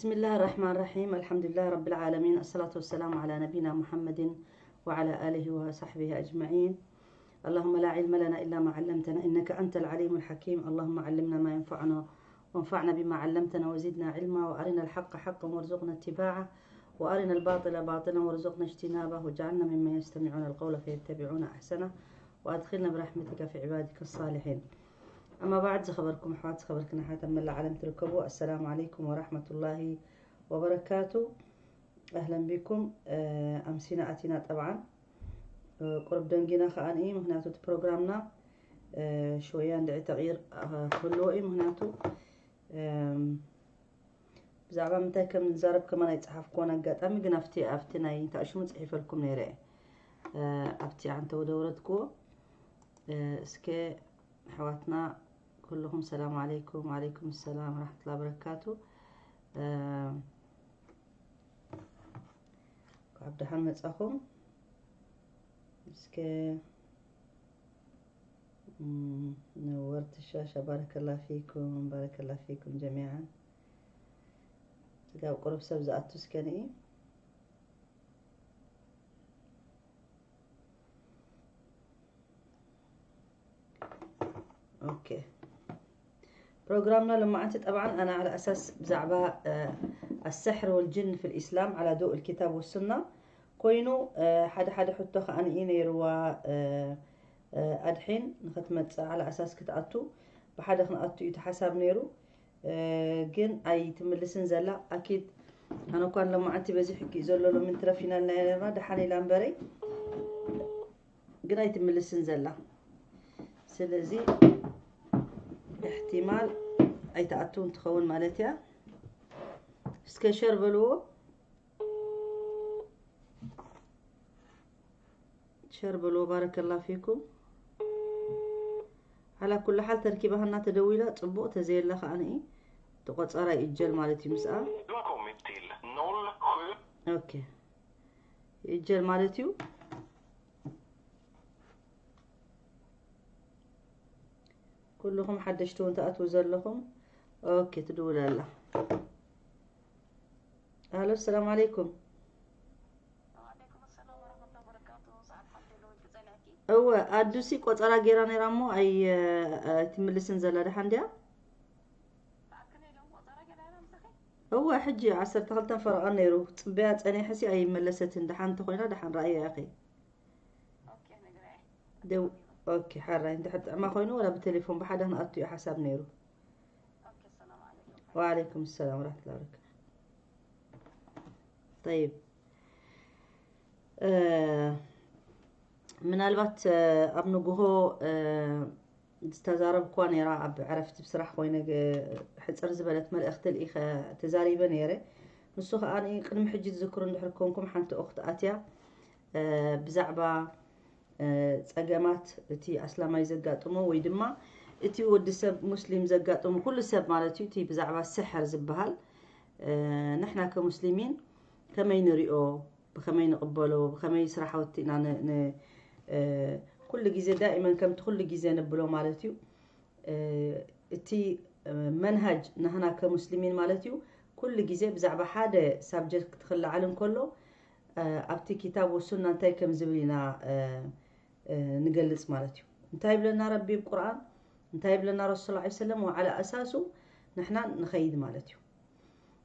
بسم الله الرحمن الرحيم. الحمد لله رب العالمين. الصلاة والسلام على نبينا محمد وعلى آله وصحبه أجمعين. اللهم لا علم لنا إلا ما علمتنا إنك أنت العليم الحكيم. اللهم علمنا ما ينفعنا وانفعنا بما علمتنا وزدنا علما وأرنا الحق حقا وارزقنا اتباعه وأرنا الباطل باطلا وارزقنا اجتنابه واجعلنا ممن يستمعون القول فيتبعون أحسنه وأدخلنا برحمتك في عبادك الصالحين. أما بعد، ዝኸበርኩም ኣሕዋት፣ ዝኸበርክን ኣሓት ኣብ መላእ ዓለም ትርከቡ፣ ኣሰላሙ ዓለይኩም ወራሕመቱላሂ ወበረካቱ። ኣህለን ቢኩም። ኣምሲና ኣቲና ጠብዓን ቁርብ ደንጊና ከኣ ንኢ፣ ምክንያቱ እቲ ፕሮግራምና ሽወያ እንድዒ ተቕይር ክህልዎ እዩ። ምክንያቱ ብዛዕባ ምንታይ ከም ንዛረብ ከማን ኣይጸሓፍኩዎን ኣጋጣሚ፣ ግን ኣብቲ ኣብቲ ናይ ታእሽሙ ጽሒፈልኩም ነይረ እየ። ኣብቲ ዓንተው ደውረድክዎ። እስከ ኣሕዋትና ኩልኹም ሰላም ዓለይኩም። ወዓለይኩም ሰላም ወራሕመቱላሂ ወበረካቱ። ካብ ደሓን መጻኹም። እስከ ነወርቲ ሻሻ፣ ባረከላ ፊኩም፣ ባረከላ ፊኩም ጀሚዓን። ስጋብ ቁሩብ ሰብ ዝኣቱ እስከ ንኢ። ኦኬ። ፕሮግራምና ሎማዓንቲ ጠብዓን ኣና ዓላ ኣሳስ ብዛዕባ ኣሰሕር ወልጅን ፊል ኢስላም ዓላ ዶእ ልኪታብ ወሱና ኮይኑ፣ ሓደ ሓደ ሕቶ ከኣ ንኢ ነይርዋ። ኣድሒን ንኸትመጽእ ዓላ ኣሳስ ክትኣቱ ብሓደ ክንኣቱ እዩ እቲ ሓሳብ ነይሩ። ግን ኣይትምልስን ዘላ። ኣኪድ ኣነ እኳ ሎማዓንቲ በዚ ሕጊ እዩ ዘሎ ሎሚ እንትረፊና ኢልና ነርና ደሓን ኢላ እምበረይ፣ ግን ኣይትምልስን ዘላ። ስለዚ እሕቲማል ኣይትኣትውን ትኸውን ማለት እያ። እስከ ሸር በልዎ። ሸር በልዎ። ባረከላ ፊኩም። ዓላ ኩሉ ሓል ተርኪባህና ተደዊላ ጽቡቕ፣ ተዘየላ ከኣ ንኢ እቲ ቆጸራ ይእጀል ማለት እዩ ምስኣ። Du har kommit till noll sju. ኦኬ። ይእጀል ማለት እዩ። ኩልኹም ሓደሽቲ እውን ትኣትዉ ዘለኹም። ኦኬ፣ ትድውል ኣላ። ኣሎ፣ ሰላም ዓለይኩም። እወ፣ ኣዱሲ ቆጸራ ጌራ ነይራ እሞ ኣይ-፣ ኣይትምልስን ዘላ። ደሓን ድያ? እወ፣ ሕጂ ዓሰርተ ክልተን ፈረቓን ነይሩ። ጽበያ ጸኒሐሲ ኣይመለሰትን። ደሓን እንተኾይና ደሓን ረኣያ ኢኺ። ደው-፣ ኦኬ፣ ሓራይ እንድሕር ጥዕማ ኮይኑ ወላ ብቴሌፎን ብሓደ ክንኣቱ እዩ ሓሳብ ነይሩ። ወዓለይኩም ሰላም ወራሕመቱላሂ ወበረካቱ። ጠይብ፣ እ፣ ምናልባት፣ እ፣ ኣብ ንግሆ፣ እ፣ ዝተዛረብኩዋ ነይራ፣ ኣብ ዕረፍቲ ብስራሕ ኮይነ ግ-፣ ሕጽር ዝበለት መልእኽቲ ልኢኸ ተዛሪበ ነይረ። ንሱ ከኣ ቅድሚ ሕጂ ትዝክሩ እንድሕር ኮንኩም ሓንቲ ኡኽቲ ኣትያ፣ እ፣ ብዛዕባ፣ እ፣ ጸገማት እቲ ኣስላማይ ዘጋጥሞ ወይ ድማ እቲ ወዲ ሰብ ሙስሊም ዘጋጥሞ ኩሉ ሰብ ማለት እዩ፣ እቲ ብዛዕባ ስሕር ዝበሃል፣ እ፣ ንሕና ከሙስሊሚን ከመይ ንሪኦ፣ ብኸመይ ንቕበሎ፣ ብኸመይ ስራሕ ወቲእና ን-፣ ን-፣ እ፣ ኩሉ ግዜ ዳኢመን ከምቲ ኩሉ ግዜ ንብሎ ማለት እዩ። እ፣ እቲ፣ እ፣ መንሃጅ ናህና ከሙስሊሚን ማለት እዩ፣ ኩሉ ግዜ ብዛዕባ ሓደ ሳብጀክት ክለዓል እንከሎ፣ እ፣ ኣብቲ ኪታብ ወሱና እንታይ ከም ዝብል ኢና፣ እ፣ እ፣ ንገልጽ ማለት እዩ። እንታይ ይብለና ረቢ ኣብ ቁርኣን፣ እንታይ ይብለና ረሱል ሰለላሁ ዐለይሂ ወሰለም፣ ወዓላ ኣሳሱ ንሕና ንኸይድ ማለት እዩ።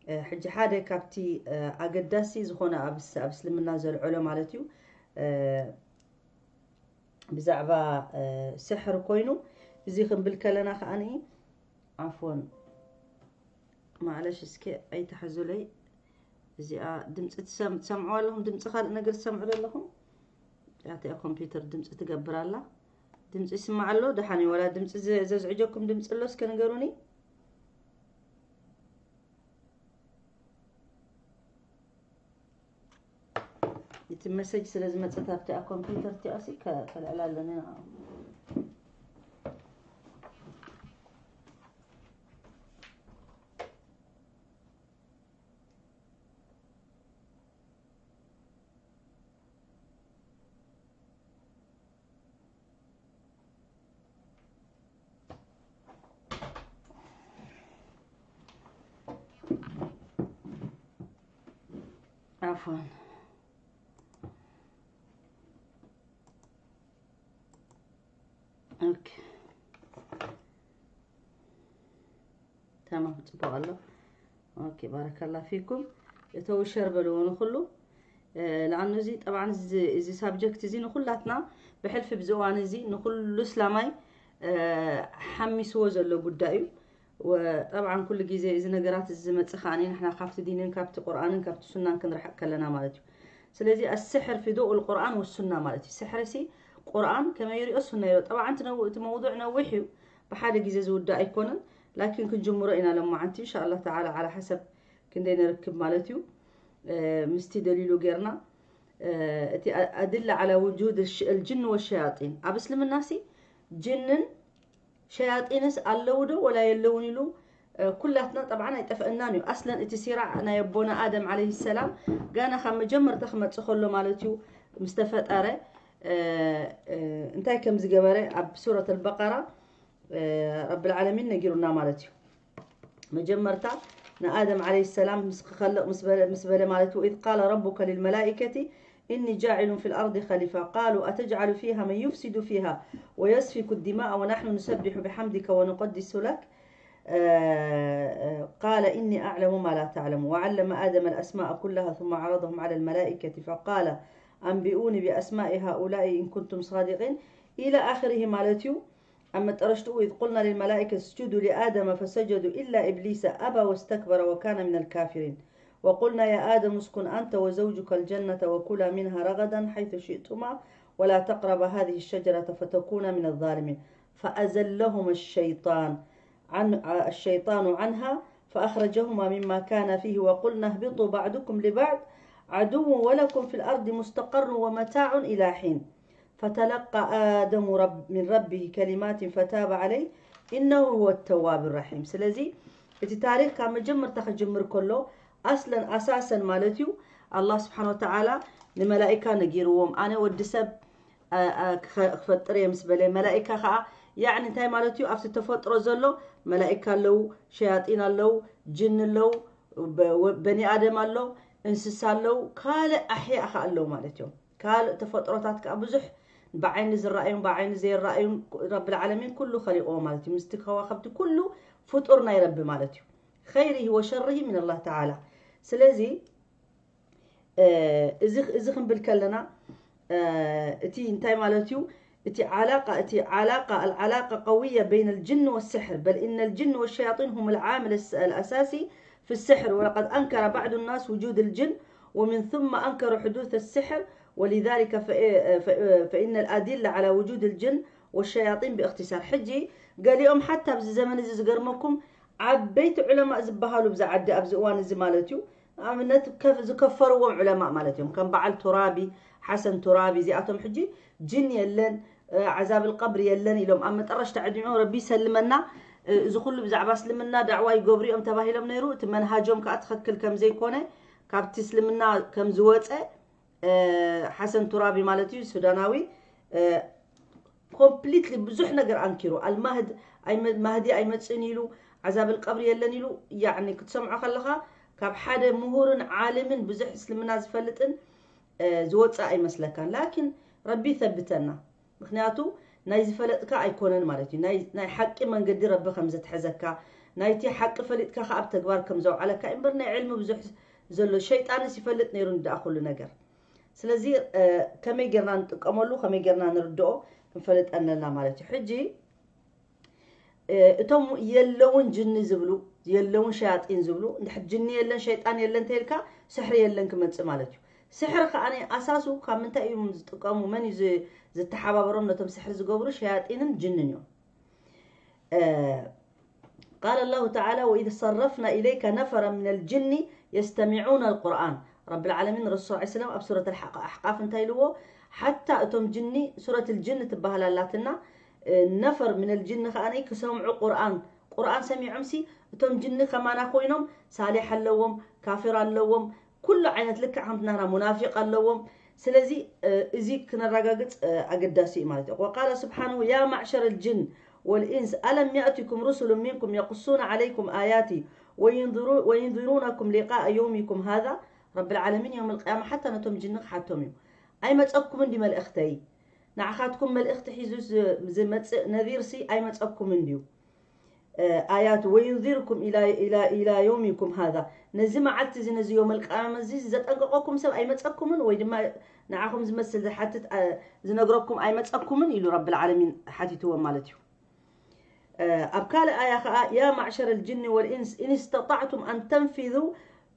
እ፣ ሕጂ ሓደ ካብቲ፣ እ፣ ኣገዳሲ ዝኾነ ኣብ እስ-፣ ኣብ እስልምና ዘልዐሎ ማለት እዩ፣ እ፣ ብዛዕባ፣ እ፣ ስሕር ኮይኑ፣ እዚ ክንብል ከለና ከኣ፣ ዓፍወን፣ ማዕለሽ፣ እስኪ ኣይትሓዙለይ። እዚኣ ድምፂ ትሰም-፣ ትሰምዕዋ ኣለኹም? ድምፂ ካልእ ነገር ትሰምዑ ዶ ኣለኹም? እዚኣ ኮምፒውተር ድምፂ ትገብር ኣላ። ድምፂ ይስማዕ ኣሎ? ደሓን እዩ። ዋላ ድምፂ ዘ-፣ ዘዝዕጀኩም ድምፂ ኣሎ? እስከ ንገሩኒ። እቲ መሰጅ ስለ ዝመጸት ኣብቲኣ ኮምፒውተር እቲኣሲ ከ-፣ ከልዕላ ኣለኒ ንዓ። عفوا. ኦኬ። ተማም፣ ጽቡቕ ኣሎ። ኦኬ፣ ባረከላ ፊኩም። እተው ሸር በልዎ ንኹሉ። እ፣ ለኣኑ እዚ፣ ጠብዓን እዚ፣ እዚ ሳብጀክት እዚ ንኹላትና ብሕልፊ ብዚ እዋን እዚ ንኹሉ እስላማይ፣ እ፣ ሓሚስዎ ዘሎ ጉዳይ እዩ። ወጠብዓን ኩሉ ግዜ እዚ ነገራት እዚ ዝመጽእ ከኣኒ ንሕና ካብቲ ዲንን ካብቲ ቁርኣንን ካብቲ ሱናን ክንርሕቅ ከለና ማለት እዩ። ስለዚ ኣስሕር ፊ ዶኡል ቁርኣን ወሱና ማለት እዩ። ስሕርሲ ቁርኣን ከመይ ይሪኦ ሱና ይሪኦ። ጠብዓን እቲ ነው-፣ እቲ መውዱዕ ነዊሕ እዩ። ብሓደ ግዜ ዝውዳእ ኣይኮነን። ላኪን ክንጅምሮ ኢና ለማዓንቲ ኢንሻኣላህ ተዓላ ዓላ ሓሰብ ክንደይ ንርክብ ማለት እዩ። እ፣ ምስቲ ደሊሉ ጌርና፣ እ፣ እቲ አ-፣ ኣድለ ዓላ ውጁድ ኣልሽ-፣ ኣልጅን ወሸያጢን። ኣብ እስልምናሲ ጅንን ሸያጢንስ ኣለዉ ዶ ወላ የለውን ኢሉ፣ እ፣ ኩላትና ጠብዓን ኣይጠፍአናን እዩ። ኣስለን እቲ ሲራዕ ናይ ኣቦና ኣደም ዓለይሂ ሰላም ጋና ካብ መጀመርታ ክመጽእ ከሎ ማለት እዩ ምስ ተፈጠረ፣ እ፣ እ፣ እንታይ ከም ዝገበረ ኣብ ሱረት ኣልበቀራ፣ እ፣ ረብል ዓለሚን ነጊሩና ማለት እዩ። መጀመርታ ንኣደም ዓለይሂ ሰላም ምስ ክኸልቕ ምስ በለ፣ ምስ በለ ማለት እዩ፣ وإذ قال ربك للملائكة إني جاعل في الأرض خليفة قالوا أتجعل فيها من يفسد فيها ويسفك الدماء ونحن نسبح بحمدك ونقدس لك، እ፣ እ፣ قال إني أعلم ما لا تعلم وعلم آدم الأسماء كلها ثم عرضهم على الملائكة فقال أنبئوني بأسماء هؤلاء إن كنتم صادقين إلى آخره ማለት እዩ። ኣብ መጠረሽትኡ إذ قلنا للملائكة اسجدوا لآدم فسجدوا إلا إبليس أبى واستكبر وكان من الكافرين. وقلنا يا آدم اسكن أنت وزوجك الجنة وكلا منها رغدا حيث شئتما ولا تقربا هذه الشجرة فتكونا من الظالمين. فأزلهما الشيطان عن، الشيطان عنها فأخرجهما مما كانا فيه وقلنا اهبطوا بعضكم لبعض عدو ولكم في الأرض مستقر ومتاع إلى حين. فتلقى آدم رب من ربه كلمات فتاب عليه إنه هو التواب الرحيم. ስለዚ እቲ ታሪኽ ካብ መጀመርታ ክጅምር ከሎ ኣስለን ኣሳሰን ማለት እዩ ኣላህ ስብሓን ወተዓላ ንመላኢካ ነጊርዎም፣ ኣነ ወዲ ሰብ፣ እ፣ እ፣ ክኸ-፣ ክፈጥር እየ ምስ በለ፣ መላኢካ ከዓ ያዕኒ እንታይ ማለት እዩ? ኣብቲ ተፈጥሮ ዘሎ መላኢካ ኣለዉ፣ ሸያጢን ኣለዉ፣ ጅን ኣለዉ፣ በ-፣ ወ-፣ በኒ ኣደም ኣሎ፣ እንስሳ ኣለዉ፣ ካልእ ኣሕያእ ከዓ ኣለዉ ማለት እዮም። ካልእ ተፈጥሮታት ከዓ ብዙሕ ብዓይኒ ዝረኣዩን ብዓይኒ ዘይረኣዩን ረብል ዓለሚን ኩሉ ከሊቕዎ ማለት እዩ። ምስቲ ከዋኸብቲ ኩሉ ፍጡር ናይ ረቢ ማለት እዩ። ኸይሪሂ ወሸሪሂ ሚን ኣላህ ተዓላ። ስለዚ፣ እ፣ እዚ፣ እዚ ክንብል ከለና፣ እ፣ እቲ እንታይ ማለት እዩ? እቲ ዓላቃ፣ እቲ ዓላቃ፣ العلاقة قوية بين الجن والسحر، بل إن الجن والشياطين هم العامل الس-، الأساسي في السحر، ولقد أنكر بعض الناس وجود الجن ومن ثم أنكروا حدوث السحر، ولذلك ف-، ف-، فإن الأدلة على وجود الجن والشياطين باختصار. ሕጂ ገሊኦም ሓታ ኣብዚ ዘመን እዚ ዝገርመኩም ዓበይቲ ዑለማእ ዝበሃሉ ብዛ ዓዲ ኣብዚ እዋን እዚ ማለት እዩ፣ ንኣብነት ከፍ-፣ ዝከፈርዎም ዑለማእ ማለት እዮም። ከም በዓል ቱራቢ፣ ሓሰን ቱራቢ፣ እዚኣቶም ሕጂ ጅን የለን፣ እ፣ ዓዛብል ቀብሪ የለን ኢሎም ኣብ መጠረሽታ ዕድሚኦም ረቢ ይሰልመና፣ እ፣ እዚ ኩሉ ብዛዕባ እስልምና ዳዕዋ ይገብሩ እዮም ተባሂሎም ነይሩ። እቲ መንሃጆም ከዓ ትኽክል ከም ዘይኮነ ካብቲ እስልምና ከም ዝወፀ፣ እ፣ ሓሰን ቱራቢ ማለት እዩ፣ ሱዳናዊ፣ እ፣ ኮምፕሊትሊ ብዙሕ ነገር ኣንኪሩ። ኣልማህድ ኣይመ-፣ ማህዲ ኣይመጽእን ኢሉ፣ ዓዛብል ቀብሪ የለን ኢሉ። ያዕኒ ክትሰምዖ ከለኻ ካብ ሓደ ምሁርን ዓልምን ብዙሕ እስልምና ዝፈልጥን፣ እ፣ ዝወጽእ ኣይመስለካን። ላኪን ረቢ ይሰብተና። ምኽንያቱ ናይ ዝፈለጥካ ኣይኮነን ማለት እዩ። ናይ፣ ናይ ሓቂ መንገዲ ረቢ ከም ዘትሐዘካ፣ ናይቲ ሓቂ ፈሊጥካ ከኣ ኣብ ተግባር ከም ዘውዓለካ እምበር ናይ ዕልሚ ብዙሕ ዘሎ ሸይጣንስ ይፈልጥ ነይሩ እንድኣ ኩሉ ነገር። ስለዚ፣ እ፣ ከመይ ጌርና ንጥቀመሉ፣ ከመይ ጌርና ንርድኦ ክንፈልጥ ኣለና ማለት እዩ። ሕጂ፣ እ፣ እቶም የለውን ጅኒ ዝብሉ፣ የለውን ሸያጢን ዝብሉ፣ እንድሕር ጅኒ የለን፣ ሸይጣን የለን እንተኢልካ፣ ስሕሪ የለን ክመጽእ ማለት እዩ። ስሕሪ ከኣ ኣሳሱ ካብ ምንታይ እዮም ዝጥቀሙ፣ መን እዩ ዝ-፣ ዝተሓባበሮም ነቶም ስሕሪ ዝገብሩ? ሸያጢንን ጅንን እዮም። እ፣ قال الله تعالى وإذ صرفنا إليك نفرا من الجن يستمعون القرآن። ረብል ዓለሚን ረሱል ሰለላሁ ዐለይሂ ወሰለም ኣብ ሱረት ኣልሓቅ-፣ ኣሕቃፍ እንታይ ኢልዎ? ሓታ እቶም ጅኒ፣ ሱረት ልጅን ትበሃል ኣላትና፣ እ፣ ነፈር ሚነል ጅን ከኣ ክሰምዑ ቁርኣን፣ ቁርኣን ሰሚዖምሲ እቶም ጅኒ ከማና ኮይኖም ሳሊሕ ኣለዎም፣ ካፊር ኣለዎም፣ ኩሉ ዓይነት ልክዕ ከምቲ ናህና ሙናፊቅ ኣለዎም። ስለዚ፣ እ፣ እዚ ክነረጋግጽ፣ እ፣ ኣገዳሲ እዩ ማለት እዩ። وقال سبحانه يا معشر الجن والإنس ألم يأتكم رسل منكم يقصون عليكم آياتي وينذرو-، وينذرونكم لقاء يومكم هذا؟ ረብል ዓለሚን የውመል ቅያማ ሓታ ነቶም ጅኒ ክሓቶም እዩ። ኣይመጸኩምን ድዩ መልእኽተይ? ንዓኻትኩም መልእኽቲ ሒዙ ዝ- ዝመጽእ ነዚርሲ ኣይመጸኩምን ድዩ? ኣያት ወዩንዚርኩም ኢላ ኢላ ኢላ ዮሚኩም ሃዛ፣ ነዚ መዓልቲ እዚ ነዚ ዮም ኣልቅያማ እዚ ዘጠንቀቀኩም ሰብ ኣይመጸኩምን ወይ ድማ ንዓኹም ዝመስል ዝሓትት ኣ- ዝነግረኩም ኣይመጸኩምን ኢሉ ረብል ዓለሚን ሓቲትዎም ማለት እዩ። ኣብ ካልእ ኣያ ኸዓ ያ ማዕሸረ ልጅኒ ወልኢንስ ኢን ስተጣዕቱም ኣን ተንፊዙ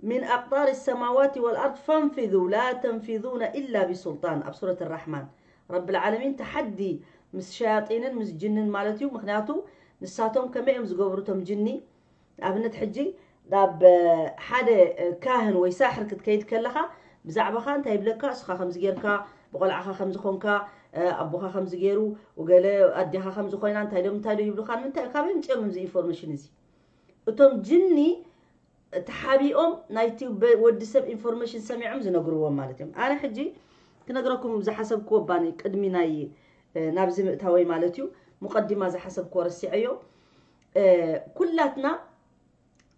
ሚን ኣቅጣር ሰማዋት ወልኣርድ ፈንፊዙ ላ ተንፊዙነ ኢላ ቢሱልጣን ኣብ ሱረት ራሕማን ረብል ዓለሚን ተሓዲ ምስ ሸያጢንን ምስ ጅንን ማለት እዩ። ምክንያቱ ንሳቶም ከመይ እዮም ዝገብሩ እቶም ጅኒ? ንኣብነት ሕጂ ናብ ሓደ ካህን ወይ ሳሕር ክትከይድ ከለኻ ብዛዕባኻ እንታይ ይብለካ? እስኻ ከምዚ ጌርካ፣ ብቆልዓኻ ከምዚ ኾንካ፣ ኣቦኻ ከምዚ ገይሩ፣ ወገለ ኣዴኻ ከምዚ ኮይና፣ እንታይ ዶ እንታይ ዶ ይብሉኻ? ንምንታይ ካበይ ምፅኦም እዚ ኢንፎርሜሽን እዚ? እቶም ጅኒ ተሓቢኦም ናይቲ በ- ወዲ ሰብ ኢንፎርሜሽን ሰሚዖም ዝነግርዎም ማለት እዮም። ኣነ ሕጂ ክነግረኩም ዝሓሰብክዎ ባኒ ቅድሚ ናይ እ፣ ናብዚ ምእታወይ ማለት እዩ። ሙቀዲማ ዝሓሰብክዎ ረሲዐዮ። እ፣ ኩላትና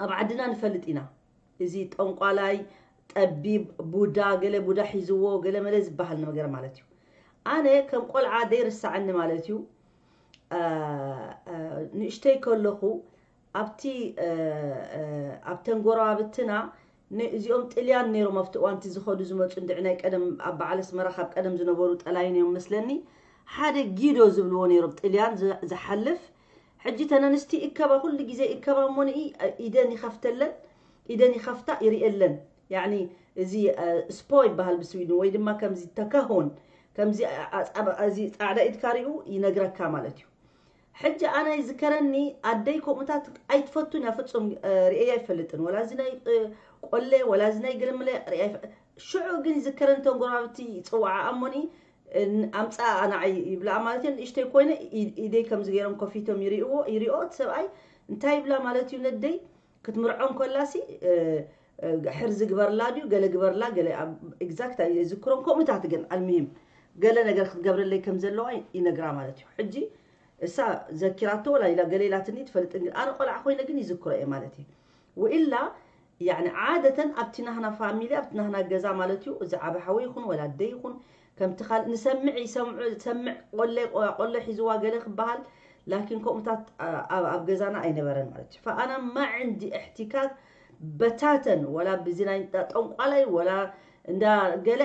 ኣብ ዓድና ንፈልጥ ኢና። እዚ ጠንቋላይ፣ ጠቢብ፣ ቡዳ፣ ገለ ቡዳ ሒዝዎ፣ ገለ መለ ዝበሃል ነገር ማለት እዩ። ኣነ ከም ቆልዓ ዘይርሳዓኒ ማለት እዩ። እ፣ እ፣ ንእሽተይ ከለኹ ኣብቲ እ፣ እ፣ ኣብተን ጎረባብትና ንእዚኦም ጥልያን ነይሮም ኣብቲ እዋንቲ ዝኸዱ ዝመፁ እንድዒ ናይ ቀደም ኣብ በዓል ኣስመራ ካብ ቀደም ዝነበሩ ጠላይን እዮም መስለኒ ሓደ ጊዶ ዝብልዎ ነይሮም ጥልያን ዝ- ዝሓልፍ ሕጂ ተነንስቲ እከባ ኩሉ ግዜ እከባ እሞ ንኢ ኢደን ይኸፍተለን ኢደን ይኸፍታ ይርእየለን ያኒ እዚ እ፣ ስፖ ይበሃል ብስዊድን ወይ ድማ ከምዚ ተከሆን ከምዚ ኣ- ኣ- እዚ ፃዕዳ ኢድካ ሪኡ ይነግረካ ማለት እዩ ሕጂ ኣነ ይዝከረኒ ኣደይ ከምኡታት ኣይትፈቱን እያ ፍጹም እ፣ ርእየ ኣይፈልጥን ወላ እዚ ናይ እ፣ ቆለ ወላ እዚ ናይ ገለመለ ርእየ ኣይፈ- ሽዑ ግን ይዝከረኒ እቶም ጎረባብቲ ይፅዋዓ ኣሞኒ እ፣ ን- ኣምፃ ንዓይ ይብላ ማለት እየን ንእሽተይ ኮይነ ኢ- ኢደይ ከምዚ ገይሮም ከፊቶም ይርእዎ ይርእኦ እቲ ሰብኣይ እንታይ ይብላ ማለት እዩ ነደይ ክትምርዖ እንከላሲ እ፣ እ፣ ሕርዚ ግበርላ ድዩ ገለ ግበርላ ገለ ኤግዛክት ኣይዝክሮን ከምኡታት ግን ኣልምሂም ገለ ነገር ክትገብረለይ ከም ዘለዋ ይነግራ ማለት እዩ ሕጂ እሳ ዘኪራቶ ወላ ኢላ ገለ ኢላትኒ ትፈልጥን ግን ኣነ ቆልዓ ኮይነ ግን ይዝክሮ እየ ማለት እዩ ወኢላ ያኒ ዓደተን ኣብቲ ናህና ፋሚሊ ኣብቲ ናህና ገዛ ማለት እዩ እዚ ዓበ ሓወይ ይኹን ወላ ኣደይ ይኹን ከምቲ ካልእ ንሰምዕ ይሰምዑ ሰምዕ ቆለ ቆለ ሒዝዋ ገለ ክበሃል ላኪን ከምኡታት ኣብ ገዛና ኣይነበረን ማለት እዩ ፈኣና ማዕንዲ እሕቲካት በታተን ወላ ብዚ ናይ ጠንቋላይ ወላ እንዳ ገለ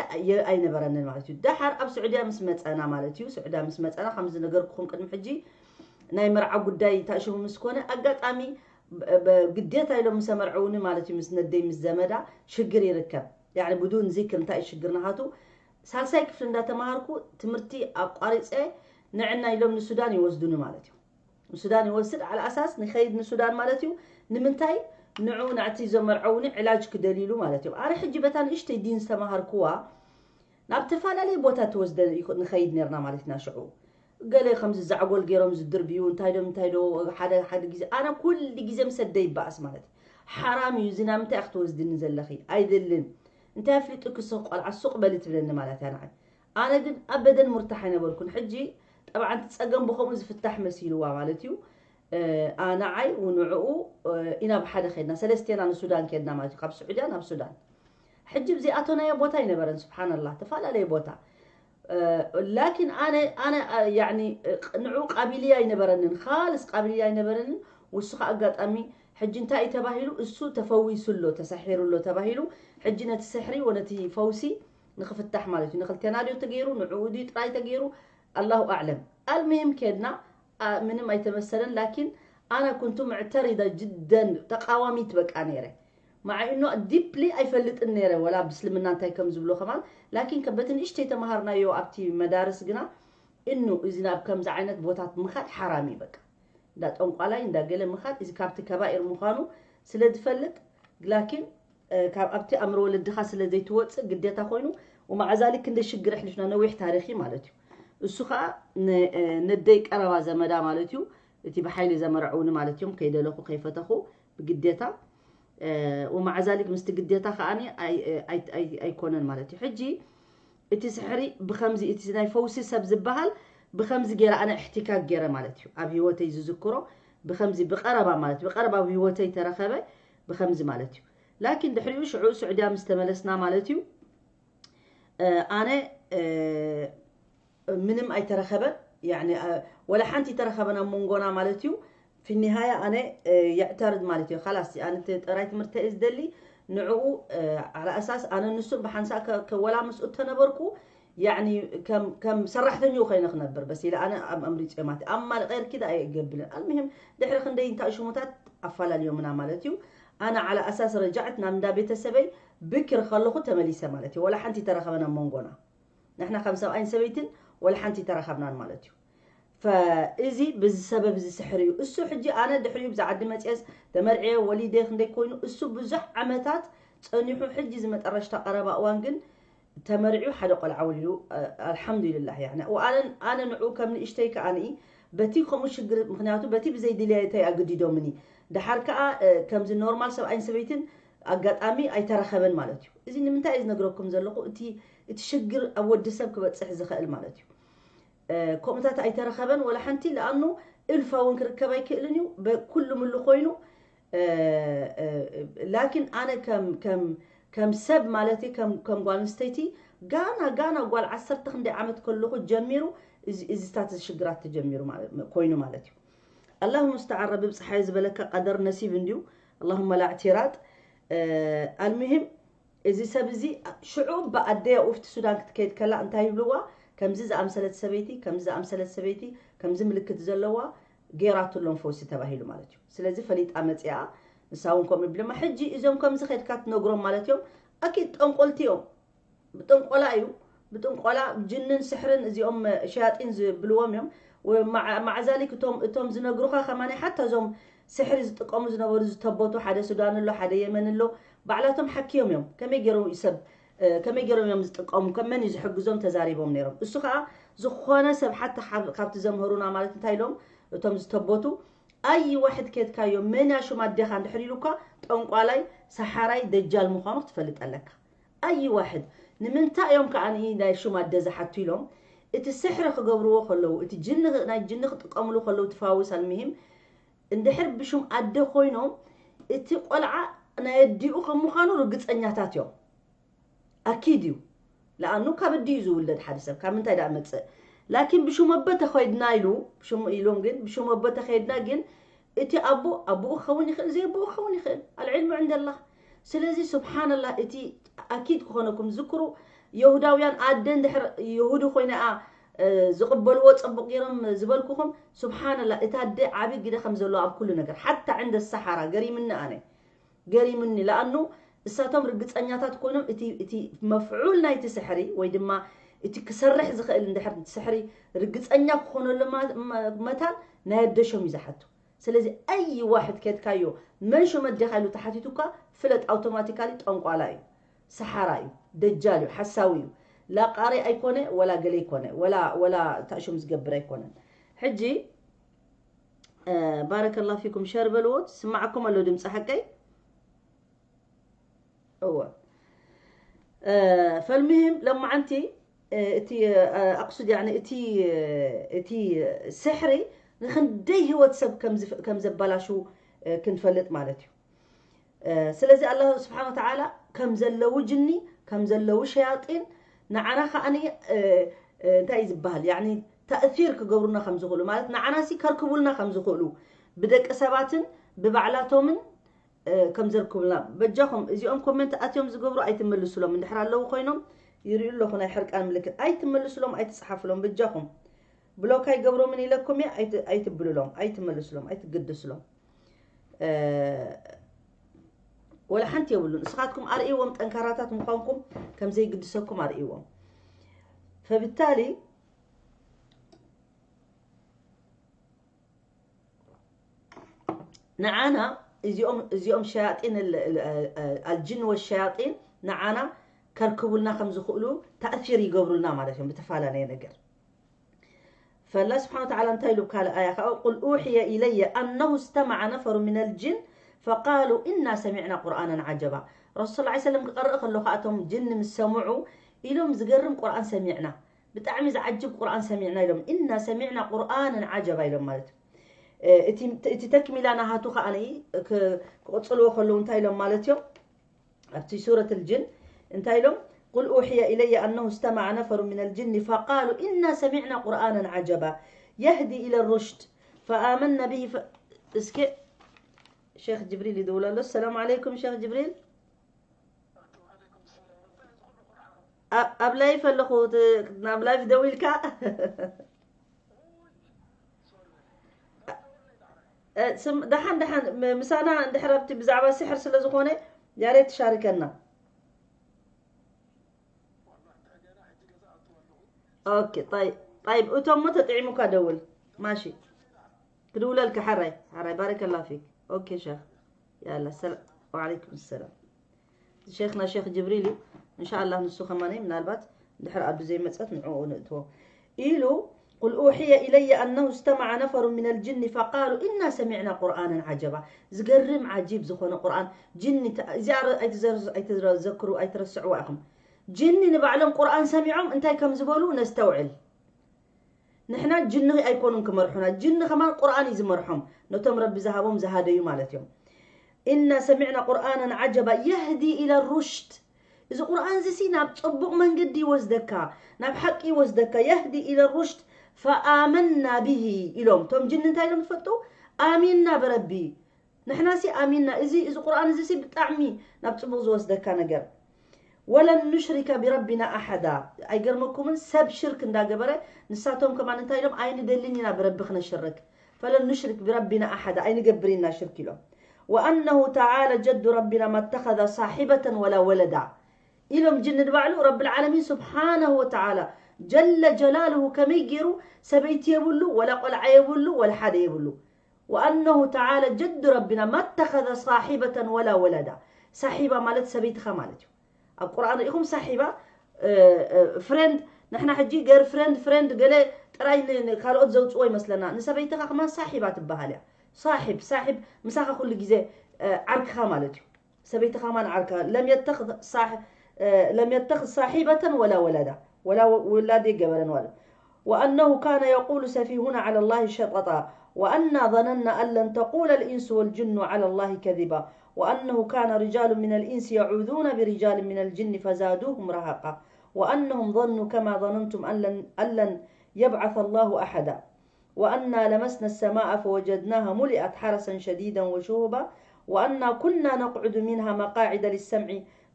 ኣይነበረንን ማለት እዩ ደሓር ኣብ ስዑድያ ምስ መፀና ማለት እዩ ስዑድያ ምስ መፀና ከም ዝነገርኩኹም ቅድሚ ሕጂ ናይ መርዓ ጉዳይ ታሽሙ ምስ ኮነ ኣጋጣሚ ግዴታ ኢሎም ምስ ኣመርዐውኒ ማለት እዩ ምስ ነደይ ምስ ዘመዳ ሽግር ይርከብ ያኒ ብዱን ዚክር እንታይ ሽግር ናሃቱ ሳልሳይ ክፍሊ እንዳተማሃርኩ ትምህርቲ ኣቋሪፀ ንዕና ኢሎም ንሱዳን ይወስዱኒ ማለት እዩ ንሱዳን ይወስድ ዓል ኣሳስ ንኸይድ ንሱዳን ማለት እዩ ንምንታይ ንዑ ናዕቲ ዘመርዐውኒ ዕላጅ ክደልይሉ ማለት እዮም ኣነ ሕጂ በታ ንእሽተይ ዲን ዝተማሃርኩዋ ናብ ተፈላለየ ቦታ ትወስደ ንኸይድ ነርና ማለት ኢና ሽዑ ገለ ከምዚ ዛዕጎል ገይሮም ዝድርብዩ እንታይ ዶ እንታይ ዶ ሓደ ሓደ ግዜ ኣነ ኩሉ ግዜ ምስ ኣደይ ይበኣስ ማለት ሓራም እዩ እዚ ናምንታይ ክትወስድኒ ዘለኺ ኣይደልን እንታይ ኣፍሊጡኪ ስቕ ቆልዓ ሱቕ በሊ ትብለኒ ማለት እያ ንዓይ ኣነ ግን ኣበደን ሙርታሕ ኣይነበርኩን ሕጂ ጠብዓ እቲ ፀገም ብከምኡ ዝፍታሕ መሲልዋ ማለት እዩ ንዓይ ንዕኡ ኢና ብሓደ ከድና ሰለስቴና ንሱዳን ከድና ማለት እዩ ካብ ስዑድያ ናብ ሱዳን ሕጂ ብዚኣቶናዮ ቦታ ኣይነበረን ስብሓንላ ተፈላለየ ቦታ ላኪን ኣነ ኣነ ያኒ ንዑ ቃቢልያ ኣይነበረንን ካልስ ቃቢልያ ኣይነበረንን ውስኻ ኣጋጣሚ ሕጂ እንታይ እዩ ተባሂሉ እሱ ተፈዊሱ ኣሎ ተሳሒሩ ኣሎ ተባሂሉ ሕጂ ነቲ ስሕሪ ወነቲ ፈውሲ ንክፍታሕ ማለት እዩ ንክልቴና ድዩ ተገይሩ ንዕኡ ድዩ ጥራይ ተገይሩ ኣላሁ ኣዕለም ኣልሙሂም ከድና ምንም ኣይተመሰለን ላኪን ኣነ ኩንቱ ምዕተሪዳ ጅደን ተቃዋሚት በቃ ነይረ ማዓይ እኖ ዲፕሊ ኣይፈልጥን ነይረ ወላ ብስልምና እንታይ ከም ዝብሎ ከማን ላኪን ከበቲ ንእሽተይ ተመሃርናዮ ኣብቲ መዳርስ ግና እኑ እዚ ናብ ከምዚ ዓይነት ቦታት ምኻድ ሓራም እዩ በቃ እንዳ ጠንቋላይ እንዳ ገለ ምኻድ እዚ ካብቲ ከባኢር ምዃኑ ስለ ዝፈልጥ ላኪን ካብ ኣብቲ ኣምሮ ወለድኻ ስለ ዘይትወፅእ ግዴታ ኮይኑ ወማዓዛሊ ክንደይ ሽግር ኣሕሊፍና ነዊሕ ታሪኽ እዩ ማለት እዩ እሱ ከዓ ነደይ ቀረባ ዘመዳ ማለት እዩ እቲ ብሓይሊ ዘመርዕውኒ ማለት እዮም ከይደለኹ ከይፈተኹ ብግዴታ ወማዓዛሊክ ምስቲ ግዴታ ከዓ ኣይኮነን ማለት እዩ ሕጂ እቲ ስሕሪ ብከምዚ እቲ ናይ ፈውሲ ሰብ ዝበሃል ብከምዚ ገይረ ኣነ እሕቲካክ ገይረ ማለት እዩ ኣብ ህይወተይ ዝዝክሮ ብከምዚ ብቀረባ ማለት ብቀረባ ኣብ ህይወተይ ተረከበ ብከምዚ ማለት እዩ ላኪን ድሕሪኡ ሽዑ ስዑድያ ምስ ተመለስና ማለት እዩ ኣነ ምንም ኣይተረኸበን። ወላ ሓንቲ ተረኸበን ኣብ መንጎና ማለት እዩ። ፊኒሃያ ኣነ የዕተርድ ማለት እዩ። ላስ ኣነ ጥራይ ትምህርቲ እዩ ዝደሊ ንዕኡ ኣላ ኣሳስ ኣነ ንሱን ብሓንሳ ከወላ ምስኡ ተነበርኩ ከም ሰራሕተኛኡ ኮይነ ክነብር በስ ኢለ ኣነ ኣብ ኣምሪፅዮ ማለት ኣብ ማል ቀይርኪ ዳ ኣይገብልን ኣልምሂም ድሕሪ ክንደይ እንታይ ሽሙታት ኣፋላልዮምና ማለት እዩ። ኣነ ዓላ ኣሳስ ረጃዕት ናብ እንዳ ቤተሰበይ ብክር ከለኹ ተመሊሰ ማለት እዩ። ወላ ሓንቲ ተረኸበን ኣብ መንጎና ንሕና ከም ሰብኣይን ሰበይትን ወላ ሓንቲ ተረኸብናን ማለት እዩ። ፈእዚ ብዚ ሰበብ እዚ ስሕር እዩ። እሱ ሕጂ ኣነ ድሕሪኡ ብዛ ዓዲ መፅየስ ተመርዕየ ወሊደ ክንደይ ኮይኑ እሱ ብዙሕ ዓመታት ፀኒሑ ሕጂ እዚ መጠረሽታ ቀረባ እዋን ግን ተመሪዑ ሓደ ቆልዓ ወሊዱ ኣልሓምዱልላህ። ኣነ ኣነ ንዑ ከም ንእሽተይ ከኣ ንኢ በቲ ከምኡ ሽግር ምክንያቱ በቲ ብዘይድልያተይ ኣገዲዶምኒ። ደሓር ከኣ ከምዚ ኖርማል ሰብኣይን ሰበይትን ኣጋጣሚ ኣይተረኸበን ማለት እዩ። እዚ ንምንታይ እየ ዝነግረኩም ዘለኹ እቲ ሽግር ኣብ ወዲ ሰብ ክበፅሕ ዝኽእል ማለት እዩ። ከምኡታት ኣይተረኸበን ወላ ሓንቲ ለኣኑ እልፋ እውን ክርከብ ኣይክእልን እዩ። ኩሉ ምሉ ኮይኑ ላኪን ኣነ ከም ሰብ ማለት ከም ጓል ኣንስተይቲ ጋና ጋና ጓል ዓሰርተ ክንደይ ዓመት ከለኹ ጀሚሩ እዚታት ሽግራት ተጀሚሩ ኮይኑ ማለት እዩ። ኣላሁ ሙስተዓን ረቢ ብፀሓይ ዝበለካ ቀደር ነሲብ እንድዩ። ኣላሁመ ላዕቲራጥ ኣልሙሂም እዚ ሰብ እዚ ሽዑ ብኣደያ ኡፍቲ ሱዳን ክትከይድ ከላ እንታይ ይብልዋ ከምዚ ዝኣምሰለት ሰበይቲ ከምዚ ዝኣምሰለት ሰበይቲ ከምዚ ምልክት ዘለዋ ገይራትሎም ፈውሲ ተባሂሉ ማለት እዩ። ስለዚ ፈሊጣ መፅኣ ንሳ እውን ከምኡ ይብልማ ሕጂ እዞም ከምዚ ከድካ ትነግሮም ማለት እዮም። ኣኪድ ጠንቆልቲ እዮም። ብጥንቆላ እዩ ብጥንቆላ ጅንን ስሕርን እዚኦም ሸያጢን ዝብልዎም እዮም። ማዕዛሊክ እቶም ዝነግሩኻ ከማኒ ሓታ እዞም ስሕሪ ዝጥቀሙ ዝነበሩ ዝተቦቱ ሓደ ሱዳን ኣሎ ሓደ የመን ኣሎ ባዕላቶም ሓኪዮም እዮም። ከመይ ገይሮም እዩ ሰብ ከመይ ገይሮም እዮም ዝጥቀሙ ከመን እዩ ዝሕግዞም ተዛሪቦም ነይሮም። እሱ ከዓ ዝኾነ ሰብ ሓታ ካብቲ ዘምህሩና ማለት እንታይ ኢሎም እቶም ዝተቦቱ ኣይ ዋሕድ ኬድካዮ መን እያ ሹም ኣዴኻ እንድሕር ኢሉካ ጠንቋላይ ሰሓራይ ደጃል ምዃኑ ክትፈልጥ ኣለካ። ኣይ ዋሕድ ንምንታይ እዮም ከዓ ናይ ሹም ኣደ ዝሓቱ ኢሎም እቲ ስሕሪ ክገብርዎ ከለዉ እቲ ጅኒ ናይ ጅኒ ክጥቀምሉ ከለዉ ትፋውስ ኣልምሂም እንድሕር ብሹም ኣደ ኮይኖም እቲ ቆልዓ ናይ ኣዲኡ ከም ምዃኑ ርግፀኛታት እዮም። ኣኪድ እዩ። ለኣኑ ካብ ኣዲኡ ዝውለድ ሓደ ሰብ ካብ ምንታይ ደኣ መፅእ ላኪን ብሹም ኣቦ ተኸይድና ኢሉ ብሹም ኢሎም ግን ብሹም ኣቦ ተኸይድና ግን እቲ ኣቦ ኣቦኡ ክኸውን ይኽእል ዘይ ኣቦኡ ክኸውን ይኽእል ኣልዕልሙ ዕንደላ። ስለዚ ስብሓንላህ እቲ ኣኪድ ክኾነኩም ዝክሩ የሁዳውያን ኣደ እንድሕር የሁዲ ኮይነኣ ዝቕበልዎ ፅቡቕ ገይሮም ዝበልኩኹም ስብሓንላህ እቲ ኣደ ዓብዪ ግደ ከም ዘለዎ ኣብ ኩሉ ነገር ሓታ ዕንደ ሰሓራ ገሪምኒ ኣነ ገሪምኒ ለኣኑ እሳቶም ርግፀኛታት ኮይኖም እቲ መፍዑል ናይቲ ስሕሪ ወይ ድማ እቲ ክሰርሕ ዝኽእል እንድሕር ስሕሪ ርግፀኛ ክኾነሉ መታን ናይ ኣደሾም እዩ ዝሓቱ። ስለዚ ኣይ ዋሕድ ከድካዮ መን ሹም ኣዴኻ ኢሉ ተሓቲቱካ ፍለጥ ኣውቶማቲካሊ ጠንቋላ እዩ፣ ሰሓራ እዩ፣ ደጃል እዩ፣ ሓሳዊ እዩ። ላ ቃሪ ኣይኮነ ወላ ገለ ኣይኮነ ወላ ወላ ታእሹም ዝገብር ኣይኮነን። ሕጂ ባረከላ ፊኩም ሸር በልዎ ትስማዓኩም ኣሎ ድምፂ ሓቀይ እወ ፈልምህም ለማዓንቲ እቲ ኣቅሱድ ያኒ እቲ እቲ ስሕሪ ንክንደይ ህይወት ሰብ ከም ዘበላሹ ክንፈልጥ ማለት እዩ። ስለዚ ኣላህ ስብሓን ወተዓላ ከም ዘለዉ ጅኒ ከም ዘለዉ ሸያጢን ንዓና ከዓኒ እንታይ እዩ ዝበሃል ያኒ ተእሲር ክገብሩና ከም ዝኽእሉ ማለት ንዓናሲ ከርክቡልና ከም ዝኽእሉ ብደቂ ሰባትን ብባዕላቶምን ከም ዘርክቡልና በጃኹም እዚኦም ኮመንት ኣትዮም ዝገብሩ ኣይትመልሱሎም እንድሕር ኣለዉ ኮይኖም ይርእዩ ኣለኹ ናይ ሕርቃን ምልክት ኣይትመልሱሎም ኣይትፅሓፍሎም በጃኹም ብሎክ ኣይገብሮምን ኢለኩም እየ ኣይትብሉሎም ኣይትመልሱሎም ኣይትግድስሎም ወላ ሓንቲ የብሉን እስኻትኩም ኣርእይዎም ጠንካራታት ምዃንኩም ከም ዘይግድሰኩም ኣርእይዎም ፈብታሊ ንዓና እዚኦም እዚኦም ሸያጢን ኣልጅን ወሸያጢን ንዓና ከርክቡልና ከም ዝኽእሉ ተእሲር ይገብሩልና ማለት እዮም ብተፈላለየ ነገር ፈላ ስብሓን ወተዓላ እንታይ ኢሉ ካልእ ኣያ ከዓ ቁል ኡሕየ ኢለየ ኣነሁ እስተማዓ ነፈሩ ምን ኣልጅን ፈቃሉ እና ሰሚዕና ቁርኣናን ዓጀባ ረሱል ስ ሰለም ክቀርእ ከሎ ከኣቶም ጅን ምስ ሰምዑ ኢሎም ዝገርም ቁርኣን ሰሚዕና ብጣዕሚ ዝዓጅብ ቁርኣን ሰሚዕና ኢሎም እና ሰሚዕና ቁርኣንን ዓጀባ ኢሎም ማለት እዩ እቲ ተክሚላ ናሃቱ ከዓ ክቕፅልዎ ከለዉ እንታይ ኢሎም ማለት እዮም ኣብቲ ሱረት ልጅን እንታይ ኢሎም? قل أوحي إلي أنه استمع نفر من الجن فقالوا إنا سمعنا قرآنا عجبا يهدي إلى الرشد فآمنا به ف... እስኪ ሸክ ጅብሪል ይደውል ኣሎ። ሰላም ዓለይኩም ሸክ ጅብሪል። ኣብ ላይፍ ኣለኹ። ናብ ላይፍ ደው ኢልካ ደሓን ደሓን ምሳና እንድሕር ኣብቲ ብዛዕባ ስሕር ስለ ዝኾነ ያሬት ትሻርከና። ኦኬ። طيب እቶም ሞ ተጥዒሙካ ደውል። ማሺ ክድውለልካ ሓራይ ሓራይ። ባረከላ ፊክ። ኦኬ ሸክ ያላ ሰላም። ወዓለይኩም ሰላም። ሸክና ሸክ ጅብሪል እዩ። እንሻላ ንሱ ከማነይ ምናልባት ድሕር ኣዱ ዘይመፀት ንዕኡ ንእትዎ ኢሉ قل أوحي إلي أنه استمع نفر من الجن فقالوا إنا سمعنا قرآنا عجبا ዝገርም ዓጂብ ዝኾነ ቁርኣን ጅኒ እዚኣ ኣይትዘክሩ ኣይትረስዕዋ ኢኹም። ጅኒ ንባዕሎም ቁርኣን ሰሚዖም እንታይ ከም ዝበሉ ነስተውዕል። ንሕና ጅኒ ኣይኮኑን ክመርሑና፣ ጅኒ ከማን ቁርኣን እዩ ዝመርሖም፣ ነቶም ረቢ ዝሃቦም ዝሃደዩ ማለት እዮም። إنا سمعنا قرآنا عجبا يهدي إلى الرشد እዚ ቁርኣን እዚ ሲ ናብ ጽቡቕ መንገዲ ይወስደካ፣ ናብ ሓቂ ይወስደካ። يهدي إلى الرشد فآمنا به ኢሎም። እቶም ጅኒ እንታይ ኢሎም ትፈልጡ? ኣሚንና ብረቢ። ንሕና ሲ ኣሚንና። እዚ እዚ ቁርኣን እዚ ሲ ብጣዕሚ ናብ ጽቡቕ ዝወስደካ ነገር። ولن نشرك بربنا أحدا ኣይገርመኩምን? ሰብ ሽርክ እንዳገበረ ንሳቶም ከማን እንታይ ኢሎም? ኣይንደልን ኢና ብረቢ ክነሽርክ። فلن نشرك بربنا أحدا ኣይንገብር ኢና ሽርክ ኢሎም። وأنه تعالى جد ربنا ما اتخذ صاحبة ولا ولدا ኢሎም ጅን ንባዕሉ ረብል ዓለሚን ስብሓነሁ ወተዓላ ጀለ ጀላልሁ ከመይ ገይሩ ሰበይቲ የብሉ ወላ ቆልዓ የብሉ ወላ ሓደ የብሉ። وأنه تعالى جد ربنا ما اتخذ صاحبة ولا ولدا ሳሒባ ማለት ሰበይትኻ ማለት እዩ። ኣብ ቁርኣን ርኢኹም ሳሒባ ፍሬንድ ንሕና ሕጂ ገር ፍሬንድ ፍሬንድ ገለ ጥራይ ካልኦት ዘውፅዎ ይመስለና። ንሰበይትኻ ከማን ሳሒባ ትበሃል እያ። ሳሒብ ሳሒብ ምሳኻ ኩሉ ግዜ ዓርክኻ ማለት እዩ። ሰበይትኻ ከማን ዓርካ ለም የተኽዝ ሳሕ ለም የተኽዝ ሳሒበተን ወላ ወለዳ ወላ ውላድ የገበረን ማለት وأنه كان يقول سفيهنا على الله شططا وأنا ظننا أن لن تقول الإنس والجن على الله كذبا وأنه كان رجال من الإنس يعوذون برجال من الجن فزادوهم رهقا وأنهم ظنوا كما ظننتم أن لن, أن لن يبعث الله أحدا وأنا لمسنا السماء فوجدناها ملئت حرسا شديدا وشهبا وأنا كنا نقعد منها مقاعد للسمع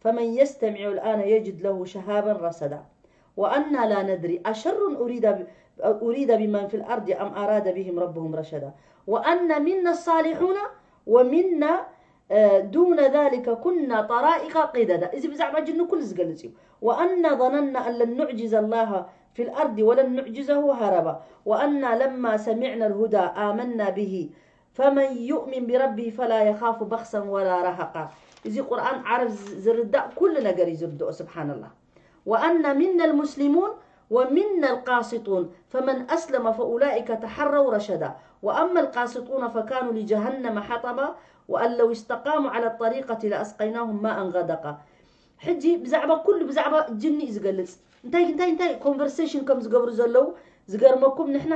فمن يستمع الآن يجد له شهابا رصدا وأنا لا ندري أشر أريد أريد بمن في الأرض أم أراد بهم ربهم رشدا وأنا منا الصالحون ومنا دون ذلك كنا طرائق قددا እዚ ብዛዕባ ጅን ኩሉ ዝገልጽ እዩ وأنا ظننا أن لن نعجز الله في الأرض ولن نعجزه هربا وأنا لما سمعنا الهدى آمنا به فمن يؤمن بربه فلا يخاف بخسا ولا رهقا እዚ ቁርኣን ዓረብ ዝርዳእ ኩሉ ነገር እዩ ዝርድኦ سبحان الله وأنا منا المسلمون ومنا القاسطون فمن أسلم فأولئك تحروا رشدا وأما القاسطون فكانوا لجهنم حطبا وأن لو استقاموا على الطريقة لأسقيناهم ماء غدقا ሕጂ ብዛዕባ ኩሉ ብዛዕባ ጅኒ እዩ ዝገልጽ እንታይ እንታይ እንታይ ኮንቨርሴሽን ከም ዝገብሩ ዘለዉ ዝገርመኩም ንሕና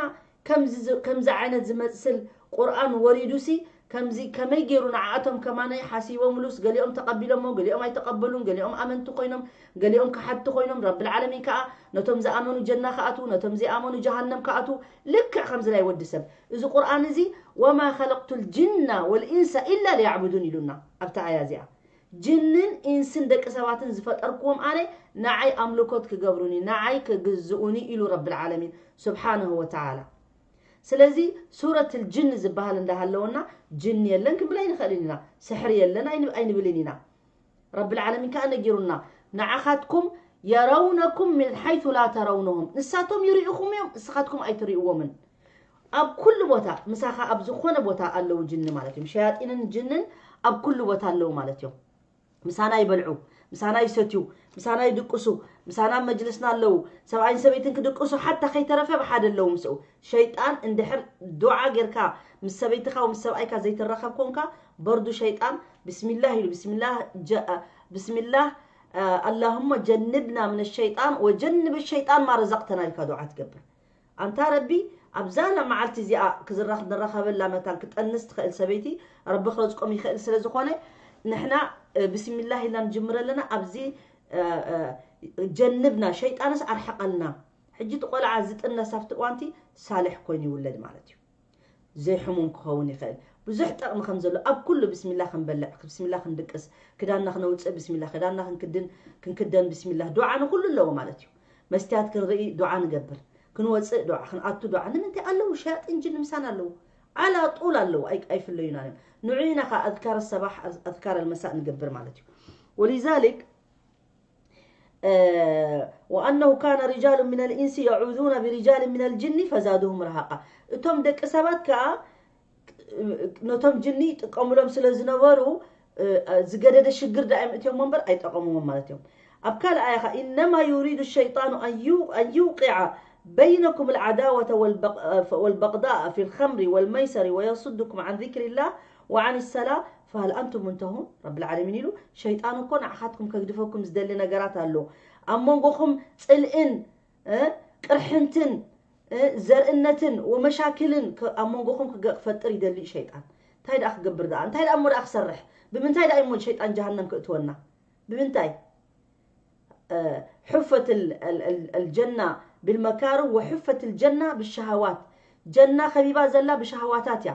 ከምዚ ዓይነት ዝመስል ቁርኣን ወሪዱሲ ከምዚ ከመይ ገይሩ ንዓኣቶም ከማነይ ሓሲቦምሉስ ገሊኦም ተቐቢሎሞ ገሊኦም ኣይተቐበሉን ገሊኦም ኣመንቲ ኮይኖም ገሊኦም ከሓድቲ ኮይኖም ረብል ዓለሚን ከኣ ነቶም ዝኣመኑ ጀና ከኣትዉ ነቶም ዘይኣመኑ ጀሃነም ከኣትዉ ልክዕ ከምዚ ናይ ወዲ ሰብ እዚ ቁርኣን እዚ وما خلقت الجن والإنس إلا ليعبدون ኢሉና ኣብታ ኣያ እዚኣ ጅንን ኢንስን ደቂ ሰባትን ዝፈጠርክዎም ኣነ ንዓይ ኣምልኮት ክገብሩኒ ንዓይ ክግዝኡኒ ኢሉ ረብል ዓለሚን ስብሓንሁ ወተዓላ ስለዚ ሱረት ልጅን ዝበሃል እንዳሃለወና ጅን የለን ክንብል ኣይንኽእልን ኢና ስሕሪ የለን ኣይንብልን ኢና ረብል ዓለሚን ከዓ ነጊሩና ንዓኻትኩም يرونكم من حيث لا ترونهم ንሳቶም ይርእኹም እዮም ንስኻትኩም ኣይትርእይዎምን ኣብ ኩሉ ቦታ ምሳኻ ኣብ ዝኾነ ቦታ ኣለዉ ጅኒ ማለት እዮም ሸያጢንን ጅንን ኣብ ኩሉ ቦታ ኣለዉ ማለት እዮም ምሳና ይበልዑ ምሳና ይሰትዩ ምሳና ይድቅሱ ምሳና ኣብ መጅልስና ኣለዉ ሰብኣይን ሰበይትን ክድቅሱ ሓታ ከይተረፈ ብሓደ ኣለዉ ምስኡ ሸይጣን እንድሕር ዱዓ ጌርካ ምስ ሰበይትኻ ምስ ሰብኣይካ ዘይትራኸብ ኮንካ በርዱ ሸይጣን ብስሚላህ ኢሉ ብስሚላህ ብስሚላህ اللهم جنبنا من الشيطان وجنب الشيطان ما رزقتنا ኢልካ ዱዓ ትገብር ኣንታ ረቢ ኣብዛ መዓልቲ እዚኣ ክዝረኽ ንረኸበላ መታን ክጠንስ ትኽእል ሰበይቲ ረቢ ክረዝቆም ይኽእል ስለ ዝኾነ ንሕና ብስሚላህ ኢልና ንጅምር ኣለና። ኣብዚ ጀንብና፣ ሸይጣንስ ኣርሕቐልና። ሕጂ እቲ ቆልዓ ዝጥነስ ኣብቲ እዋንቲ ሳልሕ ኮይኑ ይውለድ ማለት እዩ። ዘይሕሙም ክኸውን ይኽእል። ብዙሕ ጠቕሚ ከም ዘሎ ኣብ ኩሉ ብስሚላ ክንበልዕ፣ ብስሚላ ክንድቅስ፣ ክዳንና ክነውፅእ ብስሚላ፣ ክዳንና ክንክድን ክንክደን ብስሚላ፣ ዱዓ ንኩሉ ኣለዎ ማለት እዩ። መስትያት ክንርኢ ዱዓ ንገብር፣ ክንወፅእ ዱዓ፣ ክንኣቱ ዱዓ። ንምንታይ ኣለዉ? ሸያጢን ጅን ምሳና ኣለዉ። ዓላ ጡል ኣለዉ፣ ኣይ- ኣይፍለዩናን እዮም። ንዑ ኢና ኸዓ ኣዝካር ሰባሕ፣ ኣዝካር ኣልመሳእ ንገብር ማለት እዩ። ወሊዛሊክ وأنه كان رجال من الإنس يعوذون برجال من الجن فزادهم رهقا። እቶም ደቂ ሰባት ከዓ ነቶም ጅኒ ይጥቀሙሎም ስለ ዝነበሩ ዝገደደ ሽግር ዳእም እትዮም እምበር ኣይጠቐምዎም ማለት እዮም። ኣብ ካልእ ኣያ ኸዓ إنما يريد الشيطان أن يو- أن يوقع بينكم العداوة والبغ- والبغضاء في الخمر والميسر ويصدكم عن ذكر الله وعن الصلاة فهل أنتم منتهون؟ ረብል ዓለሚን ኢሉ። ሸይጣን እኮ ንዓኻትኩም ከግድፈኩም ዝደሊ ነገራት ኣሎ። ኣብ መንጎኹም ፅልእን እ፣ ቅርሕንትን እ፣ ዘርእነትን ወመሻክልን ከ- ኣብ መንጎኹም ክገ- ክፈጥር ይደሊ እዩ ሸይጣን። እንታይ ደኣ ክገብር ደኣ? እንታይ ደኣ እሞ ደኣ ክሰርሕ? ብምንታይ ደኣ እሞ ሸይጣን ጀሃነም ክእትወና? ብምንታይ? حفت الجنة بالمكاره وحفت الجنة بالشهوات. ጀና ከቢባ ዘላ ብሻህዋታት እያ።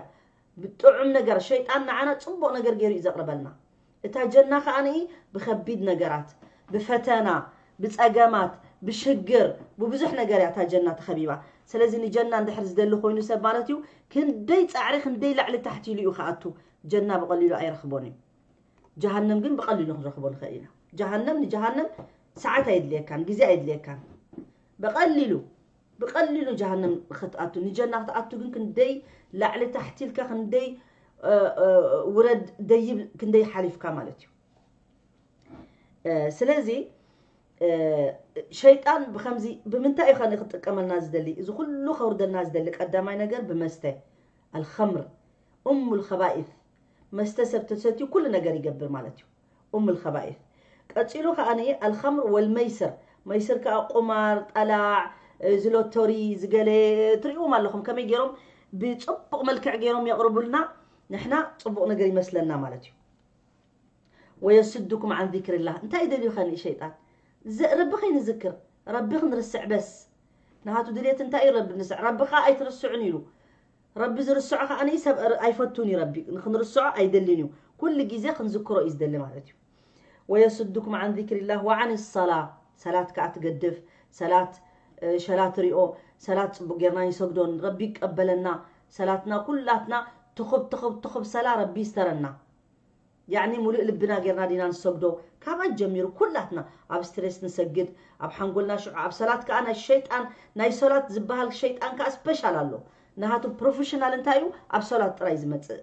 ብጥዑም ነገር ሸይጣን ንዓና ጽቡቕ ነገር ገይሩ እዩ ዘቕርበልና። እታ ጀና ከኣ ብኸቢድ ነገራት፣ ብፈተና፣ ብጸገማት፣ ብሽግር፣ ብብዙሕ ነገር እያ እታ ጀና ተኸቢባ። ስለዚ ንጀና እንድሕር ዝደሊ ኮይኑ ሰብ ማለት እዩ ክንደይ ጻዕሪ ክንደይ ላዕሊ ታሕቲ ኢሉ እዩ ክኣቱ። ጀና ብቐሊሉ ኣይረኽቦን እዩ። ጀሃነም ግን ብቐሊሉ ክንረኽቦ ንኽእል ኢና። ጀሃነም ንጀሃነም ሰዓት ኣየድልየካን፣ ግዜ ኣየድልየካን። ብቐሊሉ ብቐሊሉ ጀሃነም ክትኣቱ፣ ንጀና ክትኣቱ ግን ክንደይ ላዕሊ ታሕቲ ኢልካ ክንደይ ውረድ ደይብ ክንደይ ሓሊፍካ ማለት እዩ። ስለዚ ሸይጣን ብከምዚ ብምንታይ እዩ ከ ክጥቀመልና ዝደሊ? እዚ ኩሉ ከውርደልና ዝደሊ ቀዳማይ ነገር ብመስተ ኣልኸምር እሙል ከባኢት መስተ ሰብ ተሰትዩ ኩሉ ነገር ይገብር ማለት እዩ። ኡም ልከባኢት። ቀፂሉ ከዓኒ ኣልኸምር ወልመይስር፣ መይስር ከዓ ቁማር፣ ጠላዕ፣ እዚ ሎቶሪ፣ ዝገለ ትሪእዎም ኣለኹም ከመይ ገይሮም ብፅቡቕ መልክዕ ገይሮም የቕርቡልና። ንሕና ፅቡቕ ነገር ይመስለና ማለት እዩ። ወየስዱኩም ዓን ዚክርላህ፣ እንታይ ደልዩ ከኒ ሸይጣን? ረቢ ከይንዝክር፣ ረቢ ክንርስዕ በስ። ንሃቱ ድሌት እንታይ እዩ? ረቢ ንስዕ። ረቢ ከዓ ኣይትርስዑን ኢሉ። ረቢ ዝርስዖ ከዓኒ ሰብ ኣይፈቱን እዩ። ረቢ ንክንርስዖ ኣይደልን እዩ። ኩሉ ግዜ ክንዝክሮ እዩ ዝደሊ ማለት እዩ። ወየስዱኩም ዓን ዚክሪላህ ወዓን ሰላ፣ ሰላት ከዓ ትገድፍ። ሰላት ሸላ ትሪኦ። ሰላት ፅቡቅ ጌርና ይሰግዶን ረቢ ይቀበለና። ሰላትና ኩላትና ትኹብ ትኹብ ትኹብ ሰላ ረቢ ይስተረና። ያኒ ሙሉእ ልብና ጌርና ዲና ንሰግዶ? ካብ ኣጀሚሩ ኩላትና ኣብ ስትሬስ ንሰግድ፣ ኣብ ሓንጎልና ሽዑ ኣብ ሰላት ከኣ ናይ ሸይጣን ናይ ሰላት ዝበሃል ሸይጣን ከኣ ስፔሻል ኣሎ። ናሃቱ ፕሮፌሽናል እንታይ እዩ? ኣብ ሰላት ጥራይ ዝመጽእ።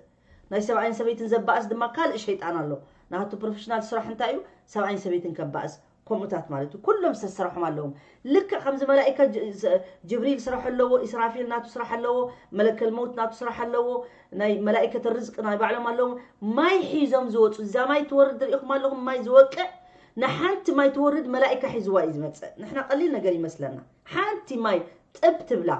ናይ ሰብኣይን ሰበይትን ዘባእስ ድማ ካልእ ሸይጣን ኣሎ። ናሃቱ ፕሮፌሽናል ስራሕ እንታይ እዩ? ሰብኣይን ሰበይትን ከባእስ። ከምኡታት ማለት እዩ። ኩሎም ዝተሰርሖም ኣለዎም። ልክዕ ከምዚ መላኢካ ጅ- ዝ- ጅብሪል ስራሕ ኣለዎ፣ ኢስራፊል ናቱ ስራሕ ኣለዎ፣ መለከል መውት ናቱ ስራሕ ኣለዎ፣ ናይ መላኢከት ርዝቅ ናይ ባዕሎም ኣለዎም። ማይ ሒዞም ዝወፁ፣ እዛ ማይ ትወርድ ርኢኹም ኣለኹም፣ ማይ ዝወቅዕ ንሓንቲ ማይ ትወርድ መላኢካ ሒዝዋ እዩ ዝመፅእ። ንሕና ቀሊል ነገር ይመስለና። ሓንቲ ማይ ጥብ ትብላ።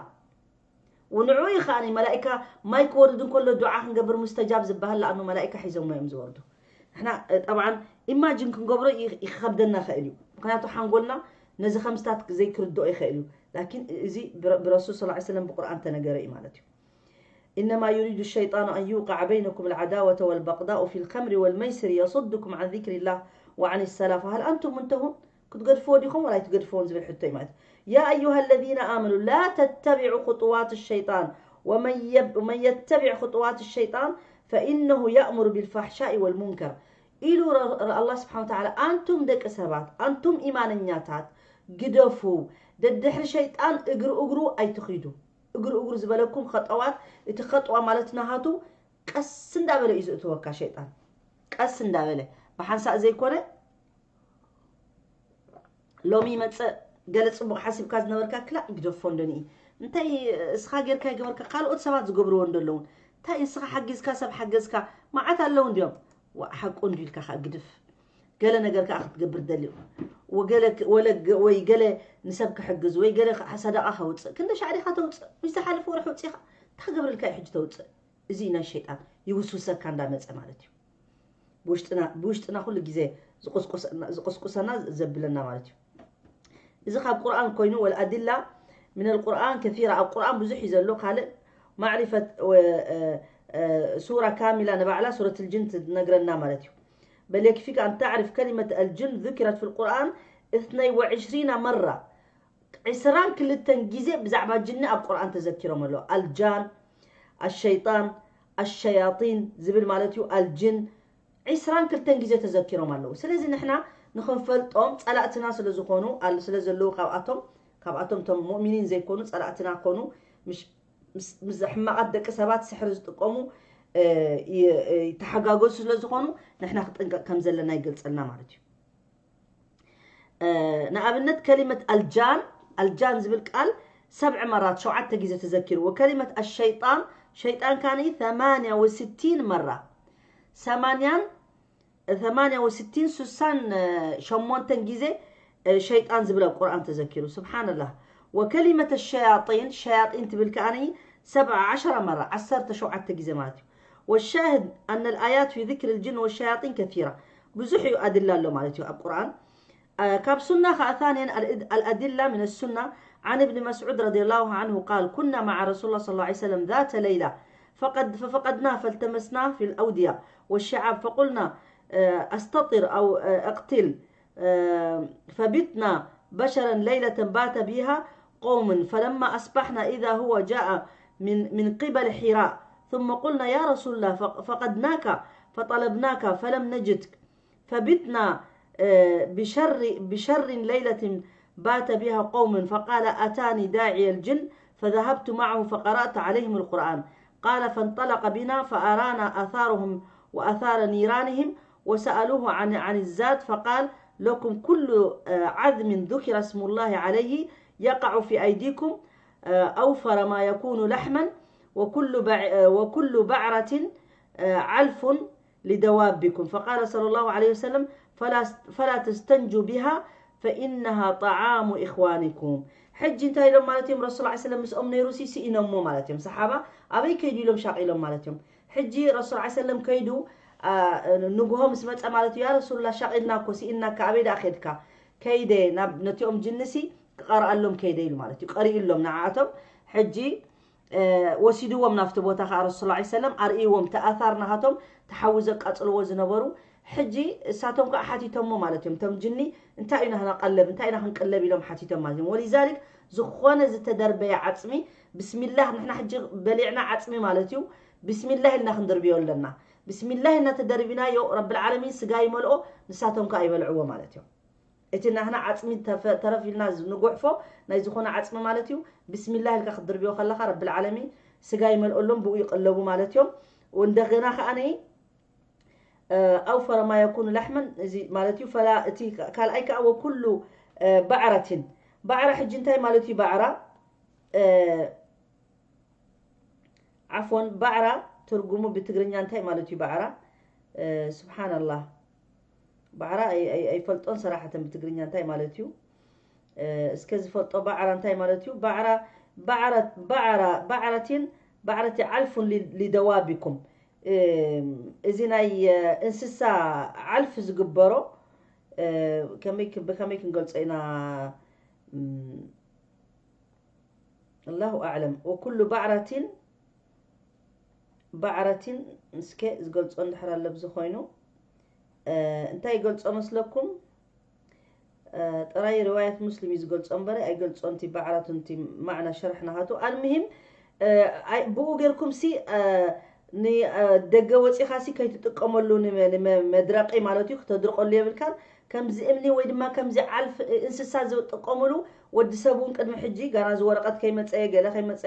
ንዑ እዩ ከኣ መላኢካ ማይ ክወርድ እንከሎ ዱዓ ክንገብር ሙስተጃብ ዝበሃል ለኣኑ መላኢካ ሒዞሞ እዮም ዝወርዱ። ንሕና ጠብዓን ኢማጅን ክንገብሮ ይኸብደና ይኽእል እዩ። ምክንያቱ ሓንጎልና ነዚ ከምስታት ዘይክርድኦ ይኽእል እዩ። ላኪን እዚ ብረሱል ስ ሰለም ብቁርኣን ተነገረ እዩ ማለት እዩ። إنما يريد الشيطان أن يوقع بينكم العداوة والبغضاء في الخمر والميسر يصدكم عن ذكر الله وعن الصلاة فهل أنتم منتهون؟ ክትገድፍዎ ዲኹም ወላ ኣይትገድፍዎን ዝብል ሕቶ እዩ ማለት እዩ። يا أيها الذين آمنوا لا تتبعوا خطوات الشيطان ومن يب- ومن يتبع خطوات الشيطان فإنه يأمر بالفحشاء والمنكر ኢሉ ረ- ረ- ኣላህ ስብሓን ወተዓላ ኣንቱም ደቂ ሰባት ኣንቱም ኢማነኛታት ግደፉ ደድሕሪ ሸይጣን እግሪ እግሩ ኣይትኺዱ እግሪ እግሩ ዝበለኩም ኸጠዋት እቲ ኸጠዋ ማለት ናሃቱ ቀስ እንዳበለ እዩ ዝእትወካ ሸይጣን ቀስ እንዳበለ ብሓንሳእ ዘይኮነ ሎሚ ይመፅእ ገለ ፅቡቕ ሓሲብካ ዝነበርካ ክላእ ግደፎ እንደኒ እንታይ እስኻ ጌርካ ይገበርካ ካልኦት ሰባት ዝገብርዎ እንደለውን እንታይ እስኻ ሓጊዝካ ሰብ ሓገዝካ መዓት ኣለዉ እንዲዮም ዋእ ሓቁ እንዲ ኢልካ ከዓ ግድፍ ገለ ነገር ከዓ ክትገብር ደልዩ ወገለ ወለ ወይ ገለ ንሰብ ክሕግዝ ወይ ገለ ከዓ ሰደቃ ከውፅእ ክንደ ሻዕሪካ ተውፅእ ምስ ዝሓለፈ ወርሒ ውፅኢካ እንታይ ክገብርልካ እዩ ሕጂ ተውፅእ እዚ ናይ ሸይጣን ይውስውሰካ እንዳመፀ ማለት እዩ ብውሽጥና ኩሉ ግዜ ዝቁስቁሰና ዘብለና ማለት እዩ። እዚ ካብ ቁርኣን ኮይኑ፣ ወልኣድላ ምን ኣልቁርኣን ከሲራ፣ ኣብ ቁርኣን ብዙሕ እዩ ዘሎ። ካልእ ማዕሪፈት ሱራ ካሚላ ንባዕላ ሱረት ልጅን ትነግረና ማለት እዩ። በል የክፊካ ኣን ተዕሪፍ ከሊመት ኣልጅን ذكرت في القرآن اثنين وعشرين مرة። ዕስራን ክልተን ግዜ ብዛዕባ ጅኒ ኣብ ቁርኣን ተዘኪሮም ኣለዉ። ኣልጃን፣ ኣሸይጣን፣ ኣሸያጢን ዝብል ማለት እዩ። ኣልጅን ዕስራን ክልተን ግዜ ተዘኪሮም ኣለዉ። ስለዚ ንሕና ንኽንፈልጦም ጸላእትና ስለ ዝኾኑ፣ ኣል-፣ ስለ ዘለዉ ካብኣቶም፣ ካብኣቶም እቶም ሙእሚኒን ዘይኮኑ ጸላእትና ኮኑ፣ ምሽ-፣ ምስ፣ ምስ ሕማቓት ደቂ ሰባት ስሕሪ ዝጥቀሙ፣ እ፣ ይ-፣ እ፣ ይተሓጋገዙ ስለ ዝኾኑ ንሕና ክጥንቀቕ ከም ዘለና ይገልጸልና ማለት እዩ። እ፣ ንኣብነት ከሊመት ኣልጃን፣ ኣልጃን ዝብል ቃል ሰብዐ መራት ሸውዓተ ግዜ ተዘኪሩ። ወከሊመት ኣሸይጣን፣ ሸይጣን ካኒ ثمانية وستين መራ። ሰማንያን፣ ثمانية وستين ሱሳን ሸሞንተን ግዜ እ፣ ሸይጣን ዝብል ኣብ ቁርኣን ተዘኪሩ። ስብሓንላህ። ወከሊመት ሸያጢን፣ ሸያጢን ትብል ከኣኒ ሰብዓ ዓሸራ መራ፣ ዓሰርተ ሸውዓተ ግዜ ማለት እዩ። ወሻህድ ኣነ ልኣያት ፊ ذكر الجن والشياطين كثيرة። ብዙሕ እዩ ኣድላ ኣሎ ማለት እዩ ኣብ ቁርኣን። እ፣ ካብ ሱና ከኣ ثانيا الأد-، الأدلة من السنة عن ابن مسعود رضي الله عنه قال: كنا مع رسول الله صلى الله عليه وسلم ذات ليلة فقد-، ففقدناه فالتمسناه في الأودية والشعاب فقلنا، آه، أستطر أو، آه، أقتل. آه، فبتنا بشرا ليلة بات بها قوم، فلما أصبحنا إذا هو جاء من، من قبل حراء، ثم قلنا: يا رسول الله، فق-، فقدناك فطلبناك فلم نجدك، فبتنا، آه، بشر، بشر ليلة بات بها قوم، فقال: أتاني داعي الجن، فذهبت معه فقرأت عليهم القرآن. قال: فانطلق بنا فأرانا آثارهم وآثار نيرانهم، وسألوه عن، عن الزاد، فقال: لكم كل، آه، عظم ذكر اسم الله عليه يقع في أيديكم، آه، أوفر ما يكون لحما، وكل بع-، آه، وكل بعرة، آه، علف لدوابكم. فقال صلى الله عليه وسلم: فلا، فلا تستنجوا بها فإنها طعام إخوانكم. ሕጂ እንታይ ኢሎም ማለት እዮም? ረሱል ላ ሰለም ምስኦም ነይሩ ሲ ስኢኖሞ ማለት እዮም። ሰሓባ ኣበይ ከይዱ ኢሎም ሻቕ ኢሎም ማለት እዮም። ሕጂ ረሱል ላ ሰለም ከይዱ፣ አ፣ ንግሆ ምስ መጸ ማለት እዩ፣ ያ ረሱሉላ ሻቕ ኢልና እኮ ስኢናካ፣ ኣበይ ደኣ ከድካ? ከይደ ናብ ነቲኦም ጅንሲ ክቐርኣሎም ከይደ ኢሉ ማለት እዩ። ቀሪኡሎም ንዓኣቶም። ሕጂ፣ እ፣ ወሲድዎም ናብቲ ቦታ ከኣ ረሱል ላ ሰለም ኣርእይዎም፣ እቲ ኣታር ናሃቶም፣ እቲ ሓዊ ዘቃጽልዎ ዝነበሩ። ሕጂ እሳቶም ከኣ ሓቲቶሞ ማለት እዮም። እቶም ጅኒ፣ እንታይ ኢና ህና ቀለብ፣ እንታይ ኢና ክንቅለብ ኢሎም ሓቲቶም ማለት እዮም። ወሊዛሊክ ዝኾነ ዝተደርበየ ዓጽሚ፣ ብስሚላህ፣ ንሕና ሕጂ በሊዕና ዓጽሚ ማለት እዩ፣ ብስሚላህ ኢልና ክንድርብዮ ኣለና። ብስሚላህ ኢልና ተደርቢናዮ፣ ረብል ዓለሚን ስጋ ይመልኦ፣ ንሳቶም ከኣ ይበልዕዎ ማለት እዮም። እቲ ናህና ዓጽሚ ተፈ-፣ ተረፍ ኢልና ዝ-፣ ንጉሕፎ ናይ ዝኾነ ዓጽሚ ማለት እዩ። ብስሚላህ ኢልካ ክትድርብዮ ከለኻ ረብል ዓለሚን ስጋ ይመልኦሎም፣ ብኡ ይቕለቡ ማለት እዮም። ወእንደገና ከኣ ነይ፣ እ፣ ኣውፈረ ማ የኩኑ ላሕመን፣ እዚ ማለት እዩ። ፈላ፣ እቲ ካልኣይ ከኣ ወኩሉ፣ እ፣ ባዕራቲን። ባዕራ ሕጂ እንታይ ማለት እዩ ባዕራ? እ፣ ዓፎን፣ ባዕራ ትርጉሙ ብትግርኛ እንታይ ማለት እዩ ባዕራ? እ፣ ስብሓንላህ። ባዕራ ኣይ-፣ ኣይ-፣ ኣይፈልጦን ሰራሕተን ብትግርኛ እንታይ ማለት እዩ? እ፣ እስከ ዝፈልጦ ባዕራ እንታይ ማለት እዩ? ባዕራ፣ ባዕራ፣ ባዕራ፣ ባዕረቲን፣ ባዕረቲ ዓልፉን ሊ-፣ ሊደዋቢኩም። እ፣ እዚ ናይ፣ እ፣ እንስሳ ዓልፍ ዝግበሮ፣ እ፣ ከመይ ክ-፣ ብከመይ ክንገልጾ ኢና? እም፣ ኣላሁ ኣዕለም። ወኩሉ ባዕራቲን፣ ባዕራቲን እስከ ዝገልጾ እንድሕር ኣሎ ብዚ ኮይኑ፣ እ፣ እንታይ ይገልጾ መስለኩም? እ፣ ጥራይ ሪዋያት ሙስሊም እዩ ዝገልጾ እምበረ ኣይገልጾን፣ እቲ ባዕራቱን እቲ ማዕና ሸርሕ ናሃቱ። ኣልሙሂም፣ እ፣ ኣይ-፣ ብኡ ጌርኩም ሲ፣ እ፣ ን-፣ እ፣ ደገ ወጺኻ ሲ ከይትጥቀመሉ ንመ-፣ ንመ-፣ መድረቂ ማለት እዩ፣ ክተድርቀሉ የብልካን። ከምዚ እምኒ ወይ ድማ ከምዚ ዓልፍ፣ እ፣ እንስሳ ዝጥቀምሉ ወዲ ሰብ እውን ቅድሚ ሕጂ ጋና እዚ ወረቐት ከይመጸ፣ ገለ ከይመጸ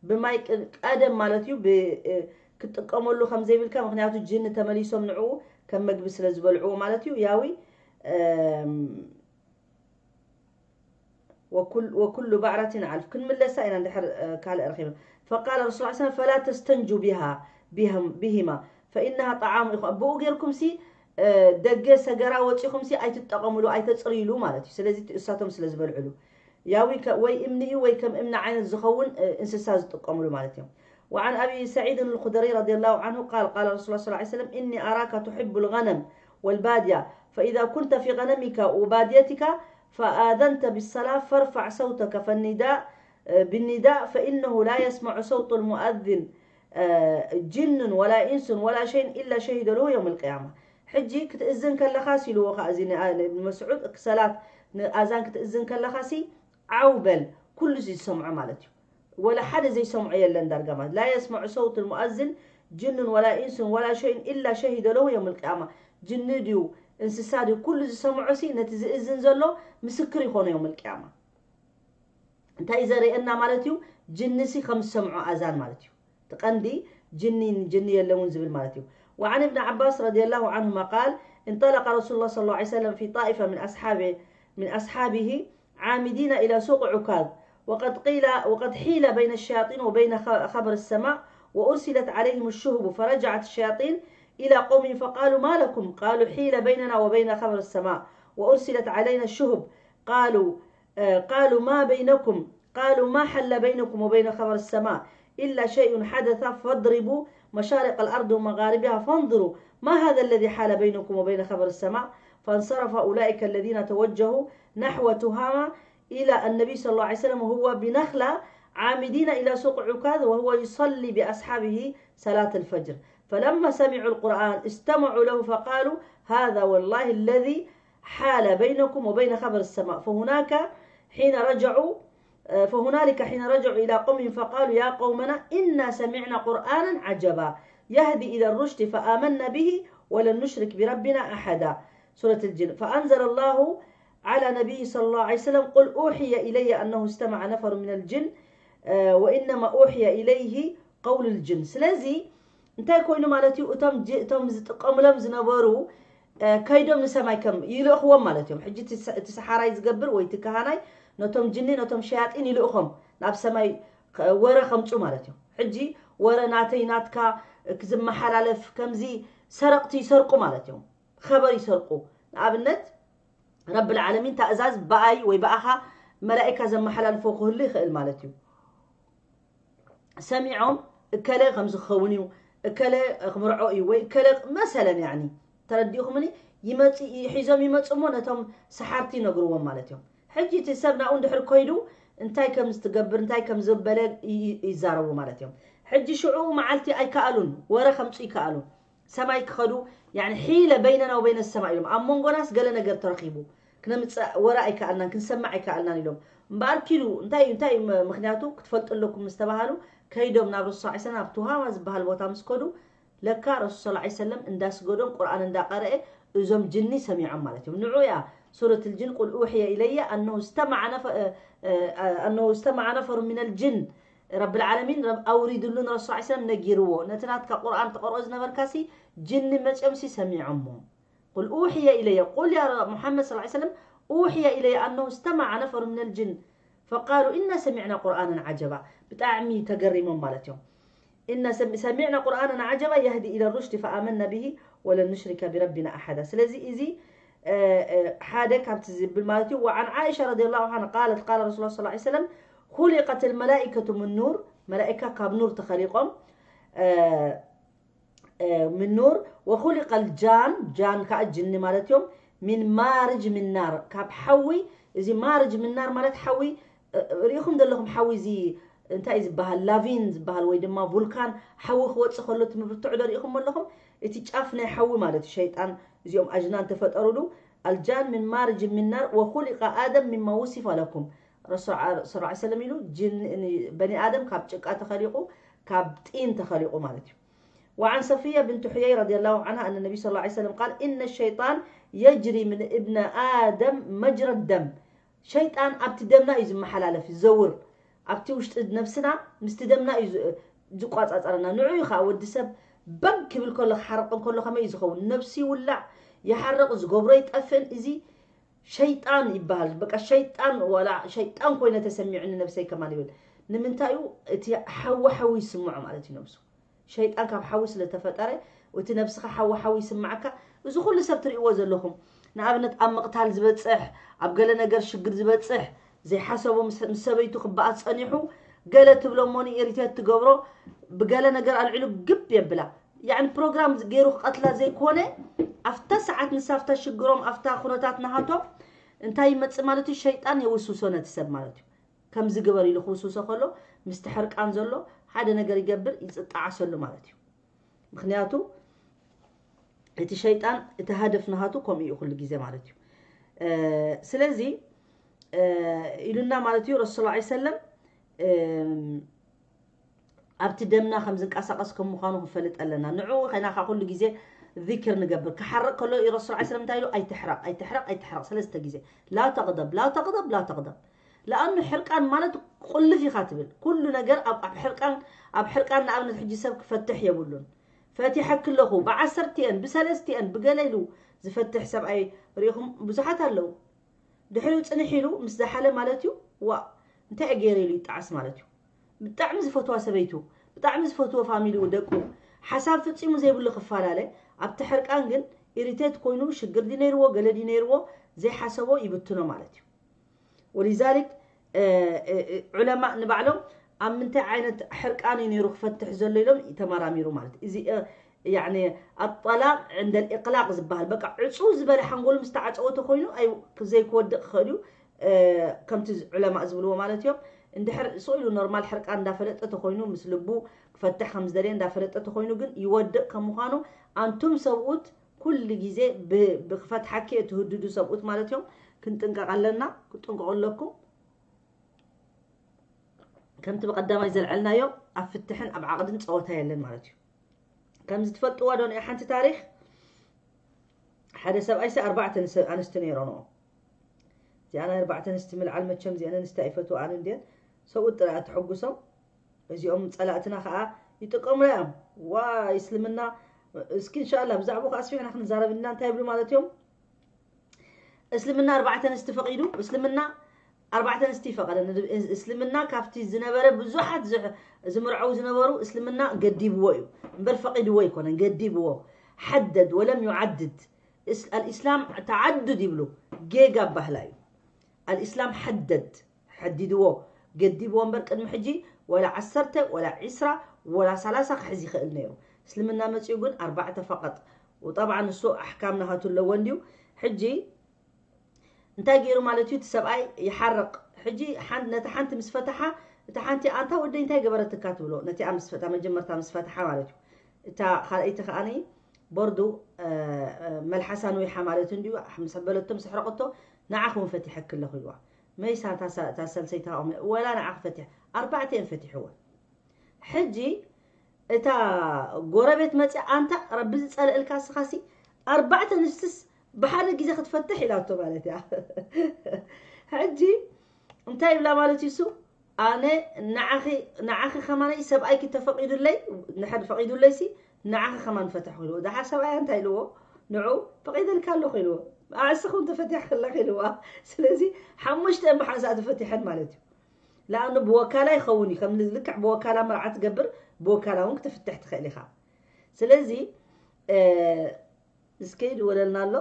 ብማይ ቅ-፣ ቀደም ማለት እዩ ብ-፣ እ፣ ክትጥቀመሉ ከም ዘይብልካ፣ ምኽንያቱ ጅን ተመሊሶም ንዕኡ ከም መግቢ ስለ ዝበልዕዎ ማለት እዩ። ያዊ፣ እም፣ ወኩል-፣ ወኩሉ ባዕራቲን ዓልፍ። ክንምለሳ ኢና እንድሕር፣ እ፣ ካልእ ረኺብና። ፈቃለ ረሱል ሰለም፣ "ፈላ ተስተንጁ ቢሃ፣ ቢህም-፣ ቢሂማ፣ ፈኢነሃ ጠዓሙ ኢኹም።" ብኡ ጌርኩም ሲ፣ እ፣ ደገ ሰገራ ወጺኹም ሲ ኣይትጠቐምሉ፣ ኣይተጽርይሉ ማለት እዩ። ስለዚ እቲ እሳቶም ስለ ዝበልዕሉ። ያዊ ከ-፣ ወይ እምኒ እዩ ወይ ከም እምኒ ዓይነት ዝኸውን፣ እ፣ እንስሳ ዝጥቀምሉ ማለት እዮም። وعن أبي سعيد الخدري رضي الله عنه قال: قال رسول الله صلى الله عليه وسلم: إني أراك تحب الغنم والبادية، فإذا كنت في غنمك وباديتك فآذنت بالصلاة فارفع صوتك فالنداء، بالنداء، فإنه لا يسمع صوت المؤذن جن ولا إنس ولا شيء إلا شهد له يوم القيامة. ሕጂ ክትእዝን ከለኻሲ ኢልዎ ኸዓ እዚ ንኣብን መስዑድ ሰላት ንኣዛን ክትእዝን ከለኻሲ ዓው በል፣ ኩሉ እዚ ዝሰምዖ ማለት እዩ። ወላ ሓደ ዘይሰምዖ የለን ዳርጋ ማለት። لا يسمع صوت المؤذن جن ولا إنس ولا شيء إلا شهد له يوم القيامة. ጅኒ ድዩ እንስሳ ድዩ ኩሉ ዝሰምዖ ሲ ነቲ ዝእዝን ዘሎ ምስክር ይኾኖ يوم القيامة። እንታይ እዩ ዘርእየና ማለት እዩ? ጅኒ ሲ ከም ዝሰምዖ ኣዛን ማለት እዩ። እቲ ቀንዲ ጅኒ ጅኒ የለውን ዝብል ማለት እዩ። وعن ابن عباس رضي الله عنهما قال: انطلق رسول الله صلى الله عليه وسلم في طائفة من أصحابه من أصحابه عامدين إلى سوق عكاظ، وقد قيل وقد حيل بين الشياطين وبين خبر السماء، وأرسلت عليهم الشهب، فرجعت الشياطين إلى قومهم فقالوا: ما لكم؟ قالوا: حيل بيننا وبين خبر السماء وأرسلت علينا الشهب. قالوا آه، قالوا: ما بينكم؟ قالوا: ما حل بينكم وبين خبر السماء إلا شيء حدث، فاضربوا مشارق الأرض ومغاربها فانظروا ما هذا الذي حال بينكم وبين خبر السماء. فانصرف أولئك الذين توجهوا نحو تهامة إلى النبي صلى الله عليه وسلم وهو بنخلة عامدين إلى سوق عكاظ وهو يصلي بأصحابه صلاة الفجر، فلما سمعوا القرآن استمعوا له فقالوا: هذا والله الذي حال بينكم وبين خبر السماء. فهناك حين رجعوا آه، فهنالك حين رجعوا إلى قومهم فقالوا: يا قومنا إنا سمعنا قرآنا عجبا يهدي إلى الرشد فآمنا به ولن نشرك بربنا أحدا. سورة الجن. فأنزل الله على نبيه صلى الله عليه وسلم: قل أوحي إلي أنه استمع نفر من الجن، آه، وإنما أوحي إليه قول الجن. ስለዚ እንታይ ኮይኑ ማለት እዩ? እቶም ጅ- እቶም ዝጥቀሙሎም ዝነበሩ እ፣ ከይዶም ንሰማይ ከም ይልእኽዎም ማለት እዮም። ሕጂ እቲ ሰ- እቲ ሰሓራይ ዝገብር ወይ እቲ ካህናይ ነቶም ጅኒ ነቶም ሸያጢን ይልእኾም ናብ ሰማይ ከ- ወረ ከምፁ ማለት እዮም። ሕጂ ወረ ናተይ ናትካ ክዝመሓላለፍ ከምዚ ሰረቕቲ ይሰርቁ ማለት እዮም። ኸበር ይሰርቁ። ንኣብነት ረብል ዓለሚን ታእዛዝ ብኣይ ወይ ብኣኻ መላእካ ዘመሓላልፎ ክህሉ ይኽእል ማለት እዩ። ሰሚዖም እከለ ከም ዝኸውን እዩ፣ እከለ ክምርዖ እዩ ወይ እከለ መሰለን ያኒ ተረዲእኹምኒ ይመጽ ሒዞም ይመጹ እሞ ነቶም ሰሓርቲ ይነግርዎም ማለት እዮም። ሕጂ እቲ ሰብ ናብኡ እንድሕር ኮይዱ እንታይ ከም ዝትገብር እንታይ ከም ዝበለ ይ- ይዛረቡ ማለት እዮም። ሕጂ ሽዑ መዓልቲ ኣይከኣሉን ወረ ከምፁ ይከኣሉ ሰማይ ክኸዱ ያኒ ሒለ በይነና ወበይነ ሰማይ ኢሎም ኣብ መንጎናስ ገለ ነገር ተረኺቡ ክነምፅእ ወረ ኣይከኣልናን ክንሰምዕ ኣይከኣልናን ኢሎም እምበኣር ኪዱ እንታይ እዩ እንታይ እዩ ም- ምክንያቱ ክትፈልጡ ኣለኩም ምስ ተባሃሉ ከይዶም ናብ ረሱል ስ ሰለም ኣብ ትሃማ ዝበሃል ቦታ ምስ ከዱ ለካ ረሱል ስ ሰለም እንዳስገዶም ቁርኣን እንዳቀረአ እዞም ጅኒ ሰሚዖም ማለት እዮም ንዑ እያ ሱረት ልጅን ቁል ኡሕየ ኢለየ ኣነሁ ስተማዓ ነፈ- እ- እ- ኣነሁ ስተማዓ ነፈሩ ሚነል ጅን ረብል ዓለሚን ረብ ኣውሪድሉ ንረሱል ስ ሰለም ነጊርዎ ነቲ ናትካ ቁርኣን ተቀርኦ ዝነበርካሲ ጅኒ መፅዮምሲ ሰሚዖሞ قل أوحي إلي قل يا محمد صلى الله عليه وسلم أوحي إلي أنه استمع نفر من الجن فقالوا إنا سمعنا قرآنا عجبا ብጣዕሚ ተገሪሞም ማለት እዮም إنا سم- سمعنا قرآنا عجبا يهدي إلى الرشد فآمنا به ولن نشرك بربنا أحدا ስለዚ እዚ እ፣ እ፣ ሓደ ካብቲ ዝብል ማለት እዩ وعن عائشة رضي الله عنها قالت قال رسول الله صلى الله عليه وسلم خلقت الملائكة من نور መላእካ ካብ ኑር ተኸሊቆም እ፣ እ፣ من نور وخلق الجان ጃን ከዓ ጅኒ ማለት እዮም من مارج من نار ካብ ሓዊ እዚ ማርጅ ምናር ማለት ሓዊ እ፣ ሪኢኹም ዘለኹም ሓዊ እዚ እንታይ እዩ ዝበሃል ላቪን ዝበሃል ወይ ድማ ቡልካን ሓዊ ክወፅእ ከሎ እቲ ምብርትዑ ዶ ሪኢኹም ኣለኹም እቲ ጫፍ ናይ ሓዊ ማለት እዩ ሸይጣን እዚኦም ኣጅናን ተፈጠሩሉ الجان من مارج من نار وخلق آدم مما وصف لكم ረሱል ዓ- ሰለላሁ ዐለይሂ ወሰለም ኢሉ ጅን ን- በኒ ኣደም ካብ ጭቃ ተኸሊቑ ካብ ጢን ተኸሊቑ ማለት እዩ وعن صفية بنت حيي رضي الله عنها أن النبي صلى الله عليه وسلم قال إن الشيطان يجري من ابن آدم مجرى الدم ሸይጣን ኣብቲ ደምና እዩ ዝመሓላለፍ ዝዘውር ኣብቲ ውሽጢ ነብስና ምስቲ ደምና እዩ ዝ- ዝቋጻጸረና ንዑ እዩ ከዓ ወዲ ሰብ በግ ክብል ከሎ ክሓርቕ እንከሎ ከመይ እዩ ዝኸውን ነብሲ ይውላዕ ይሓርቕ ዝገብሮ ይጠፍእን እዚ ሸይጣን ይበሃል በቃ ሸይጣን ወላ ሸይጣን ኮይነ ተሰሚዑኒ ነብሰይ ከማን ይብል ንምንታይ እዩ እቲ ሓዊ ሓዊ ይስምዖ ማለት እዩ ነብሱ ሸይጣን ካብ ሓዊ ስለተፈጠረ እቲ ነብስኻ ሓዊ ሓዊ ይስምዓካ እዚ ኩሉ ሰብ ትርእይዎ ዘለኹም ንኣብነት ኣብ ምቕታል ዝበፅሕ ኣብ ገለ ነገር ሽግር ዝበፅሕ ዘይሓሰቦ ምስ ምስ ሰበይቱ ክበኣስ ፀኒሑ ገለ ትብሎ እሞኒ ኢሪቴት ትገብሮ፣ ብገለ ነገር ኣልዒሉ ግብ የብላ። ያዕኒ ፕሮግራም ገይሩ ክቐትላ ዘይኮነ፣ ኣብታ ሰዓት ንሳ ኣብታ ሽግሮም፣ ኣብታ ኩነታት ናሃቶም እንታይ ይመጽእ ማለት እዩ? ሸይጣን የውስውሶ ነቲ ሰብ ማለት እዩ። ከምዚ ግበር ኢሉ ክውስውሶ ከሎ፣ ምስቲ ሕርቃን ዘሎ ሓደ ነገር ይገብር፣ ይጽጣዓሰሉ ማለት እዩ። ምኽንያቱ እቲ ሸይጣን፣ እቲ ሃደፍ ናሃቱ ከምኡ እዩ ኩሉ ግዜ ማለት እዩ። ስለዚ ኢሉና ማለት እዩ ረሱል ላ ሰለም፣ ኣብቲ ደምና ከም ዝንቀሳቐስ ከም ምዃኑ ክንፈልጥ ኣለና። ንዑ ከይና ከዓ ኩሉ ግዜ ዚክር ንገብር። ክሓርቕ ከሎ ረሱል ላ ሰለም እንታይ ኢሉ? ኣይትሕረቕ፣ ኣይትሕረቕ፣ ኣይትሕረቕ። ሰለስተ ግዜ ላ ተቕደብ፣ ላ ተቕደብ፣ ላ ተቕደብ። ለኣኑ ሕርቃን ማለት ቁልፍ ኢኻ ትብል። ኩሉ ነገር ኣብ ኣብ ሕርቃን ኣብ ሕርቃን ንኣብነት ሕጂ ሰብ ክፈትሕ የብሉን። ፈቲሐኪ ኣለኹ ብዓሰርቲአን ብሰለስቲአን ብገለ ኢሉ ዝፈትሕ ሰብኣይ ርኢኹም ብዙሓት ኣለዉ። ድሕሪኡ ጽንሕ ኢሉ ምስ ዝሓለ ማለት እዩ። ዋ እንታይ እየ ገይረ ኢሉ ይጣዓስ ማለት እዩ። ብጣዕሚ ዝፈትዋ ሰበይቱ፣ ብጣዕሚ ዝፈትዎ ፋሚሊኡ፣ ደቁ፣ ሓሳብ ፍጺሙ ዘይብሉ ክፈላለ፣ ኣብቲ ሕርቃን ግን ኢሪቴት ኮይኑ ሽግር ድዩ ነይርዎ ገለ ድዩ ነይርዎ ዘይሓሰቦ ይብትኖ ማለት እዩ። ወሊዛሊክ ዑለማእ ንባዕሎም ኣብ ምንታይ ዓይነት ሕርቃን እዩ ነይሩ ክፈትሕ ዘሎ ኢሎም ተመራሚሩ ማለት እዩ። እዚ ያኒ ኣጠላቕ ዕንደል ኢቕላቕ ዝበሃል በቃ ዕፁው ዝበለ ሓንጎሉ ምስ ተዓፀወ ተኮይኑ ዘይክወድቕ ክኽእል እዩ። ከምቲ ዑለማእ ዝብልዎ ማለት እዮም። እንድሕር ስቕ ኢሉ ኖርማል ሕርቃን እንዳፈለጠ ተኮይኑ ምስ ልቡ ክፈትሕ ከም ዝደለየ እንዳፈለጠ ተኮይኑ ግን ይወድቕ ከም ምዃኑ ኣንቱም ሰብኡት ኩሉ ግዜ ብክፈትሓኪ እትህድዱ ሰብኡት ማለት እዮም። ክንጥንቀቕ ኣለና፣ ክትጥንቀቑ ኣለኩም። ከምቲ ብቐዳማይ ዘልዐልናዮ ኣብ ፍትሕን ኣብ ዓቕድን ፀወታ የለን ማለት እዩ። ከምዚ ትፈልጥዋ ዶ ንያ ሓንቲ ታሪክ ሓደ ሰብኣይ ሰ ኣርባዕተ ኣንስቲ ነይሮንኦ። እዚኣ ናይ ኣርባዕተ ኣንስቲ ምልዓል መቸም እዚአን ኣንስቲ ኣይፈትዋ ኣነ እንድን ሰብኡት ጥራይ ኣትሐጉሶም። እዚኦም ጸላእትና ከዓ ይጥቀሙላ እዮም። ዋ እስልምና እስኪ እንሻላ ብዛዕባኡ ከዓ ኣስፊሕና ክንዛረብ ኢና። እንታይ ይብሉ ማለት እዮም? እስልምና ኣርባዕተ ኣንስቲ ፈቒዱ። እስልምና ኣርባዕተ ኣንስቲ ይፈቐደ። እስልምና ካብቲ ዝነበረ ብዙሓት ዝምርዐው ዝነበሩ እስልምና ገዲብዎ እዩ እምበር ፈቒድዎ ኣይኮነን። ገዲብዎ። ሓደድ ወለም ዩዓድድ። ኣልእስላም ተዓዱድ ይብሉ። ጌጋ ኣባህላ እዩ። ኣልእስላም ሓደድ። ሐዲድዎ ገዲብዎ እምበር ቅድሚ ሕጂ ወላ ዓሰርተ ወላ ዒስራ ወላ ሰላሳ ክሕዝ ይኽእል ነይሩ። እስልምና መፂኡ ግን ኣርባዕተ ፈቐጥ። ወጠብዓ ንሱ ኣሕካም ናሃቱ ኣለዎ እንድዩ። ሕጂ እንታይ ገይሩ ማለት እዩ? እቲ ሰብኣይ ይሓርቕ። ሕጂ ነቲ ሓንቲ ምስ ፈተሓ እታ ሓንቲ ኣንታ ወደይ እንታይ ገበረትካ ትብሎ ነቲኣ ምስ ፈታ መጀመርታ ምስ ፈተሓ ማለት እዩ። እታ ካልኣይቲ ከዓኒ ቦርዱ መልሓሳ ንዊሓ ማለት እንድዩ። ምስ በለቶ ምስ ኣሕረቐቶ ንዓኺ እውን ፈቲሐኪ ኣለኹ ኢልዋ። መይሳ እታ ሰልሰይታ ወላ ንዓኺ ፈቲሐ ኣርባዕተ እየን ፈቲሕወን። ሕጂ እታ ጎረቤት መፅያ ኣንታ ረቢ ዝፀልእልካ እስኻሲ ኣርባዕተ ኣንስትስ ብሓደ ግዜ ክትፈትሕ ኢላቶ ማለት እያ። ሕጂ እንታይ ይብላ ማለት እዩ እሱ ኣነ ንዓኺ ንዓኺ ከማነይ ሰብኣይኪ ተፈቒዱለይ ንሐድ ፈቒዱለይሲ ንዓኺ ከማን ፈተሕኩ ኢልዎ። ደሓር ሰብኣያ እንታይ ኢልዎ? ንዑ ፈቒደልካ ኣለኹ ኢልዎ። ኣዕስኹም ተፈቲሕኪ ኣለኺ ኢልዋ። ስለዚ ሓሙሽተ ብሓንሳእ ተፈቲሐን ማለት እዩ። ለኣኑ ብወካላ ይኸውን እዩ። ከም ልክዕ ብወካላ መርዓ ትገብር ብወካላ እውን ክትፍትሕ ትኽእል ኢኻ። ስለዚ እስከ ይድወለልና ኣሎ።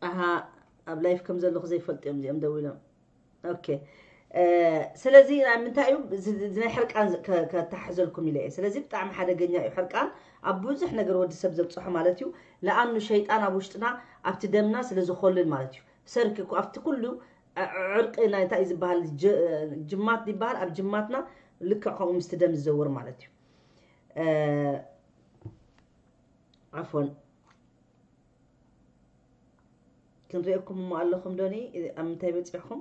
ኣሃ ኣብ ላይፍ ከም ዘለኹ ዘይፈልጡ እዮም እዚኦም ደዊሎም። ኦኬ ስለዚ ናይ ምንታይ እዩ ናይ ሕርቃን ከተሓሕዘልኩም ኢለ እየ። ስለዚ ብጣዕሚ ሓደገኛ እዩ ሕርቃን። ኣብ ብዙሕ ነገር ወዲ ሰብ ዘብፅሖ ማለት እዩ። ለኣኑ ሸይጣን ኣብ ውሽጥና ኣብቲ ደምና ስለ ዝኾልል ማለት እዩ። ሰርኪ ኣብቲ ኩሉ ዕርቂ ናይ እንታይ ዝበሃል ጅማት ይበሃል ኣብ ጅማትና ልክዕ ከምኡ ምስቲ ደም ዝዘውር ማለት እዩ። ዓፎን ክንሪኤኩም እሞ ኣለኹም ዶኒ ኣብ ምንታይ በፂሕኩም?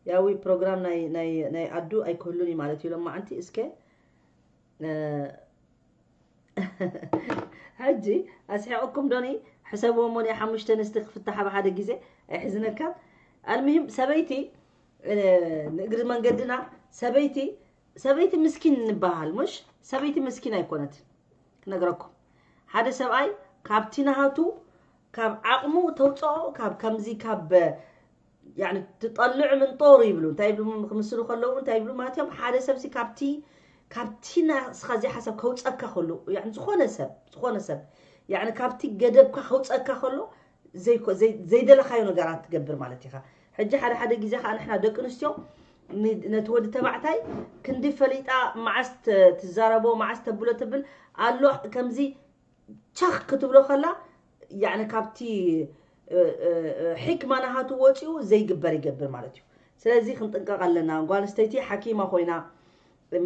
ያዊ ፕሮግራም ናይ ናይ ናይ ኣዱ ኣይክህሉን እዩ ማለት እዩ። ሎማዓንቲ እስከ ሕጂ ኣስሒቕኩም ዶኒ ሕሰብዎ እሞ ናይ ሓሙሽተ ኣንስቲ ክፍታሓ ብሓደ ግዜ ኣይሕዝነካን። ኣልምሂም ሰበይቲ ንእግሪ መንገድና ሰበይቲ ሰበይቲ ምስኪን ንበሃል ሙሽ ሰበይቲ ምስኪን ኣይኮነትን። ክነግረኩም ሓደ ሰብኣይ ካብቲ ናሃቱ ካብ ዓቕሙ ተውፅኦ ካብ ከምዚ ካብ ያኒ ትጠልዕ ምንጦሩ ይብሉ እንታይ ይብሉ ክምስሉ ከለዉ እንታይ ይብሉ ማለት እዮም ሓደ ሰብሲ ካብቲ ካብቲ ናስኻ ዘይሓሳብ ከውፀካ ከሎ ያኒ ዝኾነ ሰብ ዝኾነ ሰብ ያኒ ካብቲ ገደብካ ከውፀካ ከሎ ዘይደለኻዮ ነገራት ትገብር ማለት ኢኻ። ሕጂ ሓደ ሓደ ግዜ ከዓ ንሕና ደቂ ኣንስትዮ ን- ነቲ ወዲ ተባዕታይ ክንዲ ፈሊጣ፣ መዓስ ተ- ትዛረቦ፣ መዓስ ተብሎ ትብል ኣሎ። ከምዚ ቻኽ ክትብሎ ከላ፣ ያዕኒ ካብቲ እ፣ እ፣ እ፣ ሕክማ ናሃቱ ወፂኡ ዘይግበር ይገብር ማለት እዩ። ስለዚ ክንጥንቀቕ ኣለና። ጓል ኣንስተይቲ ሓኪማ ኮይና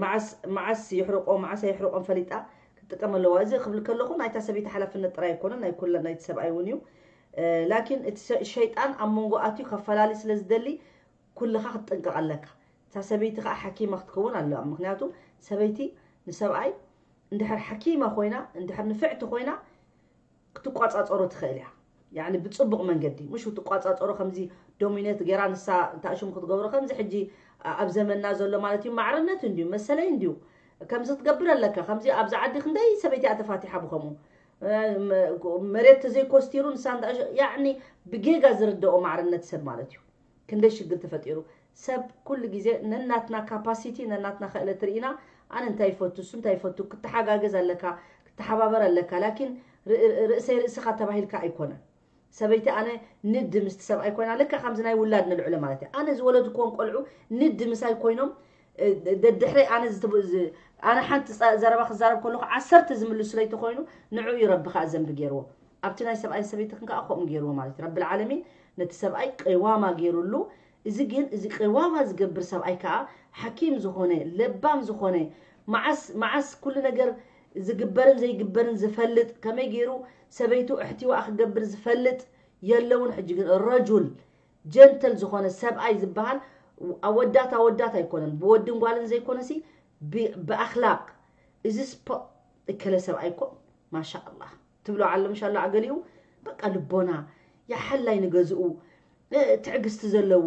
መዓስ መዓስ ይሕርቆ መዓስ ኣይሕርቆን ፈሊጣ ክትጥቀም ኣለዋ። እዚ ክብል ከለኹ ናይታ ሰበይቲ ሓላፍነት ጥራይ ኣይኮነን፣ ናይ ኩላ ናይቲ ሰብኣይ እውን እዩ። እ፣ ላኪን እቲ ሰ- ሸይጣን ኣብ መንጎ ኣትዩ ከፈላሊ ስለ ዝደሊ ኩልኻ ክትጥንቀቕ ኣለካ። እታ ሰበይቲ ከዓ ሓኪማ ክትከውን ኣለዋ። ምክንያቱ ሰበይቲ ንሰብኣይ እንድሕር ሓኪማ ኮይና፣ እንድሕር ንፍዕቲ ኮይና፣ ክትቋፃፀሮ ትኽእል እያ። ያኒ ብፅቡቕ መንገዲ ምሽ ትቋፃፀሮ፣ ከምዚ ዶሚኔት ገይራ ንሳ እንታይ ሽሙ ክትገብሮ፣ ከምዚ ሕጂ ኣብ ዘመንና ዘሎ ማለት እዩ። ማዕርነት እንድዩ መሰለይ እንድዩ ከምዚ ክትገብር ኣለካ። ከምዚ ኣብዚ ዓዲ ክንደይ ሰበይቲ እያ ተፋቲሓ ብኸምኡ መሬት ተዘይኮስቲሩ ንሳ እንዳ ያኒ ብጌጋ ዝርደኦ ማዕርነት ሰብ ማለት እዩ። ክንደይ ሽግር ተፈጢሩ። ሰብ ኩሉ ግዜ ነናትና ካፓሲቲ ነናትና ክእለት ርኢና፣ ኣነ እንታይ ይፈቱ እሱ እንታይ ይፈቱ፣ ክትሓጋገዝ ኣለካ፣ ክትሓባበር ኣለካ። ላኪን ርእሰይ ርእስኻ ተባሂልካ ኣይኮነን። ሰበይቲ ኣነ ንድ ምስቲ ሰብኣይ ኮይና ልክዕ ከምዚ ናይ ውላድ ንልዕሎ ማለት እዩ። ኣነ ዝወለድክዎም ቆልዑ ንድ ምሳይ ኮይኖም ደድሕረይ ኣነ ኣነ ሓንቲ ዘረባ ክዛረብ ከለኹ ዓሰርተ ዝምልሱለይ ተኮይኑ ንዑ እዩ ረቢ ከዓ ዘንቢ ገይርዎ። ኣብቲ ናይ ሰብኣይ ሰበይትኽን ከዓ ከምኡ ገይርዎ ማለት እዩ። ረቢ ዓለሚን ነቲ ሰብኣይ ቅዋማ ገይሩሉ። እዚ ግን እዚ ቅዋማ ዝገብር ሰብኣይ ከዓ ሓኪም ዝኾነ ለባም ዝኾነ መዓስ መዓስ ኩሉ ነገር ዝግበርን ዘይግበርን ዝፈልጥ ከመይ ገይሩ ሰበይቱ እሕትዋኣ ክገብር ዝፈልጥ የለውን። ሕጂ ግን ረጁል ጀንተል ዝኾነ ሰብኣይ ዝበሃል ኣወዳት ኣወዳት ኣይኮነን ብወድን ጓልን ዘይኮነሲ ብኣክላቅ እዚ ስፖ እከለ ሰብኣይ እኮ ማሻ ኣላህ ትብሎ ዓሎ ምሻሎ ኣገሊኡ በቃ ልቦና ያሓላይ ንገዝኡ ትዕግስቲ ዘለዎ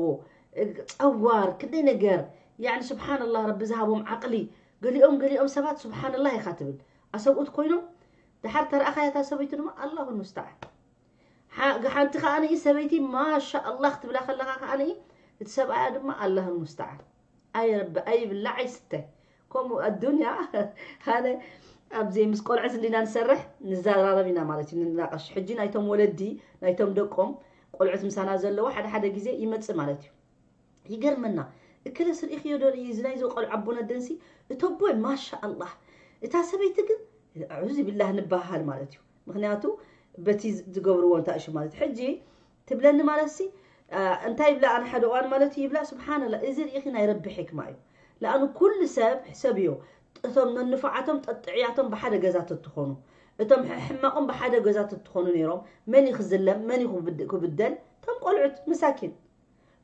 ጸዋር ክንደይ ነገር ያኒ ስብሓንላህ ረቢ ዝሃቦም ዓቕሊ ገሊኦም ገሊኦም ሰባት ስብሓንላህ ኢኻ ትብል ኣሰብኡት ኮይኖም ድሓር ተረኣኻያታ ሰበይቱ ድማ ኣላሁ ሙስተዓን ሓንቲ ከዓኒ ሰበይቲ ማሻ ኣላህ ክትብላ ከለኻ ከዓኒ እቲ ሰብኣያ ድማ ኣላህ ሙስተዓን ኣይረቢ ኣይብላዕ ኣይስተ ከምኡ ኣዱንያ ኣነ ኣብዚ ምስ ቆልዑት እንዲና ንሰርሕ ንዘራረብ ኢና ማለት እዩ ንናቀሽ ሕጂ ናይቶም ወለዲ ናይቶም ደቆም ቆልዑት ምሳና ዘለዎ ሓደ ሓደ ግዜ ይመፅእ ማለት እዩ ይገርመና እክለ ስርኢኽዮ ዶ እዚ ናይዚ ቆልዑ ኣቦነ ደንሲ እቶ ቦይ ማሻ ኣላህ እታ ሰበይቲ ግን ኣዑዚ ቢላህ ንበሃል ማለት እዩ ምክንያቱ በቲ ዝገብርዎ እንታይ እሺ ማለት ሕጂ ትብለኒ ማለት ሲ እንታይ ይብላ ኣነ ሓደ እዋን ማለት ይብላ ስብሓንላ እዚ ርኢኺ ናይ ረቢ ሕክማ እዩ ለኣኑ ኩሉ ሰብ ሕሰብዮ እቶም ነንፋዓቶም ጠጥዕያቶም ብሓደ ገዛ ተትኾኑ እቶም ሕማቆም ብሓደ ገዛ ተትኾኑ ነይሮም መን እዩ ክዝለም መን እዩ ክብደል እቶም ቆልዑት መሳኪን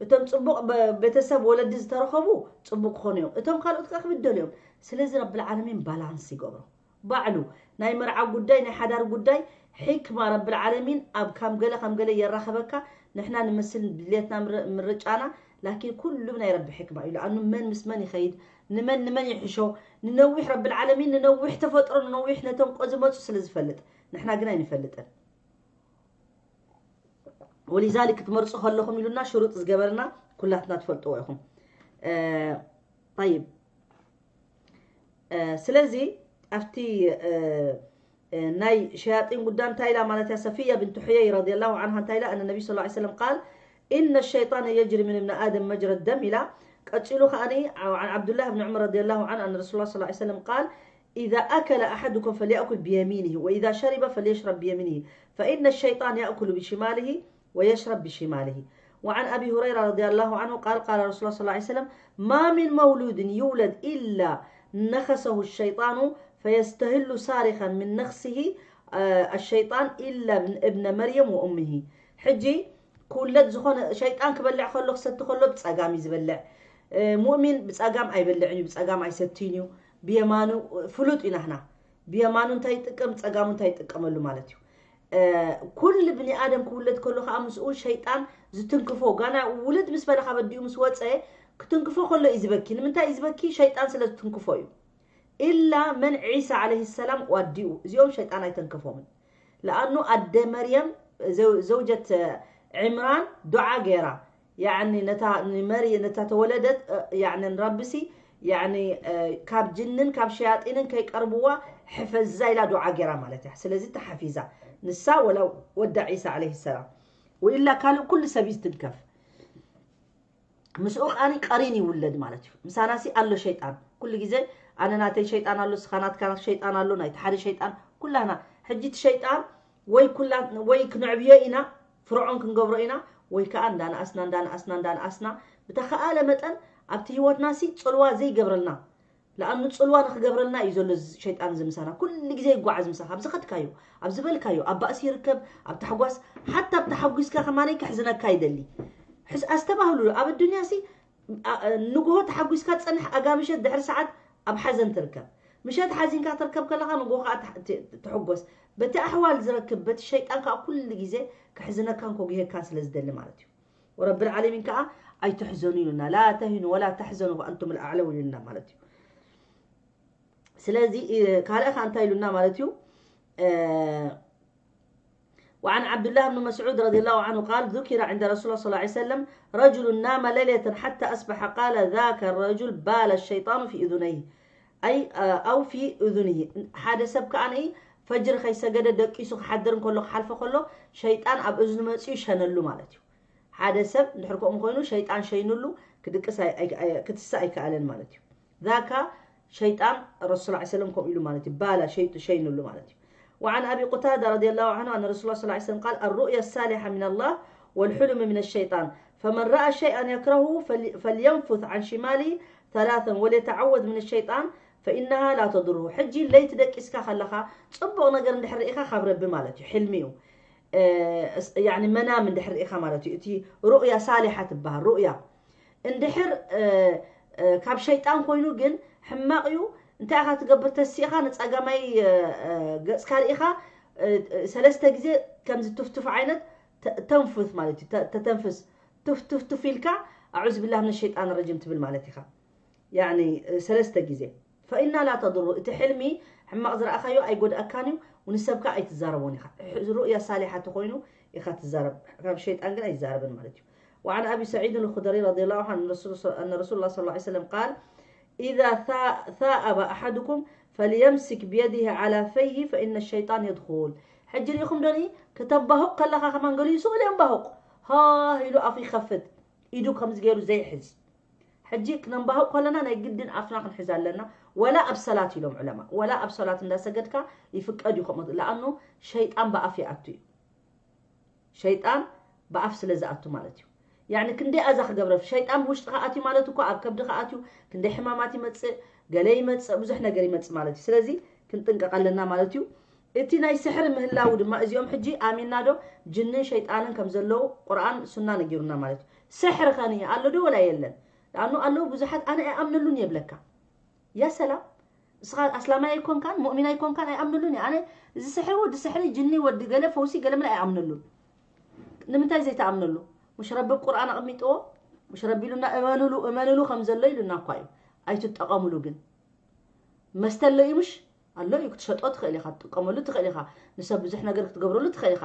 እቶም ፅቡቅ ቤተሰብ ወለዲ ዝተረኸቡ ፅቡቅ ክኾኑ እዮም እቶም ካልኦት ከዓ ክብደሉ እዮም ስለዚ ረብልዓለሚን ባላንስ ይገብሮ ባዕሉ ናይ መርዓ ጉዳይ ናይ ሓዳር ጉዳይ ሕክማ ረብል ዓለሚን ኣብ ካም ገለ ካም ገለ የራኸበካ ንሕና ንመስል ድሌትና ምርጫና ላኪን ኩሉም ናይ ረቢ ሕክማ እዩ ለኣኑ መን ምስ መን ይኸይድ ንመን ንመን ይሕሾ ንነዊሕ ረብል ዓለሚን ንነዊሕ ተፈጥሮ ንነዊሕ ነቶም ቆ ዝመፁ ስለ ዝፈልጥ ንሕና ግን ኣይንፈልጥን ወሊዛሊክ ክትመርፁ ከለኹም ኢሉና ሽሩጥ ዝገበርና ኩላትና ትፈልጥዎ ኢኹም ይብ ስለዚ ኣብቲ ናይ ሸያጢን ጉዳ እንታይ ኢላ ማለት እያ ሰፊያ ብንት ሕየይ ረዲ ላሁ ዓንሃ እንታይ ኢላ ኣነ ነቢ ስ ሰለም ቃል إن الشيطان يجري من ابن آدم مجرى الدم إلى ቀጺሉ ከኣኒ عن عبد الله بن عمر رضي الله عنه أن رسول الله صلى الله عليه وسلم قال إذا أكل أحدكم فليأكل بيمينه وإذا شرب فليشرب بيمينه فإن الشيطان يأكل بشماله ويشرب بشماله وعن أبي هريرة رضي الله عنه قال قال رسول الله صلى الله عليه وسلم ما من مولود يولد إلا نخسه الشيطان فيستهل صارخا من نخسه الشيطان إلا ابن مريم وأمه ሕጂ ክውለድ ዝኾነ ሸይጣን ክበልዕ ከሎ ክሰቲ ከሎ ብፀጋም እዩ ዝበልዕ ሙእሚን ብፀጋም ኣይበልዕን እዩ ብፀጋም ኣይሰትይን እዩ ብየማኑ ፍሉጥ እዩ ናህና ብየማኑ እንታይ ይጥቀም ብፀጋሙ እንታይ ይጥቀመሉ ማለት እዩ ኩሉ ብኒ ኣደም ክውለድ ከሎ ከዓ ምስኡ ሸይጣን ዝትንክፎ ጋና ውልድ ምስ በለ ካብ ኣዲኡ ምስ ወፀ ክትንክፎ ከሎ እዩ ዝበኪ ንምንታይ እዩ ዝበኪ ሸይጣን ስለ ዝትንክፎ እዩ ኢላ መን ዒሳ ዓለይሂ ሰላም ዋዲኡ እዚኦም ሸይጣን ኣይተንከፎምን ለኣኑ ኣደ መርየም ዘውጀት ዕምራን ዱዓ ገይራ ያኒ ነታ ንመርየ ነታ ተወለደት ያኒ ንረብሲ ያኒ ካብ ጅንን ካብ ሸያጢንን ከይቀርብዋ ሕፈዛ ኢላ ዱዓ ገይራ ማለት እያ ስለዚ ተሓፊዛ ንሳ ወላ ወዳ ዒሳ ዓለይሂ ሰላም ወኢላ ካልእ ኩሉ ሰብ ይትንከፍ ምስኡ ከኣኒ ቀሪን ይውለድ ማለት እዩ። ምሳናሲ ኣሎ ሸይጣን። ኩሉ ግዜ ኣነ ናተይ ሸይጣን ኣሎ፣ ስኻ ናትካ ሸይጣን ኣሎ፣ ናይቲ ሓደ ሸይጣን፣ ኩላህና። ሕጂ እቲ ሸይጣን ወይ ኩላ-፣ ወይ ክንዕብዮ ኢና፣ ፍርዖን ክንገብሮ ኢና፣ ወይ ከኣ እንዳነኣስና፣ እንዳነኣስና፣ እንዳነኣስና፣ ብተኸኣለ መጠን ኣብቲ ህይወትናሲ ጽልዋ ዘይገብረልና። ለኣኑ ጽልዋ ንኽገብረልና እዩ ዘሎ እዚ ሸይጣን እዚ ምሳና። ኩሉ ግዜ ይጓዓዝ ምሳኻ። ኣብ ዝኸድካዮ፣ ኣብ ዝበልካዮ፣ ኣብ ባእሲ ይርከብ፣ ኣብ ታሕጓስ፣ ሓታ ኣብ ተሓጒስካ ከማነይ ክሕዝነካ ይደሊ። ሕስ-፣ ኣስተባህሉሉ። ኣብ ኣዱንያሲ፣ ኣ-፣ ንግሆ ተሓጒስካ ትጸንሕ፣ ኣጋ ምሸት ድሕሪ ሰዓት ኣብ ሓዘን ትርከብ። ምሸት ሓዚንካ ትርከብ ከለኻ ንግሆ ከኣ ትሕ-፣ ት-፣ ትሕጎስ። በቲ ኣሕዋል ዝረክብ፣ በቲ ሸይጣን ከኣ ኩሉ ግዜ ክሕዝነካን ከጉህየካን ስለ ዝደሊ ማለት እዩ። ወረብል ዓለሚን ከኣ ኣይትሕዘኑ ኢሉና። ላ ተሂኑ ወላ ተሕዘኑ ወኣንቱም ልኣዕለውን ኢሉና ማለት እዩ። ስለዚ፣ እ፣ ካልእ ከኣ እንታይ ኢሉና ማለት እዩ? እ፣ وعن عبد الله بن مسعود رضي الله عنه قال: ذكر عند رسول الله صلى الله عليه وسلم رجل نام ليلة حتى أصبح، قال: ذاك الرجل بال الشيطان في أذنيه، أي، أو في أذنه. ሓደ ሰብ ከኣ ፈጅር ከይሰገደ ደቂሱ ክሓድር እንከሎ፣ ክሓልፎ ከሎ፣ ሸይጣን ኣብ እዝኑ መጺኡ ሸነሉ ማለት እዩ። ሓደ ሰብ እንድሕር ከምኡ ኮይኑ፣ ሸይጣን ሸይኑሉ፣ ክድቅስ ኣይ-፣ ኣይ-፣ ኣይ-፣ ክትስእ ኣይከኣለን ማለት እዩ። ذاك شيطان الرسول صلى الله عليه وسلم ከምኡ ኢሉ ማለት እዩ። ባላ ሸይጡ ሸይኑሉ ማለት እዩ። وعن أبي قتادة رضي الله عنه أن رسول الله صلى الله عليه وسلم قال: الرؤيا الصالحة من الله والحلم من الشيطان، فمن رأى شيئا يكرهه فل-، فلينفث عن شماله ثلاثا وليتعوذ من الشيطان فإنها لا تضره። ሕጂ ለይቲ ደቂስካ ከለኻ ጽቡቕ ነገር እንድሕር ርኢኻ ካብ ረቢ ማለት እዩ። ሕልሚ እዩ። እ፣ እስ-፣ ያኒ መናም እንድሕር ርኢኻ ማለት እዩ። እቲ ሩእያ ሳሊሓ ትበሃል። ሩእያ እንድሕር፣ እ፣ እ፣ ካብ ሸይጣን ኮይኑ ግን ሕማቕ እዩ። እንታይ ኢኻ ትገብር? ተሲእኻ ንጸጋማይ፣ እ፣ እ፣ ገጽካ ርኢኻ፣ እ፣ እ፣ ሰለስተ ግዜ ከምዚ ቱፍቱፍ ዓይነት ተ-፣ ተንፉስ ማለት እዩ። ተ-፣ ተተንፍስ። ቱፍ፣ ቱፍ፣ ቱፍ ኢልካ፣ "ኣዑዝ ቢላህ ምነ ሸይጣን ረጂም" ትብል ማለት ኢኻ። ያኒ፣ እ፣ ሰለስተ ግዜ። ፈኢና ላ ተድሩ፣ እቲ ሕልሚ ሕማቕ ዝረኣኻዮ ኣይጎድኣካን እዩ፣ ንሰብ ከኣ ኣይትዛረቦን ኢኻ። ሕ-፣ ሩእያ ሳሊሓ ተኾይኑ ኢኻ ትዛረብ፣ ካብ ሸይጣን ግን ኣይዛረብን ማለት እዩ። وعن أبي سعيد الخدري رضي الله عنه أن رسول ص-، أن رسول الله صلى الله عليه وسلم قال: إذا ثا-، ثاءب أحدكم فليمسك بيده على فيه فإن الشيطان يدخل። ሕጂ ርኢኹም ዶኒ፣ ከተንባሁቕ ከለኻ ከማን ገሊኡ ስቕ ኢሉ የንባሁቕ። ሃ ኢሉ ኣፉ ይኸፍት። ኢዱ ከምዚ ገይሩ ዘይሕዝ። ሕጂ ክነንባሁቕ ከለና ናይ ግድን ኣፍና ክንሕዝ ኣለና። ወላ ኣብ ሰላት ኢሎም ዑለማ፣ ወላ ኣብ ሰላት እንዳሰገድካ ይፍቀድ እዩ ከምኡ። ለኣኑ ሸይጣን ብኣፍ ይኣቱ እዩ። ሸይጣን ብኣፍ ስለ ዝኣቱ ማለት እዩ። ያኒ ክንደይ ኣዛ ክገብረ፣ ሸይጣን ብውሽጥኻ ኣትዩ ማለት እኮ ኣብ ከብድኻ ኣትዩ ክንደይ ሕማማት ይመጽእ፣ ገለ ይመጽእ፣ ብዙሕ ነገር ይመጽእ ማለት እዩ። ስለዚ ክንጥንቀቕ ኣለና ማለት እዩ። እቲ ናይ ስሕሪ ምህላው ድማ እዚኦም ሕጂ ኣሚንና ዶ ጅንን ሸይጣንን ከም ዘለዉ ቁርኣን ሱና ነጊሩና ማለት እዩ። ስሕሪ ኸኒ ኣሎ ዶ ወላ የለን? ለኣኑ ኣለዉ ብዙሓት ኣነ ኣይኣምነሉን የብለካ። ያ ሰላም፣ ንስኻ ኣስላማይ ኣይኮንካን ሙእሚን ኣይኮንካን ኣይኣምነሉን እየ። ኣነ እዚ ስሕሪ ወዲ ስሕሪ ጅኒ ወዲ ገለ ፈውሲ ገለ ምለ ኣይኣምነሉን። ንምንታይ ዘይተኣምነሉ? ምሽ ረቢ ቁርኣን ኣቐሚጥዎ? ምሽ ረቢ ኢሉና እመኑሉ፣ እመኑሉ ከም ዘሎ ኢሉና እኳ እዩ። ኣይትጠቐሙሉ ግን። መስተ ኣሎ እዩ ምሽ? ኣሎ እዩ። ክትሸጦ ትኽእል ኢኻ፣ ክትጥቀመሉ ትኽእል ኢኻ፣ ንሰብ ብዙሕ ነገር ክትገብረሉ ትኽእል ኢኻ።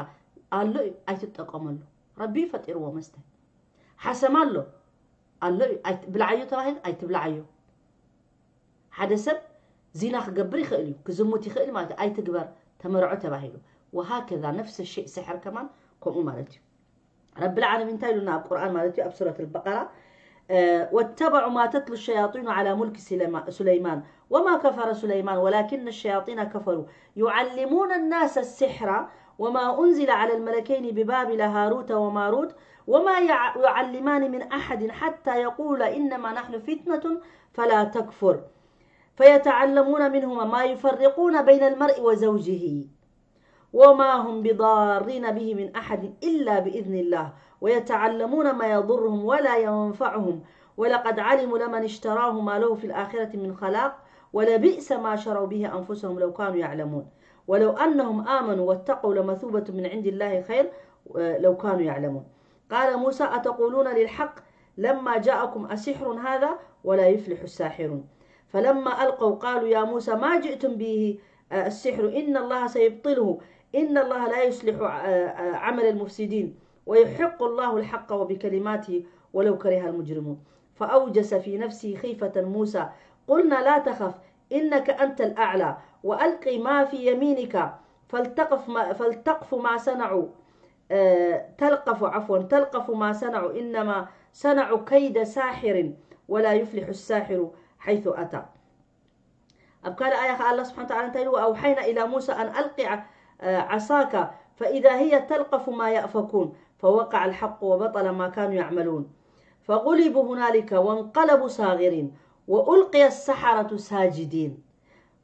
ኣሎ እዩ፣ ኣይትጠቀመሉ። ረቢ እዩ ፈጢርዎ መስተ። ሓሰማ ኣሎ፣ ኣሎ እዩ። ኣይት-፣ ብልዓዮ ተባሂሉ ኣይትብልዓዮ። ሓደ ሰብ ዚና ክገብር ይኽእል እዩ፣ ክዝሙት ይኽእል ማለት እዩ። ኣይትግበር፣ ተመርዖ ተባሂሉ። ወሃከዛ ነፍሰ ሸይእ ስሕር ከማን ከምኡ ማለት እዩ። ረብል ዓለሚን እንታይ ኢሉና ኣብ ቁርኣን ማለት እዩ፣ ኣብ ሱረት ኣልበቀራ፣ እ፣ ወተበዑ ማ ተትሉ ሸያጢኑ ዓላ ሙልኪ ሱለይማ-፣ ሱለይማን ወማ ከፈረ ሱለይማን ወላኪነ ሸያጢነ ከፈሩ ዩዓሊሙነ ናሰ ስሕራ ወማ ኡንዚለ ዓላ ልመለከይኒ ብባቢለ ሃሩተ ወማሩት ወማ ያ-፣ ዩዓሊማኒ ምን ኣሐድን ሓታ የቁላ ኢነማ ናሕኑ ፊትነቱን ፈላ ተክፉር ፈየተዓለሙነ ምንሁማ ማ ዩፈሪቁነ በይነ ልመርኢ ወዘውጅሂ وما هم بضارين به من أحد إلا بإذن الله ويتعلمون ما يضرهم ولا ينفعهم ولقد علموا لمن اشتراه ما له في الآخرة من خلاق ولبئس ما شروا به أنفسهم لو كانوا يعلمون ولو أنهم آمنوا واتقوا لمثوبة من عند الله خير، آه، لو كانوا يعلمون. قال موسى: أتقولون للحق لما جاءكم أسحر هذا ولا يفلح الساحرون. فلما ألقوا قالوا يا موسى ما جئتم به، آه، السحر إن الله سيبطله إن الله لا يصلح، آه، آه، عمل المفسدين ويحق الله الحق وبكلماته ولو كره المجرمون. فأوجس في نفسه خيفة موسى. قلنا لا تخف إنك أنت الأعلى وألق ما في يمينك فالتقف ما، فالتقف ما صنعوا، آه، تلقف عفوا، تلقف ما صنعوا، إنما صنعوا كيد ساحر، ولا يفلح الساحر حيث أتى. ኣብ ካልእ ኣያ ኸዓ ኣላህ ስብሓን ተዓላ እንታይ ኢሉ? وأوحينا إلى موسى أن ألق ع-، عصاك فإذا هي تلقف ما يأفكون فوقع الحق وبطل ما كانوا يعملون فغلبوا هنالك وانقلبوا صاغرين وألقي السحرة ساجدين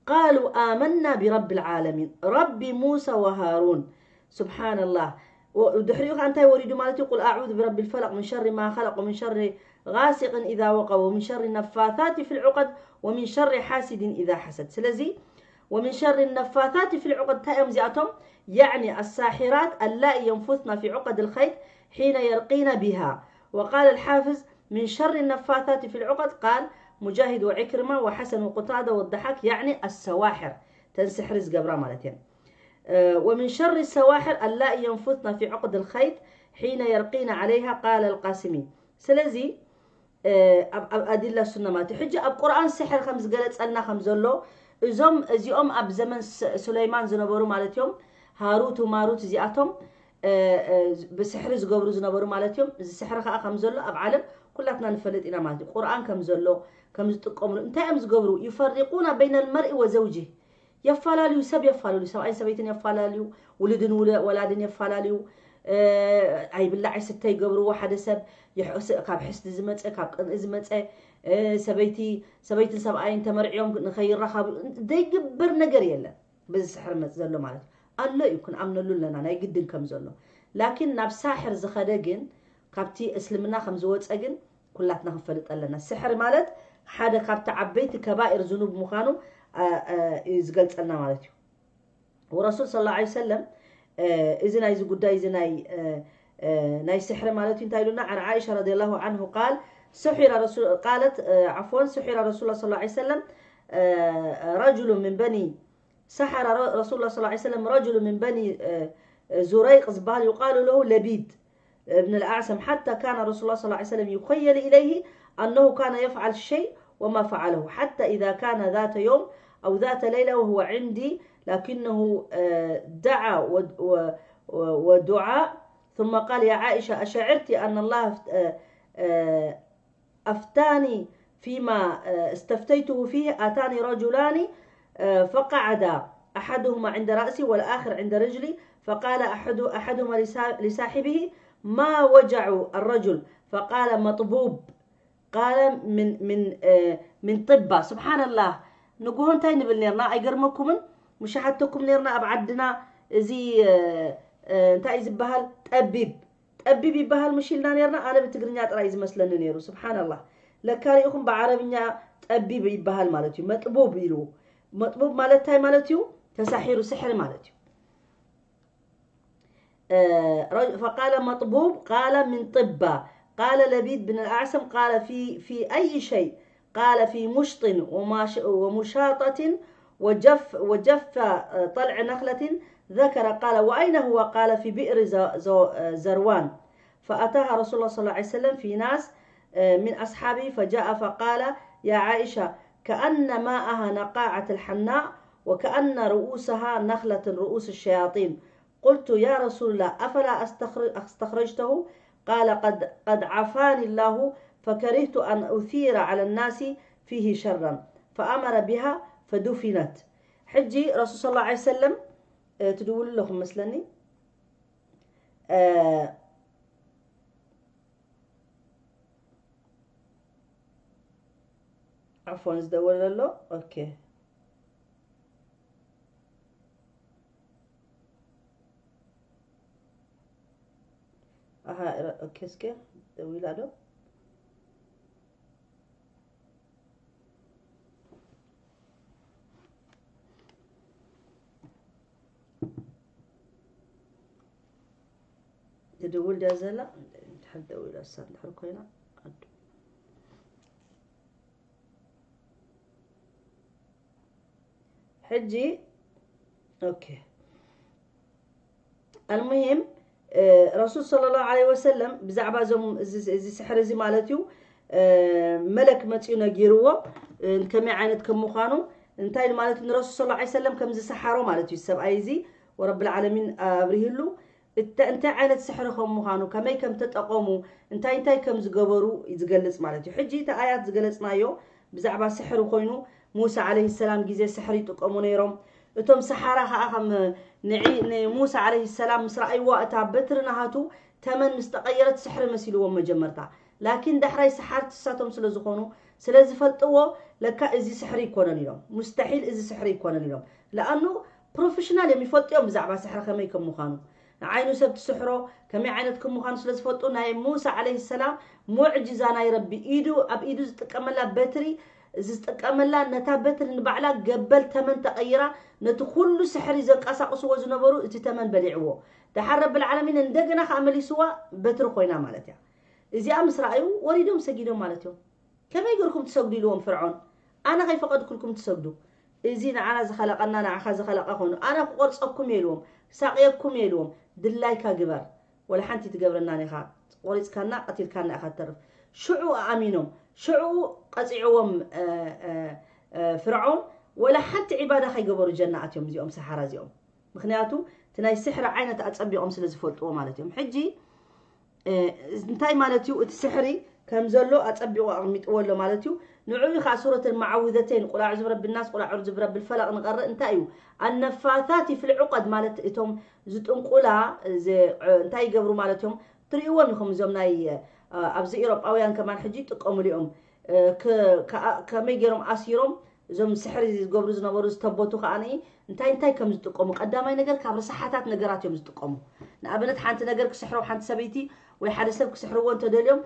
قالوا آمنا برب العالمين رب موسى وهارون سبحان الله. ድሕሪኡ ከዓ እንታይ ወሪዱ ማለት እዩ? قل أعوذ برب الفلق من شر ما خلق ومن شر غاسق إذا وقب ومن شر النفاثات في العقد ومن شر حاسد إذا حسد. ስለዚ ومن شر النفاثات في العقد እንታይ እዮም እዚኣቶም? يعني الساحرات اللائي ينفثن في عقد الخيط حين يرقين بها. وقال الحافظ من شر النفاثات في العقد قال مجاهد وعكرمة وحسن وقتادة والضحاك يعني السواحر ተን ስሕሪ ዝገብራ ማለት እየን። ومن شر السواحر اللائي ينفثن في عقد الخيط حين يرقين عليها قال القاسمي. ስለዚ ኣብ ኣብ ኣዲላ ሱና ማለት እዩ። ሕጂ ኣብ ቁርኣን ስሕር ከም ዝገለጸልና ከም ዘሎ እዞም እዚኦም ኣብ ዘመን ስ- ሱለይማን ዝነበሩ ማለት እዮም። ሃሩት ማሩት እዚኣቶም ብስሕሪ ዝገብሩ ዝነበሩ ማለት እዮም። እዚ ስሕሪ ከዓ ከም ዘሎ ኣብ ዓለም ኩላትና ንፈልጥ ኢና ማለት እዩ። ቁርኣን ከም ዘሎ ከም ዝጥቀምሉ እንታይ እዮም ዝገብሩ? يفرقون بين المرء وزوجه የፋላልዩ፣ ሰብ የፋላልዩ፣ ሰብኣይን ሰበይትን የፋላልዩ፣ ውሉድን ውለ- ወላድን የፋላልዩ። ኣይብላዕ ኣይስተ ይገብርዎ። ሓደ ሰብ ይሕስ- ካብ ሕስዲ ዝመፀ ካብ ቅንኢ ዝመፀ ሰበይቲ ሰበይትን ሰብኣይን ተመርዕዮም ንኸይራኸቡ ዘይግበር ነገር የለን። በዚ ስሕሪ መፅ ዘሎ ማለት እዩ ኣሎ እዩ ክንኣምነሉ ኣለና ናይ ግድን ከም ዘሎ። ላኪን ናብ ሳሕር ዝኸደ ግን ካብቲ እስልምና ከም ዝወፀ ግን ኩላትና ክንፈልጥ ኣለና። ስሕሪ ማለት ሓደ ካብቲ ዓበይቲ ከባኢር ዝኑብ ምዃኑ እዩ ዝገልፀልና ማለት እዩ። ወረሱል صلى الله عليه وسلم እዚ ናይዚ ጉዳይ እዚ ናይ ናይ ስሕሪ ማለት እዩ እንታይ ኢሉና? عن عائشة رضي الله عنه قال سحر رسول قالت عفوا سحر رسول الله صلى الله عليه وسلم رجل من بني سحر رسول الله صلى الله عليه وسلم رجل من بني زريق ዝበሃል يقال له لبيد بن الأعصم حتى كان رسول الله صلى الله عليه وسلم يخيل إليه أنه كان يفعل شيء وما فعله حتى إذا كان ذات يوم أو ذات ليلة وهو عندي لكنه دعا ودعاء ثم قال يا عائشة أشعرت أن الله أفتاني فيما استفتيته فيه أتاني رجلان فقعدا أحدهما عند رأسي والآخر عند رجلي فقال أحد أحدهما لصاحبه ما وجع الرجل فقال مطبوب قال من من من طبة سبحان الله ንግሆ እንታይ ንብል ነርና ኣይገርመኩምን ምሽ ሓተኩም ነርና ኣብ ዓድና እዚ እንታይ ዝበሃል ጠቢብ ጠቢብ ይበሃል ምሽ ኢልና ነርና ኣነ ብትግርኛ ጥራይ ዝመስለኒ ነሩ ስብሓንላህ ለካ ሪኢኹም ብዓረብኛ ጠቢብ ይበሃል ማለት እዩ መጥቡብ ኢሉ መጥቡብ ማለት እንታይ ማለት እዩ ተሳሒሩ ስሕሪ ማለት እዩ فقال مطبوب قال من طبة قال لبيد بن الأعسم قال في في أي شيء قال في مشط ومشاطة وجف وجف طلع نخلة ذكر قال وأين هو قال في بئر زروان فأتاها رسول الله صلى الله عليه وسلم في ناس من أصحابه فجاء فقال يا عائشة كأن ماءها نقاعة الحناء وكأن رؤوسها نخلة رؤوس الشياطين قلت يا رسول الله أفلا أستخرجته قال قد, قد عفاني الله فكرهت أن أثير على الناس فيه شرا فأمر بها فدفنت حجي رسول صلى الله عليه وسلم تدول لكم مثلني عفوا ዝደወለ ኣሎ ኦኬ ኣሃ ኦኬ እስከ ደዊላ ዶ ትድውል ድያ ዘላ እንድሕር ደዊላ እሳ እንድሕር ኮይና ኣዱ ሕጂ ኦኬ المهم ረሱል صلى الله عليه وسلم ብዛዕባ እዞም እዚ ስሕሪ እዚ ማለት እዩ መለክ መፅኡ ነጊርዎ ከመይ ዓይነት ከም ምዃኑ እንታይ ማለት ንረሱል صلى الله عليه وسلم ከም ዝሰሓሮ ማለት እዩ ሰብኣይ እዚ ወረብል ዓለሚን ኣብሪህሉ እንታይ ዓይነት ስሕሪ ከም ምዃኑ፣ ከመይ ከም ተጠቐሙ፣ እንታይ እንታይ ከም ዝገበሩ እዩ ዝገልጽ ማለት እዩ። ሕጂ እቲ ኣያት ዝገለጽናዮ ብዛዕባ ስሕሪ ኮይኑ፣ ሙሳ ዓለይሂ ሰላም ግዜ ስሕሪ ይጥቀሙ ነይሮም። እቶም ሰሓራ ከኣ ከም ንዒ ንሙሳ ዓለይሂ ሰላም ምስ ረኣይዋ፣ እታ በትሪ ናሃቱ ተመን ምስ ተቐየረት ስሕሪ መሲልዎም መጀመርታ። ላኪን ዳሕራይ ሰሓርቲ እሳቶም ስለ ዝኾኑ፣ ስለ ዝፈልጥዎ፣ ለካ እዚ ስሕሪ ይኮነን ኢሎም። ሙስተሒል እዚ ስሕሪ ይኮነን ኢሎም። ለኣኑ ፕሮፌሽናል እዮም፣ ይፈልጡ እዮም ብዛዕባ ስሕሪ ከመይ ከም ምዃኑ። ንዓይኑ ሰብ ትስሕሮ ከመይ ዓይነት ከም ምዃኑ ስለ ዝፈልጡ፣ ናይ ሙሳ ዓለይሂ ሰላም ሙዕጅዛ ናይ ረቢ ኢዱ፣ ኣብ ኢዱ ዝጥቀመላ በትሪ፣ ዝጥቀመላ ነታ በትሪ ንባዕላ ገበል ተመን ተቐይራ፣ ነቲ ኩሉ ስሕሪ ዘንቀሳቕስዎ ዝነበሩ እቲ ተመን በሊዕዎ። ደሓር ረብል ዓለሚን እንደገና ከኣ መሊስዋ በትሪ ኮይና ማለት እያ። እዚኣ ምስ ረኣዩ ወሪዶም ሰጊዶም ማለት እዮም። ከመይ ገርኩም ትሰግዱ ኢልዎም ፍርዖን። ኣነ ከይፈቐድኩልኩም ትሰግዱ። እዚ ንዓና ዝኸለቐና ንዓኻ ዝኸለቐ ኮይኑ ኣነ ክቆርፀኩም እየ ኢልዎም፣ ክሳቕየኩም እየ ኢልዎም። ድላይካ ግበር፣ ወላ ሓንቲ ትገብረናን ኢኻ። ቆሪፅካና ቀቲልካና ኢኻ ትተርፍ። ሽዑ ኣኣሚኖም፣ ሽዑ ቀፂዕዎም እ፣ እ፣ እ፣ ፍርዖን። ወላ ሓንቲ ዒባዳ ከይገበሩ ጀና ኣትዮም እዚኦም ሰሓራ እዚኦም። ምክንያቱ እቲ ናይ ስሕሪ ዓይነት ኣጸቢቖም ስለ ዝፈልጥዎ ማለት እዮም። ሕጂ እ፣ እንታይ ማለት እዩ? እቲ ስሕሪ ከም ዘሎ ኣጸቢቑ ኣቕሚጥዎ ኣሎ ማለት እዩ። ንዕኡ ከዓ ሱረት ኣልመዓውዘተይን፣ ቁል ኣዕዙ ብረቢ ናስ፣ ቁል ኣዕዙ ብረቢ ልፈለቕ ንቐርእ። እንታይ እዩ? ኣነፋታት ፊል ዑቀድ ማለት እቶም ዝጥንቁላ፣ ዝ-፣ እንታይ ይገብሩ ማለት እዮም? ትርእይዎም ኢኹም እዞም ናይ፣ እ፣ ኣብዚ ኤውሮጳውያን ከማን ሕጂ ይጥቀሙሉ እዮም። እ፣ ከ-፣ ከኣ-፣ ከመይ ገይሮም ኣሲሮም እዞም ስሕሪ ዝገብሩ ዝነበሩ ዝተቦቱ ከኣ እንታይ እንታይ ከም ዝጥቀሙ፣ ቀዳማይ ነገር ካብ ርሳሓታት ነገራት እዮም ዝጥቀሙ። ንኣብነት ሓንቲ ነገር ክስሕረው ሓንቲ ሰበይቲ ወይ ሓደ ሰብ ክስሕርዎ እንተደልዮም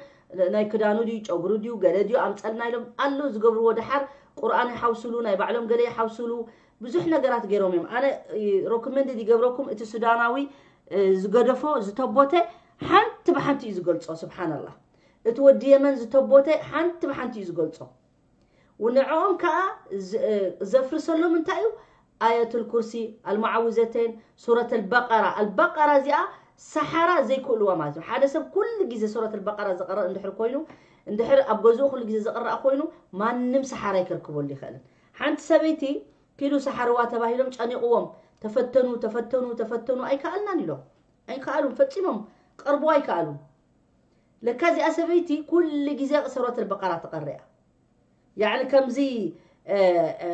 ናይ ክዳኑ ድዩ ጨጉሩ ድዩ ገለ ድዩ ኣምፀልና ኢሎም ኣሎ ዝገብርዎ። ደሓር ቁርኣን ይሓውስሉ፣ ናይ ባዕሎም ገለ ይሓውስሉ፣ ብዙሕ ነገራት ገይሮም እዮም። ኣነ ሮኮመንድ ይገብረኩም እቲ ሱዳናዊ እ፣ ዝገደፎ ዝተቦተ ሓንቲ ብሓንቲ እዩ ዝገልፆ። ስብሓንላህ፣ እቲ ወዲ የመን ዝተቦተ ሓንቲ ብሓንቲ እዩ ዝገልፆ። ንዕኦም ከዓ ዝ-፣ እ፣ ዘፍርሰሎም እንታይ እዩ? ኣየቱል ኩርሲ፣ ኣልመዓውዘተይን፣ ሱረት ኣልበቀራ። ኣልበቀራ እዚኣ ሰሓራ ዘይክእልዋ ማለት እዩ። ሓደ ሰብ ኩሉ ግዜ ሱረት ኣልበቀራ ዝቐርእ እንድሕር ኮይኑ፣ እንድሕር ኣብ ገዝኡ ኩሉ ግዜ ዝቕራእ ኮይኑ፣ ማንም ሰሓራ ኣይከርክበሉ ይኽእልን። ሓንቲ ሰበይቲ ኪዱ ሰሓርዋ ተባሂሎም ጨኒቕዎም፣ ተፈተኑ፣ ተፈተኑ፣ ተፈተኑ፣ ኣይከኣልናን ኢሎም። ኣይከኣሉን፣ ፈጺሞም ቀርብዋ ኣይከኣሉን። ለካ እዚኣ ሰበይቲ ኩሉ ግዜ ሱረት ኣልበቀራ ትቐርእ እያ። ያዕኒ ከምዚ፣ እ፣ እ፣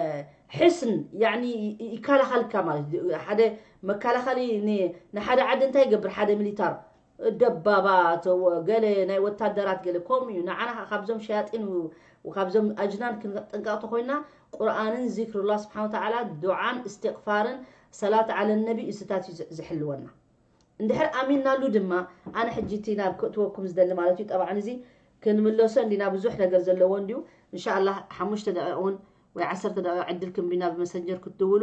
ሕስን፣ ያዕኒ ይ-፣ ይ-፣ ይከላኸልካ ማለት እዩ። ሓደ መከላኸሊ ን-፣ ንሓደ ዓዲ እንታይ ይገብር? ሓደ ሚሊታር ደባባት፣ ወ-፣ ገለ ናይ ወታደራት ገለ ከምኡ እዩ። ንዓና ከ-፣ ካብዞም ሸያጢን ው-፣ ካብዞም ኣጅናን ክንጥንቀቕ ተኾይና፣ ቁርኣንን ዚክሩላህ ስብሓን ወተዓላ፣ ዱዓን፣ እስትቕፋርን፣ ሰላት ዓለ ነቢ፣ እሱታት እዩ ዝ-፣ ዝሕልወና። እንድሕር ኣሚንናሉ ድማ፣ ኣነ ሕጂ እቲ ናብ ክእትወኩም ዝደሊ ማለት እዩ። ጠብዓን እዚ ክንምለሶ እንዲና፣ ብዙሕ ነገር ዘለዎ እንድዩ። እንሻኣላህ፣ ሓሙሽተ ደቂቕ እውን ወይ ዓሰርተ ደቂቕ ዕድል ክንቢና ብመሰንጀር ክትድውሉ።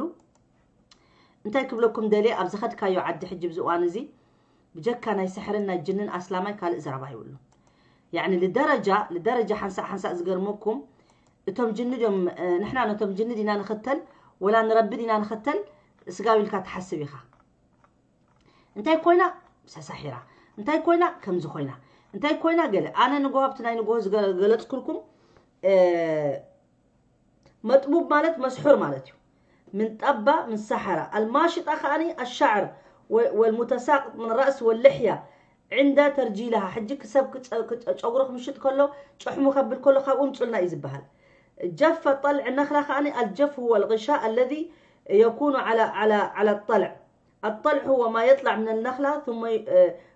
እንታይ ክብለኩም ደልየ፣ ኣብ ዝኸድካዮ ዓዲ ሕጂ ብዚ እዋን እዚ፣ ብጀካ ናይ ስሕርን ናይ ጅንን ኣስላማይ ካልእ ዘረባ የብሉን። ያዕኒ፣ ልደረጃ፣ ልደረጃ ሓንሳእ ሓንሳእ ዝገርመኩም፣ እቶም ጅኒ ድዮም፣ እ፣ ንሕና ነቶም ጅኒ ዲና ንኽተል፣ ወላ ንረቢ ዲና ንኽተል፣ ስጋብ ኢልካ ትሓስብ ኢኻ። እንታይ ኮይና? ሰሳሒራ። እንታይ ኮይና? ከምዚ ኮይና። እንታይ ኮይና? ገለ። ኣነ ንግሆ ኣብቲ ናይ ንግሆ ዝገ-፣ ገለጽኩልኩም፣ እ፣ መጥቡብ ማለት መስሑር ማለት እዩ። ምን ጠባ፣ ምን ሰሓራ። ኣልማሽጣ ከኣኒ ኣሻዕር ወ-፣ ወልሙተሳቅጥ ምን ራእስ ወልሕያ ዕንደ ተርጂልሃ። ሕጂ ክሰብ ክጸ-፣ ክጸ-፣ ጨጉሩ ክምሽጥ ከሎ ጭሕሙ ከብል ከሎ ካብኡ ምጹልና እዩ ዝበሃል። ጀፈ ጠልዕ ነኽላ ከኣኒ ኣልጀፍ ሁወ ልግሻ ኣለዚ የኩኑ ዓላ፣ ዓላ፣ ዓላ ጠልዕ። الطلع هو ما يطلع من النخلة ثم ي-،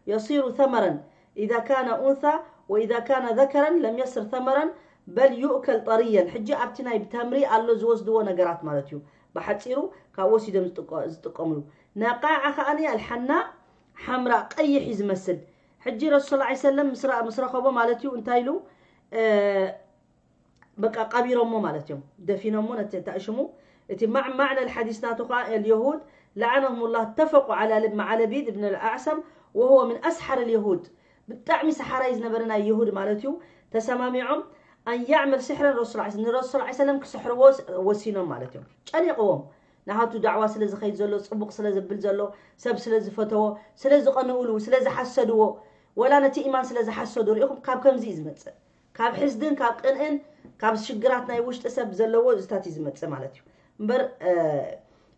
يصير ثمرا إذا كان أنثى، وإذا كان ذكرا لم يصر ثمرا بل يؤكل طريا። ሕጂ ኣብቲ ናይ ብተምሪ ኣሎ ዝወስድዎ ነገራት ማለት እዩ። ብሓጺሩ ካብ ወሲዶም ዝጥቀ-፣ ዝጥቀምሉ። ነቃዓ ከኣኒ ኣልሓና ሓምራ ቀይሕ እዩ ዝመስል። ሕጂ ረሱል ሰለላሁ ዐለይሂ ወሰለም ምስ ረ-፣ ምስ ረኸቦ ማለት እዩ እንታይ ኢሉ? እ፣ በቃ ቀቢሮሞ ማለት እዮም። ደፊኖሞ ነቲ ተእሽሙ። እቲ ማዕ-፣ ማዕነ ልሓዲስ ናቱ ኸዓ፣ اليهود لعنهم الله اتفقوا على ل-، مع لبيد بن الأعصم وهو من أسحر اليهود። ብጣዕሚ ሰሓራይ ዝነበረ ናይ የሁድ ማለት እዩ። ተሰማሚዖም أن يعمل سحرا رسول الله، ንረሱል ሰለላሁ ዐለይሂ ወሰለም ክስሕርዎ ወሲኖም ማለት እዮም። ጨኒቕዎም። ናሃቱ ዳዕዋ ስለ ዝኸይድ ዘሎ፣ ጽቡቕ ስለ ዘብል ዘሎ፣ ሰብ ስለ ዝፈተዎ፣ ስለ ዝቐንኡሉ፣ ስለ ዝሓሰድዎ፣ ወላ ነቲ ኢማን ስለ ዝሓሰዱ፣ ርኢኹም፣ ካብ ከምዚ እዩ ዝመጽእ። ካብ ሕስድን ካብ ቅንእን ካብ ሽግራት ናይ ውሽጢ ሰብ ዘለዎ እዚታት እዩ ዝመጽእ ማለት እዩ። እምበር፣ እ፣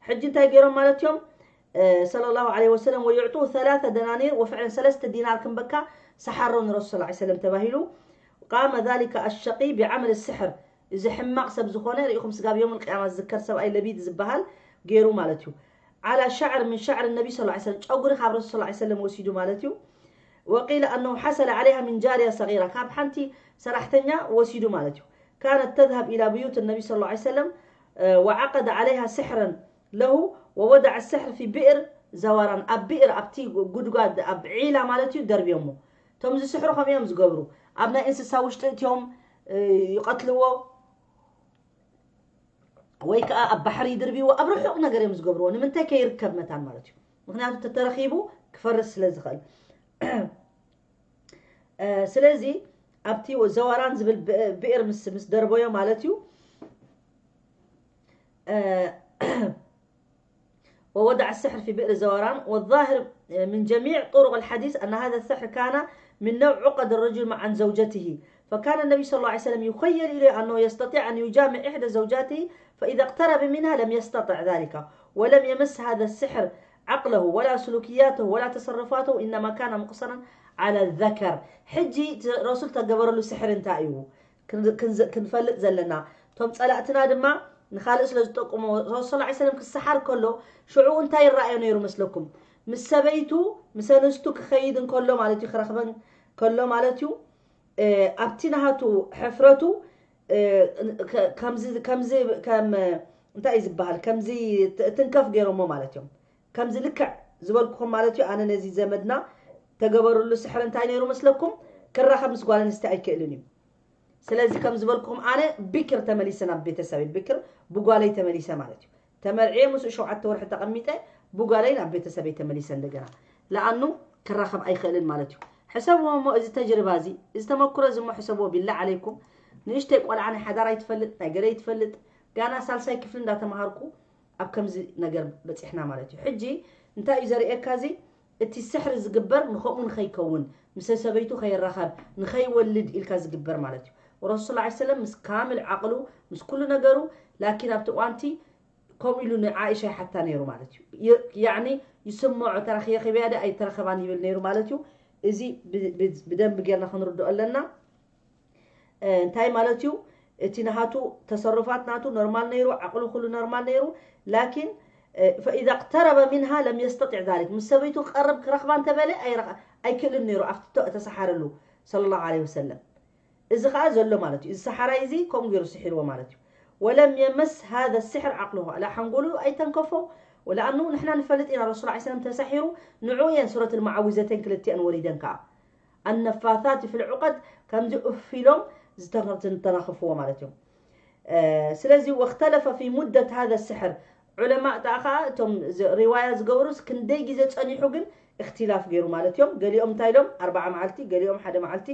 ሕጂ እንታይ ገይሮም ማለት እዮም? صلى الله عليه وسلم ويعطوه ثلاثة دنانير، وفعلا ሰለስተ ዲናር ክንበካ ሰሓሮ ንረሱል صلى الله عليه وسلم ተባሂሉ። قام ذلك الشقي بعمل السحر። እዚ ሕማቕ ሰብ ዝኾነ ርኢኹም ስጋብ يوم القيامة ዝዝከር ሰብኣይ ለቢድ ዝበሃል ገይሩ ማለት እዩ። على شعر من شعر النبي صلى الله عليه وسلم ጨጉሪ ካብ ረሱል صلى الله عليه وسلم ወሲዱ ማለት እዩ። وقيل أنه حصل عليها من جارية صغيرة ካብ ሓንቲ ሰራሕተኛ ወሲዱ ማለት እዩ። كانت تذهب إلى بيوت النبي صلى الله عليه وسلم وعقد عليها سحرا له ووضع السحر في بئر زوران ኣብ ብእር ኣብቲ ጉድጓድ ኣብ ዒላ ማለት እዩ ደርብዮሞ። እቶም ዝስሕሩ ከም እዮም ዝገብሩ ኣብ ናይ እንስሳ ውሽጢ እትዮም ይቐትልዎ ወይ ከዓ ኣብ ባሕሪ ይድርብዎ ኣብ ርሑቕ ነገር እዮም ዝገብርዎ ንምንታይ ከይርከብ መታን ማለት እዩ። ምክንያቱ ተተረኺቡ ክፈርስ ስለ ዝኽእል። ስለዚ ኣብቲ ዘዋራን ዝብል ብእር ምስ ምስ ደርበዮ ማለት እዩ። ووضع السحر في بئر زوران. والظاهر من جميع طرق الحديث أن هذا السحر كان من نوع عقد الرجل مع زوجته. فكان النبي صلى الله عليه وسلم يخيل إليه أنه يستطيع أن يجامع إحدى زوجاته، فإذا اقترب منها لم يستطع ذلك، ولم يمس هذا السحر عقله ولا سلوكياته ولا تصرفاته، إنما كان مقصرا على الذكر. ሕጂ ረሱል ተገበረሉ ስሕር እንታይ እዩ? ክንፈልጥ ዘለና። እቶም ጸላእትና ድማ ንኻልእ ስለ ዝጠቁሞ ረሱል صلى الله عليه وسلم ክሰሓር ከሎ ሽዑ እንታይ ይረኣዮ ነይሩ መስለኩም? ምስ ሰበይቱ ምስ ኣንስቱ ክኸይድ እንከሎ ማለት እዩ ክረኽበን ከሎ ማለት እዩ። ኣብቲ ናሃቱ ሕፍረቱ ከምዚ ከምዚ ከም እንታይ እዩ ዝበሃል ከምዚ ትንከፍ ገይሮሞ ማለት እዮም። ከምዚ ልክዕ ዝበልኩኹም ማለት እዩ። ኣነ ነዚ ዘመድና ተገበርሉ ስሕር እንታይ ነይሩ መስለኩም? ክራኸብ ምስ ጓል ኣንስቲ ኣይክእልን እዩ። ስለዚ ከም ዝበልኩኹም ኣነ ብክር ተመሊሰ ናብ ቤተሰበይ ብክር ብጓለይ ተመሊሰ ማለት እዩ። ተመርዕየ ምስኡ ሸውዓተ ወርሒ ተቐሚጠ ብጓለይ ናብ ቤተሰበይ ተመሊሰ እንደገና። ለኣኑ ክራኸብ ኣይኽእልን ማለት እዩ። ሕሰብዎ እሞ እዚ ተጅርባ እዚ እዚ ተመክሮ እዚ እሞ ሕሰብዎ ቢላ ዓለይኩም። ንእሽተይ ቆልዓ ናይ ሓዳር ኣይትፈልጥ ናይ ገለ ኣይትፈልጥ። ጋና ሳልሳይ ክፍሊ እንዳተምሃርኩ ኣብ ከምዚ ነገር በፂሕና ማለት እዩ። ሕጂ እንታይ እዩ ዘርእየካ እዚ እቲ ስሕሪ ዝግበር ንኸምኡ ንኸይከውን ምስ ሰበይቱ ከይራኸብ ንኸይወልድ ኢልካ ዝግበር ማለት እዩ። ረሱል صلى الله عليه وسلم ምስ ካምል ዓቕሉ ምስ ኩሉ ነገሩ ላኪን ኣብቲ እዋንቲ ከምኡ ኢሉ ንዓኢሻ ይሓታ ነይሩ ማለት እዩ። ያዕኒ ይስምዖ ተራኺኺብያ ደ ኣይተረኸባን ይብል ነይሩ ማለት እዩ። እዚ ብደንብ ጌርና ክንርድኦ ኣለና። እንታይ ማለት እዩ? እቲ ናሃቱ ተሰሩፋት ናቱ ኖርማል ነይሩ፣ ዓቕሉ ኩሉ ኖርማል ነይሩ። ላኪን فإذا اقترب منها لم يستطع ذلك ምስ ሰበይቱ ክቐርብ ክረኽባ እንተበለ ኣይክእልን ነይሩ ኣብቲ ተሰሓረሉ صلى الله عليه وسلم። እዚ ከዓ ዘሎ ማለት እዩ። እዚ ሰሓራይ እዚ ከምኡ ገይሩ ስሒርዎ ማለት እዩ። ولم يمس هذا السحر عقله ላ ሓንጎሉ ኣይተንከፎ ወላ ኣኑ ንሕና ንፈልጥ ኢና ረሱል ዓ ሰለም ተሳሒሩ ንዑ እየን ሱረት ልመዓዊዘተን ክልቲአን ወሪደን ከዓ النفاثات في العقد ከምዚ እፍ ኢሎም ዝተናኸፍዎ ማለት እዮም። ስለዚ واختلف في مدة هذا السحر ዑለማ እታ ከዓ እቶም ሪዋያ ዝገብሩስ ክንደይ ግዜ ፀኒሑ ግን እክትላፍ ገይሩ ማለት እዮም። ገሊኦም እንታይ ኢሎም ኣርባዓ መዓልቲ፣ ገሊኦም ሓደ መዓልቲ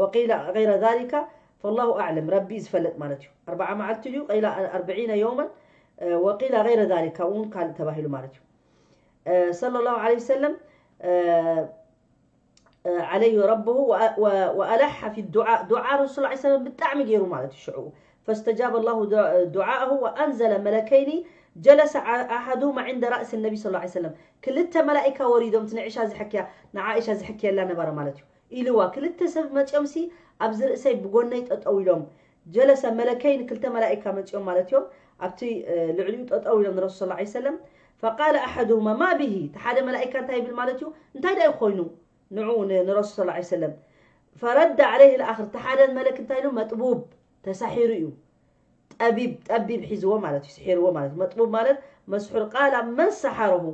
وقيل غير ذلك فالله أعلم ረቢ ዝፈልጥ ማለት እዩ። ኣርባዓ መዓልቲ ድዩ قيل أربعين يوما وقيل غير ذلك እውን ካልእ ተባሂሉ ማለት እዩ። صلى الله عليه وسلم عليه ربه وألح في الدعاء ዱዓ ረሱል ዓ ሰለም ብጣዕሚ ገይሩ ማለት እዩ ሽዑ فاستجاب الله دعاءه وأنزل ملكين جلس أحدهما عند رأس النبي صلى الله عليه وسلم ክልተ መላኢካ ወሪዶም እቲ ንዕሻ ዝሕክያ ንዓኢሻ ዝሕክየላ ነበረ ማለት እዩ ኢልዋ ክልተ ሰብ መፅኦም ሲ ኣብዚ ርእሰይ ብጎነይ ጠጠው ኢሎም جلس ملكين ክልተ መላኢካ መፅኦም ማለት እዮም ኣብቲ ልዕሊኡ ጠጠው ኢሎም ንረሱል صلى الله عليه وسلم فقال أحدهما ما به እቲ ሓደ መላኢካ እንታይ ይብል ማለት እዩ እንታይ ዳዩ ኮይኑ ንዑ ንረሱል صلى الله عليه وسلم فرد عليه الآخر እቲ ሓደ መለክ እንታይ ኢሉ መጥቡብ ተሳሒሩ እዩ ጠቢብ ጠቢብ ሒዝዎ ማለት እዩ ስሒርዎ ማለት እዩ መጥቡብ ማለት መስሑር قال من سحره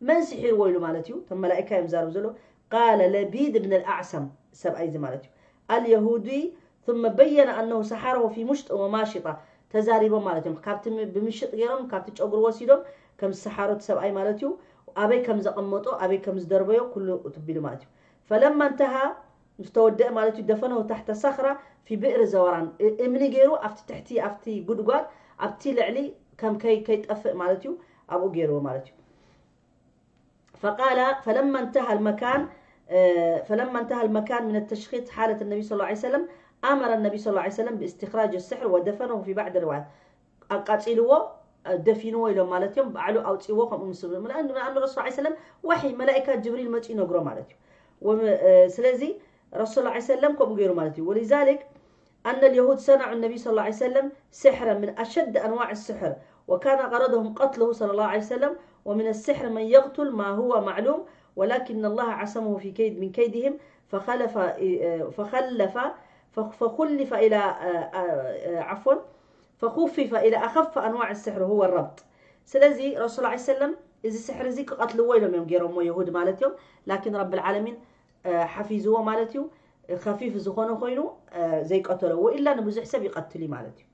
መን ስሒርዎ ኢሉ ማለት እዩ እቶም መላኢካ እዮም ዛረቡ ዘሎ قال لبيد بن الأعصم ሰብኣይ እዚ ማለት እዩ اليهودي ثم بين أنه سحره في مشط وماشطة ተዛሪቦም ማለት እዮም ካብቲ ብምሽጥ ገይሮም ካብቲ ጨጉሩ ወሲዶም ከም ዝሰሓሮ እቲ ሰብኣይ ማለት እዩ ኣበይ ከም ዘቐመጦ ኣበይ ከም ዝደርበዮ ኩሉ ትቢሉ ማለት እዩ فلما انتهى ምስ ተወደአ ማለት እዩ دفنه تحت صخرة في بئر زوران እምኒ ገይሩ ኣብቲ ትሕቲ ኣብቲ ጉድጓድ ኣብቲ ልዕሊ ከም ከይ ከይጠፍእ ማለት እዩ ኣብኡ ገይርዎ ማለት እዩ فقال فلما انتهى المكان فلما انتهى المكان من التشخيص حالة النبي صلى الله عليه وسلم أمر النبي صلى الله عليه وسلم باستخراج السحر ودفنه في بعض الروايات ኣቃፂልዎ ደፊንዎ ኢሎም ማለት እዮም። ባዕሉ ኣውፅዎ ከምኡ ምስ ንኣን ረሱል ላ ሰለም ዋሒ መላእካ ጅብሪል መፅኡ ይነግሮ ማለት እዩ። ስለዚ ረሱል ላ ሰለም ከምኡ ገይሩ ማለት እዩ። ወሊዛሊክ أن اليهود صنعوا النبي صلى الله عليه وسلم سحرا من أشد أنواع السحر، وكان غرضهم قتله صلى الله عليه وسلم، ومن السحر من يقتل ما هو معلوم، ولكن الله عصمه في كيد من كيدهم، فخلف فخلف فخلف إلى عفوا فخفف إلى أخف أنواع السحر وهو الربط. ስለዚ ረሱል ላ ሰለም እዚ ስሕር እዚ ክቐትልዎ ኢሎም እዮም ገይሮሞ የሁድ ማለት እዮም። ላኪን ረብል ዓለሚን ሓፊዝዎ ማለት እዩ። ከፊፍ ዝኾነ ኮይኑ ዘይቀተሎ ወኢላ ንብዙሕ ሰብ ይቐትል እዩ ማለት እዩ።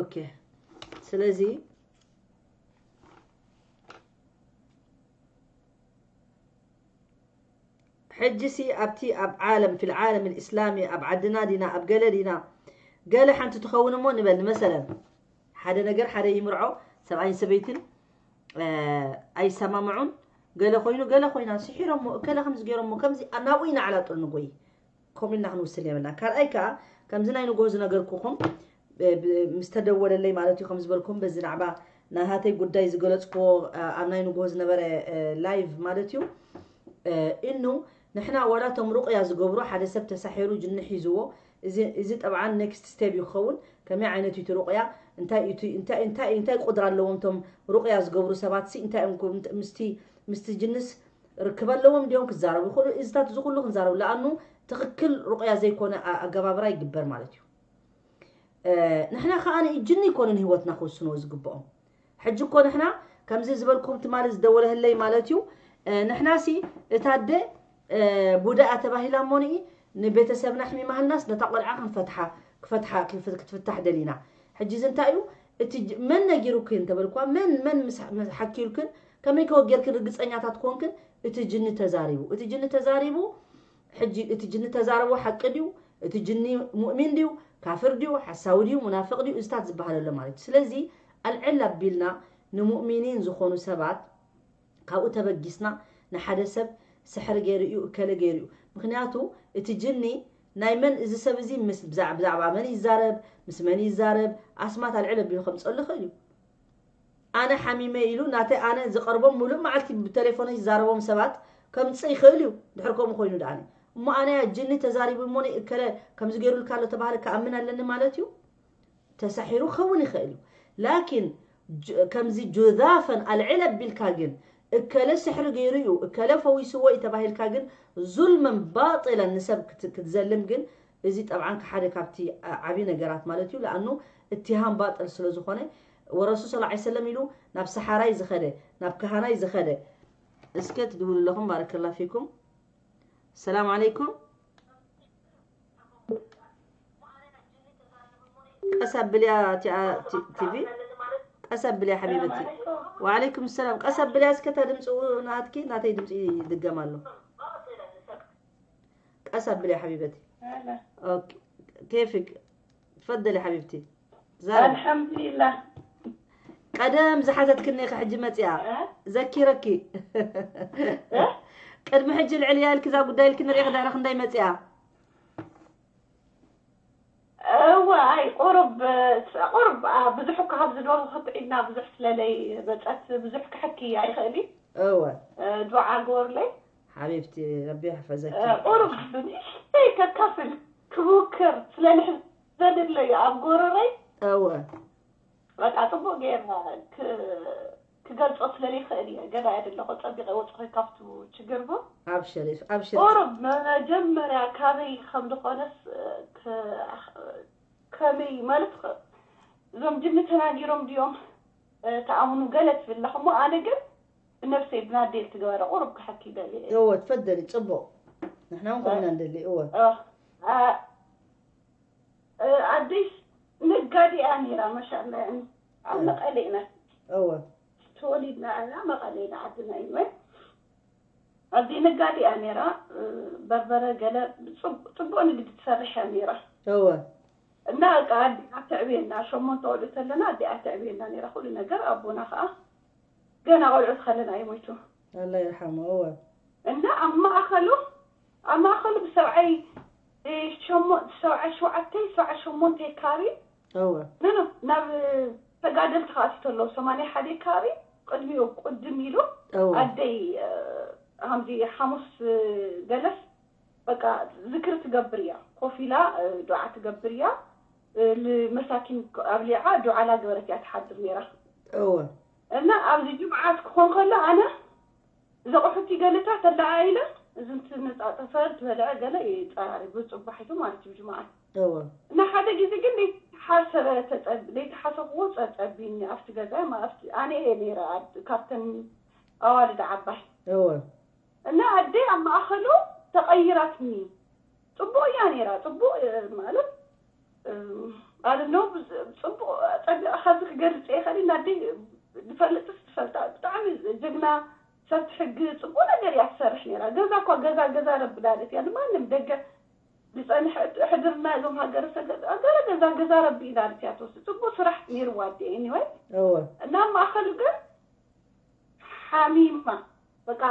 ኦኬ ስለዚ ሕጂ ሲ ኣብቲ ኣብ ዓለም ፊል ዓለም ልእስላሚ ኣብ ዓድና ዲና ኣብ ገለ ዲና ገለ ሓንቲ ትኸውን እሞ ንበል ንመሰለን ሓደ ነገር ሓደ ይምርዖ ሰብኣይን ሰበይትን ኣይሰማምዑን ገለ ኮይኑ ገለ ኮይና ስሒሮሞ እከለ ከምዚ ገይሮሞ ከምዚ ናብኡ ኢና ዓላጥል ንጎይ ከምኡ ኢልና ክንውስን የብልና ካልኣይ ከዓ ከምዚ ናይ ንጎ ዝነገርኩኹም ምስ ተደወለለይ ማለት እዩ ከም ዝበልኩም በዚ ናዕባ ናሃተይ ጉዳይ ዝገለፅክዎ ኣብ ናይ ንጎ ዝነበረ ላይቭ ማለት እዩ እኑ ንሕና ዋላ ቶም ሩቕያ ዝገብሩ ሓደ ሰብ ተሳሒሩ ጅኒ ሒዝዎ እዚ ጠብዓን ኔክስት ስቴፕ ይኸውን ከመይ ዓይነት እዩ ሩቕያ እንታይ እንታይ ቁድራ ኣለዎም ቶም ሩቕያ ዝገብሩ ሰባት ሲ እንታይ ምስቲ ምስቲ ጅንስ ርክብ ኣለዎም ድዮም ክዛረቡ ይኽእሉ እዚታት እዚ ኩሉ ክንዛረቡ ለኣኑ ትኽክል ሩቕያ ዘይኮነ ኣገባብራ ይግበር ማለት እዩ ንሕና ከዓ ጅኒ ይኮኑን ህይወትና ክውስንዎ ዝግብኦም ሕጂ እኮ ንሕና ከምዚ ዝበልኩም ትማሊ ዝደወለህለይ ማለት እዩ ንሕና ሲ እታ ኣደ ቡዳኣ ተባሂላ እሞንኢ ንቤተሰብና ሕሚማህልናስ ነታ ቆልዓ ክንፈትሓ ክፈትሓ ክትፍታሕ ደሊና ሕጂ እዚ እንታይ እዩ እቲ መን ነጊሩክን ተበልኳ መን መን ሓኪዩልክን ከመይ ከወጌርክን ርግፀኛታት ኮንክን እቲ ጅኒ ተዛሪቡ እቲ ጅኒ ተዛሪቡ ሕጂ እቲ ጅኒ ተዛረቦ ሓቂ ድዩ እቲ ጅኒ ሙእሚን ድዩ ካፍር ድዩ ሓሳዊ ድዩ ሙናፍቅ ድዩ እዝታት ዝበሃል ኣሎ ማለት እዩ ስለዚ ኣልዕል ኣቢልና ንሙእሚኒን ዝኾኑ ሰባት ካብኡ ተበጊስና ንሓደ ሰብ ስሕሪ ገይሩ እዩ እከለ ገይሩ እዩ ምክንያቱ እቲ ጅኒ ናይ መን እዚ ሰብ እዚ ምስ ብዛዕባ መን ይዛረብ ምስ መን ይዛረብ ኣስማት ኣልዕል ኣቢሉ ከምፀሉ ይኽእል እዩ ኣነ ሓሚመ ኢሉ ናተይ ኣነ ዝቐርቦም ሙሉእ መዓልቲ ብቴሌፎን ዝዛረቦም ሰባት ከምፅእ ይኽእል እዩ ድሕር ከምኡ ኮይኑ ደኣኒ እሞ ኣነ ያ ጅኒ ተዛሪቡ እሞ እከለ ከምዚ ገይሩልካ ኣሎ ተባሃለ ክኣምን ኣለኒ ማለት እዩ ተሳሒሩ ክኸውን ይኽእል እዩ ላኪን ከምዚ ጁዛፈን ኣልዕል ኣቢልካ ግን እከለ ስሕሪ ገይሩ እዩ እከለ ፈዊስዎ እዩ ተባሂልካ ግን ዙልመን ባጢለን ንሰብ ክትዘልም ግን እዚ ጠብዓን ሓደ ካብቲ ዓብዪ ነገራት ማለት እዩ ለኣኑ እትሃም ባጥል ስለ ዝኾነ ወረሱ ስ ሰለም ኢሉ ናብ ሰሓራይ ዝኸደ ናብ ካህናይ ዝኸደ እስከ ትድውሉ ኣለኹም ባረከላ ፊኩም ሰላም ዓለይኩም ቀስ ኣብልያ ቲቪ ቀስ ኣብልያ ሓቢበቲ ወዓለይኩም ሰላም ቀስ ኣብልያ እስከ እታ ድምፂ ናትኪ ናተይ ድምፂ ይድገም ኣሎ ቀስ ኣብልያ ሓቢበቲ ኬፍክ ትፈደሊ ሓቢብቲ ኣልሓምዱሊላህ ቀደም ዝሓተትክኒ ኢኺ ሕጂ መፂኣ ዘኪረኪ ቅድሚ ሕጂ ልዕል እያ ኢልኪ እዛ ጉዳይ ኢልኪ ንሪኢኺ ድሕሪ ክንደይ መፂኣ እወ ኣይ ቁሩብ ቁሩብ ብዙሕ እኳ ካብ ዝደረኹት ዒድና ብዙሕ ስለለይ መፀት ብዙሕ ክሕኪ ኣይኽእል እዩ እወ ዱዓ ግበሩለይ ሓቢብቲ ረቢ ይሕፈዘኪ ቁሩብ ብንእሽተይ ከካፍል ክምክር ስለ ንሕዘን ኣለዩ ኣብ ጎረረይ እወ በቃ ፅቡቅ ገይርና ክገልፆ ስለለይክእል እየ ገዳይ ኣደለኹ ፀቢቀ ወፅኹ ካብቱ ችግር ቡ ኣብሽር ኣብሽር ቁሩብ መጀመርያ ካበይ ከም ዝኾነስ ከመይ ማለት እዞም ጅኒ ተናጊሮም ድዮም ተኣምኑ ገለ ትብል ኣለኹ እሞ ኣነ ግን ብነብሰይ ብናደይ ትገበረ ቁሩብ ክሓኪ ደልየ እወ ትፈደሊ ፅቡቅ ንሕና እውን ከምና ንደሊ እወ ኣደይ ነጋዴ እያ ነይራ ማሻላ ያኒ ኣብ መቐለ ኢና እወ ተወሊድና እያ መቐለ ኢና ዓድና እዩ ኣብዚ ነጋዴ እያ ነይራ በርበረ ገለ ፅቡቅ ንግዲ ትሰርሕ እያ ነይራ እወ እና በቃ ኣዲኣ ተዕብየና ሸሞንተ ቆልዑ ተለና ኣዲኣ ተዕብየና ነይራ ኩሉ ነገር ኣቦና ከዓ ገና ቆልዑ ተኸለና እዩ ሞይቱ ኣላ ይርሓሞ እወ እና ኣብ ማእኸሉ ኣብ ማእኸሉ ብሰብዓይ ሸሞንተ ሰብዓይ ሸውዓተ ሰብዓይ ሸሞንተ ካሪ እወ ኖ ኖ ናብ ተጋደልቲ ከኣትዩ ተለዉ ሰማንያ ሓደ ካሪ ቅድሚኡ ቅድም ኢሉ እወ ኣደይ ከምዚ ሓሙስ ገለስ በቃ ዝክሪ ትገብር እያ ኮፍ ኢላ ዱዓ ትገብር እያ ንመሳኪን ኣብሊዓ ዱዓ ላገበረት እያ ትሓድር ነይራ እወ እና ኣብዚ ጅምዓት ክኾን ከሎ ኣነ ዘቑሑቲ ገለታት ኣለዓኢለ እዚ እንትነፃፀፈ ዝበልዐ ገለ ይፀራሪ ብፅባሒቱ ማለት እዩ ጅምዓት እወ እና ሓደ ግዜ ግን ዘይተሓሰበ ተፀብ ዘይተሓሰብዎ ፀፀቢኒ ኣብቲ ገዛ ኣነ እየ ነይረ ካብተን ኣዋልድ ዓባይ እወ እና ኣደይ ኣብ ማእኸሉ ተቐይራትኒ ፅቡቕ እያ ነይራ ፅቡቕ ማለት ኣለ ኖ ፅቡቕ ፀቢቐ ካብዚ ክገልፅ ይኽእል ናደይ ዝፈልጥስ ትፈልጣ ብጣዕሚ ጀግና ሰብ ትሕግ ፅቡቕ ነገር እያ ትሰርሕ ነይራ ገዛ እኳ ገዛ ገዛ ረቢ ዳለት እያ ንማንም ደገ ዝፀንሕ ሕድርና እዞም ሃገረሰብ ገዛ ገዛ ገዛ ረቢ ዳለት እያ ትወስድ ፅቡቕ ስራሕ ነይርዋ ኣደ anyway እወ እና ኣብ ማእኸሉ ግን ሓሚማ በቃ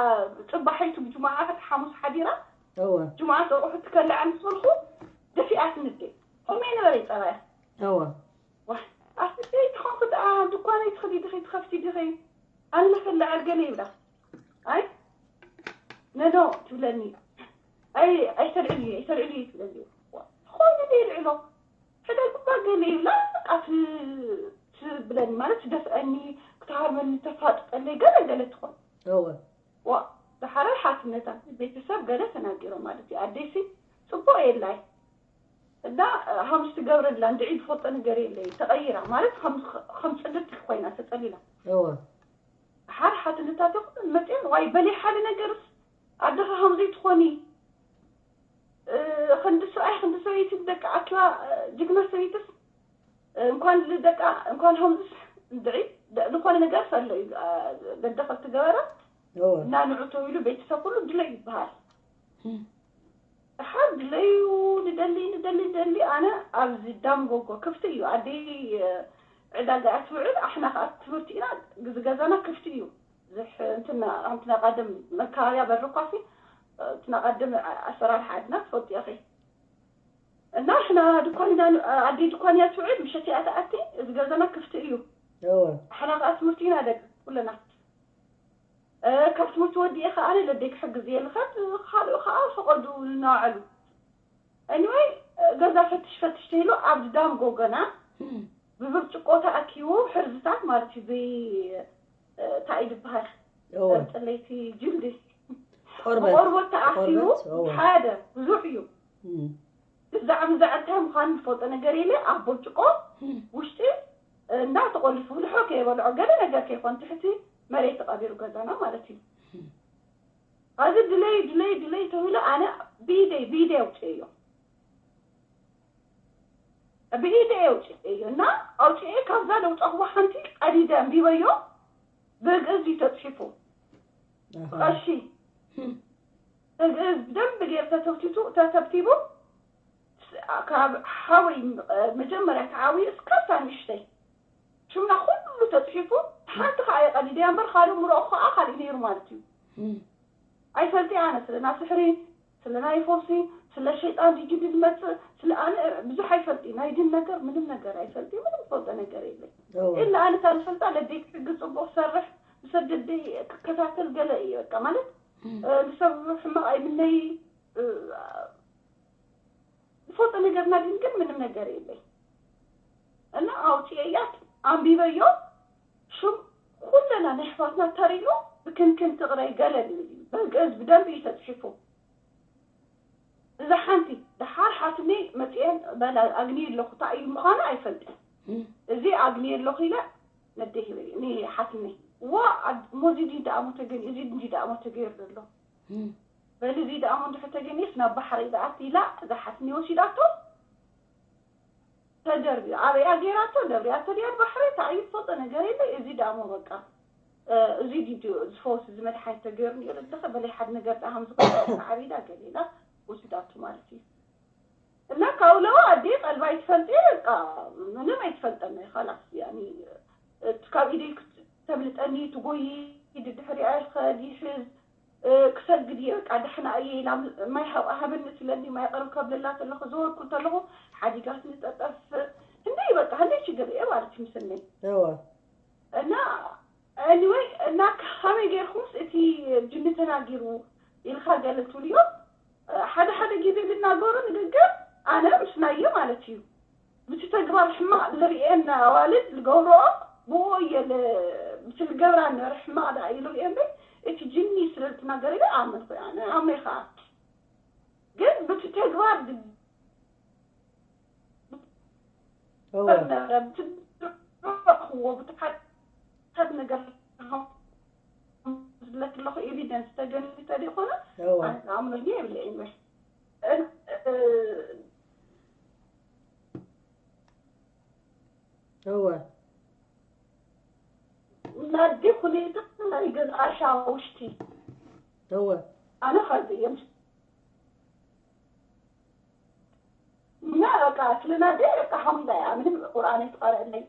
ፅባሒቱ ብጅሙዓት ሓሙስ ሓዲራ እወ ጅሙዓት ኣቑሑት ከልዓ ምስ በልኩ ደፊኣትኒ ኣደይ ከምኡ ነበረ ይፀባያ እወ ኣስበይ ትኾንኩ ደኣ ድኳነይ ትኽዲ ድኺ ትኸፍቲ ድኺ ኣነ ከልዕል ገለ ይብላ ኣይ ነኖ ትብለኒ ኣይ ኣይተልዕል ኣይተልዕል ትብለኒ ዝኾነ የልዕሎ ሕደግባ ገለ ይብላ ኣቲ ትብለኒ ማለት ትደፍአኒ ክትሃርመኒ ተፋጥጠለይ ገለ ገለ ትኾን እወ ዋ ደሓራይ ሓትነታ ቤተሰብ ገለ ተናጊሮም ማለት እዩ ኣደይሲ ፅቡቕ የላይ እና ሃምስ ትገብረላ እንድዒ ዝፈልጦ ነገር የለይ ተቐይራ ማለት ከም ፅልት ኮይና ተፀሊላ እወ ሓር ሓትነታት ይኹን መፅኦም ዋይ በሊ ሓደ ነገርስ ኣደኻ ከምዘይ ትኾኒ ክንዲ ሰብኣይ ክንዲ ሰበይቲ ደቂ ኣኪባ ጅግና ሰበይትስ እንኳን ደቃ እንኳን ከምዝስ እንድዒ ዝኾነ ነገር ሰሎ እዩ ደደኸል ትገበረ እወ እና ንዑ ተዊሉ ቤተሰብ ኩሉ ድለይ ይበሃል ሓር ድለዩ ንደሊ ንደሊ ንደሊ ኣነ ኣብዚ ዳም ጎጎ ክፍቲ እዩ ኣደይ ዕዳጋ እያ ትውዕል ኣሕና ከዓ ትምህርቲ ኢና ግዚ ገዛና ክፍቲ እዩ ዝሕ እንትና ኣምትና ቀደም መካባቢያ በሪ ኳሲ እንትና ቀደም ኣሰራርሓ ዓድና ትፈልጡ ኢኺ እና ኣሕና ድኳን ኢና ኣደይ ድኳን እያ ትውዕል ምሸት እያ ትኣቲ እዚ ገዛና ክፍቲ እዩ እወ ኣሕና ከዓ ትምህርቲ ኢና ደቂ ኩለና ካብ ትምህርቲ ወዲኤ ከዓ ኣነ ለደይ ክሕግዝ እየ ልኸድ ካልኡ ከዓ ፈቐዱ እናውዐሉ anyway ገዛ ፈትሽ ፈትሽ ተይሉ ኣብ ዳም ጎገና ብብርጭቆ ተኣኪቡ ሕርዝታት ማለት እዩ ብይ እንታይ እዩ ዝበሃል እወ ጥለይቲ ጅልዲ ቆርበት ቆርበት ተኣኪቡ ቆርበት፣ እወ። ሓደ ብዙሕ እዩ እም፣ ብዛዕባ ብዛዕባ እንታይ ምዃኑ ዝፈልጦ ነገር የለ ኣብ ብርጭቆ ውሽጢ እንዳ ተቆሊፉ ልሖ ከይበልዖ ገለ ነገር ከይኮን ትሕቲ መሬት ተቐቢሩ ገዛና ማለት እዩ ኣዚ ድለይ ድለይ ድለይ ተብሎ ኣነ ብኢደይ ብኢደይ ኣውፅኤዮ ብኢደይ ኣውፅኤዮ እና ኣውፅኤ ካብዛ ለውጣኹዋ ሓንቲ ቀዲደ ኣንቢበዮ ብግእዝ እዩ ተፅሒፉ ኣሃ። ቀሺ ብግእዝ ብደንብ ገይሩ ተተብቲቱ ተተብቲቡ ካብ ሓወይ መጀመርያ ተዓብዩ እስካብታ ንእሽተይ ሽምና ኩሉ ተፅሒፉ ሓንቲ ከዓ የቀዲደ እያ እምበር ካልእ ምርኦ ከዓ ካልእ ነይሩ ማለት እዩ እም፣ ኣይፈልጥ ኣነ ስለ ናይ ስሕሪ ስለ ናይ ፈውሲ ስለ ሸይጣን ድጅዲ ዝመፅእ ስለ ኣነ ብዙሕ ኣይፈልጥ ናይ ድን ነገር ምንም ነገር ኣይፈልጥ ምንም ዝፈልጦ ነገር የለይ እወ። ኢላ ኣነ እታ ዝፈልጣ ለደይ ክሕግዝ ፅቡቅ ክሰርሕ ምስ ኣደደይ ክከታተል ገለ እየ በቃ ማለት እም፣ ንሰብ ሕማቅ ኣይምነይ ዝፈልጦ ነገርና ግን ግን ምንም ነገር የለይ እና ኣውፅኤያ ኣንቢበዮ ሽም ኩለና ናይ ኣሕዋትና ተሪሉ ብክንክን ትቕረይ ገለ ዝብል እዩ በግእዝ ብደንብ እዩ ተፅሒፉ እዛ ሓንቲ ደሓር ሓትኒ መፅኤን በላ ኣግኒ ኣለኹ እንታይ እዩ ምዃኑ ኣይፈልጥን እም፣ እዚ ኣግኒ ኣለኹ ኢለ ነደ ሂበ ንሓትኒ ዋ ሞዚ ድዩ ደኣ ሞ ተገይሩ እዚ ድዩ ደኣ ሞ ተገይሩ ዘሎ እም፣ በሊ እዚ ደኣ ሞ እንድሕር ተገይሩስ ናብ ባሕሪ ዝኣት ኢላ እዛ ሓትኒ ወሲዳቶ ተደርብዩ ኣበያ ገይራቶ ደብርያቶ ድያ ባሕሪ እንታይ እዩ ዝፈልጦ ነገር የለ እዚ ደኣ ሞ በቃ እዚ ድዩ ዝፈውስ እዚ መድሓኒት ተገይሩ ነይሩ ኣለኸ በለይ ሓደ ነገር ደኣ ከም ዝኾነ ዓቢዳ ገሊላ ወሲዳቶ ማለት እዩ እና ካብ ለዋ ኣዴ ቀልባ ኣይትፈልጥ እየ በቃ ምንም ኣይትፈልጠና እዩ ካላስ ያኒ እቲ ካብ ኢደይ ክት- ተምልጠኒ ትጎይ ድድሕሪኣ ይኸድ ይሕዝ ክሰግድ እየ፣ በቃ ደሕና እየ ኢላ፣ ማይ ሃብ-፣ ሃበኒ ትብለኒ፣ ማይ ቅርብ ከብለላ ተለኹ፣ ዘወርኩ እንተለኹ ሓዲጋትኒ ጠጠፍ፣ ህንደይ በቃ፣ ህንደይ ሽግር እየ ማለት እዩ ምስለይ። እወ። እና፣ anyway፣ እና ከመይ ጌርኩምስ እቲ ጅኒ ተናጊሩ ኢልካ ገለ ትብልዮ፣ ሓደ ሓደ ግዜ ዝናገሮ ንግግር ኣነ ምስናየ ማለት እዩ። ብቲ ተግባር ሕማቕ ዝርእየን ኣዋልድ ዝገብርኦ ብኡ እየ ል-፣ ብቲ ዝገብራ ነበረ ሕማቕ ደኣ እዩ ዝርእዮ እምበር፣ እቲ ጅኒ ስለ ዝትናገረ ኢለ ኣመንኩ። ኣነ ኣምነ ከኣ። ግን ብቲ ተግባር ድ-፣ እወ። ነበረ፣ ብቲ ዝረእኽዎ፣ ብቲ ሓ-፣ ሓድ ነገር ዝብለኪ ኣለኹ፣ ኤቪደንስ ተገኒተ ዘይኮነ፣ እወ። ኣነ ኣምኖ እየ ይብለ እየ። እ-፣ እ-፣ እወ። ናዲ ሁኔታ ናይ ገዝኣሻ ውሽቲ። እወ። ኣነ ኸዚ እዮም። እና በቃ ስለ ናዲ በቃ ሓሙላ እያ። ምንም ቁርኣን ኣይትቐርአለይ፣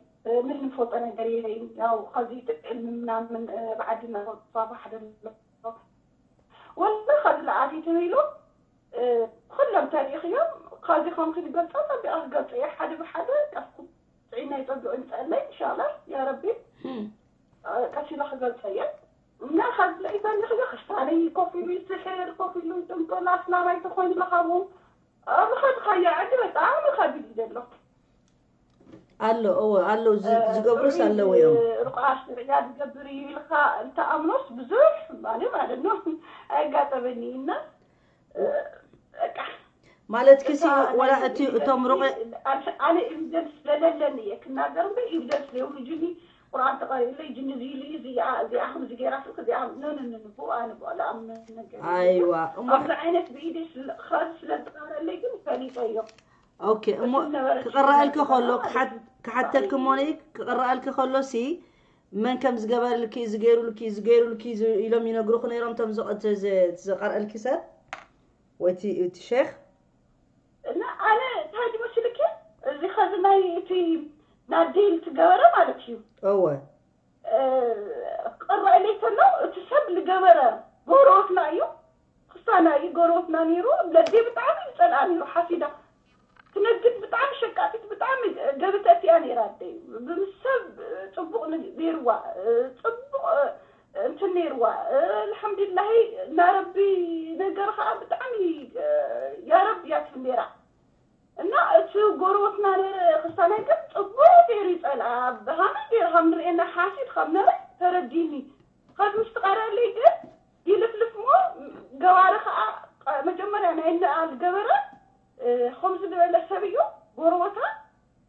ምንም ዝፈልጦ ነገር የለይን። ያው ኸዚ ጥቅዕል ምናምን፣ እ፣ ብዓዲ እናተፋፋሕ ዘሎ። ወላ ኸዚ ለኣቲ ተበይሉ፣ እ፣ ኩሎም ተሪእኽዮም፣ ኸዚ ኸምቲ ዝገልጾ ጸቢቐ ክገልጾ እየ። ሓደ ብሓደ ቀስኩም ጥዒና ይጸብቕ ይምጸአለይ፣ ኢንሻላህ፣ ያ ረቢ። እም። እ፣ ቀስ ኢለ ክገልጾ እየ። እና ኸዚ ለኢተኒ ኸዚ ክስታነይ ኮፍ ኢሉ ይስሕር፣ ኮፍ ኢሉ ይጥምጦ፣ ኣስላማይ ተኾይኑ ለኻቡ። ኣብ ኸድኻዮ ዓዲ በጣም ከቢድ እዩ ዘሎ። ኣሎ፣ እወ፣ ኣሎ፣ ዝ-፣ እ፣ ዝገብሩስ ጥዑይ ኣለዉ እዮም። ርቋ ሽርያ ዝገብር እዩ ኢልካ እንተኣምኖስ ብዙሕ እምባኒ ማለት ነው። ኣየጋጠመኒ እና፣ እ፣ በቃ። ማለት ክሲ እታ ወላ ናይ እቲ፣ እቶም ርቑ-፣ ኣነ፣ ኣነ ኤቪደንስ ስለለለኒ እየ ክናገር እምበር፣ ኤቪደንስ ዘይብሉ ጅኒ ቁርኣን ተቐሪእለይ፣ ጅኒ እዚ ኢሉ እዩ፣ እዚኣ፣ እዚኣ ከምዚ ገይራ ስልክ፣ እዚኣ፣ ኖ፣ ኖ፣ ኖ፣ ኖ፣ ብኡ ኣነ ብኡ ዝኣምኖ ነገር የለን። ኣይዋ፣ እሞ ኣብዚ ዓይነት ብኢደይ ስለ፣ ኸዚ ስለ ዝቐረለይ ግን ፈሊጠዮ። ኦኬ፣ እሞ እቲ ዝነበረ ክቕረኣልኪ ጅኒ ከሎ፣ ዝነበረ ክሓት-፣ ክሓተኪ እሞ ነይ፣ ክቕረኣልኪ ከሎ ሲ፣ መን ከም ዝገበርልኪ፣ ዝገይሩልኪ፣ ዝገይሩልኪ ዝ-፣ ኢሎም ይነግሩኺ ነይሮም፣ እቶም ዝቐ-፣ እቲ ዝ-፣ እቲ ዝቐርአልኪ ሰብ? ወይ እቲ፣ እቲ ሼኽ? እና ኣነ እንታይ ዝመስልኪ፣ እዚ ኸዚ ናይ እቲ ናዲል ትገበረ ማለት እዩ። እወ። እ፣ ክቕረአለይ ከሎ፣ እቲ ሰብ ዝገበረ ጎረወትና እዩ፣ ክስታና እዩ፣ ጎረወትና ነይሩ። ለዲ ብጣዕሚ ዝጸልኣ ነይሩ፣ ሓሲዳ። ትነግድ ብጣዕሚ ሸቃጢት፣ ብጣዕሚ ገበተት እያ ነይራ ኣደይ። ብምስ ሰብ ጽቡቕ ነ-፣ ነይርዋ፣ ጽቡቕ እንትን ነይርዋ። ኣልሓምዱሊላሂ፣ ናረቢ ነገር ኸኣ ብጣዕሚ፣ ያረቢ እያ ትብል ነይራ። እና እቲ ጎረቤትና ነይረ ክስታናይ ግን ጽቡቕ ገይሩ ይጸልኣ። ብኸመይ ገይሩ ከም ንርእየና ሓሲድ ከም ነበረ ተረዲኒ። ከዚ ምስ ትቐረለይ ግን ይልፍልፍ እሞ ገባሪ ኸኣ ቀ-፣ መጀመርያ ናይ እንኣ ዝገበረ፣ እ፣ ከምዚ ዝበለ ሰብ እዩ ጎረቤታ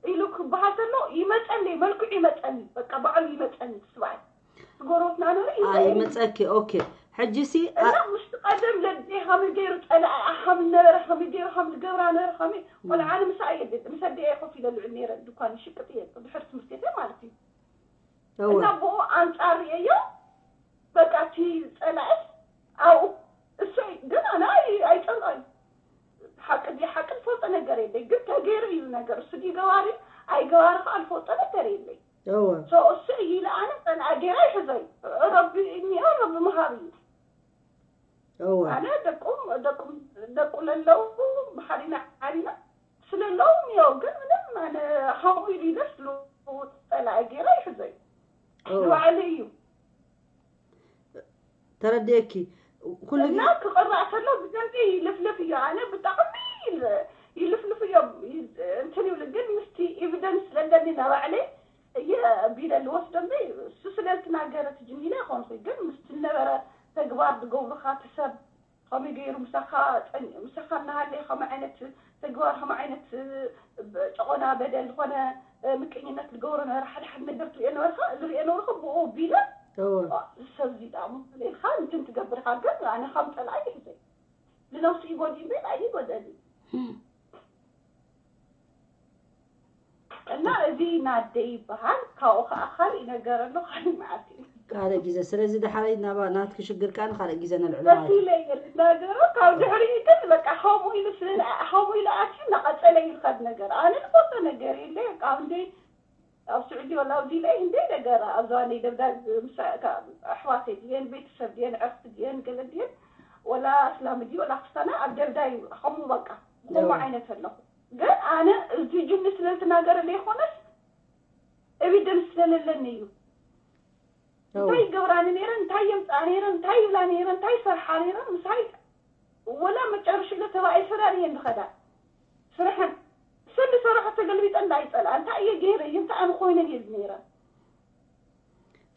ኢሉ ክበሃል ተሎ ይመጸኒ፣ መልክዑ ይመጸኒ፣ በቃ ባዕሉ ይመጸኒ፣ እቲ ሰብኣይ። እቲ ጎረቤትና ነበረ ኣ፣ ይመጸኒ። ይመጸኪ፣ ኦኬ። ሕጂሲ፣ ኣ- እና ምስቲ ቀደም ለደይ ከመይ ገይሩ ጸላኢ፣ ኣ፣ ከም ነበረ፣ ከመይ ገይሩ ከም ዝገብራ ነበረ፣ ከመይ፣ ም። ቆልዓ ኣነ ምሳኣ እየ፣ ምስ ኣደይ እየ ኮፍ ኢለ ልዕል ነይረ፣ ድኳን ይሽቅጥ እየ፣ ድሕሪ ትምህርቲ ቤተይ ማለት እዩ። እወ። እና ብኡ ኣንጻር ርእየዮ፣ በቃ እቲ ጸላኢ ኣብኡ፣ እሱ ግን ኣነ ኣይ-፣ ኣይጸልኦን። ሓቂ ድዩ ሓቂ ዝፈልጦ ነገር የለይ፣ ግን ተገይሩ እዩ ነገር። እሱ ድዩ ገባሪ ኣይገባሪ ከኣ ዝፈልጦ ነገር የለይ። እወ። ሶ እሱ እዩ ኢለ ኣነ ጸላኢ ገይረ ኣይሕዞይ። ረቢ እኒኦ፣ ረቢ መሃቢ እዩ። እወ። ኣነ ደቁም፣ ደቁም፣ ደቁ ለለው ብሓዲና ዓዲና ስለለው እኒኦ፣ ግን ምንም ኣነ ከምኡ ኢሉ ኢለ ስሉ ጸላኢ ገይረ ኣይሕዞይ። እወ። ንባዕሉ እዩ። ተረድኤኪ። ኩሉ እና ግዜ ክቕራእ ከሎ ብደንቢ ይልፍልፍ እዩ። ኣነ ብጣዕሚ ይል-፣ ይልፍልፍ እዮም። ይ-፣ እንትን ይብሉ፣ ግን ምስቲ ኤቪደንስ ለለኒ ናባዕለይ እየ ቢለ ልወስዶ እምበይ፣ እሱ ስለ ዝተናገረ ትጅኒና ይኾንኩ፣ ግን ምስቲ ነበረ ተግባር ዝገብሩኻ እቲ ሰብ ከመይ ገይሩ ምሳኻ ጸኒ-፣ ምሳኻ እናሃለየ ከመይ ዓይነት ተግባር፣ ከመይ ዓይነት ብ-፣ ጨቖና፣ በደል፣ ዝኾነ ምቅኝነት ዝገብሮ ነበረ። ሓደ ሓደ ነገር ትሪኦ ነበርካ፣ ዝሪኦ ነበርኩ፣ ብኡ ቢለ፣ እወ። ዋ፣ እዚ ሰብ እዚ ደኣ ሞት ኢልካ እንትን ትገብር ኢኻ፣ ግን ኣነ ከም ጸላኢ ይሕዘ። ንነብሱ ይጎድእ እምበር ኣይጎድእን። ህም። እና እዚ ናደይ ይበሃል። ካብኡ ከኣ ካልእ ነገር ኣሎ፣ ካልእ መዓልቲ እዩ። ካልእ ግዜ። ስለዚ ደሓረይ ናባ-፣ ናትኪ ሽግር ከኣ ንኻልእ ግዜ ነልዕሎ ማለት እዩ። ቀስ ኢለ እየ ዝናገሮ። ካብ ድሕሪኡ ግን በቃ ከምኡ ኢሉ ስለ-፣ ከምኡ ኢሉ ኣትዩ እናቐጸለ እዩ ዝኸድ ነገር። ኣነ ዝፈልጦ ነገር የለ። በቃ እንደ ኣብ ስዑዲ ወላ ኣብዚ ኢለ እንደ ነገር ኣብ ዝባነይ ደብዳብ ምስ ኣሕዋተይ ድየን ቤተሰብ ድየን ዕርክቲ ድየን ገለ ድየን ወላ እስላም ድዩ ወላ ክርስታና ኣብ ደብዳብ ከምኡ በቃ ከምኡ ዓይነት ኣለኹ። ግን ኣነ እዚ ጅኒ ስለዝተናገረ ዘይኮነስ ኤቪደንስ ስለለለኒ እዩ። እንታይ ይገብራ ነይረን፣ እንታይ የምፃ ነይረን፣ እንታይ ይብላ ነይረን፣ እንታይ ይሰርሓ ነይረን ምሳይ ወላ መጨረሽለ ተባኤ ሰዳን እየን ዝኸዳ ስርሐን ሰሉ ሰራሖ ተገልቢጠ እንዳይፀልኣ እንታይ እየ ገይረ እየ እንታይ ኣነ ኮይነ ገይሩ ነይረ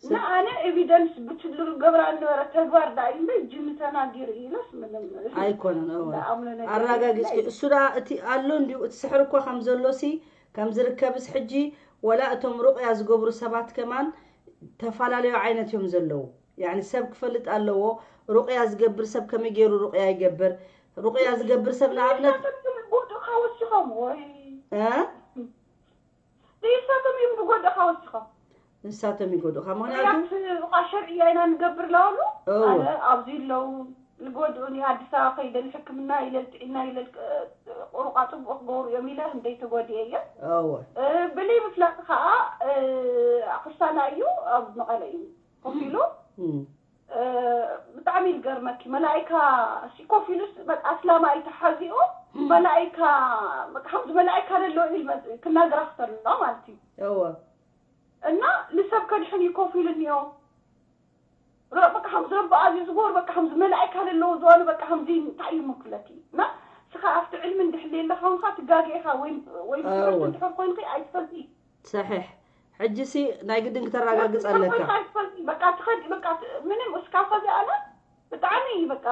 እና ኣነ ኤቪደንስ ብትልሩ ገብራ ነበረ ተግባር ዳ እምበ ጅሚ ተናጊሩ ኢለስ ምንም ኣይኮነን። ኣራጋጊፅኪ እሱ ዳ እቲ ኣሎ እንዲሁ እቲ ስሕር እኮ ከም ዘሎ ሲ ከም ዝርከብስ ሕጂ ወላ እቶም ሩቅያ ዝገብሩ ሰባት ከማን ተፈላለዩ ዓይነት እዮም ዘለዉ። ያኒ ሰብ ክፈልጥ ኣለዎ። ሩቅያ ዝገብር ሰብ ከመይ ገይሩ ሩቅያ ይገብር? ሩቅያ ዝገብር ሰብ ንኣብነት ቦድኻ ወሲኾም ወይ ንሳቶም እዮም ዝጎድእኻ ወሲኾም ንሳቶም ይጎድእኻ። ምክንያቱ ቃ ሸርዕያ ኢና ንገብር ላሉ ኣብዚ ኣለዉ ልጎድኡኒ ኣዲስ ኣበባ ከይደ ንሕክምና ኢለ ልጥዕና ኢለ ቁሩቃ ፅቡቅ ክገብሩ እዮም ኢለ እንደይ ተጎድኤ እየ እወ ብለይ ምፍላጥ ከዓ ክሳና እዩ ኣብ መቐለ እዩ ኮፍ ኢሉ ብጣዕሚ ይገርመኪ መላኢካ ኮፍ ኢሉ ኣስላማ እዩ ተሓዚኡ መላኢካ ከምዚ መላኢካ ለሎ ኢል ክናገራ ክተሎ ማለት እዩ እወ እና ንሰብ ከድሕን እዩ ኮፍ ኢሉ እኒኦ በቃ ከምዚ ረቢ ኣዝዩ ዝጎር በቃ ከምዚ መላእካ ለለዎ ዝዋኑ በቃ ከምዚ እንታይ እዩ ምክለኪ እና ስኻ ኣብቲ ዕልሚ እንድሕልየ ኣለኻ እንኳ ትጋግኤኻ ወይ ወይ ኣዎ። እንድሕር ኮይንኺ ኣይትፈልጢ ሰሒሕ ሕጂ ሲ ናይ ግድን ክተረጋግፅ ኣለካ ኮይንካ ኣይትፈልጢ በቃ ትኸዲ በቃ ምንም እስካ ከዚ ኣነ ብጣዕሚ በቃ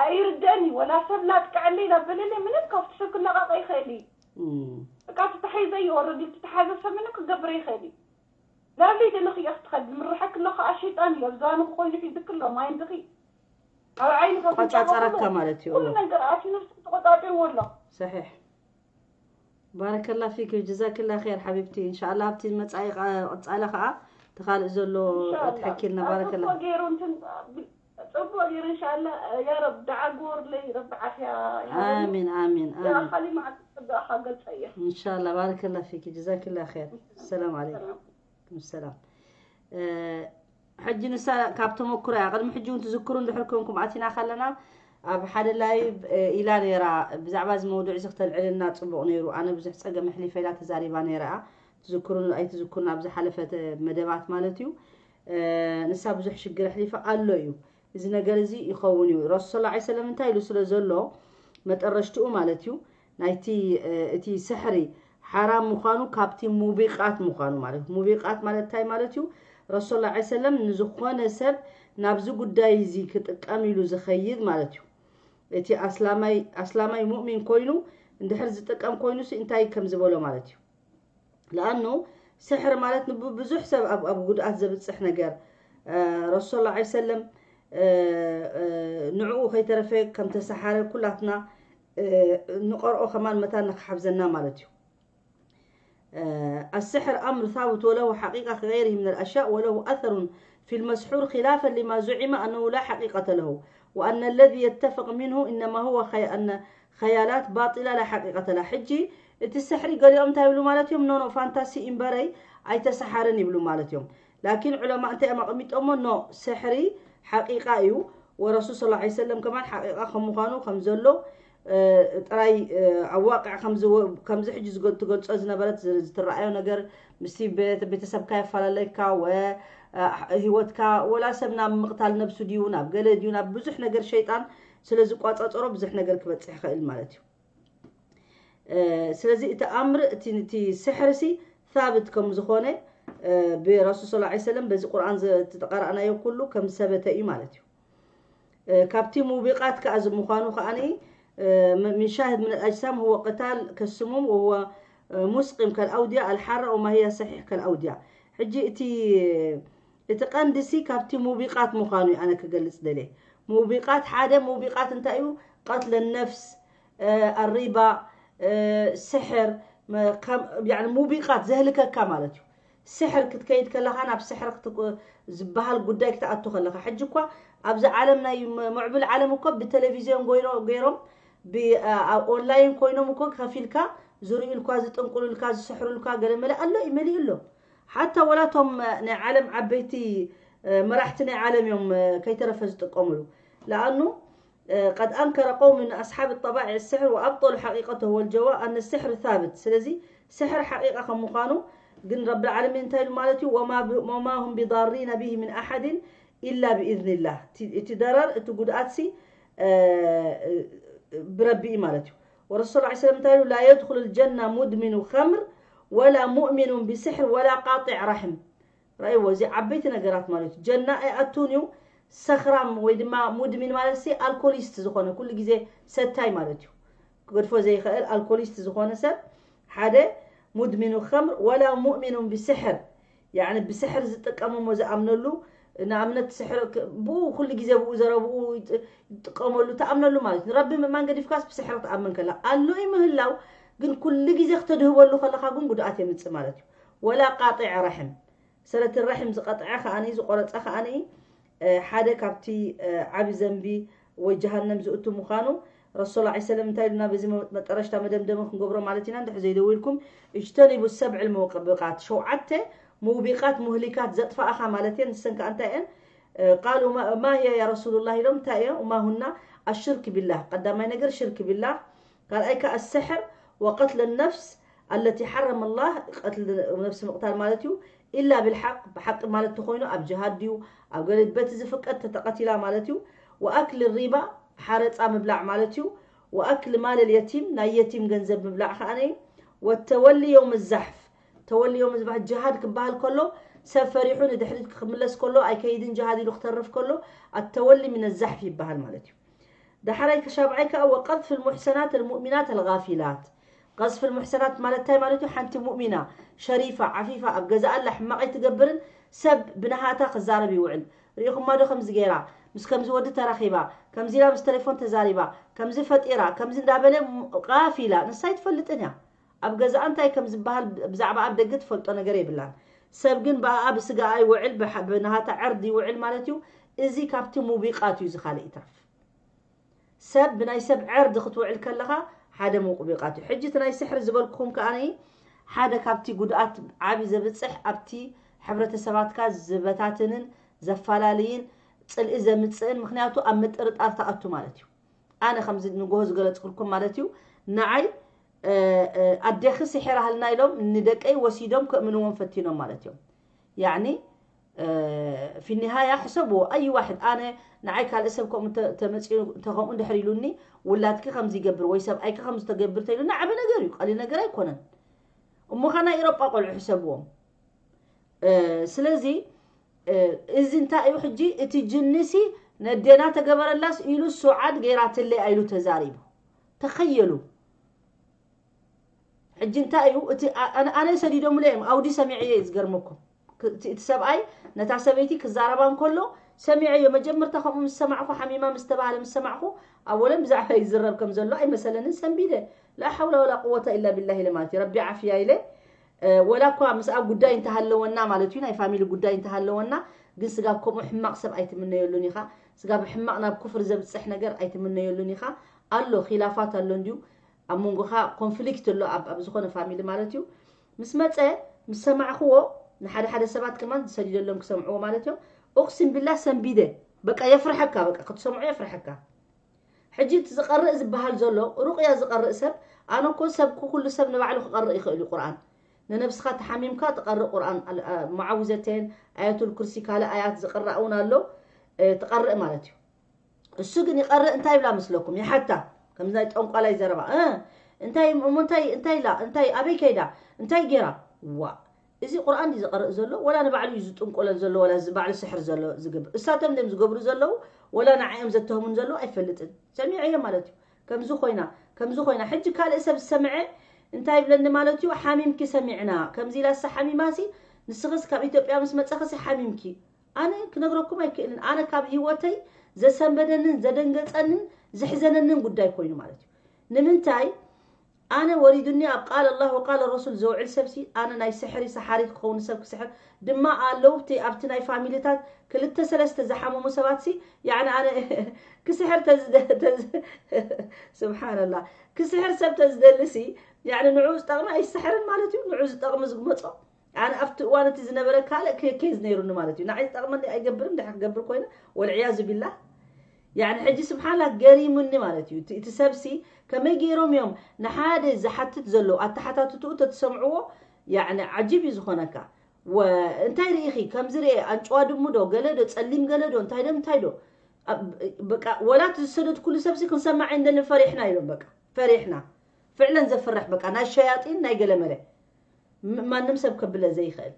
ኣይርደእኒ ወላ ሰብ ላጥቀዐለይ ላበለለይ ምንም ካብቲ ሰብ ክለቃቀ ይኽእል እዩ እም፣ በቃ ትተሓይዘ ይወርድ ትተሓዘ ሰብ ምንም ክገብረ ይኽእል እዩ ላብለይ ደለኺ እያ ክትኸዲ ምርሓክ ኣሎ ከዓ ሸይጣን እዩ ኣብ ዝባንኺ ኮይኑ ሒዝክ ኣሎ ማይ እንድኺ ኣብ ዓይኒ ቆፃፀረካ ማለት እዩ ኩሉ ነገር ኣትዩ ነብስኪ ተቆፃፂርዎ ኣሎ ሰሒሕ ባረከላ ፊክ ጀዛክላ ር ሓቢብቲ እንሻላ ኣብቲ መፃኢ ቐፃለ ከዓ ተካልእ ዘሎ ትሕኪልና ባረከላ ገይሩ እንትን ፅቡቅ ገይሩ እንሻላ ያረብ ደዓ ግበሩለይ ረቢ ዓፍያ ኣሚን ኣሚን ኣሚን ካሊ መዓልቲ ፅቡቅካ ገልፀ እየ እንሻላ ባረከላ ፊክ ጀዛክላ ር ሰላም ዓለይኩም ሰላም ሕጂ ንሳ ካብ ተመክሮ እያ ቅድሚ ሕጂ እውን ትዝክሩ እንድሕር ኮንኩም ኣቲና ከለና ኣብ ሓደ ላይቭ ኢላ ነይራ ብዛዕባ እዚ መውዱዕ እዚ ክተልዕልና ፅቡቕ ነይሩ ኣነ ብዙሕ ፀገም ኣሕሊፈ ኢላ ተዛሪባ ነይራ እያ ትዝክሩ ኣይትዝክሩን ኣብ ዝሓለፈ መደባት ማለት እዩ ንሳ ብዙሕ ሽግር ኣሕሊፈ ኣሎ እዩ እዚ ነገር እዚ ይኸውን እዩ ረሱል ላ ሰለም እንታይ ኢሉ ስለ ዘሎ መጠረሽትኡ ማለት እዩ ናይቲ እቲ ስሕሪ ሓራም ምዃኑ ካብቲ ሙቢቃት ምዃኑ ማለት እዩ። ሙቢቃት ማለት እንታይ ማለት እዩ? ረሱል ላ ሰለም ንዝኾነ ሰብ ናብዚ ጉዳይ እዚ ክጥቀም ኢሉ ዝኸይድ ማለት እዩ። እቲ ኣስላማይ ኣስላማይ ሙእሚን ኮይኑ እንድሕር ዝጥቀም ኮይኑሲ እንታይ ከም ዝበሎ ማለት እዩ። ለኣኑ ስሕር ማለት ንብዙሕ ሰብ ኣብ ኣብ ጉድኣት ዘብፅሕ ነገር ረሱል ላ ሰለም ንዕኡ ከይተረፈ ከም ተሰሓረ ኩላትና ንቐርኦ ከማን መታን ንክሓብዘና ማለት እዩ። السحر أمر ثابت وله حقيقة كغيره من الأشياء وله أثر في المسحور خلافا لما زعم أنه لا حقيقة له وأن الذي يتفق منه إنما هو خي... أن خيالات باطلة لا حقيقة لها ሕጂ እቲ ስሕሪ ገሊኦም እንታይ ይብሉ ማለት እዮም ኖኖ ፋንታሲ እምበረይ ኣይተሰሓርን ይብሉ ማለት እዮም ላኪን ዑለማ እንታይ እዮም ኣቐሚጦሞ ኖ ስሕሪ ሓቂቃ እዩ ወረሱል ስ ላ ሰለም ከማን ሓቂቃ ከም ምዃኑ ከም ዘሎ ጥራይ ኣብ ዋቅዕ ከምዚ ሕጂ ትገልፆ ዝነበረት ዝትረኣዮ ነገር ምስቲ ቤተሰብካ የፈላለካ ወ ህይወትካ ወላ ሰብ ናብ ምቕታል ነብሱ ድዩ ናብ ገለ ድዩ ናብ ብዙሕ ነገር ሸይጣን ስለ ዝቋፃፀሮ ብዙሕ ነገር ክበፅሕ ይኽእል ማለት እዩ ስለዚ እቲ ኣምር እቲ ስሕርሲ ሳብት ከም ዝኾነ ብረሱል ስ ሰለም በዚ ቁርኣን ዝተቀረእናዮ ኩሉ ከም ሰበተ እዩ ማለት እዩ ካብቲ ሙቢቃት ከዓ ምዃኑ ከዓ من شاهد من الأجسام هو قتال كالسموم وهو مسقم كالأودية الحارة وما هي صحيح كالأودية ሕጂ እቲ እቲ ቀንዲሲ ካብቲ ሙቢቃት ምዃኑ እዩ ኣነ ክገልፅ ደልየ ሙቢቃት ሓደ ሙቢቃት እንታይ እዩ ቀትለ ነፍስ ኣሪባ ስሕር ሙቢቃት ዘህልከካ ማለት እዩ ስሕር ክትከይድ ከለኻ ናብ ስሕር ዝበሃል ጉዳይ ክትኣቱ ከለኻ ሕጂ እኳ ኣብዚ ዓለም ናይ ምዕቡል ዓለም እኮ ብቴሌቪዝዮን ገይሮም ኣብ ኦንላይን ኮይኖም እኮ ከፊልካ ዝርእዩልካ ዝጥንቁሉልካ ዝስሕሩልካ ገለመለ ኣሎ እዩ መሊኡ ኣሎ ሓታ ወላቶም ናይ ዓለም ዓበይቲ መራሕቲ ናይ ዓለም እዮም ከይተረፈ ዝጥቀምሉ። ለኣኑ قد أنكر قوم من أصحاب الطبائع السحر وأبطلوا حقيقته والجواب أن السحر ثابت. ስለዚ ስሕር ሓቂቃ ከም ምዃኑ ግን ረብል ዓለሚን እንታይ ኢሉ ማለት እዩ? وما هم بضارين به من أحد إلا بإذن الله. እቲ ደረር እቲ ጉድኣት ሲ ብረቢ እዩ ማለት እዩ። ወረሱል ላ ሰለም እንታይ ኢሉ? لا يدخل الجنة مدمن خمر ولا مؤمن بسحر ولا قاطع رحم. ረእይዎ፣ እዚ ዓበይቲ ነገራት ማለት እዩ። ጀና ኣይኣቱን እዩ። ሰኽራም ወይ ድማ ሙድሚን ማለት ሲ ኣልኮሊስት ዝኾነ ኩሉ ግዜ ሰታይ ማለት እዩ። ክገድፎ ዘይኽእል ኣልኮሊስት ዝኾነ ሰብ ሓደ ሙድሚኑ ኸምር ወላ ሙእሚኑን ብስሕር ያኒ ብስሕር ዝጥቀሙ እሞ ዝኣምነሉ ንኣብነት ስሕር ብኡ ኩሉ ግዜ ብኡ ዘረብኡ ይጥቀመሉ ትኣምነሉ ማለት እዩ። ንረቢ ምእማን ገዲፍካስ ብስሕር ትኣምን ከላ ኣሎ እዩ ምህላው ግን ኩሉ ግዜ ክተድህበሉ ከለኻ ግን ጉድኣት የምፅእ ማለት እዩ። ወላ ቃጢዕ ረሕም ሰለት ረሒም ዝቐጥዐ ከኣኒ ዝቆረፀ ከኣኒ ሓደ ካብቲ ዓቢ ዘንቢ ወይ ጀሃነም ዝእቱ ምዃኑ ረሱል ላ ሰለም እንታይ ኢሉና በዚ መጠረሽታ መደምደሚ ክንገብሮ ማለት ኢና እንድሕር ዘይደው ኢልኩም እጅተኒቡ ሰብዕ ልመውቅብቃት ሸውዓተ ሙውቢቃት ሙህሊካት ዘጥፋእኻ ማለት እየን ንሰን ከዓ እንታይ እየን ቃሉ ማ ህየ ያ ረሱሉላህ ኢሎም እንታይ እየ ማ ሁና ኣሽርክ ቢላህ ቀዳማይ ነገር ሽርክ ቢላህ ካልኣይ ከዓ ኣስሕር ወቀትለ ነፍስ ኣለቲ ሓረመ ላህ ቀትል ነፍሲ ምቕታል ማለት እዩ ኢላ ብልሓቅ ብሓቂ ማለት ተኮይኑ ኣብ ጅሃድ ድዩ ኣብ ገለ በቲ ዝፍቀድ ተተቀቲላ ማለት እዩ ወኣክል ሪባ ሓረፃ ምብላዕ ማለት እዩ ወኣክል ማል ልየቲም ናይ የቲም ገንዘብ ምብላዕ ከዓነ ወተወሊ የውም ዛሕፍ ተወሊ የውም ዝባህ ጅሃድ ክበሃል ከሎ ሰብ ፈሪሑ ንድሕሪት ክምለስ ከሎ ኣይከይድን ጅሃድ ኢሉ ክተርፍ ከሎ ኣተወሊ ምን ዛሕፍ ይበሃል ማለት እዩ ዳሕራይ ሻብዓይ ከዓ ወቀዝፍ ልሙሕሰናት ልሙእሚናት ልጋፊላት ቀዝፍ ልሙሕሰናት ማለት እንታይ ማለት እዩ ሓንቲ ሙእሚና ሸሪፋ ዓፊፋ ኣብ ገዛኣላ ሕማቕ ኣይትገብርን ሰብ ብነሃታ ክዛረብ ይውዕል ርኢኹማ ዶ ከምዚ ገይራ ምስ ከምዚ ወዲ ተራኺባ ከምዚ ኢላ ምስ ቴሌፎን ተዛሪባ ከምዚ ፈጢራ ከምዚ እንዳበለ ቃፊላ ንሳ ኣይትፈልጥን እያ ኣብ ገዛኣ እንታይ ከም ዝበሃል ብዛዕባ ኣብ ደገ ትፈልጦ ነገር የብላን ሰብ ግን ብኣኣ ብስጋኣ ይውዕል ብነሃታ ዕርድ ይውዕል ማለት እዩ እዚ ካብቲ ሙቢቃት እዩ ዝካልእ ይትረፍ ሰብ ብናይ ሰብ ዕርዲ ክትውዕል ከለኻ ሓደ ሙቕቢቓት እዩ ሕጂ እቲ ናይ ስሕሪ ዝበልኩኹም ከኣ ሓደ ካብቲ ጉድኣት ዓቢ ዘብፅሕ ኣብቲ ሕብረተሰባትካ ዝበታትንን ዘፋላልይን ፅልኢ ዘምፅእን ምክንያቱ ኣብ ምጥርጣር ተኣቱ ማለት እዩ ኣነ ከምዚ ንጎሆ ዝገለፅኩልኩም ማለት እዩ ንዓይ ኣዴኺ ስሒራ ሃልና ኢሎም ንደቀይ ወሲዶም ከእምንዎም ፈቲኖም ማለት እዮም ያኒ ፊኒሃያ ሕሰብዎ ኣይ ዋሕድ ኣነ ንዓይ ካልእ ሰብ ከምኡ ተመፅኡ እንተከምኡ እንድሕር ኢሉኒ ውላድኪ ከምዚ ይገብር ወይ ሰብኣይኪ ከምዚ ተገብር ተኢሉ ንዓበ ነገር እዩ ቀሊል ነገር ኣይኮነን እሞ ካ ናይ ኤሮጳ ቆልዑ ሕሰብዎም ስለዚ እዚ እንታይ እዩ ሕጂ እቲ ጅንሲ ነዴና ተገበረላስ ኢሉ ሱዓድ ገይራትለይ ኣይሉ ተዛሪቡ ተኸየሉ ሕጂ እንታይ እዩ እቲ ኣነ ሰዲዶምለ እዮም ኣውዲ ሰሚዐ እየ ዝገርመኩም እቲ ሰብኣይ ነታ ሰበይቲ ክዛረባ እንከሎ ሰሚዐዮ መጀመርታ ከምኡ ምስ ሰማዕኩ ሓሚማ ምስ ተባሃለ ምስ ሰማዕኩ ኣወለን ብዛዕባ ይዝረብ ከም ዘሎ ኣይመሰለንን ሰንቢደ ላ ሓውላ ወላ ቅወታ ኢላ ቢላሂ ኢለ ማለት እዩ ረቢ ዓፍያ ኢለ ወላ እኳ ምስኣ ጉዳይ እንተሃለወና ማለት እዩ ናይ ፋሚሊ ጉዳይ እንተሃለወና ግን ስጋብ ከምኡ ሕማቕ ሰብ ኣይትምነየሉን ኢኻ ስጋብ ሕማቕ ናብ ኩፍር ዘብፅሕ ነገር ኣይትምነየሉን ኢኻ ኣሎ ኪላፋት ኣሎ እንድዩ ኣብ መንጎኻ ኮንፍሊክት ኣሎ ኣብ ዝኾነ ፋሚሊ ማለት እዩ ምስ መፀ ምስ ሰማዕክዎ ንሓደ ሓደ ሰባት ከማን ዝሰዲደሎም ክሰምዕዎ ማለት እዮም ኡቅሲም ቢላ ሰንቢደ በቃ የፍርሐካ በቃ ክትሰምዖ የፍርሐካ ሕጂ እቲ ዝቀርእ ዝበሃል ዘሎ ሩቅያ ዝቀርእ ሰብ ኣነ እኮ ሰብ ኩሉ ሰብ ንባዕሉ ክቀርእ ይኽእል እዩ ቁርኣን ንነብስኻ ተሓሚምካ ትቀርእ ቁርኣን መዓውዘተን ኣያቱል ኩርሲ ካልእ ኣያት ዝቅራእ እውን ኣሎ ትቀርእ ማለት እዩ እሱ ግን ይቐርእ እንታይ ይብላ መስለኩም ይሓታ ከምዚ ናይ ጠንቋላይ ዘረባ እንታይ እንታይ እንታይ ኢላ እንታይ ኣበይ ከይዳ እንታይ ገይራ ዋ እዚ ቁርኣን ድዩ ዝቐርእ ዘሎ ወላ ንባዕሉ እዩ ዝጥንቆለል ዘሎ ወላ ባዕሉ ስሕር ዘሎ ዝገብር እሳቶም ድም ዝገብሩ ዘለዉ ወላ ንዓዮም ዘተህሙን ዘለዉ ኣይፈልጥን ሰሚዐዮ ማለት እዩ ከምዚ ኮይና ከምዚ ኮይና ሕጂ ካልእ ሰብ ዝሰምዐ እንታይ ይብለኒ ማለት እዩ ሓሚምኪ ሰሚዕና ከምዚ ኢላ ሳ ሓሚማሲ ንስኽስ ካብ ኢትዮጵያ ምስ መፀኽሲ ሓሚምኪ ኣነ ክነግረኩም ኣይክእልን ኣነ ካብ ህይወተይ ዘሰንበደንን ዘደንገፀንን ዘሕዘነንን ጉዳይ ኮይኑ ማለት እዩ ንምንታይ ኣነ ወሪዱኒ ኣብ ቃል ኣላህ ወቃል ረሱል ዘውዕል ሰብሲ ኣነ ናይ ስሕሪ ሰሓሪት ክኸውን ሰብ ክስሕር ድማ ኣለውቲ ኣብቲ ናይ ፋሚሊታት ክልተ ሰለስተ ዝሓመሙ ሰባትሲ ያኒ ኣነ ክስሕር ስብሓንላ ክስሕር ሰብ ተዝደልሲ ያኒ ንዑ ዝጠቕሚ ኣይስሕርን ማለት እዩ ንዑ ዝጠቕሚ ዝመፆ ኣነ ኣብቲ እዋን እቲ ዝነበረ ካልእ ኬዝ ነይሩኒ ማለት እዩ። ንዓይ ዝጠቕመኒ ኣይገብርን፣ ድሓ ክገብር ኮይነ ወልዕያዙ ቢላህ። ያኒ ሕጂ ስብሓንላ ገሪሙኒ ማለት እዩ። እቲ ሰብሲ ከመይ ገይሮም እዮም ንሓደ ዝሓትት ዘለዉ ኣተሓታትትኡ ተትሰምዕዎ፣ ያኒ ዓጂብ እዩ ዝኾነካ። እንታይ ርኢኺ? ከምዚ ርኤ፣ ኣንጭዋ ድሙ ዶ፣ ገለ ዶ፣ ጸሊም ገለ ዶ፣ እንታይ ዶ፣ እንታይ ዶ? በቃ ወላ እቲ ዝሰደድኩሉ ሰብሲ ክንሰማዕ እንደልን ፈሪሕና ኢሎም። በቃ ፈሪሕና። ፍዕለን ዘፍርሕ በቃ ናይ ሸያጢን ናይ ገለመለ። ማንም ሰብ ከብለ ዘይኽእል።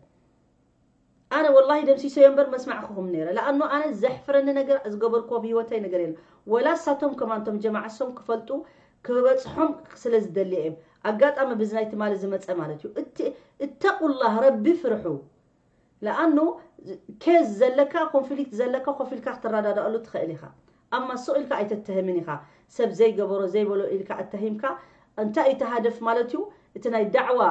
ኣነ ወላሂ ደምሲሰዮ እምበር መስማዕኹኹም ነይረ። ለኣኖ ኣነ ዘሕፍረኒ ነገር ዝገበርኩዎ ብህይወተይ ነገር የለን። ወላ እሳቶም ከማን እቶም ጀማዓ እሶም ክፈልጡ ክበፅሖም ስለ ዝደልየ እዮም። ኣጋጣሚ ብዚ ናይ ትማሊ ዝመፀ ማለት እዩ። እተቁላህ ረቢ ፍርሑ። ለኣኑ ኬዝ ዘለካ ኮንፍሊክት ዘለካ ኮፍ ኢልካ ክትረዳዳእሉ ትኽእል ኢኻ። ኣማ ስቕ ኢልካ ኣይተተህምን ኢኻ። ሰብ ዘይገበሮ ዘይበሎ ኢልካ ኣተሂምካ እንታይ እዩ ተሃደፍ ማለት እዩ? እቲ ናይ ዳዕዋ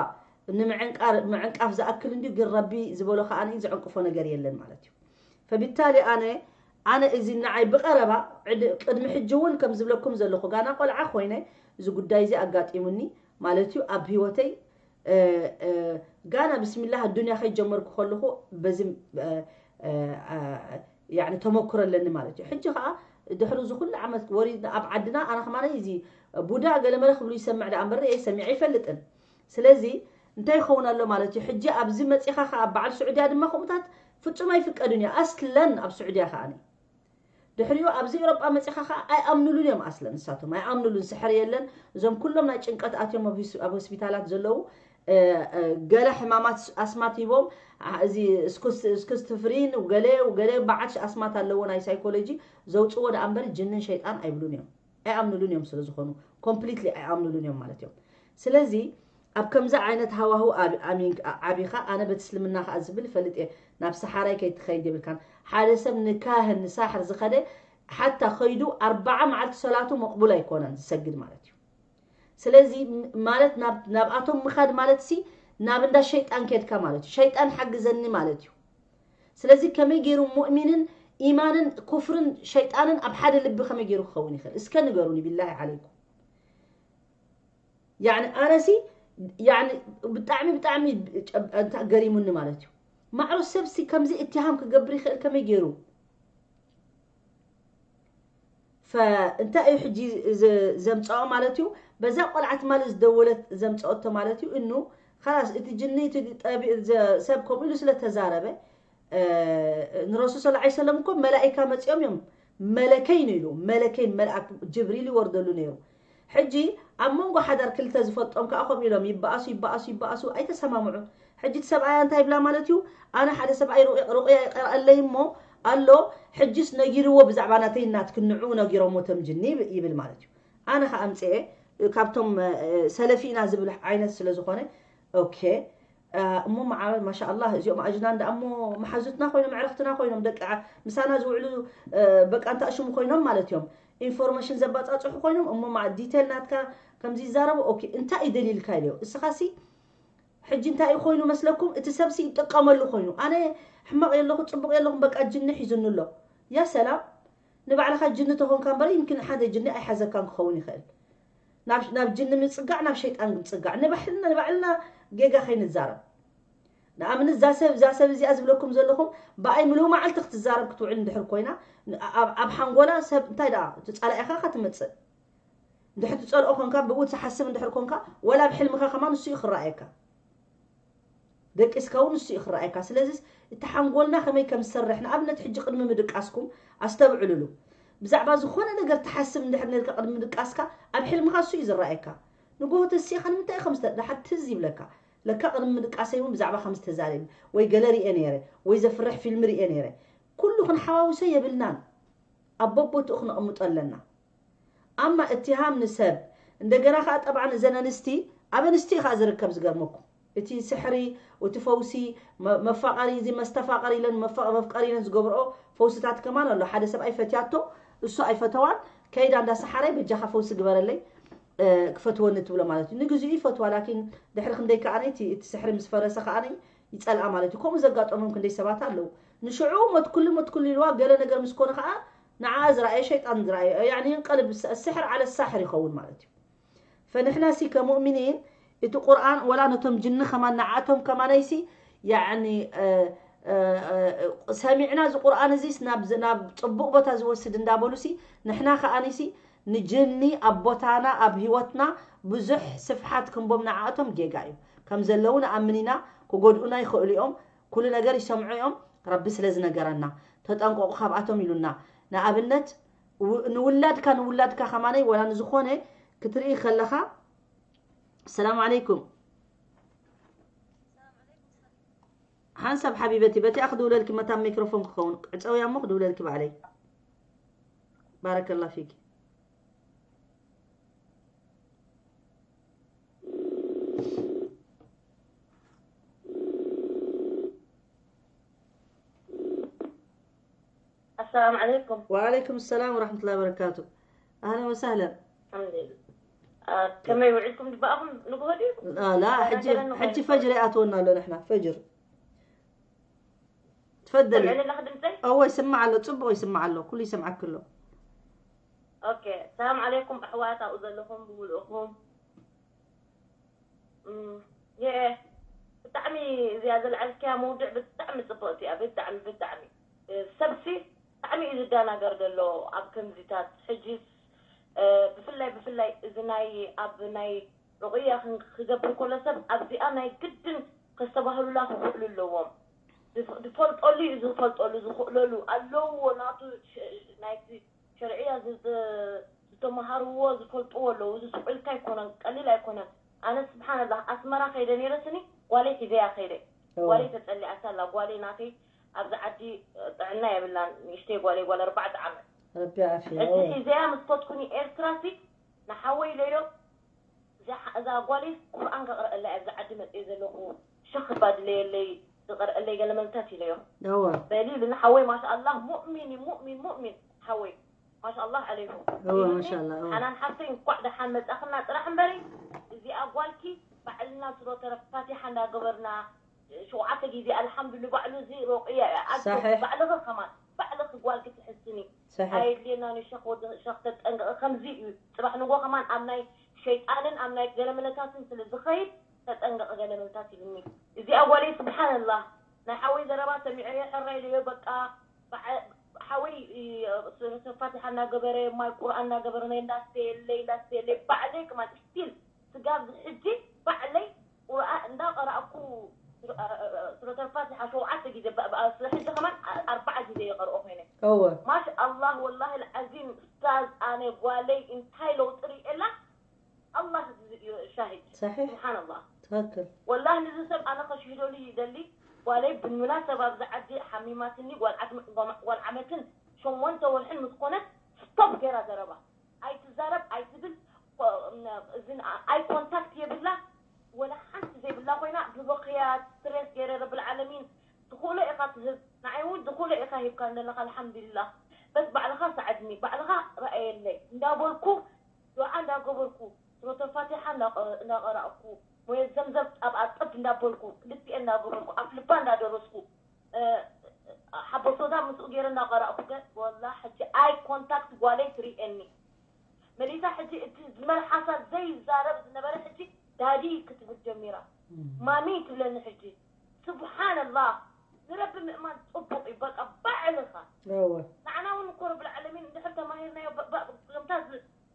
ንምዕንቃፍ ዝኣክል እንዲ ግን ረቢ ዝበሎ ከዓ ዝዕንቅፎ ነገር የለን ማለት እዩ። ፈቢታሊ ኣነ ኣነ እዚ ንዓይ ብቐረባ ቅድሚ ሕጂ እውን ከም ዝብለኩም ዘለኹ ጋና ቆልዓ ኮይነ እዚ ጉዳይ እዚ ኣጋጢሙኒ ማለት እዩ ኣብ ህይወተይ ጋና ብስሚላህ ኣዱንያ ከይጀመርኩ ከለኹ በዚ ተመክሮ ኣለኒ ማለት እዩ። ሕጂ ከዓ ድሕሪ እዚ ኩሉ ዓመት ወሪድና ኣብ ዓድና ኣነ ከማነ እዚ ቡዳ ገለመለ ክብሉ ይሰምዕ ደኣ እምበር እየ ሰሚዐ ይፈልጥን። ስለዚ እንታይ ይኸውን ኣሎ ማለት እዩ። ሕጂ ኣብዚ መፂኻ ከዓ በዓል ስዑድያ ድማ ከምኡታት ፍፁም ኣይፍቀድን እዩ ኣስለን ኣብ ስዑድያ ከዓ ድሕሪኡ ኣብዚ ኤሮጳ መፂኻ ከዓ ኣይኣምኑሉን እዮም ኣስለን ንሳቶም ኣይኣምኑሉን ስሕሪ የለን። እዞም ኩሎም ናይ ጭንቀት ኣትዮም ኣብ ሆስፒታላት ዘለዉ ገለ ሕማማት ኣስማት ሂቦም እዚ ስክስትፍሪን ገለ ገለ በዓል ኣስማት ኣለዎ ናይ ሳይኮሎጂ ዘውፅዎ ደኣ እምበር ጅንን ሸይጣን ኣይብሉን እዮም ኣይኣምኑሉን እዮም ስለ ዝኾኑ ኮምፕሊትሊ ኣይኣምኑሉን እዮም ማለት እዮም። ስለዚ ኣብ ከምዚ ዓይነት ሃዋሁ ዓቢኻ ኣነ በቲ እስልምና ከዓ ዝብል ይፈልጥ እየ ናብ ሰሓራይ ከይትኸይድ የብልካን ሓደ ሰብ ንካህን ንሳሕር ዝኸደ ሓታ ከይዱ ኣርባዓ መዓልቲ ሰላቱ መቕቡል ኣይኮነን ዝሰግድ ማለት እዩ። ስለዚ ማለት ናብኣቶም ምኻድ ማለት ሲ ናብ እንዳ ሸይጣን ከድካ ማለት እዩ። ሸይጣን ሓግዘኒ ማለት እዩ። ስለዚ ከመይ ገይሩ ሙእሚንን ኢማንን ኩፍርን ሸይጣንን ኣብ ሓደ ልቢ ከመይ ገይሩ ክኸውን ይኽእል? እስከ ንገሩኒ ቢላሂ ዓለይኩም። ያኒ ኣነሲ ያኒ ብጣዕሚ ብጣዕሚ ገሪሙኒ ማለት እዩ። ማዕሮ ሰብሲ ከምዚ እትሃም ክገብር ይኽእል ከመይ ገይሩ? ፈእንታይ እዩ ሕጂ ዘምፀኦ ማለት እዩ? በዛ ቆልዓ ትማሊ ዝደወለት ዘምፀኦቶ ማለት እዩ። እኑ ኸላስ እቲ ጅኒ ሰብ ከምኡ ኢሉ ስለተዛረበ ንረሱል ስለ ላ ሰለም እኮ መላኢካ መፂኦም እዮም መለከይን ኢሉ መለከይን መልኣክ ጅብሪል ይወርደሉ ነይሩ። ሕጂ ኣብ መንጎ ሓዳር ክልተ ዝፈልጦም ከዓ ከምኡ ኢሎም ይበኣሱ ይበኣሱ ይበኣሱ ኣይተሰማምዑን። ሕጂ እቲ ሰብኣያ እንታይ ይብላ ማለት እዩ? ኣነ ሓደ ሰብኣይ ሩቕያ ይቀርኣለይ እሞ ኣሎ ሕጅስ ነጊርዎ ብዛዕባ ናተይ ናትክን ንዕኡ ነጊሮሞ ተም ጅኒ ይብል ማለት እዩ። ኣነ ከዓ ኣምፅኤ ካብቶም ሰለፊ ኢና ዝብል ዓይነት ስለ ዝኾነ ኦኬ እሞ ማሻኣላህ እዚኦም ኣጅናን ደኣ እሞ መሓዙትና ኮይኖም ዕረክትና ኮይኖም ደቂ ምሳና ዝውዕሉ በቃ እንታ ሽሙ ኮይኖም ማለት እዮም። ኢንፎርሜሽን ዘባፃፅሑ ኮይኖም እሞ ዲቴል ናትካ ከምዚ ይዛረቡ ኦኬ እንታይ እዩ ደሊልካ ኢልዮ እስኻሲ ሕጂ እንታይ እዩ ኮይኑ መስለኩም እቲ ሰብሲ ይጥቀመሉ ኮይኑ ኣነ ሕማቕ የለኹ ፅቡቕ የለኹም በቃ ጅኒ ሒዙኒ ኣሎ። ያ ሰላም ንባዕልኻ ጅኒ ተኾንካ እምበር ይምክን ሓደ ጅኒ ኣይሓዘካን ክኸውን ይኽእል። ናብ ጅኒ ምፅጋዕ ናብ ሸይጣን ምፅጋዕ ንባዕልና ንባዕልና ጌጋ ከይንዛረብ ንኣብነት እዛ ሰብ እዛ ሰብ እዚኣ ዝብለኩም ዘለኹም ብኣይ ምሉእ መዓልቲ ክትዛረብ ክትውዕል እንድሕር ኮይና ኣብ ሓንጎላ ሰብ እንታይ ደኣ ትፀላኢኻ ኢኻ ትመፅእ እንድሕር ትፀልኦ ኮንካ ብኡ ትሓስብ እንድሕር ኮንካ ወላ ኣብ ሕልምኻ ከማን ንሱ እዩ ክረኣየካ ደቂስካ እውን ንሱ እዩ ክረኣየካ ስለዚ እቲ ሓንጎልና ከመይ ከም ዝሰርሕ ንኣብነት ሕጂ ቅድሚ ምድቃስኩም ኣስተብዕልሉ ብዛዕባ ዝኾነ ነገር ትሓስብ እንድሕር ነርካ ቅድሚ ምድቃስካ ኣብ ሕልምኻ እሱ እዩ ዝረኣየካ ንጎሆ ተሲእኻ ንምንታይ ከም ዝተ- ድሓር ትዝ ይብለካ ለካ ቅድሚ ምድቃሰይ እውን ብዛዕባ ከም ዝተዛረቢ ወይ ገለ ርኤ ነይረ ወይ ዘፍርሕ ፊልም ርኤ ነይረ ኩሉ ክንሓዋውሶ የብልናን ኣብ በቦትኡ ክነቕምጦ ኣለና ኣማ እትሃም ንሰብ እንደገና ከዓ ጠብዓ እዘን ኣንስቲ ኣብ ኣንስቲ ከዓ ዝርከብ ዝገርመኩም እቲ ስሕሪ እቲ ፈውሲ መፋቀሪ እዚ መስተፋቀር ኢለን መፍቀሪ ኢለን ዝገብርኦ ፈውስታት ከማን ኣሎ ሓደ ሰብኣይ ፈትያቶ እሱ ኣይፈተዋን ከይዳ እንዳ ሰሓራይ በጃኻ ፈውሲ ግበረለይ ክፈትወኒ ትብሎ ማለት እዩ ንግዚኡ ይፈትዋ ላኪን ድሕሪ ክንደይ ከዓነይ እቲ ስሕሪ ምስ ፈረሰ ከዓነይ ይፀልኣ ማለት እዩ ከምኡ ዘጋጠሞም ክንደይ ሰባት ኣለዉ ንሽዑ መትኩሉ መትኩሉ ኢልዋ ገለ ነገር ምስ ኮነ ከዓ ንዓ ዝረኣየ ሸይጣን ዝረኣየ ያኒ ይንቀልብ ስሕር ዓለ ሳሕር ይኸውን ማለት እዩ ፈንሕና ሲ ከሙእሚኒን እቲ ቁርኣን ወላ ነቶም ጅኒ ከማን ንዓቶም ከማነይ ሲ ያዕኒ ሰሚዕና እዚ ቁርኣን እዚስ ናብ ናብ ፅቡቕ ቦታ ዝወስድ እንዳበሉሲ ንሕና ከኣኒሲ ንጅኒ ኣብ ቦታና ኣብ ህይወትና ብዙሕ ስፍሓት ክንቦም ንዓኣቶም ጌጋ እዩ። ከም ዘለዉ ንኣምን ኢና። ክጎድኡና ይኽእሉ እዮም። ኩሉ ነገር ይሰምዑ እዮም። ረቢ ስለ ዝነገረና ተጠንቀቑ ካብኣቶም ኢሉና። ንኣብነት ንውላድካ ንውላድካ ከማነይ ወላ ንዝኾነ ክትርኢ ከለኻ ሰላም ዓለይኩም ሓንሳብ ሓቢበቲ በቲኣ ክድውለልኪ መታ ሚክሮፎን ክኸውን ዕፀውያ እሞ ክድውለልኪ ባዕለይ ባረከላ ፊኪ السلام عليكم وعليكم السلام ورحمة الله وبركاته أهلا وسهلا الحمد لله ከመይ ውዒልኩም ድበኣኹም ንግሆ ድዩ لا ሕጂ ፈጅር ይኣትወና ኣሎ ንሕና ፈጅር ትፈደሊ ሰምዕኒ ኣለኽ ድምፀይ እወ ይስማዕ ኣሎ ፅቡቕ ይስማዕ ኣሎ ኩሉ ይሰምዓክ ኣሎ ኦኬ ሰላም ዓለይኩም ኣሕዋት ኣብኡ ዘለኹም ብምልእኹም ብጣዕሚ እዚኣ ዘልዓልክያ መውድዕ ብጣዕሚ ፅብቕቲ እያ ብጣዕሚ ብጣዕሚ ሰብሲ ብጣዕሚ እዩ ዝዳናገር ዘሎ ኣብ ከምዚታት ሕጂስ ብፍላይ ብፍላይ እዚ ናይ ኣብ ናይ ሩቕያ ክገብር ከሎ ሰብ ኣብዚኣ ናይ ግድን ከስተባህሉላ ክኽእሉ ኣለዎም ዝፈልጠሉ እዩ ዝፈልጠሉ ዝኽእለሉ ኣለዎ ናቱ ናይቲ ሸርዕያ ዝተመሃርዎ ዝፈልጥዎ ኣለዉ እዚ ስቑልካ ኣይኮነን ቀሊል ኣይኮነን ኣነ ስብሓንላህ ኣስመራ ከይደ ነይረ ስኒ ጓለይ ሒዘያ ከይደ ጓለይ ተፀሊኣታ ኣላ ጓለይ ናተይ ኣብዚ ዓዲ ጥዕና የብላን ንእሽተይ ጓለይ ጓል ኣርባዕተ ዓመት ረቢ ዓፊ ሕጂ ሒዘያ ምስ ፈትኩኒ ኤርትራ ሲ ንሓወይ ኢለዮ እዛ ጓለይ ቁርኣን ከቕረአላ እያ ኣብዚ ዓዲ መፅየ ዘለኹ ሸኽ እባ ድለየለይ ዝቐርአለይ ገለ መልታት ኢለዮ እወ በሊ ኢሉኒ ሓወይ ማሻኣላህ ሙእሚን እዩ ሙእሚን ሙእሚን ሓወይ ማሻኣላህ ዓለይኩም እወ ማሻላ እወ ሓናን ሓፍተይ እንኳዕ ደሓን መፃኽና ጥራሕ እምበሪ እዚኣ ጓልኪ ባዕልና ስሮተ ፋቲሓ እንዳገበርና ሸውዓተ ግዜ ኣልሓምዱሉ ባዕሉ እዚ ሮቅያ እያ ኣጆ ሳሒሕ። ባዕልኺ ከማን ባዕልኺ ጓልኪ ትሕስኒ ሳሒሕ ኣየድልየና ንሸኽ ወዲ ሸኽ ተጠንቀቂ ከምዚ እዩ ፅባሕ ንጎ ከማን ኣብ ናይ ሸይጣንን ኣብ ናይ ገለመለታትን ስለ ዝኸይድ ተጠንቀቂ ገለመለታት ይብኒ እዚኣ ጓለይ ስብሓንላህ ናይ ሓወይ ዘረባ ሰሚዐዮ ሕራይ ኢለዮ በቃ በዓ- ሓወይ እ፣ ስ- ፋቲሓ እናገበረ ማይ ቁርኣን እናገበረ ናይ እንዳስተየለይ እንዳስተየለይ ባዕለይ ከማን ስቲል ስጋብ ሕጂ ባዕለይ ቁርኣን እንዳቐራእኩ ሱረተል ፋቲሓ ሸውዓተ ግዜ ሕጂ ከማን ኣርባዓ ግዜ የቐርኦ ኮይነ እወ ማሽ ኣላህ ወላሂ ልዓዚም ስታዝ ኣነ ጓለይ እንታይ ለውጢ ርእየላ ኣላህ ሻሂድ ሳሒሕ ስብሓንላህ ትክክል ወላሂ ንዚ ሰብ ኣነ ከሽሂደሉ ይደሊ ጓለይ ብሙናሰባ ኣብዚ ዓዲ ሓሚማትኒ ጓል ዓመትን ሸሞንተ ወርሕን ምስ ኮነት ስቶፕ ገይራ ዘረባ ኣይትዛረብ ኣይትብል ኣይ ኮንታክት የብላ ወላ ሓንቲ ዘይብላ ኮይና ብበኽያ ስትሬስ ገይረ ረብል ዓለሚን ትኽእሎ ኢኻ ትህብ ንዓይ እውን ዝኽእሎ ኢኻ ሂብካ ዘለኻ ኣልሓምዱሊላህ በስ ባዕልኻ ሰዓድኒ ባዕልኻ ረኣየለይ እንዳበልኩ ዱዓ እንዳገበርኩ ሱረተል ፋቲሓ እንዳቐራእኩ ሞየት ዘምዘም ኣብ ኣጠብ እንዳበልኩ ክልቲኤን እንዳገበርኩ ኣፍ ልባ እንዳደረስኩ ሓቦሶዳ ምስኡ ገይረ እናቐራእኩ ገ ወላ ሕጂ ኣይ ኮንታክት ጓለይ ትርእየኒ መሊሳ ሕጂ እቲ ዝመልሓሳ ዘይዛረብ ዝነበረ ሕጂ ዳዲ ክትብል ጀሚራ ማሚ ትብለኒ ሕጂ ስብሓንላህ ንረቢ ምእማን ፅቡቅ እዩ በቃ ባዕልኻ እወ ንዓና እውን እኮ ረብል ዓለሚን እንድሕር ተማሂርናዮ ከምታ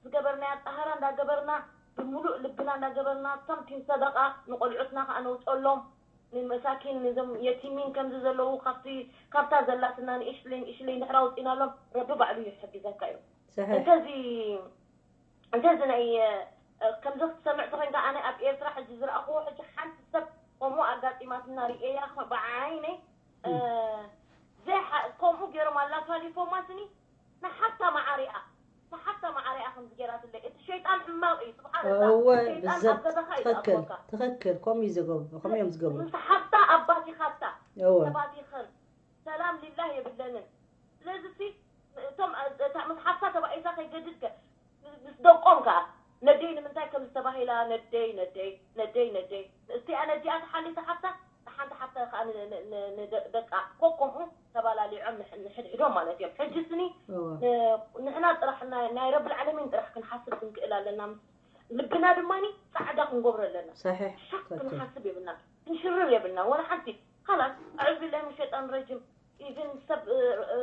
ዝገበርናያ ጣህራ እንዳገበርና ብምሉእ ልብና እንዳገበርና ሳምቲም ሰደቃ ንቆልዑትና ከዓ ነውፀሎም ንመሳኪን ንዞም የቲሚን ከምዚ ዘለዉ ካብቲ ካብታ ዘላትና ንእሽለይ ንእሽለይ እንድሕር ኣውፂናሎም ረቢ ባዕሉ ይሕግዘካ እዩ ሰሒሕ እንተዚ እንተዚ ናይ ከምዚ ክትሰምዕ ተኮይንካ ኣነ ኣብ ኤርትራ ሕጂ ዝረኣኽዎ ሕጂ ሓንቲ ሰብ ከምኡ ኣጋጢማትና ርእየያ ብዓይነይ ከምኡ ገይሮም ኣላፋሊፎማ ስኒ ንሓፍታ መዓሪኣ ንሓፍታ መዓሪኣ ከምዚ ገይራትለይ እቲ ሸይጣን ሕማቕ እዩ ስብሓንላ እወ ሸይጣን ብዘት ኣብ ገዛኻ እዩ ትኽክል ዝኣትወካ ትኽክል ከምኡ እዩ ዝገብሩ ከምኡ እዮም ዝገብሩ ምስ ሓፍታ ኣባት ይኻታ እወ ሰባት ይኸን ሰላም ሊላህ የብለንን ስለዚ ሲ እቶም እታ ምስ ሓፍታ ተባኢሳ ከይገድድ ከ ምስ ደቆም ከኣ ነደይ ንምንታይ ከም ዝተባሂላ ነደይ ነደይ ነደይ ነደይ ንእስቲኣ ነዲኣ ተሓሊታ ሓፍታ ንሓንቲ ሓፍታ ከኣ ንደቃ ኮከምኡ ተባላሊዖም ንሕድሕዶም ማለት እዮም ሕጂ ስኒ እወ ንሕና ጥራሕ ናይ ረብል ዓለሚን ጥራሕ ክንሓስብ ክንክእል ኣለና ምስ ልብና ድማ ፃዕዳ ክንገብሮ ኣለና ሰሒሕ ሻክ ትኽክል ክንሓስብ የብልና ክንሽርር የብልና ወላ ሓንቲ خلاص أعوذ بالله من الشيطان الرجيم. ኢቭን ሰብ እ፣ እ፣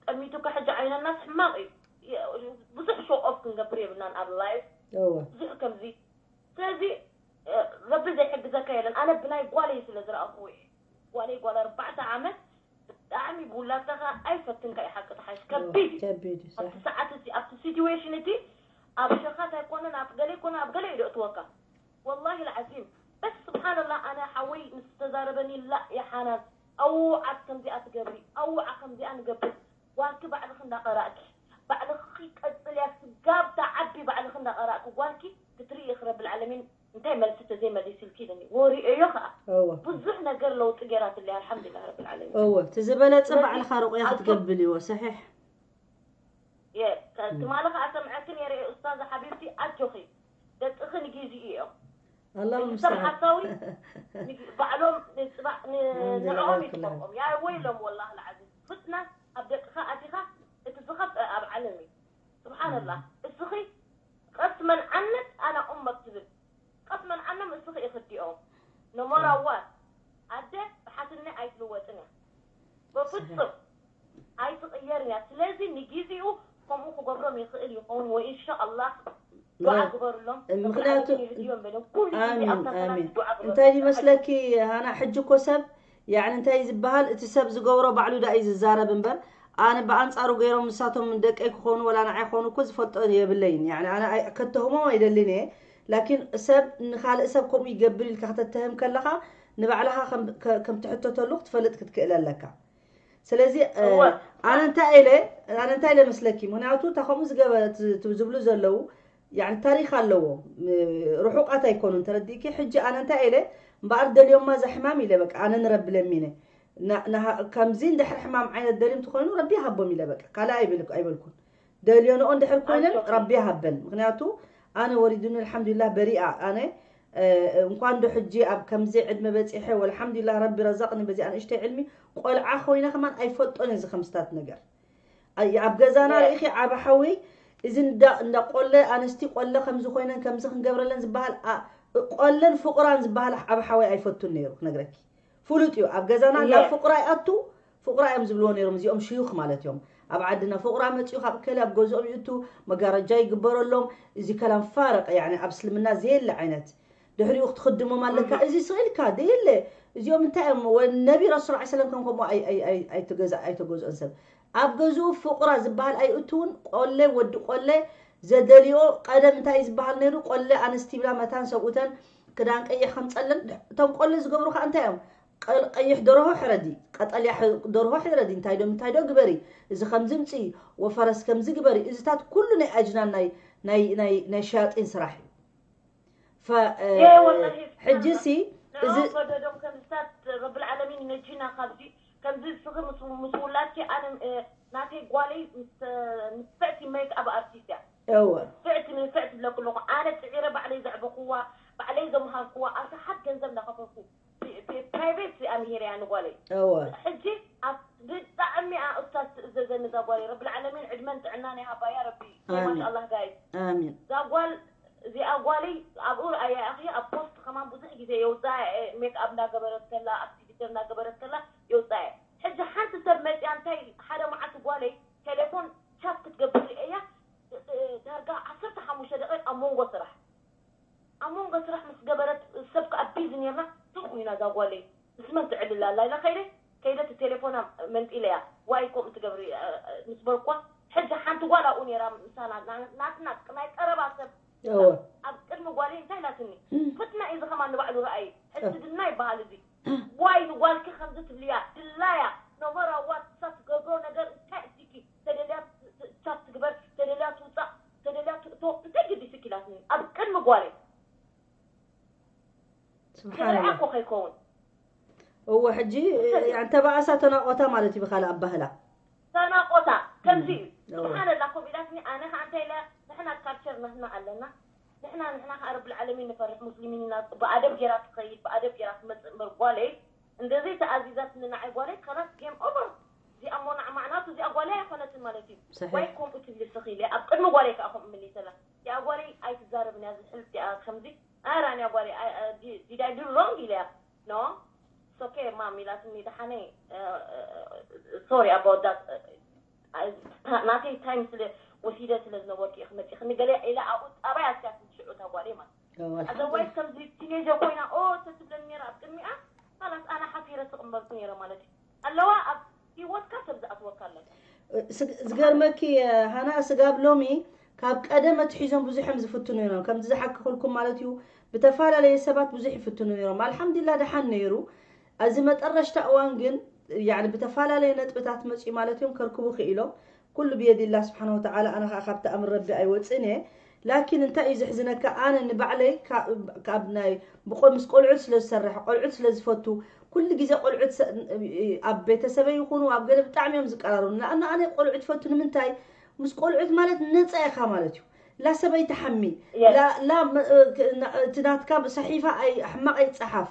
ጠሚቱካ ሕጂ ዓይነናስ ሕማቕ እዩ። የ- ብዙሕ ሾው ኦፍ ክንገብር የብልናን ኣብ ላይፍ። እወ ብዙሕ ከምዚ ስለዚ እ፣ ረቢ ዘይሕግዘካ የለን። ኣነ ብናይ ጓለይ ስለ ዝረኣኹ እየ። ጓለይ ጓል ኣርባዕተ ዓመት ብጣዕሚ ብውላድካ ኣይፈትንካ እዩ። ሓቂ ተሓሽ ከቢድ እዩ። ከቢድ እዩ ኣብቲ ሳሕ ሰዓት እዚ ኣብቲ ሲትዌሽን እቲ ኣብ ሸኻት ኣይኮነን ኣብ ገለ ኣይኮነ ኣብ ገለ እዩ ደእትወካ። ወላሂ ልዓዚም በስ ስብሓንላህ ኣነ ሓወይ ምስ ተዛረበኒ ላእ የሓናን ኣውዓት ከምዚኣ ትገብሪ ኣውዓ ከምዚኣ ንገብር ጓልኪ ባዕልኺ እንዳቐራእኪ ባዕልኺ ቀፅልያ ስጋብ ተዓቢ ባዕልኺ እንዳቐራእኪ ጓልኪ ክትርኢ ኢኺ ረብል ዓለሚን እንታይ መልሲ ተዘይመሊስልኪ ኢሉኒ ወሪኤዮ ከዓ እወ ብዙሕ ነገር ለውጢ ገይራትለይ ኣልሓምዱሊላህ ረብል ዓለሚን እወ እቲ ዝበለፀ ስለዚ ባዕልኻ ሩቕያ ኣቶ ክትገብር እዎ ሰሒሕ የ- ከ- ትማሊ ከዓ ሰምዐኪ ነይረ እየ ኡስታዝ ሓቢብቲ ኣጆኺ ደቅኺ ንጊዜኡ እዮም ኣላሁ እቲ ሰብ ሙስተዓን ሓሳዊ ንግ- ባዕሎም ንፅባዕ ን- ኣልሓምዱሊላህ ንዕኦም እዩ ኩላን ትፈልጦም ያወይሎም ወላሂ ልዓዚም ፍትና ኣብ ደቅኻ ኣቲኻ እቲ ዝኸፍአ ኣብ ዓለም እዩ ስብሓንላህ እስኺ ቀስ መን ዓነት ኣና ኡመክ ትብል ቀስ መን ዓኖም እስኺ ኢኺ እዲኦም no matter what ኣደ ብሓትነ ኣይትልወጥን እያ በፍፁም ኣይትቕየርን እያ ስለዚ ንጊዜኡ ከምኡ ክገብሮም ይኽእል ይኸውን ወይ እንሻ ኣላህ ዱዓ ግበሩሎም ምክንያቱ ይህድዮም በሎም ኩሉ ግዜ ኣሚን ኣብታ ሰላት ኣሚን ዱዓ ግበሩ እንታይ ይመስለኪ ሃና ሕጂ እኮ ሰብ ያዕኒ እንታይ ዝበሃል እቲ ሰብ ዝገብሮ ባዕሉ ዳ እዩ ዝዛረብ እምበር ኣነ ብኣንፃሩ ገይሮም ንሳቶም ደቀይ ክኾኑ ወላ ንዓይ ክኾኑ እኮ ዝፈልጦ የብለይን ያዕኒ ኣነ ኣይ- ከተህሞም ኣይደልን እየ ላኪን ሰብ ንካልእ ሰብ ከምኡ ይገብር ኢልካ ከተተህም ከለካ ንባዕልካ ከም- ከ- ከም ትሕተተሉ ክትፈልጥ ክትክእል ኣለካ ስለዚ እ፣ እወ። ኣነ እንታይ ኢለ ኣነ እንታይ ኢለ መስለኪ ምክንያቱ እታ ከምኡ ዝገበ ት- ት- ዝብሉ ዘለዉ ያኒ ታሪክ ኣለዎ ም- ርሑቃት ኣይኮኑን ተረዲእኪ ሕጂ ኣነ እንታይ ኢለ እምበኣር ደልዮማ ዛሕማም ኢለ በቃ ኣነ ንረቢ ለሚነ ና- ናሃ- ከምዚ እንድሕር ሕማም ዓይነት ደልዮም ትኾይኑ ረቢ ይሃቦም ኢለ በቃ ካልእ ኣይብል- ኣይበልኩን ደልዮንኦ እንድሕር ኮይነን ኣጆኺ። ረቢ ይሃበን ምክንያቱ ኣነ ወሪዱኒ ኣልሓምዱሊላህ በሪኣ ኣነ እ፣ እንኳን ዶ ሕጂ ኣብ ከምዚ ዕድመ በፂሐ ወልሓምዱሊላህ ረቢ ረዛቅኒ በዚኣ ንእሽተይ ዕልሚ ቆልዓ ኮይነ ከማን ኣይፈልጦን እዚ ከምስታት ነገር ኣይ- ኣብ ገዛና የ- ርኢኺ ዓብ ሓወይ እዚ እንዳ እንዳ ቆለ ኣንስቲ ቆለ ከምዚ ኮይነን ከምዚ ክንገብረለን ዝበሃል ኣ- ቆለን ፍቁራን ዝበሃል ዓብ ሓወይ ኣይፈቱን ነይሩ ክነግረኪ ፍሉጥ እዩ ኣብ ገዛና እንዳ የ- ፍቁራ ይኣቱ ፍቁራ እዮም ዝብልዎ ነይሮም እዚኦም ሽዩኽ ማለት እዮም ኣብ ዓድና ፍቁራ መፅኡ ካብ ከለ ኣብ ገዝኦም ይእቱ መጋረጃ ይግበረሎም እዚ ከላም ፋረቅ ያኒ ኣብ እስልምና ዘየለ ዓይነት ድሕሪኡ ክትኽድሞም ኣለካ እዚ ስቕ ኢልካ ደየለ እዚኦም እንታይ እዮም ወ- ነቢ ረሱል ዓ ሰለም ከም ከምኡ ኣይ- ኣይ- ኣይ- ኣይተገዛ- ኣይተገዝኦን ሰብ ኣብ ገዝኡ ፍቁራ ዝበሃል ኣይእትውን ቆለ ወዲ ቆለ ዘደልዮ ቀደም እንታይ እዩ ዝበሃል ነይሩ ቆለ ኣንስቲ ይብላ መታን ሰብኡተን ክዳን ቀይሕ ከምፀለን እቶም ቆለ ዝገብሩ ከዓ እንታይ እዮም ቀል- ቀይሕ ደርሆ ሕረዲ ቀጠልያ ሕ- ደርሆ ሕረዲ እንታይ ዶ እንታይ ዶ ግበሪ እዚ ከምዚ ምፅኢ ወፈረስ ከምዚ ግበሪ እዚታት ኩሉ ናይ ኣጅናን ናይ ናይ ናይ ናይ ሸያጢን ስራሕ እዩ ፈ- እ፣ የ ወላሂ ሕጂ ሲ እዚ ንዕኦም ፈደዶም ከምስታት ረብል ዓለሚን ይነጂና ካብዚ ከምዚ እስኺ ምስ ምስ ውላድኪ ኣነ እ፣ ናተይ ጓለይ ምስ ንፍዕቲ ሜክ ኣብ ኣርቲስት እያ እወ ንፍዕቲ ንፍዕቲ ዝብለኩ ኣለኹ ኣነ ፅዒረ ባዕለይ ዘዕበኩዋ ባዕለይ ዘምሃርኩዋ ኣብቲ ሓት ገንዘብ እናኸፈልኩ ፕራይቬት እዚኣ ምሂረያ ንጓለይ እወ ሕጂ ኣብ ብጣዕሚ እያ ኡስታዝ ትእዘዘኒ እዛ ጓለይ ረብል ዓለሚን ዕድመን ጥዕናን ይሃባያ ረቢ ኣሜን። ማሻኣላህ ጋይስ ኣሚን እዛ ጓል እዚኣ ጓለይ ኣብኡ ርኣያ እኺ ኣብ ፖስት ከማን ብዙሕ ግዜ የውፅኣ እየ ሜክ ኣፕ እንዳገበረት ከላ ኣክቲቪተር እንዳገበረት ከላ የውፅኣ እየ ሕጂ ሓንቲ ሰብ መፅያ እንታይ ሓደ መዓልቲ ጓለይ ቴሌፎን ቻት ክትገብር ርእያ ዳርጋ ዓሰርተ ሓሙሽተ ደቂቕ ኣብ መንጎ ስራሕ ኣብ መንጎ ስራሕ ምስ ገበረት ሰብ ከዓ ቢዚ ነርና ትኽ ኢና እዛ ጓለይ ምስ መን ትዕልል ኣላ ኢለ ከይደ ከይደ እቲ ቴሌፎና መንጢለያ ዋይ ከምኡ ትገብሪ እ፣ እ፣ ምስ በልኳ ሕጂ ሓንቲ ጓል ኣብኡ ነይራ ምሳና ና- ናትና ናይ ቀረባ ሰብ እወ ኣብ ቅድሚ ጓለይ እንታይ ኢላትኒ ፍትና እዩ ዝኸማ ንባዕሉ ረኣይ ሕስድና ይበሃል እዚ ዋይ ንጓልኪ ከምዚ ትብልያ ድላያ ኖመራ ዋት እሳ ትገብሮ ነገር እንታይ እዚኪ ተደልያ ቻት ትግበር ተደልያ ትውፃእ ተደልያ ትእቶ እንታይ ግዲስኪ ኢላትኒ ኣብ ቅድሚ ጓለይ ስርዓ ስብሓንላ እኮ ከይከውን እወ ሕጂ እንተበኣሳ ተናቆታ ማለት እዩ ብካልእ ኣባህላ ተናቆታ ከምዚ እዩ እወ። ስብሓንላ ኮም ኢላትኒ ኣነ ከዓ እንታይ ኢለ ንሕና ካልቸር ንሕና ኣለና ንሕና ንሕና ከዓ ረብል ዓለሚን ንፈርሕ ሙስሊሚን ኢና ብኣደብ ጌራ ትኸይድ ብኣደብ ጌራ ትመፅእ እምበር ጓለይ እንደዘይ ተኣዚዛትኒ ንዓይ ጓለይ ከላስ ጌም ኦቨር እዚኣ እሞ ንዓማዕናቱ እዚኣ ጓለይ ኣይኮነትን ማለት እዩ ሰሒሕ ወይ ከምኡ ትብሊ ስኺ ኢለ ኣብ ቅድሚ ጓለይ ከዓ ከምኡ መሊሰላ እዚኣ ጓለይ ኣይትዛረብን እያ ዝሕል እዚኣ ከምዚ ኣራንያ ጓለይ ዲዳይ ዱ ሮንግ ኢለያ ኖ ሶ ኦኬ ማም ኢላትኒ፣ ደሓነይ፣ ሶሪ ኣባወዳት፣ ናተይ ታይም ስለ ወሲደ ስለ ዝነበርኩ ኢኺ መፂእኽኒ ገለ ኢላ ኣብኡ ፃባይ ኣስያት ሽዑ ታጓለይ ማለት። ኣዘዋይስ ከምዚ ቲኔጀር ኮይና ኦ ተትብለኒ ነይራ ኣብ ቅድሚኣ፣ ካላስ ኣነ ሓፊረ ትቕመርኩ ነይረ ማለት እዩ። ኣለዋ ኣብ ሂወትካ ሰብ ዝኣትወካ ኣለካ። ዝገርመኪ ሃና፣ ስጋብ ሎሚ ካብ ቀደም ኣትሒዞም ብዙሕ እዮም ዝፍትኑ ነይሮም። ከምዚ ዝሓክኹልኩም ማለት እዩ፣ ብተፈላለየ ሰባት ብዙሕ ይፍትኑ ነይሮም። ኣልሓምዱሊላ ደሓን ነይሩ። ኣብዚ መጠረሽታ እዋን ግን ያኒ ብተፈላለየ ነጥብታት መፅኡ ማለት እዮም ከርክቡ ክኢሎም። ኩሉ ብየዲላ ስብሓን ወተዓላ፣ ኣነ ከዓ ካብቲ ኣምር ረቢ ኣይወፅእን እየ። ላኪን እንታይ እዩ ዘሕዝነካ፣ ኣነ ንባዕለይ ካብ ናይ ብቆ ምስ ቆልዑት ስለ ዝሰርሕ፣ ቆልዑት ስለ ዝፈቱ፣ ኩሉ ግዜ ቆልዑት ኣብ ቤተሰበይ ይኹኑ ኣብ ገለ ብጣዕሚ እዮም ዝቀራረቡ። ንኣና ኣነ ቆልዑት ፈቱ ንምንታይ? ምስ ቆልዑት ማለት ነፃ ኢኻ ማለት እዩ። ላ ሰበይቲ ሓሚ፣ ላ እቲ ናትካ ሰሒፋ ሕማቕ ኣይፀሓፍ፣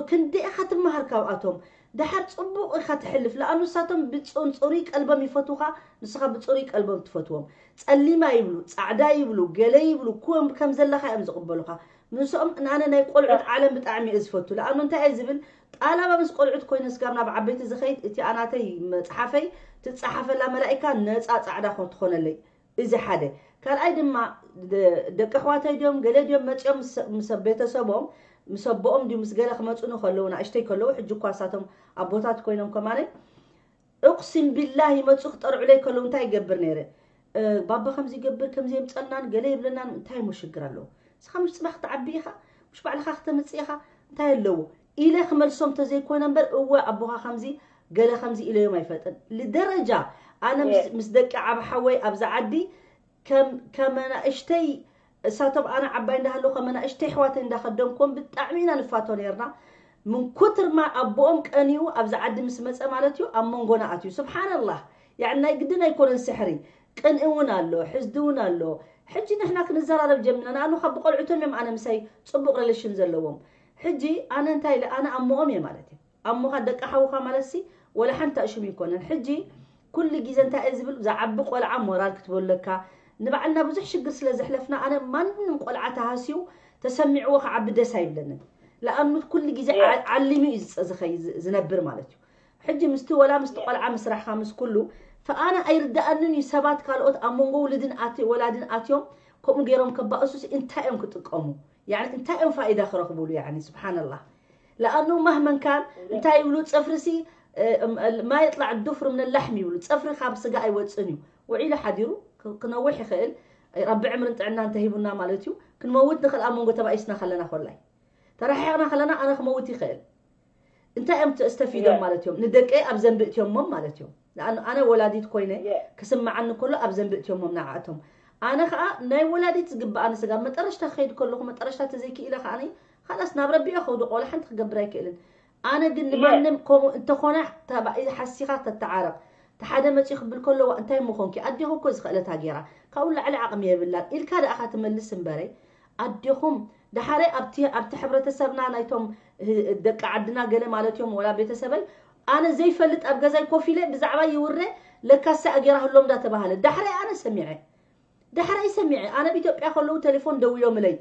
ክንደይ ኢኻ ትመሃር ካብኣቶም። ደሓር ፅቡቕ ኢኻ ትሕልፍ። ለኣኑ ንሳቶም ብፅሩይ ቀልቦም ይፈትውኻ፣ ንስኻ ብፅሩይ ቀልቦም ትፈትዎም። ፀሊማ ይብሉ፣ ፃዕዳ ይብሉ፣ ገለ ይብሉ፣ ኩወም ከም ዘለኻ እዮም ዝቕበሉኻ። ንሶም ንኣነ ናይ ቆልዑት ዓለም ብጣዕሚ እየ ዝፈቱ። ለኣኑ እንታይ እየ ዝብል፣ ጣላባ ምስ ቆልዑት ኮይነ ስጋብ ናብ ዓበይቲ ዝኸይድ እቲኣ ናተይ መፅሓፈይ ትፀሓፈላ መላኢካ ነፃ ፃዕዳ ትኾነለይ። እዚ ሓደ። ካልኣይ ድማ ደቂ ኣሕዋተይ ድዮም ገለ ድዮም መፂኦም ምስ ቤተሰቦም ምስ ኣቦኦም ድዩ ምስ ገለ ክመፁኒ ከለዉ ንእሽተይ ከለዉ ሕጂ እኳ እሳቶም ኣቦታት ኮይኖም ከማነይ እቕሲም ቢላህ ይመፁ ክጠርዑለይ ከለዉ እንታይ ይገብር ነይረ? ባባ ከምዚ ይገብር ከምዚ የምፀልናን ገለ ይብለናን እንታይ ሞ ሽግር ኣለዎ? ንስኻ ምሽ ፅባሕ ክትዓቢ ኢኻ፣ ምሽ ባዕልኻ ክተምፅእ ኢኻ፣ እንታይ ኣለዎ ኢለ ክመልሶም ተዘይኮይነ እምበር እወ ኣቦኻ ከምዚ ገለ ከምዚ ኢለዮም ኣይፈልጥን። ልደረጃ ኣነ ምስ ደቂ ዓብ ሓወይ ኣብዚ ዓዲ ከም ከመናእሽተይ እሳቶም ኣነ ዓባይ እንዳሃለኹ ከመናእሽተይ ኣሕዋተይ እንዳኸደምኩም ብጣዕሚ ኢና ንፋቶ ነርና። ምን ኩትር ማ ኣቦኦም ቀንዩ ኣብዚ ዓዲ ምስ መፀ ማለት እዩ ኣብ መንጎና ኣትዩ። ስብሓንላህ። ያዕ ናይ ግድን ኣይኮነን ስሕሪ። ቅንኢ እውን ኣሎ፣ ሕስዲ እውን ኣሎ። ሕጂ ንሕና ክንዘራረብ ጀሚርና። ንኣኑ ካብ ብቆልዑቶም እዮም ኣነ ምሳይ ፅቡቕ ሬሌሽን ዘለዎም። ሕጂ ኣነ እንታይ ኢለ ኣነ ኣሞኦም እየ ማለት እዩ። ኣሞኻ ደቂ ሓውኻ ማለት ሲ ወላ ሓንቲ ኣሽሙ ይኮነን። ሕጂ ኩሉ ግዜ እንታይ እየ ዝብል ዝዓቢ ቆልዓ ሞራል ክትበለካ ንባዕልና ብዙሕ ሽግር ስለ ዘሕለፍና ኣነ ማንም ቆልዓ ተሃስዩ ተሰሚዕዎ ክዓቢ ደስ ኣይብለንን። ለኣኑ ኩሉ ግዜ ዓሊሙ እዩ ዝነብር ማለት እዩ። ሕጂ ምስቲ ወላ ምስቲ ቆልዓ ምስራሕካ ምስ ኩሉ ፈኣነ ኣይርድኣንን እዩ። ሰባት ካልኦት ኣብ መንጎ ውልድን ኣት ወላድን ኣትዮም ከምኡ ገይሮም ከባእሱስ እንታይ እዮም ክጥቀሙ? ያኒ እንታይ እዮም ፋይዳ ክረኽቡሉ? ያኒ ስብሓንላህ። ለኣኑ ማህመን ካን እንታይ ይብሉ? ፅፍርሲ ማ የጥላዕ ዱፍር ምን ላሕም ይብሉ። ፅፍሪ ካብ ስጋ ኣይወፅን እዩ። ውዒሉ ሓዲሩ ክነውሕ ይኽእል። ረቢ ዕምርን ጥዕና እንተሂቡና ማለት እዩ። ክንመውት ንኽእል ኣብ መንጎ ተባኢስና ከለና ኮላይ ተረሓሕቕና ከለና ኣነ ክመውት ይኽእል። እንታይ እዮም ተስተፊዶም ማለት እዮም? ንደቀይ ኣብ ዘንቢ እትዮሞም ማለት እዮም። ኣነ ወላዲት ኮይነ ክስምዓኒ ከሎ ኣብ ዘንቢ እትዮሞም ንዓእቶም። ኣነ ከዓ ናይ ወላዲት ዝግብኣኒ ስጋ መጠረሽታ ክኸይድ ከለኹ መጠረሽታ ተዘይክኢለ ከዓ ካላስ ናብ ረቢኦ ከውድቆ ወላ ሓንቲ ክገብር ኣይክእልን። ኣነ ግን ንማንም ከምኡ እንተኾነ ተባኢ ሓሲኻ ተተዓረቕ። ተሓደ መፂኡ ክብል ከለዋ እንታይ ምኾንኪ ኣዴኹ እኮ ዝኽእለታ ገይራ ካብኡ ላዕሊ ዓቕሚ የብላን ኢልካ ደኣኻ ትመልስ እምበረይ ኣዴኹም ደሓረይ ኣብቲ ኣብቲ ሕብረተሰብና ናይቶም ደቂ ዓድና ገለ ማለት እዮም ወላ ቤተሰበይ ኣነ ዘይፈልጥ ኣብ ገዛይ ኮፍ ኢለ ብዛዕባ ይውረ ለካሳ ኣገራ ህሎም እንዳተባሃለ ዳሕረይ ኣነ ሰሚዐ ዳሕረይ ሰሚዐ ኣነ ኣብ ኢትዮጵያ ከለዉ ቴሌፎን ደዊሎምለይ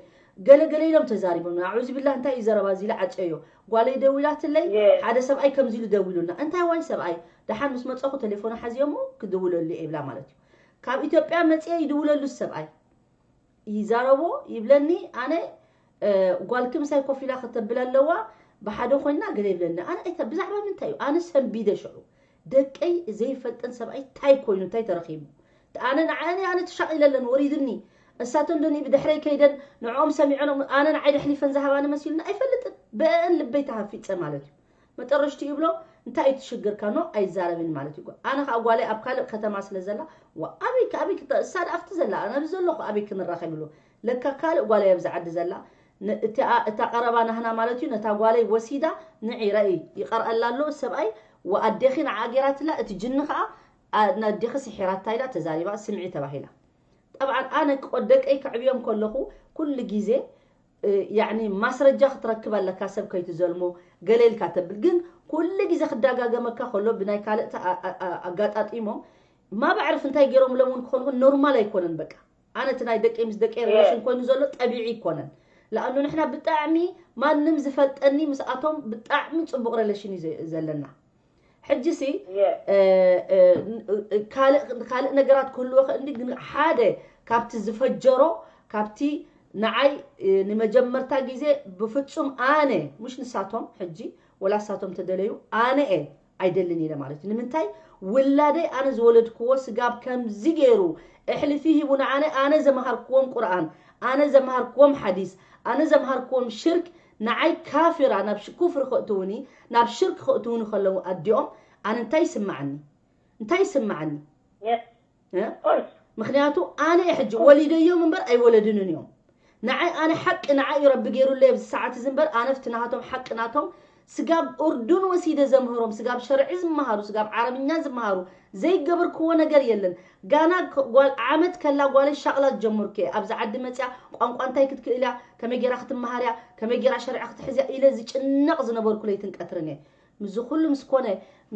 ገለ ገለ ኢሎም ተዛሪቦም ኣዑዝ ቢላ እንታይ እዩ ዘረባ እዚ ኢለ ዓፀዮ ጓለይ ደዊላትለይ ሓደ ሰብኣይ ከምዚ ኢሉ ደዊሉና እንታይ ዋይ ሰብኣይ ደሓን ምስ መፀኹ ቴሌፎን ሓዚዮሞ ክድውለሉ እየ ይብላ ማለት እዩ ካብ ኢትዮጵያ መፅየ ይድውለሉ ሰብኣይ ይዛረቦ ይብለኒ ኣነ ጓልኪ ምሳይ ኮፍ ኢላ ከተብል ኣለዋ ብሓደ ኮይና ገለ ይብለኒ ኣነ ኣይተ ብዛዕባ ምንታይ እዩ ኣነ ሰንቢደ ሽዑ ደቀይ ዘይፈልጠን ሰብኣይ ታይ ኮይኑ ታይ ተረኺቡ ኣነ ንዓኒ ኣነ ተሻቒለ ኣለን ወሪድኒ እሳተን ዶ ብድሕረይ ከይደን ንዕኦም ሰሚዐኖም ኣነ ንዓይ ደሕሊፈን ዝሃባኒ መሲሉኒ ኣይፈልጥን ብአን ልበይ ተሃፊፀ ማለት እዩ መጠረሽቲ ይብሎ እንታይ እዩ ትሽግርካ ኖ ኣይዛረብን ማለት እዩ ኣነ ከዓ ጓለይ ኣብ ካልእ ከተማ ስለ ዘላ ኣበይ ኣበይ እሳ ኣብቲ ዘላ ኣነ ኣብዚ ዘለኹ ኣበይ ክንራኸብ ይብሎ ለካ ካልእ ጓለይ ኣብዚ ዓዲ ዘላ እታ ቀረባ ናህና ማለት እዩ ነታ ጓለይ ወሲዳ ንዒ ረኢ ይቀርአላ ኣሎ ሰብኣይ ወኣዴኺ ንዓ ገይራትላ እቲ ጅኒ ከዓ ነዴኺ ስሒራታ ኢላ ተዛሪባ ስምዒ ተባሂላ ጠብዓን ኣነ ደቀይ ከዕብዮም ከለኹ ኩሉ ግዜ ያኒ ማስረጃ ክትረክብ ኣለካ ሰብ ከይትዘልሞ ገለ ኢልካ ተብል ግን ኩሉ ግዜ ክዳጋገመካ ከሎ ብናይ ካልእ ኣጋጣጢሞም ማባዕርፍ እንታይ ገይሮም ሎም እውን ክኾኑ ኖርማል ኣይኮነን በቃ ኣነ እቲ ናይ ደቀይ ምስ ደቀይ ሪሌሽን ኮይኑ ዘሎ ጠቢዒ ይኮነን ለኣኑ ንሕና ብጣዕሚ ማንም ዝፈልጠኒ ምስኣቶም ብጣዕሚ ፅቡቕ ሬሌሽን እዩ ዘ- ዘለና። ሕጂ ሲ Yes. እ፣ እ፣ ካልእ ካልእ ነገራት ክህልዎ ከእንዲ ግን ሓደ ካብቲ ዝፈጀሮ ካብቲ ንዓይ እ፣ ንመጀመርታ ግዜ ብፍጹም ኣነ ምሽ ንሳቶም ሕጂ ወላ ንሳቶም ተደለዩ ኣነ እየ ኣይደልን ኢለ ማለት እዩ። ንምንታይ ውላደይ ኣነ ዝወለድክዎ ስጋብ ከምዚ ገይሩ እሕልፊ ሂቡ ንኣነ ኣነ ዘመሃርክዎም ቁርኣን ኣነ ዘመሃርክዎም ሓዲስ ኣነ ዘምሃርክዎም ሽርክ ንዓይ ካፊራ ናብ ሽ- ኩፍሪ ከእትውኒ ናብ ሽርክ ከእትውኒ ከለዉ ኣዲኦም ኣነ እንታይ ይስማዓኒ እንታይ ይስማዓኒ Yes. እ? Of course. ምክንያቱ ኣነ እየ ሕጂ ወሊደዮም እምበር ኣይወለድንን እዮም ንዓይ ኣነ ሓቂ ንዓይ እዩ ረቢ ገይሩለይ ኣብዚ ሰዓት እዚ እምበር ኣነ ፍቲ ናቶም ሓቂ ናቶም ስጋብ ኡርዱን ወሲደ ዘምህሮም ስጋብ ሸርዒ ዝመሃሩ ስጋብ ዓረብኛ ዝመሃሩ ዘይገበርክዎ ነገር የለን ጋና ክ- ጓል ዓመት ከላ ጓለይ ሻቕላ ዝጀመርኩ እየ ኣብዚ ዓዲ መፅያ ቋንቋ እንታይ ክትክእል እያ ከመይ ገይራ ክትመሃር እያ ከመይ ገይራ ሸርዒ ክትሕዝ እያ ኢለ ዝጭነቕ ዝነበርኩ ለይትን ቀትርን እየ ምስዚ ኩሉ ምስ ኮነ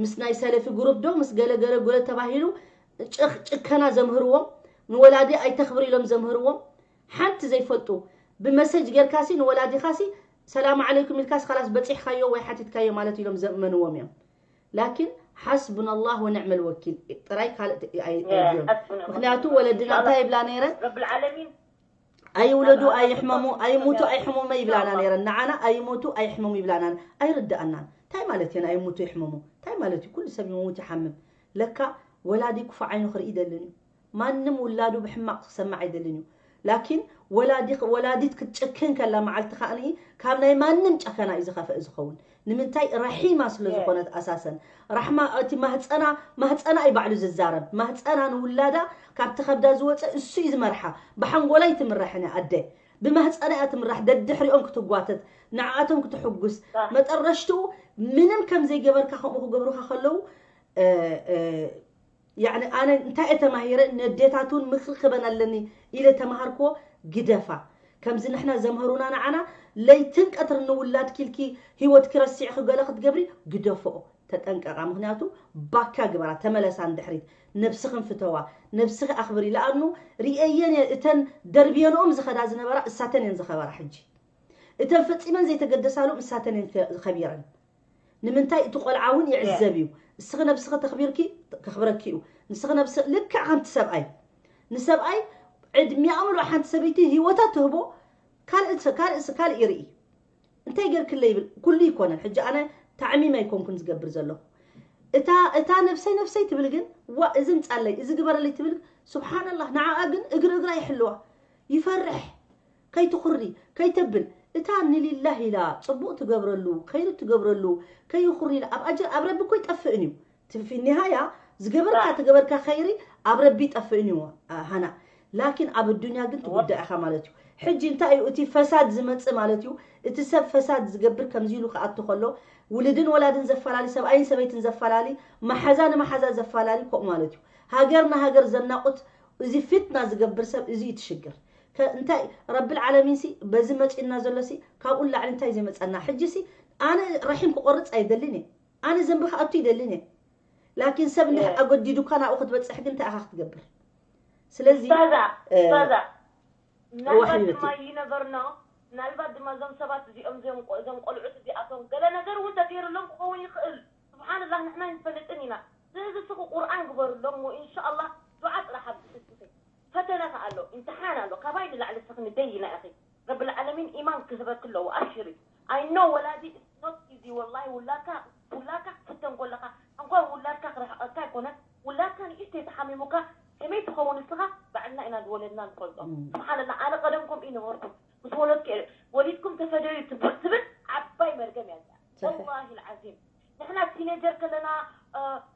ምስ ናይ ሰለፊ ግሩፕ ዶ ምስ ገለገለ ጉለ ተባሂሉ ጭኽ- ጭከና ዘምህርዎም ንወላዲ ኣይተኽብር ኢሎም ዘምህርዎም ሓንቲ ዘይፈልጡ ብመሰጅ ጌርካሲ ንወላዲኻሲ ሰላም ዓለይኩም ኢልካስ ካላስ በፂሕካዮ ወይ ሓቲትካዮ ማለት ኢሎም ዘእመንዎም እዮም ላኪን ሓስቡና ላህ ወንዕመል ወኪል ጥራይ ካልእ ት- ኣይ- Yeah, ኣይድልዮም ሓስቡና ምክንያቱ ወንዕመል ወለድና ወኪል። እንታይ ይብላ ነይረ ረብል ዓለሚን ኣይውለዱ ኣይሕመሙ ኣይሙቱ ኣይሕመሙ ይብላና ነይረን ንዓና ኣይሞቱ ኣይሕመሙ ይብላና ኣይርድኣናን እንታይ ማለት እየን ኣይሙቱ ይሕመሙ እንታይ ማለት እዩ ኩሉ ሰብ ይመውት ይሓምም ለካ ወላዲ ክፉ ዓይኑ ክርኢ ደልን እዩ ማንም ውላዱ ብሕማቕ ክሰማዕ ኣይደልን እዩ ላኪን ወላዲ ወላዲት ክትጨክን ከላ መዓልቲ ከዓኒ ካብ ናይ ማንም ጨከና እዩ ዝኸፍእ ዝኸውን ንምንታይ ራሒማ ስለ ዝኾነት ኣሳሰን ራሕማ እቲ ማህፀና ማህፀና እዩ ባዕሉ ዝዛረብ ማህፀና ንውላዳ ካብቲ ከብዳ ዝወፀ እሱ እዩ ዝመርሓ ብሓንጎላ ይትምራሕን ኣደ ብማህፀና እያ ትምራሕ ደድሕሪኦም ክትጓተት ንዓኣቶም ክትሕጉስ መጠረሽትኡ ምንም ከም ዘይገበርካ ከምኡ ክገብሩካ ከለዉ ያዕኒ ኣነ እንታይ እየ ተማሂረ ነዴታት እውን ምክሪ ክበን ኣለኒ ኢለ ተማሃርክዎ ግደፋ ከምዚ ንሕና ዘምህሩና ንዓና ለይትን ቀትሪ ንውላድ ኪልኪ ህይወት ክረሲዕ ክገለ ክትገብሪ ግደፍኦ ተጠንቀቓ ምክንያቱ ባካ ግበራ ተመለሳ ንድሕሪት ነብስኽን ፍተዋ ነብስኺ ኣኽብሪ ለኣኑ ርእየየን እየ እተን ደርብየንኦም ዝኸዳ ዝነበራ እሳተን እየን ዝኸበራ ሕጂ እተን ፈጺመን ዘይተገደሳሎም እሳተን እየን ከቢረን ንምንታይ እቲ ቆልዓ እውን ይዕዘብ እዩ እስኺ ነብስኺ ተኽቢርኪ ከኽብረኪ እዩ ንስኺ ነብሲ ልክዕ ከምቲ ሰብኣይ ንሰብኣይ ዕድሚኣ ምሉእ ሓንቲ ሰበይቲ ህይወታ ትህቦ ካልእ ካልእ ካልእ ይርኢ እንታይ ገርክለ ይብል ኩሉ ይኮነን ሕጂ ኣነ ታዕሚም ኣይኮንኩን ዝገብር ዘለኹ እታ እታ ነብሰይ ነብሰይ ትብል ግን ዋ እዚ ምጻለይ እዚ ግበረለይ ትብል ስብሓንላህ ንዓኣ ግን እግሪ እግራ ይሕልዋ ይፈርሕ ከይትኹሪ ከይተብል እታ ንሊላህ ኢላ ጽቡቕ ትገብረሉ ከይሪ ትገብረሉ ከይኹሪ ኢላ ኣብ ኣጅር ኣብ ረቢ እኮ ይጠፍእን እዩ ትፊ ኒሃያ ዝገበርካ ትገበርካ ከይሪ ኣብ ረቢ ይጠፍእን እዩ ሃና ላኪን ኣብ ኣዱንያ ግን ትጉዳእ ኢኻ ማለት እዩ ሕጂ እንታይ እዩ እቲ ፈሳድ ዝመጽእ ማለት እዩ እቲ ሰብ ፈሳድ ዝገብር ከምዚ ኢሉ ክኣቱ ከሎ ውልድን ወላድን ዘፈላሊ ሰብኣይን ሰበይትን ዘፈላሊ መሓዛ ንመሓዛ ዘፈላሊ ከምኡ ማለት እዩ ሃገር ንሃገር ዘናቑት እዚ ፊትና ዝገብር ሰብ እዚ እዩ ትሽግር እንታይ ረብል ዓለሚን ሲ በዚ መፂና ዘሎ ሲ ካብኡ ላዕሊ እንታይ ዘይመፀና ሕጂ ሲ ኣነ ረሒም ክቆርፅ ኣይደልን እየ ኣነ ዘንቢ ክኣቱ ይደልን እየ ላኪን ሰብ እንድሕ ኣገዲዱካ ናብኡ ክትበፅሕ ግን እንታይ ኢኻ ክትገብር ስለዚ ኡስታዛ ኡስታዛ እዋ ምናልባት ሓቢበቲ ድማ ይነበርና ምናልባት ድማ እዞም ሰባት እዚኦም እዞም ቆ- እዞም ቆልዑት እዚኣቶም ገለ ነገር እውን ተገይሩሎም ክኸውን ይኽእል ስብሓንላህ ንሕና ይንፈልጥን ኢና ስለዚ ስኹ ቁርኣን ግበሩሎም ወኢንሻኣላህ ዱዓ ጥራሕ ኣብ ዝስስኺ ፈተነ ከ ኣሎ ኢምትሓን ኣሎ ካባይ ንላዕሊ ስኽኒ ደይና ኢኺ ረብል ዓለሚን ኢማን ክህበኪ ኣለዎ ኣብሽሪ I know ወላዲ it's not easy ወላሂ ውላድካ ውላድካ ክትፍተን ከለኻ እንኳን ውላድካ ክርሕቐካ ኣይኮነን ውላድካ ንእሽተይ ተሓሚሙካ ከመይ ትኸውን ንስኻ ባዕልና ኢና ዝወለድና ንፈልጦ ስብሓንላ ኣነ ቀደም ከምኡ ይነበርኩም ምስ ወለድኩ እየ ወሊድኩም ተፈደዩ ትብል ትብል ዓባይ መርገም እያ እዚኣ صحيح. ወላሂ ልዓዚም ንሕና ቲኔጀር ከለና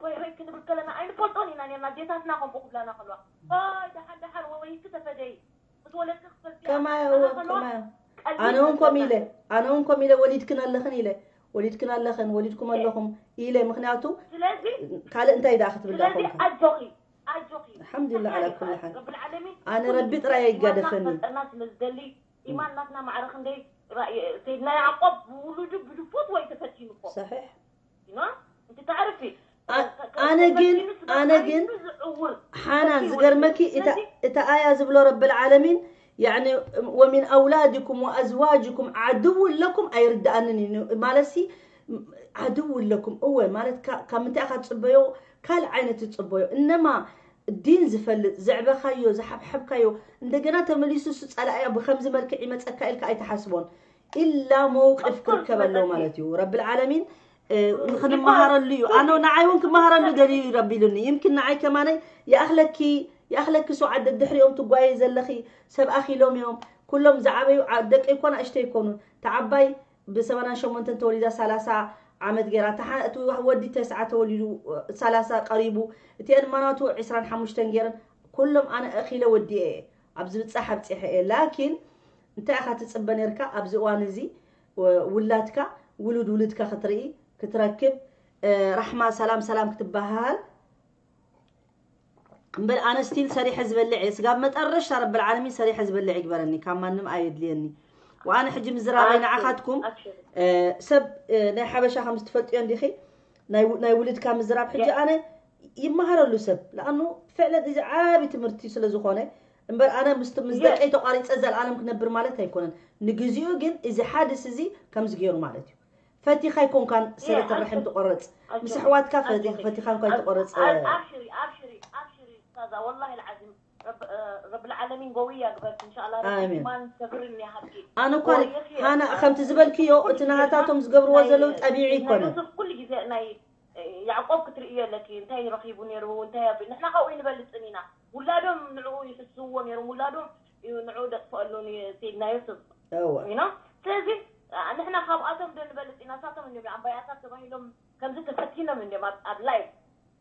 ሆይ ሆይ ክንብል ከለና ኣይንፈልጦን ኢና ነርና ኣዴታትና ከምኡ ክብላና ከለዋ ሆይ ደሓን ደሓን ወሊድኪ ተፈደይ ምስ ወለድኪ ክፈልጥያ ከማይ ኣነ እወ ከለዋ ከማይ ቀሊል ኣነ እውን ከም መስለና ኢለ ኣነ እውን ከም ኢለ ወሊድክን ኣለኽን ኢለ ወሊድክን ኣለኽን ወሊድኩም ኣለኹም ኢለ ምክንያቱ ስለዚ ካልእ እንታይ ደኣ ክትብል ደኣ ስለዚ ኮንካ ኣጆኺ ኣጆኺ الحمد لله على كل حال ረብል ዓለሚን ኣነ ረቢ ጥራይ ኣይጋደፈኒ ፈጠና ስለ ዝደሊ ኢማን ናትና ማዕረ ክንደይ ራ- ሰይድና ያዕቆብ ብውሉዱ ብዝፈትዎ እዩ ተፈቲኑ እኮ صحيح ና እንት ተዕርፊ ኣ- ኣነ ግን ኣነ ግን ሓናን ዝገርመኪ እታ- እታ ኣያ ዝብሎ ረብል ዓለሚን ያዕኒ ወሚን ኣውላድኩም ወኣዝዋጅኩም ዓድው ለኩም ኣይርድኣንን እዩ። ማለትሲ ዓድው ለኩም እወ፣ ማለት ካ- ካብ ምንታይ ኢኻ ትጽበዮ? ካልእ ዓይነት ትጽበዮ። እነማ ዲን ዝፈልጥ፣ ዘዕበኻዮ፣ ዝሓብሓብካዮ፣ እንደገና ተመሊሱ እሱ ጸላእያ ብኸምዚ መልክዕ ይመጸካ ኢልካ ኣይትሓስቦን። ኢላ መውቅፍ Of course ክርከብ ኣለዎ መጸኪ። ማለት እዩ። ረብል ዓለሚን እ፣ ንክንመሃረሉ እዩ። ኣነ ንዓይ እውን ክመሃረሉ ደልዩ እዩ ረቢ ኢሉኒ። ይምክን ንዓይ ከማነይ ይኣኽለኪ ይኣኽለኪ፣ ሱዓድ ድሕሪኦም ትጓየ ዘለኺ ሰብ ኣኺሎም እዮም። ኩሎም ዝዓበዩ ዓ- ደቂ እኮ ናእሽተይ ይኮኑን። ተዓባይ ብሰማንያን ሸሞንተን ተወሊዳ ሰላሳ ዓመት ገይራ፣ ተሓ- እቲ ወዲ ተስዓ ተወሊዱ ሰላሳ ቀሪቡ፣ እቲአን ማናቱ ዕስራን ሓሙሽተን ገይረን። ኩሎም ኣነ እኺለ ወዲኤ እየ፣ ኣብ ዝብጻሕ ኣብጺሐ እየ። ላኪን እንታይ ኢኻ ትጽበ ነርካ ኣብዚ እዋን እዚ? ወ- ውላድካ ውሉድ ውልድካ ክትርኢ ክትረክብ እ፣ ራሕማ ሰላም ሰላም ክትበሃሃል እምበር ኣነ ስቲል ሰሪሐ ዝበልዕ እየ። ስጋብ መጠረሽታ ረብል ዓለሚን ሰሪሐ ዝበልዕ ይግበረኒ፣ ካብ ማንም ኣየድልየኒ። ወኣነ ሕጂ ምዝራበይ ንዓኻትኩም ኣብሽሪ። እ፣ ሰብ እ፣ ናይ ሓበሻ ከም ዝትፈልጥዮ እንዲኺ ናይ ው- ናይ ውልድካ ምዝራብ ሕጂ ኣነ ይመሃረሉ ሰብ ለኣኑ ፍዕለን እዚ ዓቢ ትምህርቲ ስለ ዝኾነ እምበር ኣነ ምስ ምስ ደቀይ ተቋሪፀ ዘልኣለም ክነብር ማለት ኣይኮነን። ንግዚኡ ግን እዚ ሓድስ እዚ ከምዚ ገይሩ ማለት እዩ። ፈቲኻ ኣይኮንካን ሰለት ርሕም ትቆረፅ፣ ምስ ኣሕዋትካ ፈቲ- ፈቲኻ እንኳ ይትቆረፅ። ኣብሽሪ ኣብሽሪ ኣብሽሪ ስታዛ ወላሂ ልዓዚም ረብ- እ፣ ረብል ዓለሚን ጎዊ ያግበርክ እንሻላ። ረቢ ኣሜን። ማን ሰብርን ያሃብኪ። ኣነ እኳ ወሪኺ ሃና ከምቲ ዝበልክዮ እቲ ናታቶም ዝገብርዎ ዘለዉ ጠቢዒ ናይ ይኮነ። ዮሱፍ ኩሉ ግዜ ናይ ያዕቆብ ክትርእዮ ኣለኪ። እንታይ ረኺቡ ነይሩ እንታይ ኣብ ንሕና ካብኡ ይንበልፅን ኢና። ውላዶም ንዕኡ ይሕስዎ ነይሮም። ውላዶም እዩ ንዕኡ ደጥፈኣሉ ሴድና ዮሱፍ እወ you know። ስለዚ አ፣ ንሕና ካብኣቶም ዶ ንበልፅ ኢና? ሳቶም እንዲም ኣምባያታት ተባሂሎም ከምዚ ተፈቲኖም እንዲም ኣብ- ኣብ ላይፍ።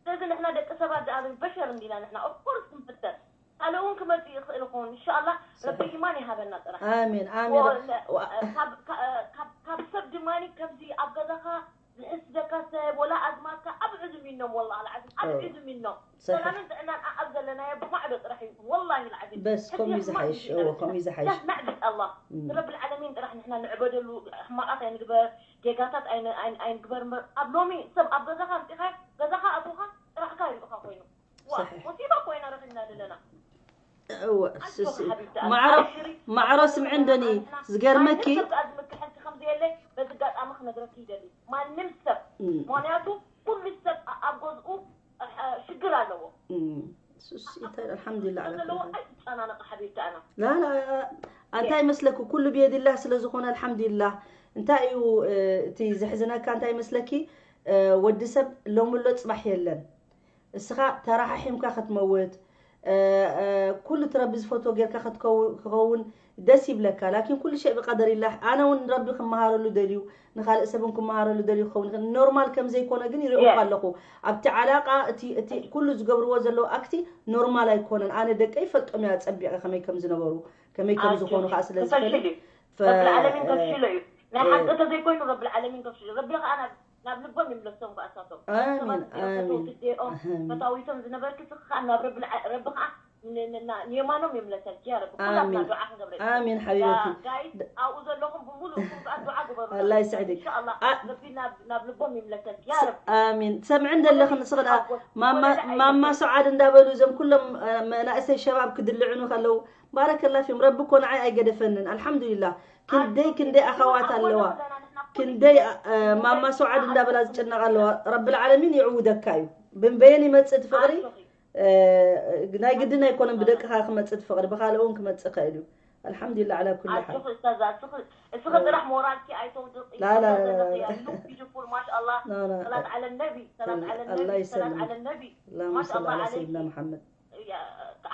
ስለዚ ንሕና ደቂ ሰባት ደኣ በሸር እንዲና ንሕና ኦፍኮርስ ክንፍተን ካልእ እውን ክመፅእ ይኽእል ይኸውን እንሻላ። ረቢ ሰሒሕ። ኢማን ይሃበና ጥራሕ። ኣሜን ኣሜን። ወ- ዋ- ካብ- ካብ- ካብ- ካብ ሰብ ድማ ከምዚ ኣብ ገዛኻ ዝሕስደካ ሰብ ወላ ኣዝማድካ ኣብ ዕዙም ኢኖም ወላ ልዓዚም ኣብ እወ። ዕዙም ኢኖም ሰሒሕ። ሰላምን ጥዕናን ኣብ ዘለናዮ ብማዕዶ ጥራሕ ይኹን ወላሂ ልዓዚም። በስ ሕጂ ከምኡ እዩ ሕማቕ ዝሓይሽ። ግዜ ኢና እወ ዘለና። ከምኡ እዩ ዝሓይሽ። ዳስ ናዕብድ ኣላህ እም። ረብል ዓለሚን ጥራሕ ንሕና ንዕበደሉ። ሕማቓት ኣይንግበር፣ ጌጋታት ኣይን- ኣይን- ኣይንግበር እምበር ኣብ ሎሚ ሰብ ኣብ ገዛኻ ኣምፂኻ ገዛኻ ኣትኻ ጥራሕካ ይርእኻ ኮይኑ ዋ ሰሒሕ። ሙሲባ ኮይና ረኺብና ዘለና። እወ ኣጆኺ ስሲ ሓቢብቲ ኣነ ማዕሮ ኣብሽሪ ማዕሮ ስምዒ እንደኒ ዝገርመኪ ማንም ሰብ ከኣ ዝምክሐልኪ ከም ዘየለ በዚ ኣጋጣሚ ክነግረኪ ይደሊ። ማንም ሰብ እም። ምክንያቱ ኩሉ ሰብ ኣ- ኣብ ገዝኡ ኣ- ሽግር ኣለዎ። እም። ስሲ እንታይ ኣልሓምዱሊላህ ዓላ ኩሉ ዘለዎ ሓል። ኣይትጨናነቂ ሓቢብቲ ኣና ላላ ኣንታይ መስለኪ ኩሉ ብየድላህ ስለ ዝኾነ ኣልሓምዱሊላህ። እንታይ እዩ እ፣ እቲ ዘሕዝነካ እንታይ መስለኪ? እ፣ ወዲ ሰብ ሎምሎ ፅባሕ የለን። እስኻ ተራሓሒምካ ክትመውት እ፣ እ፣ ኩሉ እቲ ረቢ ዝፈትዎ ጌርካ ክትከው- ክኸውን ደስ ይብለካ። ላኪን ኩሉ ሸይ ብቀደር ኢላህ። ኣነ እውን ረቢ ክመሃረሉ ደልዩ ንካልእ ሰብ እውን ክመሃረሉ ደልዩ ክኸውን ይኽእል። ኖርማል ከም ዘይኮነ ግን ይርእኹ Yes. ኣለኹ። ኣብቲ ዓላቃ እቲ እቲ ኩሉ ዝገብርዎ ዘለዉ ኣክቲ ኖርማል ኣይኮነን። ኣነ ደቀይ ይፈልጦም እያ ጸቢቐ ከመይ ከም ዝነበሩ ከመይ ከም ዝኾኑ ከዓ ስለ ዝፈልጥ ከፈልሽል እዩ። ረብል ዓለሚን ከፍሽሎ እዩ። ናይ ሓቂ ተዘይኮይኑ ረብል ዓለሚን ከፍሽሎ። ረቢ ከዓ ናብ ናብ ልቦም ይምለሶም ከዓ እሳቶም። ኣሜን፣ ሰባት እዚኦም ኣሜን። ፈተውቲ እዚኦም ኣሜን። ፈታዊቶም ዝነበርኪ ስኺ ከዓ ናብ ረቢ ልዓ- ረቢ ከዓ ን- ን- ና- ንየማኖም ይምለሰልኪ ያ ረቢ። ኩላትና ኣሜን። ዱዓ ክንገብረ ኣሜን ሓቢበቲ። ጋይስ ኣብኡ ዘለኹም ብምሉእኩም ከዓ ዱዓ ግበሩ። ኣላህ ይስዕድክ። ኢንሻኣላህ ኣ- ረቢ ናብ ናብ ልቦም ይምለሰልኪ ያ ረቢ። ኣሜን። ትሰምዒ እንደለኽን ንስኺ ደኣ ማማ ወለደ ማማ ኣይኮን። ሰዓድ እንዳበሉ እዞም ኩሎም እ፣ መናእሰይ ሸባብ ክድልዕኑ ከለዉ ባረከላ ፊም። ረቢ እኮ ንዓይ ኣይገደፈንን ኣልሓምዱሊላህ። ክንደይ ክንደይ ኣኻዋት ኣለዋ። ክንደይ እ፣ ማማ ሰዓድ እንዳበላ ዝጭነቃ ኣለዋ። ረብል ዓለሚን ይዕውደካ እዩ። ብንበየን ይመጽእ እቲ ፍቕሪ ኣጆኺ። እ፣ ናይ ግድን ኣይኮነን ብደቅኻ ክመጽእ እቲ ፍቕሪ፣ ብኻልእ እውን ክመጽእ ይኽእል እዩ። ኣልሓምዱሊላህ ዓላ ኩሊ ሓል። ኣጆኺ እስታዛ እስኺ እስኺ ጥራሕ ሞራልኪ ኣይተውድቂ። ላ፣ ላ፣ ላ፣ ላ፣ ላ። You look beautiful ማሻኣላህ። ላ፣ ላ። ሰላት ዓለ ነቢ ሰላት ሰላ- ዓለ ኣላህ ነቢ ሰላት ይሰልምክ። ዓለ ነቢ። اللهم صل ማሻኣላህ على ዓለይኪ። سيدنا محمد. ያ-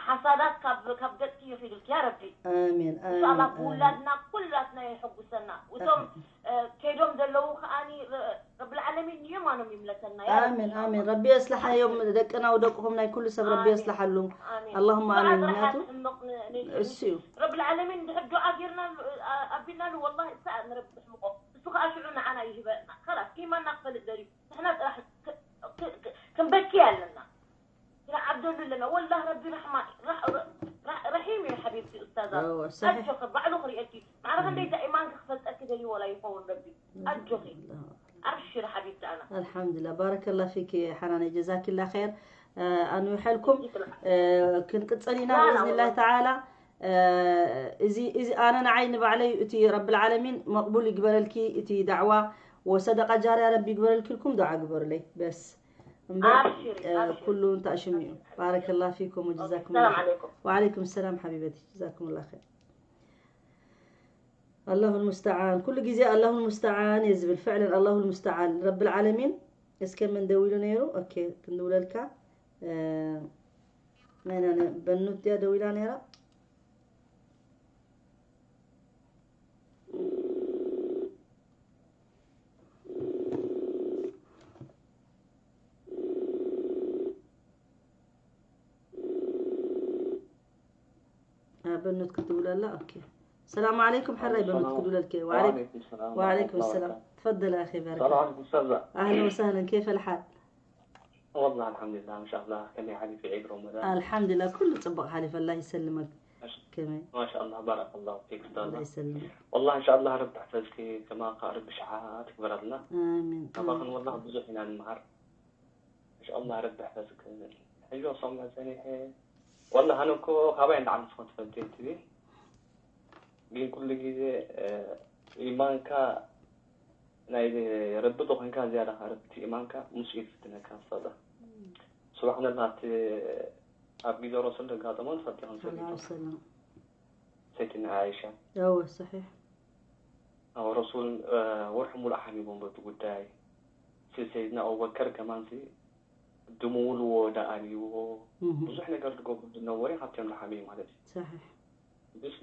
ሓሳዳት ካብ ካብ ገጽኪ ይኺዱልኪ ያ ረቢ። ኣሜን ኣሜን። ኢንሻኣላህ ብውላድና ኩላትና የሐጉሰና። እቶም እ፣ ከይዶም ዘለዉ ከዓኒ ረ- ረብል ዓለሚን ንየማኖም ይምለሰና ያ ረቢ። ኣሜን ኣሜን። ረቢ የስልሓዮም ደቅና ወደቅኹም ናይ ኩሉ ሰብ ረቢ ኣሜን። የስልሓሉም። ኣሜን። اللهم ዱዓ ኣሜን። ጥራሕ ምክንያቱ ሕምቕ ን- ን- እሱ እዩ። ረብል ዓለሚን ድሕር ዱዓ ጌርናሉ ኣ- ኣቢልናሉ ወላሂ እሳ እያ ንረቢ ተሕምቆ። እሱ ከዓ ሽዑ ንዓና ይህበና። ከላስ ኢማንና ክፈልጥ ደልዩ ንሕና ጥራሕ ክ- ክ- ክ- ክንበኪ ኣለና። ክንዓብደሉ ኣለና። ወላሂ ረቢ ራሕማ ራ- ራ- ራ- ረሒም እዩ ሓቢብቲ ኡስታዛ። እወ፣ ሰሒሕ። ኣጆኺ ባዕሉ ክርእየኪ። ማዕረ ክንደይ እዛ ኢማንኪ ክፈልጠኪ ደልዩ ወላ ይኸውን ረቢ። ኣጆኺ ኣብሽር ሓቢብቲ ኣና። ኣልሓምዱሊላህ ባረከላ ፊኪ ሓናነይ ጀዛኪላ ኸይር። ኣኑ ይሐልኩም ይጥላ። ክንቅጸል ኢና ላ፣ ላ፣ ብእዝኒላህ ወላሂ። ተዓላ። እዚ ኣነ ንዓይ ንባዕለይ እቲ ረብል ዓለሚን መቕቡል ይግበረልኪ፣ እቲ ዳዕዋ ወሰደቃ ጃርያ ረቢ ይግበረልኪ ኢልኩም ዱዓ ግበሩለይ በስ። እምበር ኩሉ እንታሽም እዩ። ባረከላ ፊኩም ወጀዛኩም። ወዓለይኩም ሰላም ሓቢበቲ፣ ጀዛኩም ላ ኸይር። ኣላሁ ልሙስተዓን። ኩሉ ግዜ ኣላሁ ልሙስተዓን እየ ዝብል። ፍዕለን ኣላሁ ልሙስተዓን። ረብል ዓለሚን እስከ መን ደዊሉ ነይሩ? ኦኬ ክንድውለልካ። ናይና በኑት ድያ ደዊላ ነይራ? በኑት ክትውለላ። ኦኬ። ሰላም ዓለይኩም። ሕራይ በኑት ክትውለልከ። ወዓለይኩም ሰላም። ተፈደል ኣኺ በረካ። ኣህለን ወሰህለን። ኬፍ ኣልሓል? والله الحمد لله إن شاء الله كم يعرف عيد رمضان الحمد لله كل ጽቡቕ ሓሊፈ። ኣላህ ይሰልመክ። ከመይ ما شاء الله بارك الله فيك ኣላህ أستاذة ይሰልመክ። والله إن شاء الله رب تحفظك كما قال رب شعاع تكبر لنا ኣሚን أباخن والله بزح إنا نمهر إن شاء الله رب تحفظك. حجو صوم سنة والله أنا كو خباين عن صوت فلتين تبي ግን ኩሉ ግዜ ኢማንካ ናይ ረቢ ተኾይንካ ዝያዳ ከረብ እቲ ኢማንካ ምስ ይፍትነካ ኡስታዛ። ስብሓንላህ እቲ ኣብ ግዜ ረሱል ዘጋጠሞ ንፈልጥኹም ሰጊዱ ሰላም ሰይድና ዓይሻ እወ ሰሒሕ ኣብ ረሱል ወርሒ ሙሉእ ሓሚሞም በቲ ጉዳይ ሲ ሰይድና ኣቡበከር ከማንሲ ድምውልዎ ደኣ ኣልይዎ ብዙሕ ነገር ዝገብሩ ዝነበሩ ካብቶም ዝሓመዩ ማለት እዩ ሰሒሕ ብስ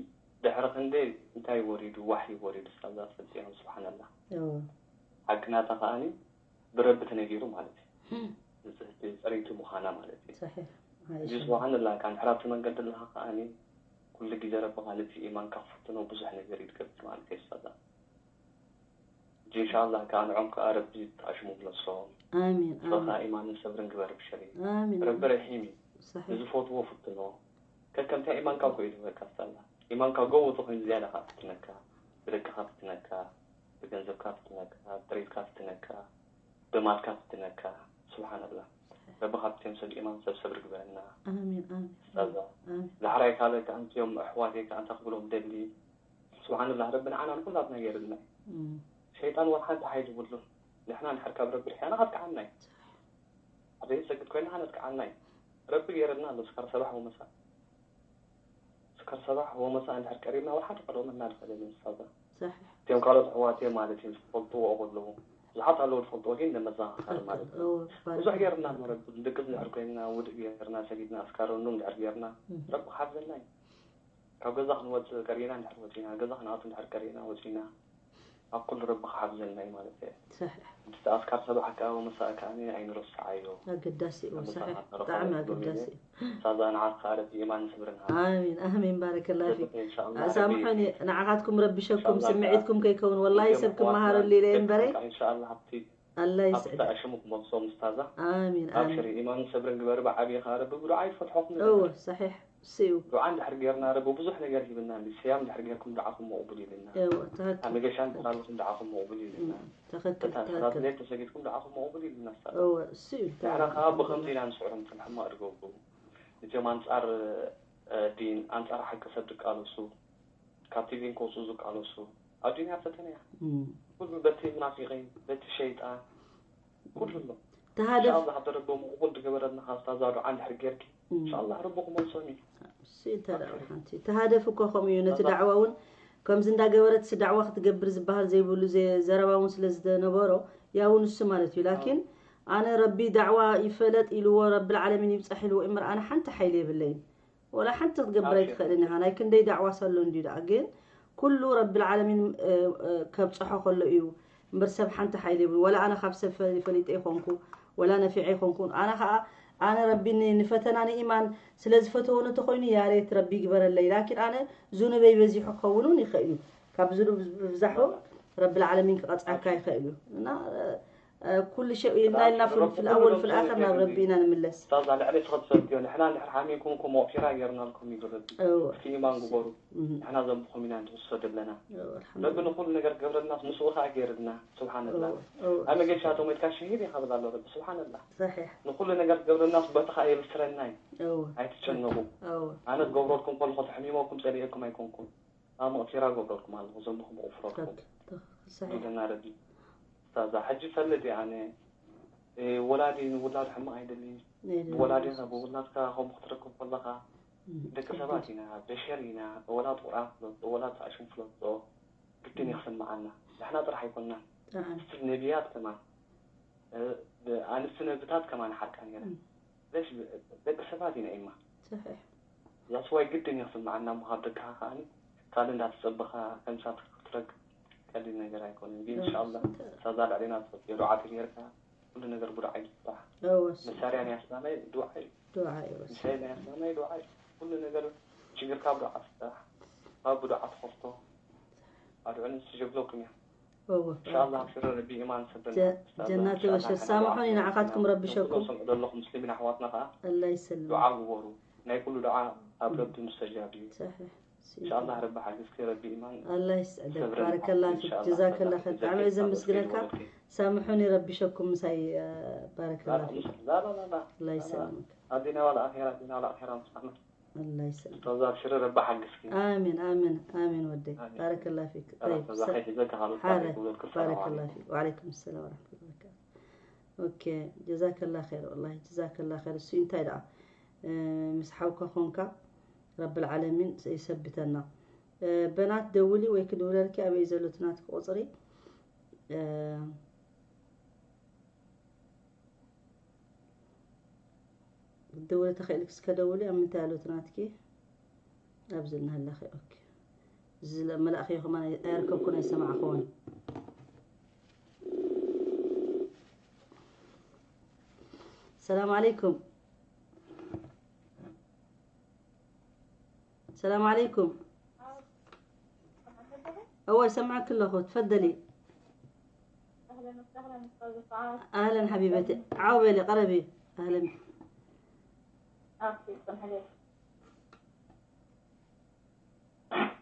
ድሕሪ ክንደይ እንታይ ወሪዱ ዋሕይ ወሪዱ ሳዛ ፈፂኦም ስብሓንላ እወ ሓቂ ናታ ከኣኒ ብረቢ ተነጊሩ ማለት እዩ ንፅህቲ ፅርይቲ ምዃና ማለት እዩ ሰሒሕ እዚ ስብሓንላ ካብ ድሕራብቲ መንገዲ ኣለካ ከኣኒ ኩሉ ግዜ ረቢ ካልቲ ኢማንካ ክፍትኖ ብዙሕ ነገር እዩ ትገብር ማለት እዩ ሳዛ እንሻላ ከዓ ንዖም ከዓ ረቢ ተኣሽሙ ክለሶም ኣሚን በኻ ኣሚን ኢማንን ሰብርን ግበር ብሸሪ ኣሚን ረቢ ረሒም እዩ ሰሒሕ ንዝፈትዎ ፍትኖ ከከምታ ኢማንካ እኮ እዩ ዝበካ ሳላ ኢማንካ ጎቦ ተኮይኑ ዝያዳ ከዓ ፍትነካ ብደቅካ ፍትነካ ብገንዘብካ ፍትነካ ብጥሪትካ ፍትነካ ብማልካ ፍትነካ ስብሓንላ ረቢ ካብትዮም ሰብ ኢማን ሰብ ሰብሪ ግበረና ኣሚን ኣሚን ሳዛ ኣሚን ዳሕራይ ካልእ ከዓ እንትዮም ኣሕዋተይ ከዓ እንታይ ክብሎም ደሊ ስብሓንላ ረቢ ንዓና ንኩላትና ገይርልና እዩ እም። ሸይጣን ወላ ሓንቲ ሓይሊ የብሉን ንሕና እንድሕር ካብ ረቢ ርሒና ከጥቅዓና እዩ ኣብ ዘይንሰግድ ኮይና ከነጥቅዓና እዩ ረቢ ገይረልና ኣሎ ስካር ሰባሕ ወመሳ ስካር ሰባሕ ወመሳ እንድሕር ቀሪብና ወላ ሓደ ቀደመና ንኽእል እዩ ንሳዛ ሰሒሕ እቲኦም ካልኦት ኣሕዋትዮም ማለት እዩ ዝፈልጥዎ ከለዉ ብዙሓት ኣለዉ ዝፈልጥዎ ግን ነመዘኻኸር ማለት እዩ እወ ብዙሕ ባረክ ገይርና ኣሎ ረቢ ድቅስ እንድሕር ኮይንና ውድእ ገይርና ሰጊድና ኣስካረኑ እንድሕር ገይርና ረቢ ክሓፍዘና እዩ ካብ ገዛ ክንወፅእ ቀሪና እንድሕር ወፂና ገዛ ክንኣቱ እንድሕር ቀሪና ወፂና ኣብ ኩሉ ረቢ ክሓፍዘና እዩ ማለት እዩ ሰሒሕ እቲ ኣስካር ሰባሕ ከዓ ወመሳእ ከዓ ኣይንረስዓዮ ኣገዳሲ እዩ ሰሒሕ ብጣዕሚ ኣገዳሲ እዩ ሳዛ ንዓት ከዓ ረቢ ኢማን ስብርን ሃብ ኣሚን ኣሚን ባረከላ ፊክ ኢንሻላ ሳምሑኒ ንዓኻትኩም ረቢሸኩም ኢንሻላህ ስምዒትኩም ከይከውን ወላሂ ሰብ ክመሃረሉ ኢለ እምበረ ኢንሻላ ኣብቲ ኣላ ኣብቲ ይስዕድ ተኣሽሙ ክመልሶ ምስታዛ ኣሚን ኣብሽሪ ኣሚን ኢማን ሰብርን ግበሪ ብዓብዪ ከዓ ረቢ ብዱዓ ይፈትሖኩም እወ ሰሒሕ እሱ እዩ ዱዓ እንድሕር ጌርና ረቢ ብዙሕ ነገር ሂብና እንዲ ስያም እንድሕር ጌርኩም ዱዓኹም መቕቡል ኢልና እወ ኣብ ትክክል መገሻ እንተላለኹም ዱዓኹም መቕቡል ኢልና ትክክል እታ ሰላት ትክክል ዘይተሰጊድኩም ዱዓኹም መቕቡል ኢልና ስታ እወ እሱ እዩ ንሕና ከዓ ብኸምዚ ኢና ንስዕሮም ከም ሕማቕ ድገብሩ እቲኦም ኣንጻር እ፣ ዲን ኣንጻር ሓቂ ሰብ ድቃለሱ ካብ ቲቪን ከውፅኡ ዝቃለሱ ኣብ ዱንያ ፈተነ እያ እም። ኩሉ በቲ ሙናፊቂን በቲ ሸይጣን ኩሉ ኣሎ ተሃደፍ ኢንሻኣላህ ኣብ ደረቦም ቅቡል ዝገበረልና ካብ ስታዛ ዱዓ እንድሕር ጌርኪ እም። ኢንሻኣላህ ረቢ ክመልሶም እዩ እሱ እዩ ተደኣ ሓንቲ ተሃደፍ እኮ ከምኡ እዩ ነቲ ዳዕዋ እውን ከምዚ እንዳገበረት ዳዕዋ ክትገብር ዝበሃል ዘይብሉ ዘ- ዘረባ እውን ስለ ዝነበሮ ያው ንሱ ማለት እዩ ላኪን ኣነ ረቢ ዳዕዋ ይፈለጥ ኢልዎ ረቢ ዓለሚን ይብፃሕ ኢልዎ እምበር ኣነ ሓንቲ ሓይሊ የብለይን ወላ ሓንቲ ክትገብር ኣይትኽእልን ኢኻ ናይ ክንደይ ዳዕዋ ሰሎ እንድዩ ደኣ ግን ኩሉ ረቢ ዓለሚን እ፣ እ፣ ከብፅሖ ከሎ እዩ እምበር ሰብ ሓንቲ ሓይሊ የብሉ ወላ ኣነ ካብ ሰብ ፈ- ፈሊጠ ይኾንኩ ወላ ነፊዐ ይኾንኩ ኣነ ከዓ ኣነ ረቢ ን- ንፈተና ንኢማን ስለ ዝፈተወኒ እንተኮይኑ ያሬት ረቢ ይግበረለይ ላኪን ኣነ ዙኑበይ በዚሑ ክኸውን እውን ይኽእል እዩ ካብ ዝኑብ ብብዛሑ ረቢ ዓለሚን ክቐፅዓካ ይኽእል እዩ እና እ፣ ኩሉ ሸው ኢልና ኢልና ፍል ኣወል ፍል ኣኸር ናብ ረቢ ኢና ንምለስ። ታዛ ልዕሊ ትኸትፈልትዮ ንሕና እንድሕር ሓሚምኩም እኮ መቕፊራ ጌርናልኩም እዩ ረቢ። እቲ ኢማን ግበሩ። ንሕና ዘንብኹም ኢና ንትወሰድ ኣለና። ረቢ ንኹሉ ነገር ገብረልናስ ምስኡ ከዓ ገይርልና። ስብሓንላ። ኣመገሻ ተሞትካ ሽሂድ ኢኻ ብላ ኣሎ ረቢ። ስብሓንላ። ንኹሉ ነገር ገብረልናስ በቲ ከዓ የብስረና እዩ። ኣይትጨነቁ። ኣነ ትገብረልኩም ከለኹ ተሕሚመኩም ፀሊኤኩም ኣይኮንኩም። ኣብ መቕፊራ ገብረልኩም ኣለኹ። ዘንብኹም ቁፍረልኩም። ይብለና ረቢ። ስታዛ ሕጂ ፈልጥ እየ ኣነ። ወላዲ ንውላድ ሕማቕ ኣይደልይን። ብወላዲኻ ብውላድካ ከምኡ ክትረክብ ከለኻ ደቂ ሰባት ኢና፣ በሸር ኢና። ወላድ ቁርኣን ፍለጦ፣ ወላድ ሳዕሽን ፍለጦ ግድን እዩ ክስምዓና። ንሕና ጥራሕ ኣይኮንናን። ስቲል ነቢያት ከማን ኣንስቲ ነብታት ከማን ሓቃ ነይረን። ደቂ ሰባት ኢና ኢማ። ዛስዋይ ግድን እዩ ክስምዓና እሞ ካብ ደቅኻ ከዓኒ ካልእ እንዳተጸበኻ ከምሳ ክትረክብ ቀሊል ነገር ኣይኮነን። ግን እንሻላ ሳዛ ልዕሌና ትኸፍትዮ ዱዓ ተገይርካ ኩሉ ነገር ብዱዓ እዩ ዝፍታሕ። መሳርያ ናይ ኣስላማይ ዱዓ እዩ። ሚሳኤል ናይ ኣስላማይ ዱዓ እዩ። ኩሉ ነገር ችግርካ ብዱዓ ፍታሕ። ካብ ብዱዓ ትኸፍቶ። ኣድዑ ንስ ጀግሎኩም እያ። እንሻላ ኣብ ሽረ ረቢ ኢማን ሰበና። ጀናት በሽር ሳምሑኒ ንዓኻትኩም ረብሸኩም። ዘለኹ ሙስሊሚን ኣሕዋትና ከዓ ኣላ ይሰልም። ዱዓ ግበሩ። ናይ ኩሉ ዱዓ ኣብ ረቢ ሙስተጃብ እዩ። እንሻላ ረቢ ሓግዝኪ ረቢ ኢማን። ኣላ ይስዕደክ። ባረከላ ፊክ ጀዛከላ ኸይር። ብጣዕሚ እየ ዘመስግነካ። ሳምሑኒ ረብሸኩም ምሳይ። ባረከላ ፊክ። ላላላላ ኣላ ይሰልምክ። ኣዲና ዋላ ኣኼራ ኣዲና ዋላ ኣኼራ ምስማዕና። ኣላ ይሰልም። ኡስታዝ ኣብሽሪ ረቢ ሓግዝኪ። ኣሜን ኣሜን ኣሜን ወደይ። ባረከላ ፊክ። ጠይብ፣ ኡስታዝ ኣኸይ ሒዘ ካኻሉ ሓረ ቁዘልክ ሰላም ባረከላ ዓለይኩም። ፊክ። ወዓለይኩም ሰላም ወራሕመቱላሂ ወበረካቱ። ኦኬ ጀዛከላ ኸይር ወላሂ ጀዛከላ ኸይር። እሱ እንታይ ደኣ እ፣ ምስ ሓውካ ኾንካ ረብል ዓለሚን ይሰብተና። እ፣ በናት ደውሊ ወይ ክድውለልኪ ኣበይ ዘሎ እቲ ናትኪ ቁፅሪ እ፣ ክትደውሊ ተኽእልኪ እስከ ደውሊ። ኣብ ምንታይ ኣሎ እቲ ናትኪ? ኣብዚ እናሃለኺ። ኦኬ። እዚ ለ-፣ መላእኽዮ ከማን ኣይ-፣ ኣየርከብኩን ኣይሰማዕኹዎን። ሰላም ዓለይኩም። ሰላም ዓለይኩም። እወ፣ ይሰምዐኪ ኣለኹ። ትፈደሊ። ኣህለን ሓቢበቲ። ዓው በሊ፣ ቀረቢ። ኣህለን።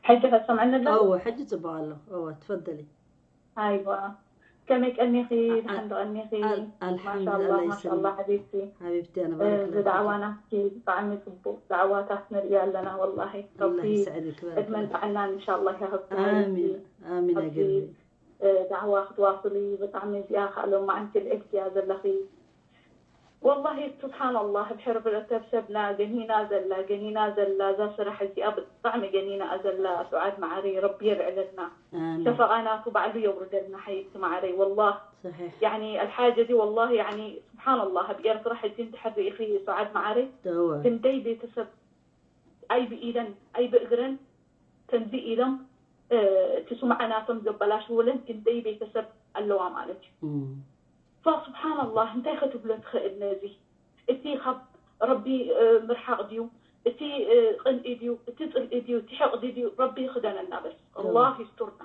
ሕጂ ከሰምዐኒ ኣለና? እወ፣ ሕጂ ጽቡቕ ኣሎ። እወ፣ ትፈደሊ። ኣይዋ ከመይ ቀኒኺ? ድሓን ዶ ቀኒኺ? ማሻላ ማሻላ ሓቢብቲ። ሓቢብቲ ኣነ ባረክ። እዚ ዳዕዋ ናትኪ ብጣዕሚ ጽቡቅ ዳዕዋታት ንርኢ ኣለና። ወላሂ ረቢ ዕድመን ጥዕናን እንሻላ ይሃብኪ። ሓቢብቲ። ኣሚን ኣሚን። ኣገርቢ። ዳዕዋ ክትዋስሊ ብጣዕሚ እዚኣ ከዓ ሎማዓንቲ ልዕልቲ እያ ዘለኺ። ወላሂ ስብሓንላህ፣ ብሕር ብረተብ ሰብና ገኒና ዘላ ገኒና ዘላ እዛ ስራሕ እዚኣ ብጣዕሚ ገኒና ዘላ። ሱዓድ መዓረይ ረቢ የልዕለልና። ሸፈቓ ናቱ ባዕሉ የውርደልና ሓይቲ መዓረይ። ወላህ ያኒ ኣልሓጀ እዚ ወላሂ ያኒ ስብሓንላህ፣ ኣብ ኤርትራ ሕጂ እንድሕር ርኢኺ ሱዓድ መዓረይ ክንደይ ቤተሰብ ኣይብኢደን ኣይብእግረን ከምዚ ኢሎም እቲ ሱምዓ ናቶም ዘበላሽውለን ክንደይ ቤተሰብ ኣለዋ ማለት እዩ። ፋ ስብሓንላህ እንታይ ክትብሎ ትኽእል ነዚ? እቲ ካብ ረቢ ምርሓቕ ድዩ? እቲ ቅንኢ ድዩ? እቲ ፅልኢ ድዩ? እቲ ሕቕዲ ድዩ? ረቢ ይኽደነና በስ። ኣላህ ይስቱርና።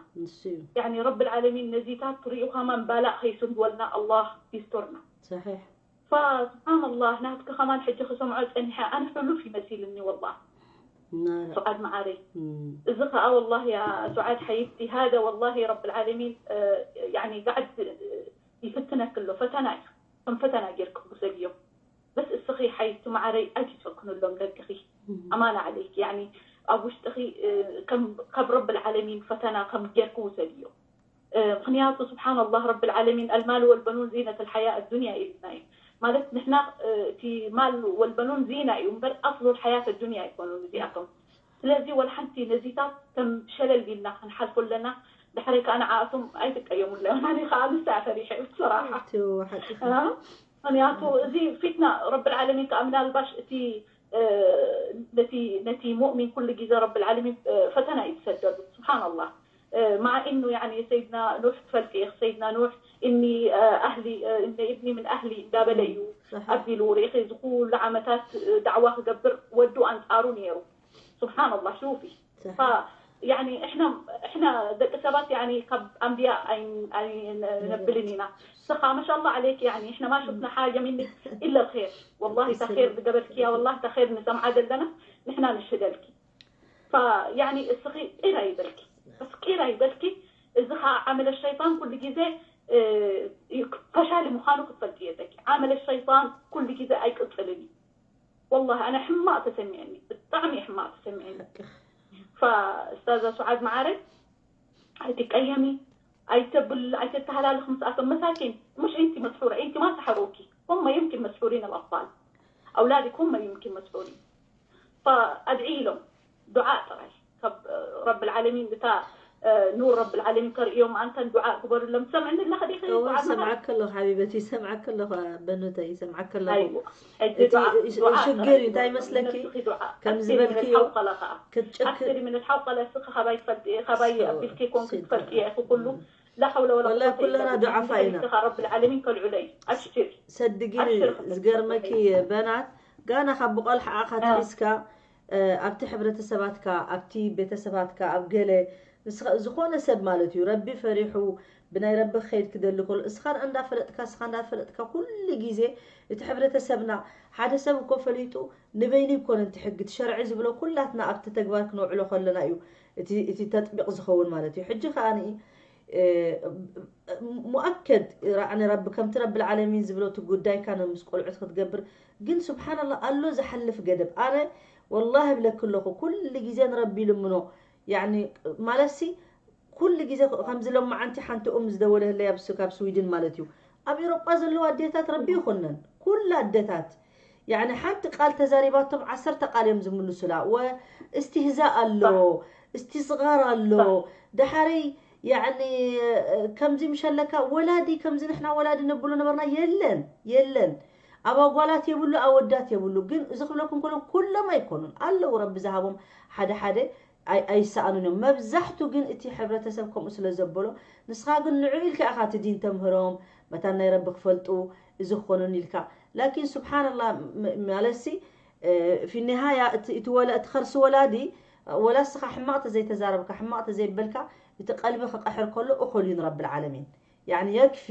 ያኒ ረቢ ልዓለሚን ነዚታት ሪኡ ከማን ባላእ ከይስንድወልና ኣላህ ይስቱርና። ፋ ስብሓንላህ ናትኪ ከማን ሕጂ ክሰምዖ ፀኒሐ ኣነ ሕሉፍ ይመሲልኒ ወላሂ። ሱዓድ መዓረይ እዚ ከዓ ወላሂ ያ ሱዓድ ሓይብቲ ሃደ ወላሂ ረቢ ልዓለሚን ያኒ ጋዕድ ይፍትነኪ ኣሎ ፈተና እዩ። ከም ፈተና ጌርኪ ውሰድዮ። በስ እስኺ ሓይቲ መዓረይ ኣይትጨክንሎም ደቅኺ። ኣማና ዓለይኪ ያኒ ኣብ ውሽጥኺ ካብ ረቢ ልዓለሚን ፈተና ከም ጌርኪ ውሰድዮ። ምኽንያቱ ስብሓንላህ ረቢ ልዓለሚን ኣልማል ወልበኑን ዚነት ልሓያ ኣዱንያ ኢልና እዩ። ማለት ንሕና እቲ ማል ወልበኑን ዚና እዩ እምበር ኣስሉ ልሓያት ኣዱንያ ኣይኮኑን እዚኣቶም። ስለዚ ወላ ሓንቲ ነዚታት ከም ሸለል ኢልና ክንሓልፎ ኣለና። ድሕሪ ከዓ ንዓኣቶም ኣይትቀየሙሎም። ኣነ ከዓ ንሳ ፈሪሐ ብሰራሓ። ምኽንያቱ እዚ ፊትና ረቢ ልዓለሚን ከዓ ምናልባሽ እቲ ነቲ ነቲ ሙእሚን ኩሉ ግዜ ረቢ ልዓለሚን ፈተና እዩ ዝሰደሉ። ስብሓንላህ ማዓ ኢኑ ያኒ ሰይድና ኑሕ ትፈልጢ ኢኺ ሰይድና ኑሕ እኒ ኣህሊ እነ እብኒ ምን ኣህሊ እንዳበለ እዩ ኣቢሉ ርኢኺ እዚ ኩሉ ዓመታት ዳዕዋ ክገብር ወዱ ኣንፃሩ ነይሩ። ስብሓንላህ ሹፊ ፋ يعني احنا احنا ደቂ ሰባት يعني ካብ ኣንብያ ኣይነብልን ኢና። ስኻ ما شاء الله عليك، يعني احنا ما شفنا حاجة منك إلا الخير. والله تخير ዝገበርክያ والله تخير ንሰምዓ ዘለና ንሕና ንሽደልኪ። فيعني እስኺ ቂራ ይበልኪ፣ በስ ቂራ ይበልኪ። እዚ ኸዓ ዓመለ ሸይጣን ኩሉ ግዜ ፈሻሊ ምዃኑ ክትፈልጢ የለኪ። ዓመለ ሸይጣን ኩሉ ግዜ ኣይቅፅልን እዩ። والله ኣነ ሕማቕ ተሰሚዐኒ፣ ብጣዕሚ ሕማቕ ተሰሚዐኒ። فأستاذة سعاد معارف ኣይትቀየሚ፣ ኣይተብል ኣይተተሃላልኽ ምስኣቶም መሳኪን። مش أنت مسحورة، أنت ما سحروكي، هم يمكن مسحورين الأطفال، أولادك هم يمكن مسحورين. فأدعي لهم ዱዓ ጥራይ ካብ ረብ العالمين እታ ኑር ረብ العالمين ከርእዮም ኣንተን ዱዓ ግበርሎም። ትሰምዕኒ ኣለኺ ዲኺ? እወ፣ ሰዓት ይሰምዓኪ ኣለኹ ሓቢበቲ፣ ይሰምዓኪ ኣለኹ በኑተይ፣ ይሰምዓኪ ኣለኹ። ኣይዋ፣ ሕጂ እቲ ዱዓ፣ ሽ-፣ ዱዓ ሽግር ጥራይ እዩ፣ እንታይ ግበርሎም። መስለኪ? ንስኺ ዱዓ፣ ከምዚ ኣክሲሪ ምን ዝበልክዮ፣ الحوقلة ኸዓ። ክትጨክ-፣ ኣክሲሪ ምን الحوقلة፣ እስኺ ካባይ ትፈልጢ፣ ካባይ ኣቢልኪ ኮንኪ ትፈልጢ ኢኺ ኩሉ። لا حول ولا قوة إلا بالله። ኩልና ዱዓፋ ኢና። ንስኻ ረብ العالمين ከልዕሎ እዩ። ኣብሽር። ሰዲ ግን ኣብሽር ክብለኪ ዝገርመኪ በናት፣ ጋና ካብ ብቆልሓ ኣኻ ኣትሒዝካ ኣብቲ ሕብረተሰባትካ፣ ኣብቲ ቤተሰባትካ፣ ኣብ ገለ ንስኻ ዝኾነ ሰብ ማለት እዩ፣ ረቢ ፈሪሑ ብናይ ረቢ ክኸይድ ክደሊ ከሎ፣ እስኻ እንዳፈለጥካ፣ እስኻ እንዳፈለጥካ ኩሉ ግዜ እቲ ሕብረተሰብና፣ ሓደ ሰብ እኮ ፈሊጡ ንበይኑ ይኮነን እቲ ሕጊ፣ እቲ ሸርዒ ዝብሎ ኩላትና ኣብቲ ተግባር ክነውዕሎ ከለና እዩ እቲ፣ እቲ ተጥቢቕ ዝኸውን ማለት እዩ። ሕጂ ከኣ ሙኣከድ ራዕኒ ረቢ ከምቲ ረቢ العالمين ዝብሎ እቲ ጉዳይካ ነው ምስ ቆልዑት ክትገብር። ግን ስብሓንላ ኣሎ ዝሓልፍ ገደብ። ኣነ ወላሂ እብለኪ ኣለኹ ኩሉ ግዜ ንረቢ ይልምኖ። ያኒ ማለትሲ ኩሉ ግዜ ከምዚ ሎማዓንቲ ሓንቲ ኡም ዝደወለህለይ ኣብ ስ-፣ ካብ ስዊድን ማለት እዩ። ኣብ ኤሮጳ ዘለዋ ኣዴታት ረቢ ይኹነን። ኩላ ኣዴታት ያኒ ሓንቲ ቃል ተዛሪባቶም ዓሰርተ ቃል እዮም ዝምልሱላ። ወ-፣ እስትህዛእ ኣሎ፣ እስቲስጋር ኣሎ። ዳሓረይ ያኒ ከምዚ ምሸለካ ወላዲ ከምዚ ንሕና ወላዲ ነብሎ ነበርና የለን፣ የለን። ኣብ ኣጓላት የብሉ፣ ኣወዳት የብሉ። ግን እዚ ክብለኩም ከሎ ኩሎም ኣይኮኑን። ኣለዉ ረቢ ዝሃቦም ሓደ ሓደ ኣይ-፣ ኣይሰኣኑን እዮም። መብዛሕቱ ግን እቲ ሕብረተሰብ ከምኡ ስለ ዘበሎ፣ ንስኻ ግን ንዑ ኢልካ ኢኻ እቲ ዲን ተምህሮም፣ መታን ናይ ረቢ ክፈልጡ፣ እዚ ክኾኑን ኢልካ። ላኪን ስብሓንላ ም-፣ ማለትሲ፣ እ፣ ፊ ኒሃያ እቲ፣ እቲ ወላ-፣ እቲ ከርሲ ወላዲ፣ ወላ እስኻ ሕማቕ ተዘይተዛረብካ፣ ሕማቕ ተዘይበልካ፣ እቲ ቀልቢ ክቐሕር ከሎ እኹል እዩ ንረቢ العالمين። ያኒ የክፊ፣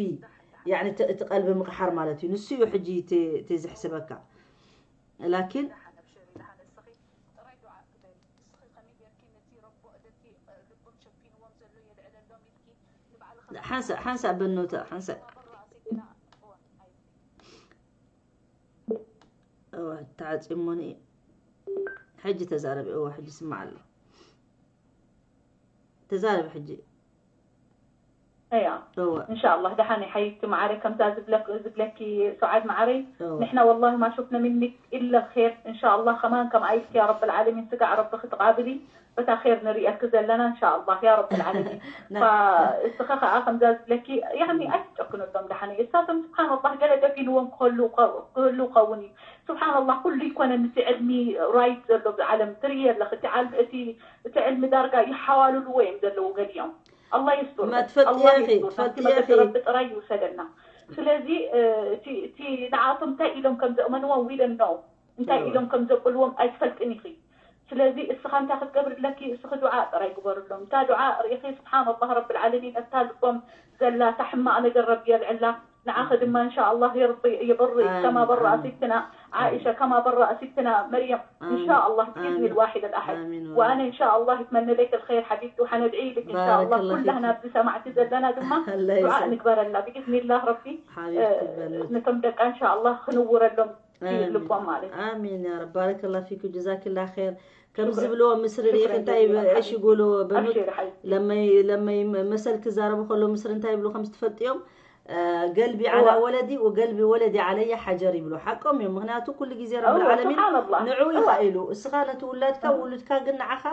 ያኒ እቲ፣ እቲ ቀልቢ ምቕሓር ማለት እዩ። ንሱ እዩ ሕጂ እቲ፣ እቲ ዝሕስበካ። ላኪን ሓንሳእ፣ ሓንሳእ በኖታ፣ ሓንሳእ። እዋ፣ ተዓጽሞኒ እዩ። ሕጂ ተዛረቢ፣ እዋ፣ ሕጂ ስማዕ ኣሎ። ተዛረቢ ሕጂ። እያ። እዋ። እንሻኣላህ፣ ደሓን ሓይቲ መዓረይ፣ ከምዛ ዝብለክ-፣ ዝብለኪ ሱዓድ መዓረይ፣ እዋ። ንሕና ወላሂ ማ ሹፍና ሚንክ ኢለ ኸይር፣ እንሻኣላህ፣ ከማን ከምኣ ኢልኪ ያ ረብል ዓለሚን፣ ስጋዕ ረቢ ክትቓብሊ፣ በታ ኸይር ንርእየኪ ዘለና፣ እንሻኣላህ፣ ያ ረብል ዓለሚን። ና-፣ ፋ-፣ እስኻ ኸኣ ከምዛ ዝብለኪ፣ ያኒ፣ ኣይትጨክነሎም ደሓን። እሳቶም፣ ስብሓንላህ፣ ገለ ደፊንዎም ክህሉ፣ ክህሉ ኸውን እዩ። ስብሓንላህ፣ ኩሉ ይኮነን፣ እቲ ዕልሚ ራይት ዘሎ ኣብዚ ዓለም ትርእይ ኣለኺ። እቲ ዓል-፣ እቲ፣ እቲ ዕልሚ ዳርጋ ይሓዋልልዎ እዮም ዘለዉ ገሊኦም። ኣላህ የስቱር። ما ትፈልጥዮ ኣላህ ኢኺ፣ የስቱር። ናብቲ ትፈልጥዮ መገዲ ኢኺ። ረቢ ጥራይ ይውሰደና። ስለዚ፣ እ፣ እቲ፣ እቲ ንዓቶም እንታይ ኢሎም ከም ዘእመንዎም we don't know። እንታይ እወ። ኢሎም ከም ዘብልዎም ኣይትፈልጥን ኢኺ። ስለዚ እስኻ እንታይ ክትገብሪ ኣለኪ? እስኺ ዱዓ ጥራይ ግበርሎም። እታ ዱዓ ርኢኺ፣ ስብሓን ኣላህ ረብል ዓለሚን፣ እታ ልቦም ዘላ እታ ሕማቕ ነገር ረቢ የልዕላ። ንዓኺ ድማ እንሻ ኣላህ የርቢ-፣ የበሪ፣ ኣሚን፣ ከማ በረኣ ኣሚን። ሲትና ዓኢሻ፣ ከማ በረኣ ሲትና መርየም። ኣሚን፣ እንሻ ኣላህ ብኢዝኒ ኣሚን። ልዋሒድ ኣልኣሐድ። ኣሚን፣ ወኣነ እንሻ ኣላህ ይትመነ ለክ ልኸይር ሓቢብቲ፣ ወሓነድዒ ኢልክ እንሻ ኣላህ። ባረከላህ ኩላህና ፊኪ። ኣብዚ ሰማዕቲ ዘለና ድማ ኣላህ ዱዓ ይስዕድ። ንግበረላ ብኢዝኒላህ ረቢ። ሓቢብቲ እ፣ በሉት። ነቶም ደቃ እንሻ ኣላህ ክንውረሎም ኣሚን። ልቦም ማለት እዩ። ኣሚን ያ ረብ። ባረከላህ ፊኩም፣ ጀዛኪላህ ኸይር። ከም ሽኩረን። ዝብልዎ ምስሪ ሪኢኺ ሽኩረን እንታይ ጀዚላን እሺ ሓቢብቲ። ይብሉ በኑት ኣብሽሪ ሓቢብቲ። ለመይ፣ ለመይ መሰል ክዛረቡ ከሎ ምስሪ እንታይ ይብሉ ከም ዝትፈልጥዮም፣ እ፣ ገልቢ ዓላ እዋ። ወለዲ ወገልቢ ወለዲ ዓለየ ሓጀር ይብሉ። ሓቆም እዮም። ምኽንያቱ ኩሉ ግዜ ረብል እዋ፣ ዓለሚን ስብሓንላህ። ንዑ እዋ። ኢኻ ኢሉ። እስኻ ነቲ ውላድካ፣ እዋ። ውሉድካ ግን ንዓኻ፣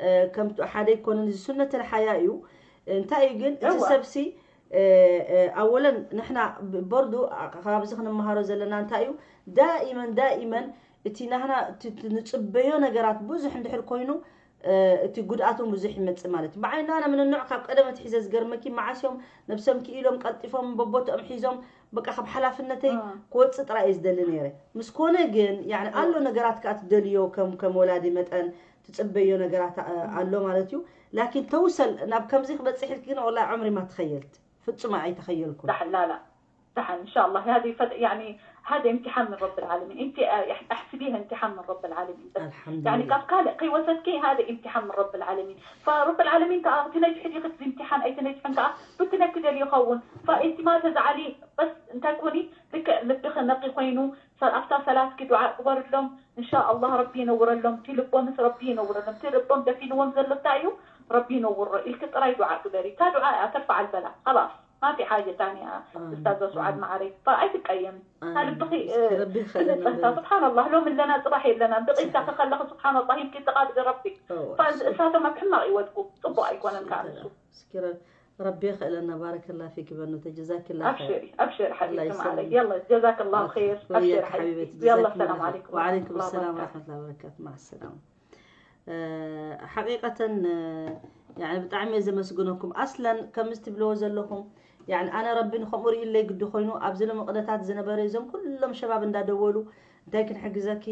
እ፣ ከምቲ ሓደ ኣይኮነን። እዚ ሱነተል ሓያ እዩ። እንታይ እዩ ግን እቲ እዋ። ሰብሲ እ፣ እ፣ ኣወለን ንሕና ብ-፣ በርዱ ኣ-፣ ካብዚ ክንመሃሮ ዘለና እንታይ እዩ? ዳኢመን፣ ዳኢመን እቲ ናህና እቲ፣ እቲ ንጽበዮ ነገራት ብዙሕ እንድሕር ኮይኑ፣ እ፣ እቲ ጉድኣት እውን ብዙሕ ይመጽእ ማለት እዩ። ብዓይና ኣነ ምንኖዕ ካብ ቀደም ኣትሒዘ ዝገርመኪ መዓስ እዮም ነብሶም ክኢሎም ቀልጢፎም በቦትኦም ሒዞም በቃ ካብ ሓላፍነተይ እ። ክወጽእ ጥራይ እየ ዝደሊ ነይረ። ምስ ኮነ ግን ያኒ ኣሎ እ። ነገራት ከኣ ትደልዮ ከም፣ ከም ወላዲ መጠን ትጽበዮ ነገራት ኣ-፣ ኣሎ ማለት እዩ። ላኪን ተውሰል ናብ ከምዚ ክበጽሕ ኢልኪ ግን ወላ ዕምሪ ማ ተኸየልት ፍጹም ኣይተኸየልኩን። لا لا لا دحين إن شاء الله هذه فت... يعني هذا امتحان من رب العالمين. أنت احسبيها امتحان من رب العالمين بس. الحمد يعني لله. كيف قال قي وسدكي هذا امتحان من رب العالمين. فرب العالمين كأ تنجحي دي خدت امتحان، أي تنجح عندها بتنك دليل يخون. فأنت ما تزعلي، بس أنت كوني لك لبخ نقي خوينو. أفتى ثلاث كي دعاء قبر لهم، إن شاء الله ربي ينور لهم. تلبهم ربي ينور لهم. تلبهم دفين ومزل تايو، ربي ينور. الكتراي دعاء قبري. تا دعاء ترفع البلاء. خلاص. ما في حاجة تانية. آمين. أستاذة سعاد آمين. معري. فأي تقيم. آمين. هل بخي እስኪ ረቢ ይኽእለና በሊ። سبحان الله لو من لنا صباح لنا بقيت صحيح. تخلق سبحان الله يمكن تقابل ربي. እወ፣ فأنت أساسا ما بحنا يودكم طبوا أيكون እስኪ كانسو. እስኪ ረ- ረቢ የኽእለና። ባረከላ ፊክ በኖተ ጀዛኪላ ኸይር። أبشري أبشري الله حبيبتي يسلمك. معلي. يلا جزاك الله خير. أبشري وإياك حبيبتي حبيبتي. يلا جزاك الله السلام خير. عليكم وعليكم ورحمة الله السلام وبركاته. ورحمة الله وبركاته. مع السلامة. آه، حقيقة آه، يعني ብጣዕሚ እየ ዘመስግነኩም ኣስለን ከምዚ ትብልዎ ዘለኹም። يعني ኣነ ረቢ ንከምኡ ርእይለይ ግዲ ኮይኑ ኣብዚ ሎሚ ቅነታት ዝነበረ እዞም ኩሎም ሸባብ እንዳደወሉ እንታይ ክንሕግዘኪ፣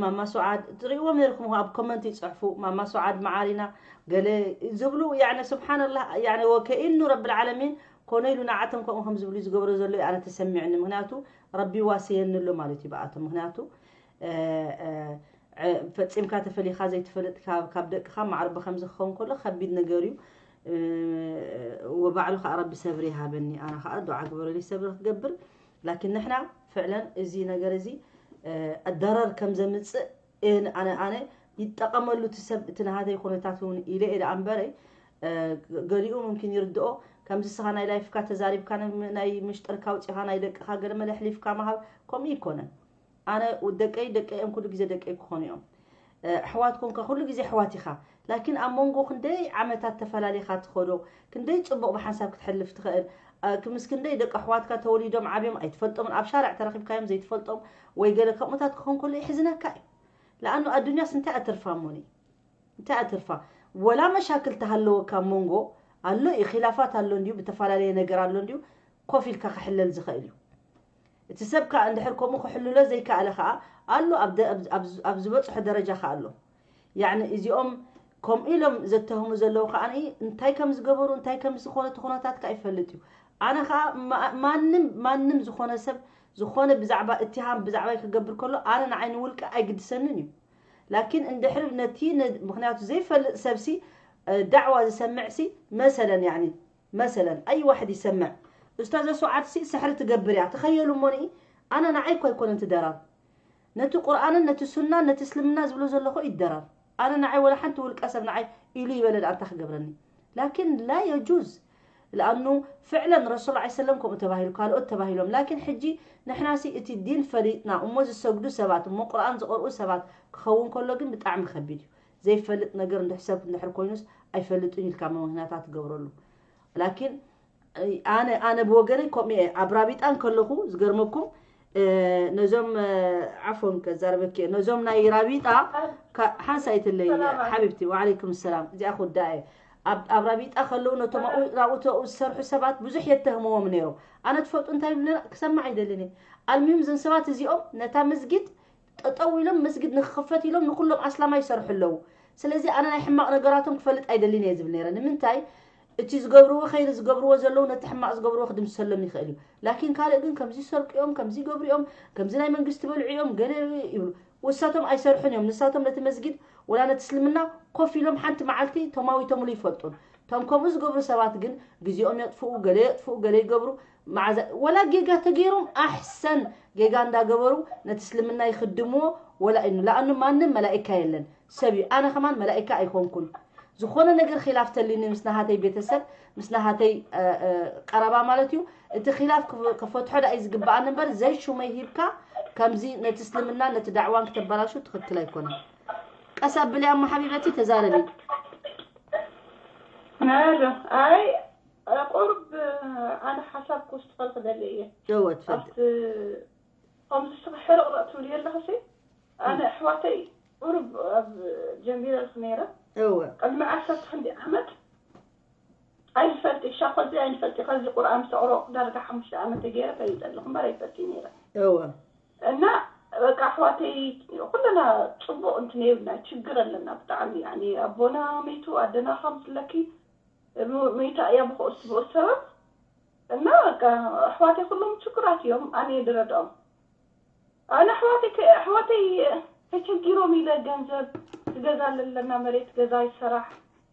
ማማ ሱዓድ ትርእይዎም ነርኩም ኣብ ኮመንት ይጽሕፉ ማማ ሱዓድ መዓሪና ገለ ዝብሉ። يعني سبحان الله، يعني وكأنه رب العالمين ኮነ ኢሉ ንዓቶም ከምኡ ከም ዝብሉ ዝገብሮ ዘሎ ኣነ ተሰሚዕኒ። ምክንያቱ ረቢ ዋሰየኒ ኣሎ ማለት እዩ ብኣቶም። ምክንያቱ ፈፂምካ ተፈሊኻ ዘይትፈልጥ ካብ ደቅኻ ማዕረ ብከምዚ ክኸውን ከሎ ከቢድ ነገር እዩ። ወባዕሉ ከዓ ረቢ ሰብሪ ይሃበኒ። ኣነ ከዓ ዱዓ ግበረሉ ሰብሪ ክገብር። ላኪን ንሕና ፍዕለን እዚ ነገር እዚ ኣደራር ከም ዘምፅእ ኣነ ኣነ ይጠቀመሉ እቲ ሰብ እቲ ናሃተይ ኩነታት እውን ኢለ እየ ደኣ እምበረይ ገሊኡ ምምኪን ይርድኦ። ከምዚ ስኻ ናይ ላይፍካ ተዛሪብካ ናይ ምሽጥርካ ኣውፂኻ ናይ ደቅኻ ገለ መለ ኣሕሊፍካ ምሃብ ከምኡ ይኮነን። ኣነ ደቀይ ደቀይ እዮም ኩሉ ግዜ ደቀይ ክኾኑ እዮም። ኣሕዋት ኮንካ ኩሉ ግዜ ኣሕዋት ኢኻ። ላኪን ኣብ መንጎ ክንደይ ዓመታት ተፈላሊኻ ትኸዶ ክንደይ ፅቡቕ ብሓንሳብ ክትሕልፍ ትኽእል። ምስ ክንደይ ደቂ ኣሕዋትካ ተወሊዶም ዓብዮም ኣይትፈልጦምን ኣብ ሻርዕ ተረኺብካዮም ዘይትፈልጦም ወይ ገለ ከምኡታት ክኾን ከሎ ይሕዝነካ እዩ። ለኣኑ ኣዱንያስ እንታይ ኣትርፋ እሞኒ እንታይ ኣትርፋ? ወላ መሻክል ተሃለወካ ኣብ መንጎ ኣሎ እዩ ኺላፋት ኣሎ እንድዩ ብተፈላለየ ነገር ኣሎ እንድዩ ኮፍ ኢልካ ክሕለል ዝኽእል እዩ። እቲ ሰብ ከዓ እንድሕር ከምኡ ክሕልሎ ዘይከኣለ ከዓ ኣሎ ኣብ ዝበፅሖ ደረጃ ከዓ ኣሎ። ያዕኒ እዚኦም ከምኡ ኢሎም ዘተህሙ ዘለዉ ከዓ እንታይ ከም ዝገበሩ እንታይ ከም ዝኾነ እቲ ኩነታት ከዓ ይፈልጥ እዩ። ኣነ ከዓ ማንም ማንም ዝኾነ ሰብ ዝኾነ ብዛዕባ እትሃም ብዛዕባይ ክገብር ከሎ ኣነ ንዓይ ንውልቂ ኣይግድሰንን እዩ። ላኪን እንድሕር ነቲ ምክንያቱ ዘይፈልጥ ሰብሲ ዳዕዋ ዝሰምዕሲ መሰለን ያኒ መሰለን ኣይ ዋሕድ ይሰምዕ ኡስታዘ ሱዓድሲ ስሕሪ ትገብር እያ ትኸየሉ እሞኒ ኣነ ንዓይ እኮ ኣይኮነን ትደራር ነቲ ቁርኣንን ነቲ ሱናን ነቲ እስልምና ዝብሎ ዘለኹ ይደራር ኣነ ንዓይ ወላ ሓንቲ ውልቀ ሰብ ንዓይ ኢሉ ይበለ ደኣ እንታይ ክገብረኒ ላኪን ላ የጁዝ ለኣኑ ፍዕለን ረሱል ላ ሰለም ከምኡ ተባሂሉ ካልኦት ተባሂሎም ላኪን ሕጂ ንሕናሲ እቲ ዲን ፈሊጥና እሞ ዝሰግዱ ሰባት እሞ ቁርኣን ዝቐርኡ ሰባት ክኸውን ከሎ ግን ብጣዕሚ ከቢድ እዩ ዘይፈልጥ ነገር እንድሕር ሰብ እንድሕር ኮይኑስ ኣይፈልጥን ኢልካ መመክንያታት ትገብረሉ ላኪን ኣነ ኣነ ብወገነይ ከምኡ እየ ኣብ ራቢጣ እንከለኹ ዝገርመኩም ነዞም ዓፎን ከዛረበኪ ነዞም ናይ ራቢጣ ሓንሳ ይትለይ ሓቢብቲ ወዓለይኩም ሰላም እዚኣ ክወዳ እየ ኣብ ራቢጣ ከለዉ ነቶም ናብኡ ተኡ ዝሰርሑ ሰባት ብዙሕ የተህምዎም ነይሮም ኣነ ትፈልጡ እንታይ ይብልና ክሰማዕ ኣይደልን እየ ኣልሚም ዘን ሰባት እዚኦም ነታ መስጊድ ጠጠው ኢሎም መስጊድ ንክኽፈት ኢሎም ንኩሎም ኣስላማይ ይሰርሑ ኣለዉ ስለዚ ኣነ ናይ ሕማቕ ነገራቶም ክፈልጥ ኣይደልን እየ ዝብል ነይረ ንምንታይ እቲ ዝገብርዎ ኸይሪ ዝገብርዎ ዘለዉ ነቲ ሕማቕ ዝገብርዎ ክድምሰሎም ይኽእል እዩ ላኪን ካልእ ግን ከምዚ ይሰርቁ እዮም ከምዚ ይገብሩ እዮም ከምዚ ናይ መንግስቲ በልዑ እዮም ገለ ይብሉ ውሳቶም ኣይሰርሑን እዮም ንሳቶም ነቲ መስጊድ ወላ ነቲ እስልምና ኮፍ ኢሎም ሓንቲ መዓልቲ ተማዊቶምሉ ይፈልጡን እቶም ከምኡ ዝገብሩ ሰባት ግን ግዜኦም የጥፍኡ ገለ የጥፍኡ ገለ ይገብሩ መዓዛ ወላ ጌጋ ተገይሮም ኣሕሰን ጌጋ እንዳገበሩ ነቲ እስልምና ይኽድምዎ ወላ ኢኑ ለኣኑ ማንም መላኢካ የለን ሰብ እዩ ኣነ ከማን መላኢካ ኣይኮንኩን ዝኾነ ነገር ኺላፍ ተልዩኒ ምስ ናሃተይ ቤተሰብ ምስ ናሃተይ ቀረባ ማለት እዩ እቲ ኺላፍ ክፈትሖ ዳኣ እዩ ዝግበኣኒ እምበር ዘይሹመይ ሂብካ ከምዚ ነቲ እስልምና ነቲ ዳዕዋን ክተበላሹ ትኽክል ኣይኮነን ቀስ ኣብሊ ኣማ ሓቢበቲ ተዛረቢ ሄሎ ኣይ ቁሩብ ኣነ ሓሳብ ክውስኸል ክደሊ እየ እወ ትፈልጢ ከምዚ ስኻ ሕርቕርቕ ትብልዮ ኣለኽሲ ኣነ ኣሕዋተይ ቁሩብ ኣብ ጀሚረልክ ነይረ እወ ቅድሚ ዓሰርተ ክንዲ ዓመት ኣይንፈልጢ ሻኾዚ ኣይንፈልጢ ከዚ ቁርኣን ተቕሮ ዳርጋ ሓሙሽተ ዓመት ተገይረ ፈሊጠ ኣለኹ እምበር ኣይፈልጢ ነይረ እወ እና በቃ ኣሕዋተይ ኩልና ፅቡቕ እንትን የብልና፣ ችግር ኣለና ብጣዕሚ። ያኒ ኣቦና መይቱ፣ ኣደና ከም ስለኪ ሙ- መይታ እያ ብኸውስ ብኡ ሰበብ እና በቃ ኣሕዋተይ ኩሎም ችግራት እዮም። ኣነ ድረድኦም ኣነ ኣሕዋተይ ከ- ኣሕዋተይ ተቸጊሮም ኢለ ገንዘብ ትገዛ ኣለና መሬት ገዛ ይሰራሕ።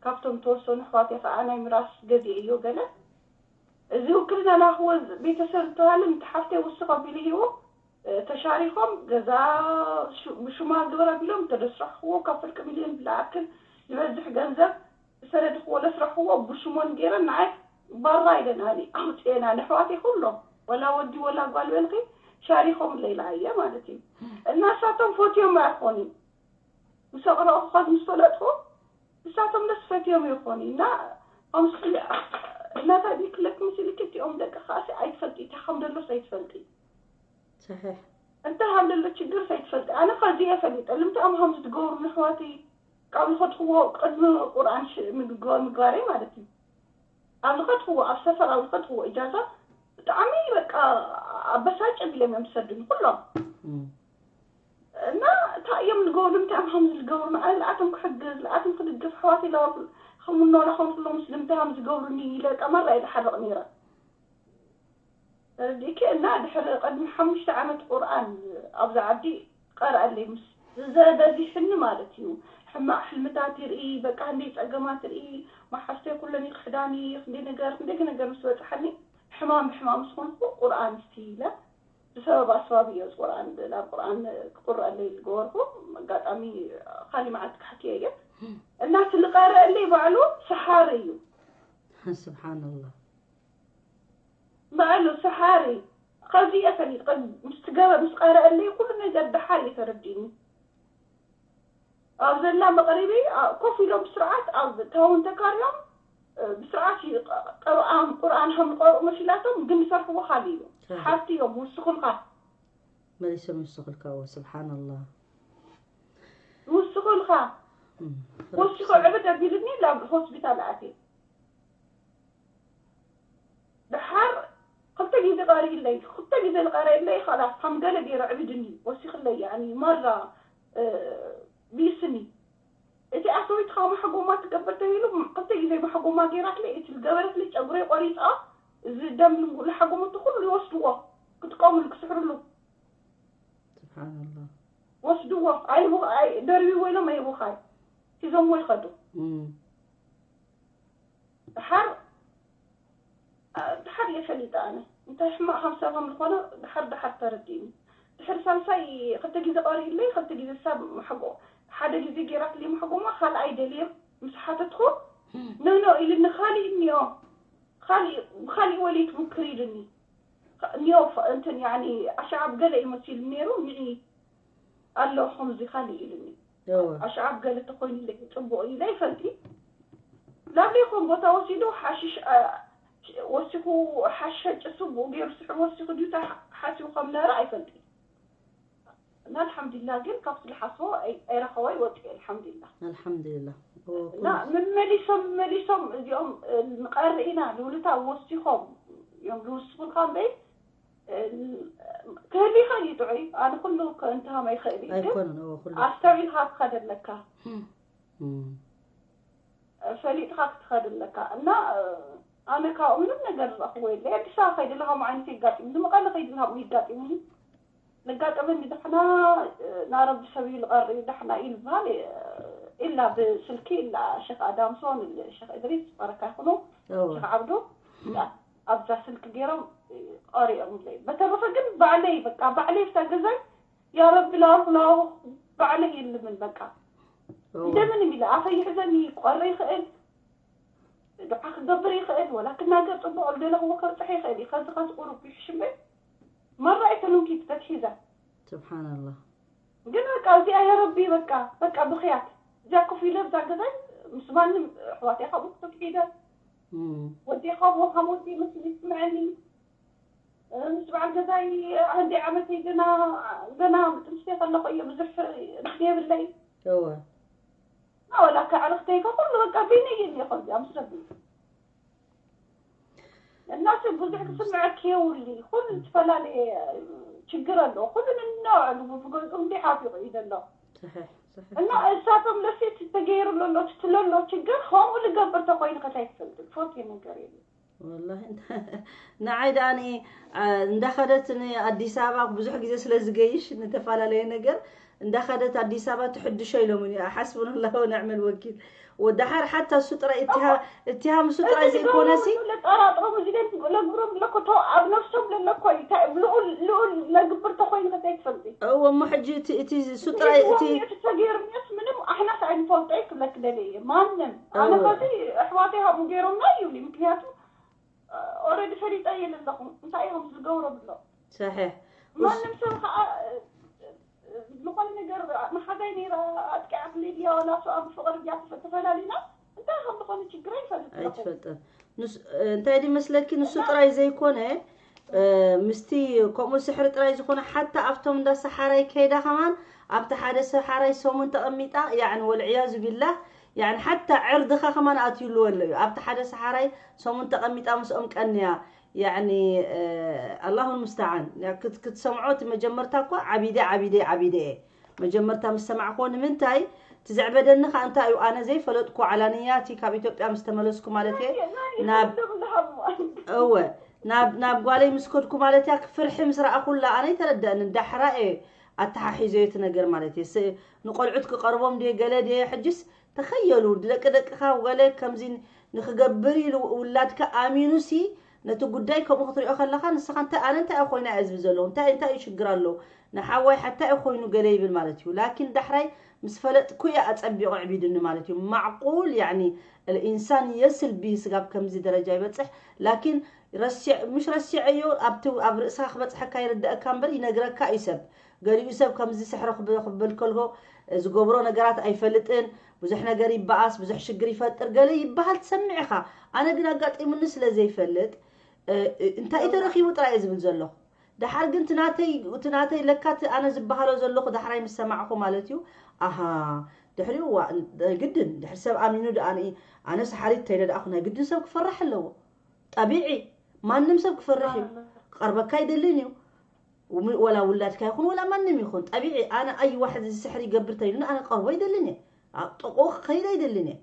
ካብቶም ተወሰኑ ኣሕዋተይ ከዓ ናይ ምራስ ገዜ እዮ ገለ እዚ ውክልና ናክዎ ቤተሰብ ዝተባለ ንተሓፍተይ ውስኽ ኣቢሉ ሂቡ። ተሻሪኾም ገዛ ብሽማ ግበር ኣቢሎም ተደስራሕክዎ ካብ ፍርቂ ሚልዮን ዝለኣክል ዝበዝሕ ገንዘብ ዝሰነድክዎ ለስራሕክዎ ብሽሞን ገይረን ንዓይ ባራ ኢለን ኣነ ኣውፅኤና ንሕዋተይ ኩሎም ወላ ወዲ ወላ ጓል በልኪ ሻሪኾም ለይላ እየ ማለት እዩ። እና እሳቶም ፈትዮም ኣይኮኑን ምስ ኣቕረብኩ ምስ ፈለጥኩ እሳቶም ደስ ፈትዮም ይኾኑ እና ከምስ እናታ ዲክለክ ምስልክ እቲኦም ደቂ ከኣሲ ኣይትፈልጢ እታ ከም ደሎስ ኣይትፈልጢ صحيح እንታይ ሃም ደሎ ችግር ኣይትፈልጢ ኣነ ከዚ እየ ፈሊጠ ልምንታይ ኣም ሃም ዝትገብሩ ንሕዋቲ ካብ ዝኸድክዎ ቅድሚ ቁርኣን ሽ- ምግባ- ምግባረይ ማለት እዩ ኣብ ዝኸድክዎ ኣብ ሰፈር ኣብ ዝኸድክዎ እጃዛ ብጣዕሚ በቃ ኣበሳጭ ቢሎም እዮም ዝሰዱኒ ኩሎም እና እንታይ እዮም ዝገብሩ እንታይ እዮም ከም ዝገብሩ ንዓይ ለኣቶም ክሕግዝ ለኣቶም ክድግፍ ኣሕዋተይ ለዋኩ ከምኖ ናኹም ኩሎም ምስ ልምንታይ እዮም ዝገብሩኒ ኢለ ቀመራ ኢለ ሓርቕ ነይረ ተረዲእኪ እና ድሕሪ ቅድሚ ሓሙሽተ ዓመት ቁርኣን ኣብዚ ዓዲ ቀርኣለይ ምስ ዝበዚሕኒ ማለት እዩ ሕማቕ ሕልምታት ይርኢ በቃ ክንደይ ፀገማት ይርኢ መሓዝተይ ኩለን ይክሕዳኒ ክንደይ ነገር ክንደይ ነገር ምስ በፅሓኒ ሕማም ብሕማም ምስ ኮንኩ ቁርኣን እስቲ ኢለ ብሰበብ ኣስባብ እዮ ቁርኣን ናብ ቁርኣን ክቁረአለይ ዝገበርኩ ኣጋጣሚ ካሊ መዓልቲ ክሓክዮ እየ እና ትልቀረአለይ ባዕሉ ሰሓሪ እዩ سبحان الله ባዕሉ ሰሓሪ ከዚ እየ ፈሊጥ ምስ ትገበ ምስ ቀረአለይ ኩሉ ነገር ደሓር እዩ ተረዲኒ ኣብ ዘላ መቕሪቢ ኮፍ ኢሎም ብስርዓት ኣብ ታውን ተካርዮም ብስርዓት እዩ ቁርኣን ቁርኣን ከም ዝቀርኡ መሲላቶም ግን ዝሰርሕዎ ካሊ እዩ ሓፍቲ እዮም ውስኹልካ መሊሶም ይውስኹልካ እዎ ስብሓንላህ ይውስኹልካ ወሲኹ ዕብድ ኣቢሉኒ ናብ ሆስፒታል ኣትየ ድሓር ክልተ ግዜ ቀሪእለይ ክልተ ግዜ ዝቀረየለይ ኸላስ ከም ገለ ገይሩ ዕብድኒ ወሲኽለይ ያኒ ማራ ቢስኒ እቲ ኣሰዊትኻ መሐጎማ ትገብር ተባሂሉ ክልተ ግዜ መሐጎማ ገይራትለይ እቲ ዝገበረትለይ ጨጉረይ ቆሪፃ እዚ ደም ዝሓጎመቱ ኩሉ ይወስድዎ ክጥቀምሉ ክስሕርሉ ስብሓንላህ ወስድዎ ኣይቡ ደርቢዎ ኢሎም ኣይቡኻይ ሒዞምዎ ይኸዱ ድሓር ድሓር እየ ፈሊጠ ኣነ እንታይ ሕማቕ ከም ሰብ ከም ዝኾነ ድሓር ድሓር ተረዲእኒ ድሕሪ ሳልሳይ ክልተ ግዜ ቀሪእለይ ክልተ ግዜ ሳብ መሕጎ ሓደ ግዜ ገይራትለይ መሕጎማ ካልኣይ ደልየ ምስ ሓተትኩ ኖኖ ኢልኒ ካሊእ እኒኦ ብካሊእ ወሊድ ሙክር ኢልኒ እኒኦ እንትን ያኒ ኣሽዓብ ገለ እዩ መሲሉ ነይሩ ንዒ ኣሎ ከምዚ ካሊእ ኢልኒ ኣሽዓብ ገለ ተኮይኑ ኢለ ፅቡቅ ኢለ ይፈልጢ ናብ ዘይኮን ቦታ ወሲዱ ሓሽሽ ወሲኩ ሓሸጭ ስቡቅ ገይሩ ስሕር ወሲኩ ድዩ ሓሲቡ ከም ነበረ ኣይፈልጢ እና ኣልሓምዱሊላ ግን ካብቲ ዝሓስቦ ኣይረኸቦ ይወፅእ ኣልሓምዱሊላ ኣልሓምዱሊላ እና መመሊሶም መመሊሶም እዚኦም ንቀሪ ኢና ንውልታ ወሲኾም እዮም ዝውስኹልካ እምበይ ክህሊ ይኽእል እዩ ጥዑይ ኣነ ኩሉ ከእንትሃም ኣይኽእል እዩ ግን ኣይኮነን እዎ ኩሉ ኣስተውዒልካ ትኸደ ኣለካ እም። ፈሊጥካ ክትኸድ ኣለካ እና ኣነ ካብኡ ምንም ነገር ዝረኽቦ የለ ኣዲስ ኣበባ ከይደ ለሃሙ ዓይነት የጋጢሙኒ መቐለ ከይደ ለሃሙ የጋጢሙኒ ዘጋጠመኒ ዳሕና ናረቢ ሰብ እዩ ዝቐሪ ዳሕና እዩ ዝበሃል ኢላ ብስልኪ ኢላ ሸክ ኣዳምሶን ሸክ እድሪስ በረካ ይኹኑ እዎ ሸክ ዓብዱ ኣብዛ ስልኪ ገይሮም ቀሪኦም ኢለይ በተረፈ ግን ባዕለይ በቃ ባዕለይ ብታ ገዛይ ያረቢ ላወርኩ ላወርኩ ባዕለይ ይልምን በቃ እዎ እንደምንም ኢለ ኣፈይ ይሕዘኒ ክቆሪ ይኽእል ዱዓ ክገብር ይኽእል ወላ ክናገር ፅቡቅ ዝደለኽዎ ከብፅሕ ይኽእል እዩ ከዚ ከዚ ቁሩብ ይሕሽምበይ መራ ኣይተለምኪ ተትሒዛ ስብሓንላህ ግን በቃ እዚኣ የረቢ በቃ በቃ ብኽያት እዚኣ ኮፍ ኢለ ብዛ ገዛይ ምስ ማንም ኣሕዋተይ ካብኡ ክትብ ሒደ እም። ወዲ ካብኡ ከም ወዲ ምስ ይስምዐኒ ምስ በዓል ገዛይ ክንደይ ዓመተይ ገና ገና ጥንስቲ ከለኹ እየ ብዙሕ ርክብ የብለይ እወ ወላ ከዕርኽተይ ከኩሉ በቃ በይነይ እየ እኒኦ ከምዚኣ ምስ ረቢ እናሰ ብዙሕ ክስምዐኪ የውሊ። ኩሉ ዝተፈላለየ ችግር ኣሎ። ኩሉ ንነውዕሉ ብገዝኡ እንዲ ሓፊቑ እዩ ዘሎ። صحيح صحيح እና እሳቶም ለሴት ተገይሩ ለሎ ትትለሎ ችግር ከምኡ ልገብር ተኮይኑ ከታይ ትፈልጥ ፎት ነገር የለ። والله ንዓይ ደኣ እንዳኸደት ኣዲስ ኣበባ ብዙሕ ግዜ ስለ ዝገይሽ ንተፈላለየ ነገር እንዳኸደት ኣዲስ ኣበባ ትሕድሾ ኢሎም ሓስቡን ላሁ ነዕመል ወኪል ወዳሓር ሓታ እሱ ጥራይ እቲሃ እቲሃ ምስ ጥራይ ዘይኮነሲ ለጠራጥሮም እዚ ግን ለግብሮም ለኮቶ ኣብ ነፍሶም ለለኮ እዩ። እንታይ ልኡል ልኡል ለግብር ተኮይኑ ከታይ ትፈልጢ። እዎ እሞ ሕጂ እቲ እቲ እሱ ጥራይ እቲ ተገይርነት ምንም ኣሕናስ ኣይንፈልጦ ክብለክ ደለ እየ። ማንም ኣነ እዎ። ከዚ ኣሕዋተይ ከምኡ ገይሮምና ይብሊ። ምክንያቱ ኦረዲ ፈሊጠ እየ ዘለኹ እንታይ እዮም ዝገብሮ ብሎ صحيح ማንም ሰብ ከዓ ዝኾነ ነገር መሓዛይ ነይራ ኣጥቂዓትኒ ድያ ዋላ ሰብኣ ብፍቕሪ ድያ ተፈ- ተፈላሊና እንታይ ከም ዝኾነ ችግር ኣይፈልጥ ኣለኹ። ኣይትፈልጥን ንስ እንታይ ድዩ መስለኪ ንሱ ጥራይ ዘይኮነ እ፣ ምስቲ ከምኡ ስሕሪ ጥራይ ዝኾነ ሓታ ኣብቶም እንዳ ሰሓራይ ከይዳ ከማን ኣብቲ ሓደ ሰሓራይ ሰሙን ተቐሚጣ ያዕኒ ወልዕያዙ ቢላህ ያዕኒ ሓታ ዕርድኻ ከማን ኣትዩሉ ኣሎ እዩ ኣብቲ ሓደ ሰሓራይ ሰሙን ተቐሚጣ ምስኦም ቀንያ ያዕኒ ኣላሁ ልሙስተዓን ክትሰምዖ እቲ መጀመርታ እኳ ዓቢደ ዓቢደ ዓቢደ እየ መጀመርታ ምስ ሰማዕክዎ ንምንታይ እቲ ዘዕበደኒ ከዓ እንታይ እዩ ኣነ ዘይፈለጥኩ ዓላንያ እቲ ካብ ኢትዮጵያ ምስ ተመለስኩ ማለት እየ ናብ እወ ናብ ናብ ጓለይ ምስ ከድኩ ማለት እያ ፍርሒ ምስ ረኣኹላ ኣነ ይተረደእኒ ዳሕራ እየ ኣተሓሒዘዮ እቲ ነገር ማለት እየ ንቆልዑት ክቐርቦም ድየ ገለ ድየ ሕጅስ ተኸየሉ ደቂ ደቅኻ ገለ ከምዚ ንክገብር ኢሉ ውላድካ ኣሚኑሲ ነቲ ጉዳይ ከምኡ ክትሪኦ ከለኻ ንስኻ እንታይ ኣነ እንታይ ኮይና እየ ዝብል ዘለኹ እንታይ እንታይ እዩ ሽግር ኣሎ ንሓዋይ ሓታ እዩ ኮይኑ ገለ ይብል ማለት እዩ ላኪን ዳሕራይ ምስ ፈለጥኩ እየ ኣጸቢቑ ዕቢድኒ ማለት እዩ ማዕቁል ያኒ الإنسان يصل به ስጋብ ከምዚ ደረጃ ይበጽሕ ላኪን ረሲዕ ምሽ ረሲዐዮ ኣብቲ ኣብ ርእስኻ ክበጽሐካ ይርደአካ እምበር ይነግረካ እዩ ሰብ ገሊኡ ሰብ ከምዚ ስሕሪ ክብል ከልሆ ዝገብሮ ነገራት ኣይፈልጥን ብዙሕ ነገር ይበኣስ ብዙሕ ሽግር ይፈጥር ገለ ይበሃል ትሰምዕ ኢኻ ኣነ ግን ኣጋጢሙኒ ስለ ዘይፈልጥ እንታይ እዩ ተረኺቡ ጥራይ እየ ዝብል ዘለኹ ደሓር ግን ትናተይ ትናተይ ለካ እቲ ኣነ ዝበሃሎ ዘለኹ ዳሕራይ ምስ ሰማዕኹ ማለት እዩ ኣሃ ድሕሪኡ ዋ ግድን ድሕሪ ሰብ ኣሚኑ ደኣ ኣነ ሰሓሪት ተይለ ደኣኹ ናይ ግድን ሰብ ክፈራሕ ኣለዎ ጠቢዒ ማንም ሰብ ክፈርሕ እዩ ክቐርበካ ይደልን እዩ ወላ ውላድካ ይኹን ወላ ማንም ይኹን ጠቢዒ ኣነ ኣይ ዋሕድ እዚ ስሕሪ ይገብር ተይሉኒ ኣነ ክቐርቦ ይደልን እየ ጥቑ ክኸይድ ኣይደልን እየ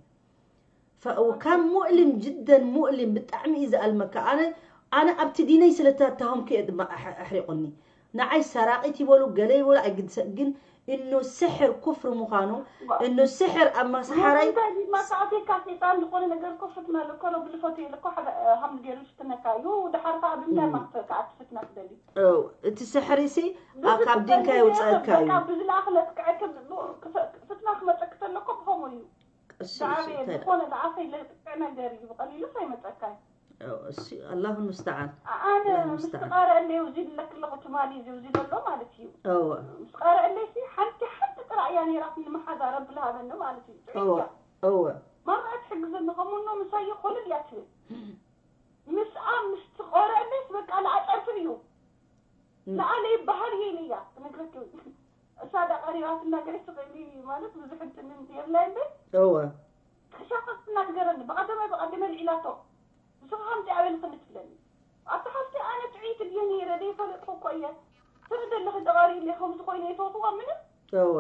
ካብ ሙእሊም ጅደን ሙእሊም ብጣዕሚ እዩ ዝኣልመካ ኣነ ኣነ ኣብቲ ዲነይ ስለ ተታሃምኩ እየ ድማ ኣሕሪቑኒ ንዓይ ሰራቒት ይበሉ ገለ ይበሉ ኣይግድሰ ግን እኖ ስሕር ኩፍር ምዃኑ እኖ ስሕር ኣብ መሳሓራይ ማሳኣቴካ ሴጣን ዝኾነ ነገር ኮ ፍትና ለኮ ረቢ ዝፈትየለኮ ሓደ ሃም ገይሩ ዝፍትነካ እዩ ድሓር ከዓ ብምንታይ ማክፈካ ኣቲ ፍትና ትደሊ እቲ ስሕሪ ሲ ካብ ዲንካ የውፀእካ እዩ ብዝለኣኽ ለጥቅዐከ ፍትና ክመፀክ ተለኮ ብኸምኡ እዩ ዝዓበየ ዝኾነ ዝዓፈይ ለጥቅዕ ነገር እዩ ብቐሊሉስ ኣይመፀካይ እሱ ኣላሁ ሙስተዓን ኣነ ምስ ትቐረአለይ እዚ ዝለክ ኣለኹ ትማሊ እዚ እዚ ዘሎ ማለት እዩ እወ ምስ ቀረአለይ ሲ ሓንቲ ሓንቲ ጥራይ እያ ነይራትኒ መሓዛ ረቢ ልሃበኒ ማለት እዩ ጥዑይ እወ እያ እወ ማራ ትሕግዘኒ ከምኖ ምሳይ ኮልል እያ ትብል ምስኣ ምስ ትቐረአለይስ በቃ ንኣጠርፍ እዩ ንኣለ ይበሃል እየ ኢለ እያ ትነግረኪ እሳ ዳ ቀሪባትና ገለ ትኽእሊ ማለት ብዙሕ እንትን የብላይ እምበር እወ ክሻ ከስትና ትገረኒ ብቐደመ ብቐደመ ልዒላቶ ንስኻ ከምዚ ኣበልኽኒ ትብለኒ ኣታ ሓፍቲ ኣነ ጥዑይቲ ድየ ነይረ ዘይፈለጥኩ እኮ እየ ትርኢ ዘለኺ ደቐሪለ ከምዚ ኮይነ ይፈትዎ ምንም እወ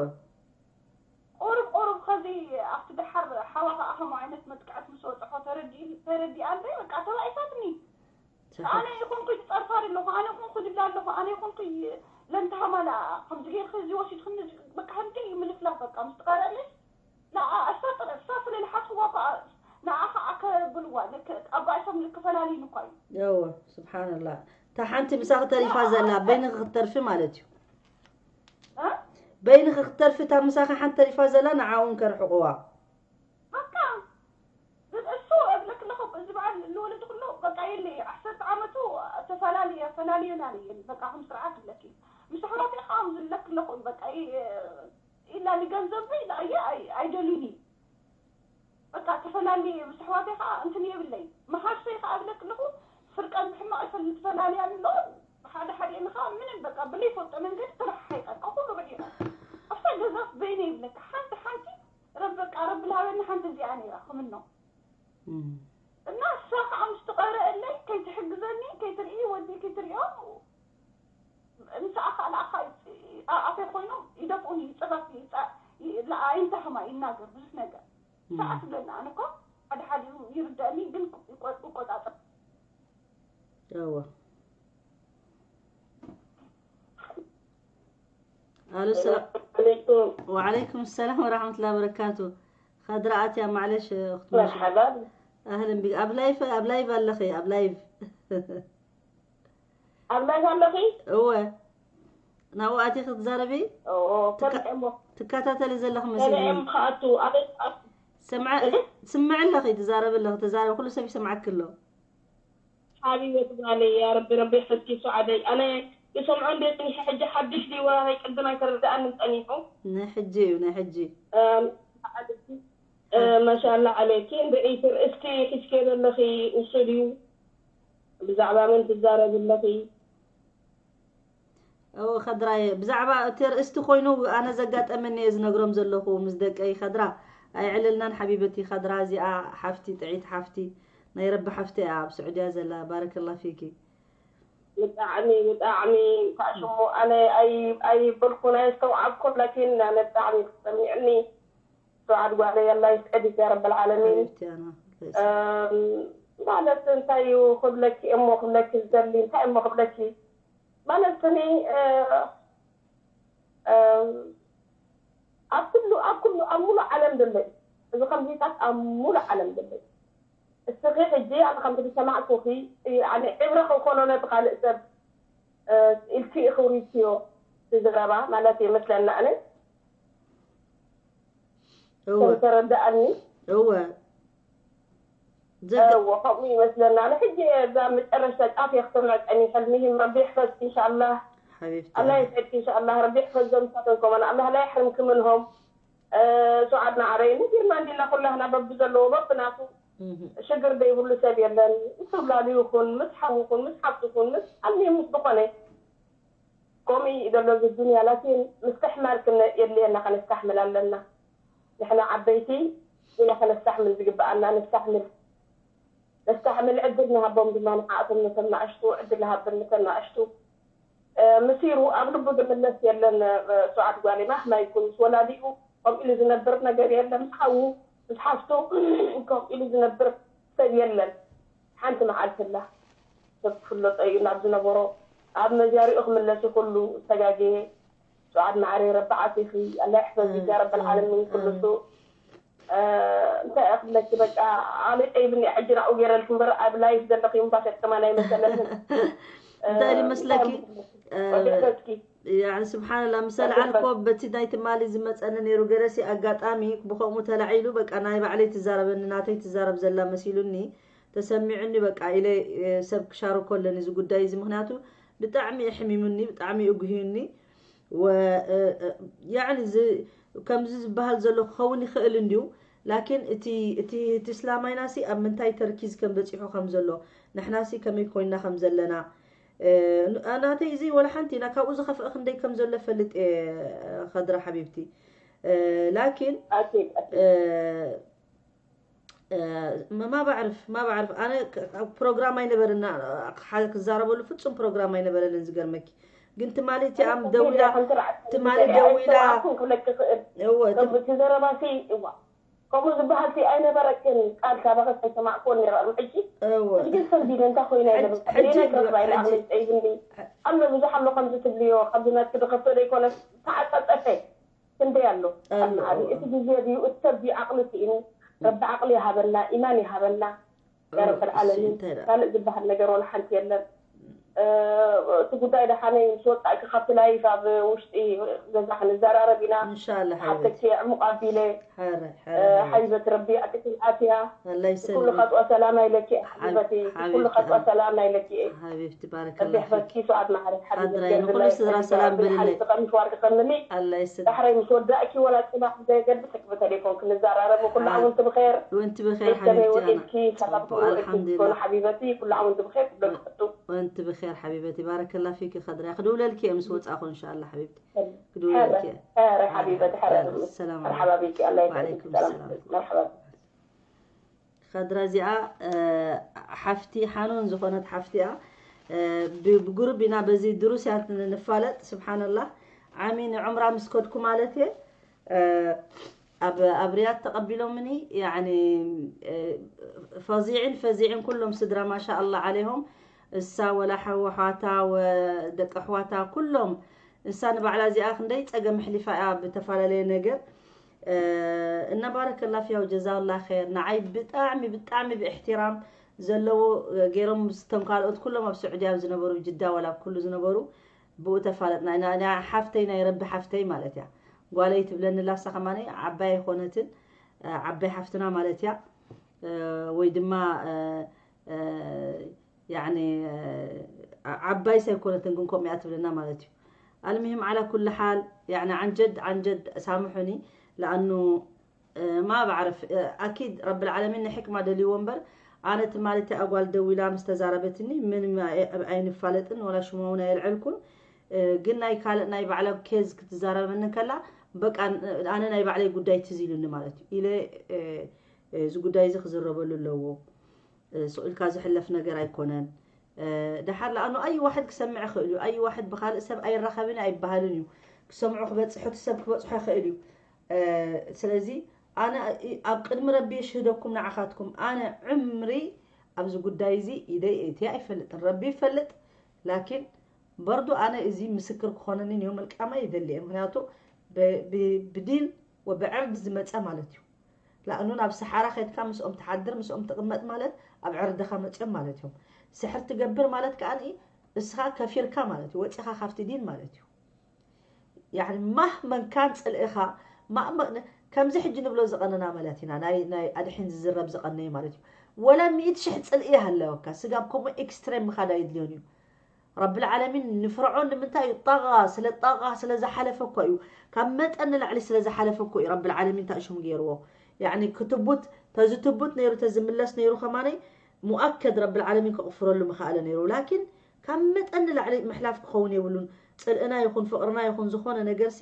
ቁሩብ ቁሩብ ከዚ ኣብቲ ደሓር ሓዋ ከዓ ከምኡ ዓይነት መጥቃዕቲ ምስ በፅሖ ተረዲኡ ተረዲኣ እምበር በቃ ተባኢሳትኒ ኣነ ይኹንኩ ዝፀርፋ ኣለኹ ኣነ ይኹንኩ ዝብላ ኣለኹ ኣነ ይኹንኩ ለንተሃማላ ከምዚ ጌርክ እዚ ወሲድክኒ በቃ ከምዚ እዩ ምልፍላፍ በቃ ምስ ትቐረለይ ንዓ እሳ ጥረ እሳ ስለ ዝሓስዋ ከዓ ንዓ ከዓ ከብልዋ ኣባእሶም ክፈላልዩኒ እኳ እዩ እወ ስብሓንላ እታ ሓንቲ ምሳኺ ተሪፋ ዘላ በይንኺ ክትተርፊ ማለት እዩ እ? በይንኺ ክትተርፊ እታ ምሳኺ ሓንቲ ተሪፋ ዘላ ንዓ እውን ከርሕቕዋ በቃ እሱ እብለክ ኣለኹ እዚ በዓል ዝወለዱ ኩሎ በቃ የለ ዓሰርተ ዓመቱ ተፈላለየ ፈላልዮና ነየን በቃ ከም ስርዓት ይብለኪ ምስ ኣሕዋተይ ከዓ ዝብለክ ኣለኹ በቃ ኢላ ንገንዘብ ኢላ እየ ኣይደልዩኒ በቃ ተፈላልየ ምስ ኣሕዋተይ ከዓ እንትን የብለይ መሓርሰይ ከዓ እብለክ ኣለኹ ፍርቀን ብሕማቕ ይፈል ተፈላልያ ኣሎ ሓደ ሓደ ከዓ ምንም በቃ ብለይፈልጦ መንገዲ ተረሓሒቀን ካብ ኩሉ ርሒቐን ኣብታ ገዛስ በይነ ይብለካ ሓንቲ ሓንቲ ረብ በቃ ረቢ ልሃበኒ ሓንቲ እዚኣ ነይራ ክምኖ እና እሳ ከዓ ምስ ትቐረአለይ ከይትሕግዝ ክትሪኦ፣ ምስ ኣኻ ንኣኻ ኣፈይ ኮይኖም ይደፍኡኒ፣ ይጽረፍ፣ ይጻ-፣ ይ-፣ ላ-፣ ኣይንታህማ ይናገር ብዙሕ ነገር። ሰዓት ብለና፣ ኣነ እኮ ሓደ ሓዲኡ ይርዳእኒ፣ ግን ይቆ-፣ ይቆጻጸር። እወ። ኣሎ፣ ሰላም። عليكم ወዓለይኩም ሰላም ወራሕመቱላሂ ወበረካቱ። ኸድራ ኣትያ፣ ማዕለሽ፣ እኽቲ መሽ-፣ مرحبا ኣህለን ቢክ። ኣብ ላይፍ፣ ኣብ ላይቭ ኣለኺ፣ ኣብ ላይቭ። ኣብ ላይፍ ኣለኺ? እወ። ናብኡ ኣቲኺ ክትዛረቢ? ኦ፣ ከመይ እሞ ትከታተሊ ዘለኺ ከመይ መሲሉ። እሞ ክኣቱ ኣበይ ክኣቱ? ሰምዐ፣ ስምዒ ኣለኺ፣ ትዛረቢ ኣለኺ፣ ተዛረቢ፣ ኩሉ ሰብ ይሰምዓኪ ኣሎ። ሓቢበት ጓለይ፣ ያ ረቢ፣ ረቢ ይሕፍዝኪ ሱዓደይ። ኣነ ይሰምዖ እንደ ጽኒሐ፣ ሕጂ ሓድሽ ድዩ ወላ ናይ ቅድም ኣይተረድኣንን ጸኒሑ። ናይ ሕጂ እዩ፣ ናይ ሕጂ። እም፣ ዓለይኪ፣ እ፣ ማሻኣላ ዓለይኪ። እንድዒ እቲ ርእስቲ ሒዝኪዮ ዘለኺ ንሱ ድዩ? ብዛዕባ መን ትዛረቢ ኣለኺ? እወ ኸድራየ፣ ብዛዕባ እቲ ርእስቲ ኮይኑ ኣነ ዘጋጠመኒ እየ ዝነግሮም ዘለኹ ምስ ደቀይ። ኸድራ፣ ኣየዕለልናን ሓቢበቲ። ኸድራ እዚኣ ሓፍቲ፣ ጥዕይቲ ሓፍቲ፣ ናይ ረቢ ሓፍቲ እያ፣ ኣብ ስዑድያ ዘላ። ባረከላ ፊኪ። ብጣዕሚ ብጣዕሚ እንኳዕ ሽሙ ኣነ ኣይ- ኣይበልኩን ኣየስተውዓልኩን፣ ላኪን ኣነ ብጣዕሚ ተሰሚዕኒ። ሱዓድ ጓለይ ኣላ ይስዕድክ ያ ረብ ልዓለሚን። ሓቢብቲ ኣና። እም፣ ማለት እንታይ እዩ ክብለኪ እሞ ክብለኪ ዝደሊ እንታይ እሞ ክብለኪ ማለት እኒ እ፣ እም፣ ኣብ ኩሉ ኣብ ኩሉ ኣብ ሙሉእ ዓለም ዘሎ እዩ። እዚ ከምዚታት ኣብ ሙሉእ ዓለም ዘሎ እዩ። እስኺ ሕጂ ኣነ ከምቲ ዝሰማዕኩኺ ያኒ ዕብረ ክኾኖ ነቲ ካልእ ሰብ እ፣ ኢልኪ ኢኺ ውሪድክዮ እቲ ዘረባ ማለት እዩ መስለና ኣነ እወ ከም ተረዳኣኒ እወ ዘገ- እወ ከምኡ ይመስለና ኣነ ሕጂ እዛ መጨረሽታ ጫፍ እየ ክሰምዕ ጸኒሐ። ልምህም ረቢ ይሕፈዝኪ እንሻኣላህ። ሓቢብቲ ኣላህ ይስዕድኪ እንሻኣላህ። ረቢ ይሕፈዞም ንሳቶም ከማን ኣላህ ላይ ይሕርምኪ ምንሆም። እ፣ ሱዓድ ንዓረይ ነጊርና እንዲና ኩላህና በብዘለዎ በብናቱ እህ። ሽግር ዘይብሉ ሰብ የለን። ምስ ውላዱ ይኹን ምስ ሓው ይኹን ምስ ሓፍቱ ይኹን ምስ ኣልሚሂም ምስ ዝኾነ ከምኡ እዩ ዘሎ እዚ ዱንያ። ላኪን ምስትሕማል ክነ የድልየና ከነስተሕምል ኣለና። ንሕና ዓበይቲ ኢና ከነስተሕምል ዝግበኣና ነስተሕምል ነስተሕምል ዕድል ንሃቦም ድማ ንዓኣቶም ነቶም ንኣሽቱ ዕድል ንሃበን ነተን ንኣሽቱ። እ፣ ምሲሩ ኣብ ልቡ ዝምለስ የለን። እ፣ ሱዓድ ጓለይ ማህማ ይኩን ምስ ወላዲኡ ከምኡ ኢሉ ዝነብር ነገር የለን። ምስ ሓዉ ምስ ሓፍቱ ከምኡ ኢሉ ዝነብር ሰብ የለን። ሓንቲ መዓልቲ ኣላ ሰብ ክፍለጦ እዩ ናብ ዝነበሮ ኣብ መጃሪኡ ክምለስ እዩ ኩሉ ዝተጋገየ። ሱዓድ ማዕረይ ረቢ ዓፊኺ ኣላ ይሕፈዝኪ ያ ረብ ልዓለሚን ኩሉ ሱ እንታይ እየ ክብለኪ በቃ ኣሊቀ ይብኒ ሕጂ ናብኡ ገይረልኪ እምበር ኣብ ላይፍ ዘለኺ እምባሸት ከማን ኣይመሰለንን። እንታይ ይመስለኪ? ወዲሕበትኪ ያኒ ስብሓንላ ምሰል ዓልኮ በቲ ናይ ትማሊ ዝመፀኒ ነይሩ ገረሲ ኣጋጣሚ ብከምኡ ተላዒሉ በቃ ናይ ባዕለይ ትዛረበኒ ናተይ ትዛረብ ዘላ መሲሉኒ ተሰሚዑኒ በቃ ኢለ ሰብ ክሻርኮ ኣለኒ እዚ ጉዳይ እዚ ምክንያቱ ብጣዕሚ ኣሕሚሙኒ ብጣዕሚ እጉህዩኒ ያኒ ከምዚ ዝበሃል ዘሎ ክኸውን ይኽእል እንድዩ ላኪን እቲ እቲ እቲ እስላማይናሲ ኣብ ምንታይ ተርኪዝ ከም በፂሑ ከም ዘሎ ንሕናሲ ከመይ ኮይንና ከም ዘለና ናተይ እዚ ወላ ሓንቲ ኢና ካብኡ ዝኸፍአ ክንደይ ከም ዘሎ ፈልጥ እየ ከድራ ሓቢብቲ ላኪን ما بعرف ما بعرف ኣነ ፕሮግራም ኣይነበረና ክዛረበሉ ፍጹም ፕሮግራም ኣይነበረንን ዝገርመኪ ግን ትማሊ እቲኣም ደውላ ትማሊ ደዊላ ክብለኪ ክእል እቲ ዘረባሲ እዋ ከምኡ ዝበሃል ሲ ኣይነበረክን ቃል ካባኸ ኣይሰማዕክዎን ነይረ ቅድሚ ሕጂ ሕጂ ግን ሰንቢደ እንታይ ኮይና ኢለ በቃ ዘይናይ ክረኽባ ኢለ ኣቕሊፀ ይብኒ ኣሎ ብዙሕ ኣሎ ከምዚ ትብልዮ ካብዚ ናትኪ ዝኸፍእ ዘይኮነስ ተዓፀፀፈ ክንደይ ኣሎ ኣብ መዓቢ እቲ ግዜ ድዩ እቲ ሰብ ድዩ ዓቕሊ ስኢኑ ረቢ ዓቕሊ ይሃበና ኢማን ይሃበና ያ ረብ ልዓለሚን ካልእ ዝበሃል ነገር ወላ ሓንቲ የለን እቲ ጉዳይ ደሓነይ ምስ ወፃእኪ ካብቲ ላይፍ ኣብ ውሽጢ ገዛ ክንዘራረብ ኢና ሓተኪ ዕሙቕ ኣቢለ ሓቢበት ረቢ ኣቅቲ ኣትያ ኩሉ ከጥኦ ሰላም ኣይለኪ ሓቢበቲ ኩሉ ከጥኦ ሰላም ኣይለኪ ረቢ ሕፈዝኪ ሱዓድ ማዕረ ሓቢበት ገርብላይ ሓንቲ ቀሚሽ ዋርቂ ከምኒ ዳሕረይ ምስ ወዳእኪ ወላ ፅባሕ ብዘየገድስ ሕክቢ ተሌፎን ክንዘራረብ ኩሉ ኣውንቲ ብኸር ሰበይ ወዒልኪ ሰላም ክኾኑ ሓቢበቲ ኩሉ ኣውንቲ ብኸር ክብለክቱ ወንቲ ብኸር ሓቢበቲ ባረከላ ፊኪ ከድራ ክድውለልኪ እየ ምስ ወፃኹ እንሻላ ሓቢብቲ ክድውለልኪ እየ ሓቢበቲ ሰላም ዓለይኩም ሰላም መርሓባ ከድራ እዚኣ ሓፍቲ ሓኑን ዝኾነት ሓፍቲ እያ ብጉሩብ ኢና በዚ ድሩስ እያ ንፋለጥ። ስብሓንላህ፣ ዓሚ ንዑምራ ምስ ከድኩ ማለት እየ፣ ኣብ ኣብ ሪያድ ተቐቢሎምኒ። ያኒ ፈዚዕን ፈዚዕን ኩሎም ስድራ ማሻ ኣላ ዓለይሆም። እሳ ወላ ሓወሓታ ወደቂ ኣሕዋታ ኩሎም፣ እሳ ንባዕላ እዚኣ ክንደይ ጸገም ኣሕሊፋ እያ ብተፈላለየ ነገር። እና ባረከላ ፊያ ወጀዛላ ኸይር። ንዓይ ብጣዕሚ ብጣዕሚ ብእሕትራም ዘለዎ ገይሮም ምስቶም ካልኦት ኩሎም ኣብ ስዑዲ ኣብ ዝነበሩ ጅዳ ወላ ኣብ ኩሉ ዝነበሩ ብኡ ተፋለጥና ኢና። ሓፍተይ ናይ ረቢ ሓፍተይ ማለት እያ። ጓለይ ትብለኒ ላሳ ከማነይ ዓባይ ኣይኮነትን፣ ዓባይ ሓፍትና ማለት እያ። ወይ ድማ ያኒ ዓባይ ሰይኮነትን ግን ከምኡ እያ ትብለና ማለት እዩ። ኣልሚሂም ዓላ ኩል ሓል ያኒ ዓንጀድ ዓንጀድ ሳምሑኒ ለኣኑ ማ ባዕረፍ ኣኪድ ረብል ዓለሚን ንሕክማ ደልይዎ እምበር ኣነ ትማሊ እቲኣ ጓል ደዊላ ምስ ተዛረበትኒ ምን ኣይንፋለጥን ወላ ሽማ እውን ኣየልዐልኩን። ግን ናይ ካልእ ናይ ባዕላ ኬዝ ክትዛረበኒ ከላ በቃ ኣነ ናይ ባዕለይ ጉዳይ ትዝ ኢሉኒ ማለት እዩ ኢለ እዚ ጉዳይ እዚ ክዝረበሉ ኣለዎ። ስቕ ኢልካ ዝሕለፍ ነገር ኣይኮነን። ደሓር ለኣኑ ኣይ ዋሕድ ክሰምዕ ይኽእል እዩ። ኣይ ዋሕድ ብኻልእ ሰብ ኣይራኸብን ኣይበሃልን እዩ። ክሰምዑ ክበፅሑ እቲ ሰብ ክበፅሖ ይኽእል እዩ። ስለዚ ኣነ ኣብ ቅድሚ ረቢ የሽህደኩም ንዓኻትኩም ኣነ ዕምሪ ኣብዚ ጉዳይ እዚ ኢደይ እትያ ኣይፈልጥን። ረቢ ይፈልጥ። ላኪን በርዱ ኣነ እዚ ምስክር ክኾነኒ ዮም መልቃማ ይደሊ እየ። ምክንያቱ ብዲን ወብዕርድ ዝመፀ ማለት እዩ። ላእኑ ናብ ሰሓራ ከድካ ምስኦም ትሓድር ምስኦም ትቕመጥ ማለት ኣብ ዕርድኻ መፅኦም ማለት እዮም። ስሕር ትገብር ማለት ከዓ እስኻ ከፊርካ ማለት እዩ። ወፂኻ ካብቲ ዲን ማለት እዩ። ያኒ ማህመን ካን ፅልእኻ ማእመ- ከምዚ ሕጂ ንብሎ ዝቐነና ማለት ኢና ናይ ናይ ኣድሒን ዝዝረብ ዝቐነየ ማለት እዩ። ወላ ሚእቲ ሽሕ ፅልኢ ይሃለወካ ስጋብ ከምኡ ኤክስትሬም ምኻድ ኣይድልዮን እዩ። ረብል ዓለሚን ንፍርዖን ንምንታይ እዩ ጣጋ ስለ ጣጋ ስለ ዝሓለፈ እኮ እዩ። ካብ መጠን ንላዕሊ ስለ ዝሓለፈ እኮ እዩ ረብል ዓለሚን ታእሽሙ ገይርዎ። ያኒ ክትቡት ተዝትቡት ነይሩ ተዝምለስ ነይሩ ከማነይ ሙኣከድ ረብል ዓለሚን ከቕፍረሉ ምኸኣለ ነይሩ። ላኪን ካብ መጠን ንላዕሊ ምሕላፍ ክኸውን የብሉን። ፅልእና ይኹን ፍቕርና ይኹን ዝኾነ ነገርሲ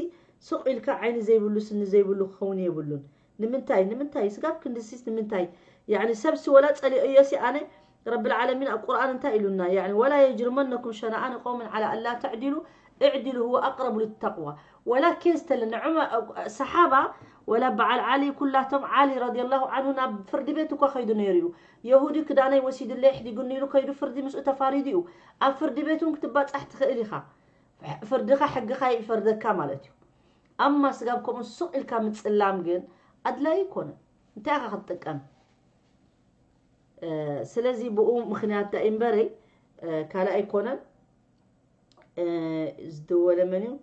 ስቕ ኢልካ ዓይኒ ዘይብሉ ስኒ ዘይብሉ ክኸውን የብሉን። ንምንታይ ንምንታይ ስጋብ ክንድሲስ ንምንታይ? ያኒ ሰብሲ ወላ ፀሊኦዮሲ ኣነ ረብል ዓለሚን ኣብ ቁርኣን እንታይ ኢሉና? ያኒ ወላ የጅርመነኩም ሸነኣን ቀውምን ዓላ ኣላ ተዕዲሉ እዕዲሉ ሁወ ኣቅረቡ ልተቅዋ። ወላ ኬዝ ተለ ንዑመ ሰሓባ ወላ በዓል ዓሊ ኩላቶም ዓሊ ረዲየላሁ ዓንሁ ናብ ፍርዲ ቤት እኳ ከይዱ ነይሩ እዩ። የሁዲ ክዳነይ ወሲድለይ ኣሕዲጉኒ ኢሉ ከይዱ ፍርዲ ምስኡ ተፋሪዱ እዩ። ኣብ ፍርዲ ቤት እውን ክትባፃሕ ትኽእል ኢኻ። ፍርድኻ ሕግኻ ይፈርደካ ማለት እዩ። ኣማ ስጋብ ከምኡ ሱቕ ኢልካ ምፅላም ግን ኣድላይ ኣይኮነን። እንታይ ኢኻ ክትጥቀም? ስለዚ ብኡ ምኽንያት ዳ እምበረይ ካልእ ኣይኮነን። ዝደወለ መን እዩ?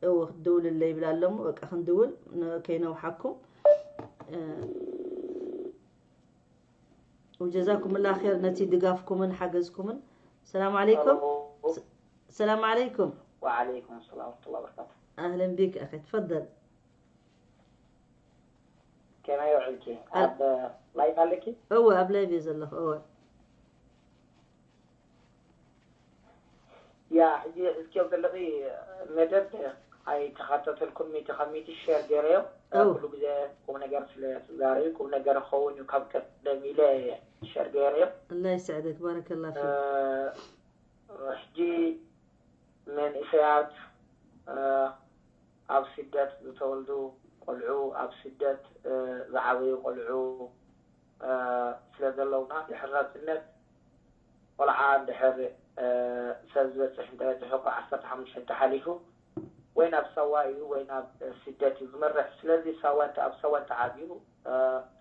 እወ ክትድውልለይ ይብል ኣሎ እሞ በቃ ክንድውል ከይነውሓኩም። وجزاكم الله خير ነቲ ድጋፍኩምን ሓገዝኩምን። ሰላም ዓለይኩም። ሰላም ዓለይኩም። وعليكم السلام ورحمة الله وبركاته. ኣህለን ቢክ ኣኸ ትፈደል። ከመይ ውዕልኪ? ኣብ ላይፍ ኣለኪ? እወ ኣብ ላይፍ እየ ዘለኹ። እወ ያ ሕጂ እስኪ ዘለኺ መደብ ኣይተኻተተልኩም ሚቲ ካብ ሚቲ ሸር ገይረዮ። ኩሉ ግዜ ቁም ነገር ስለ ትዛረቢ ቁም ነገር ክኸውን እዩ ካብ ቀደም ኢለ ሸር ገይረዮ። الله يسعدك بارك الله فيك. ሕጂ መንእሰያት ኣብ ስደት ዝተወልዱ ቆልዑ ኣብ ስደት ዝዓበዩ ቆልዑ ስለ ዘለውና ድሕሪ ናጽነት ቆልዓ እንድሕር ሰብ ዝበፅሕ እንተበፂሑ ካብ ዓሰርተ ሓሙሽተ ተሓሊፉ ወይ ናብ ሳዋ እዩ ወይ ናብ ስደት እዩ ዝመርሕ። ስለዚ ሳዋ እንተ ኣብ ሳዋ እንተዓብዩ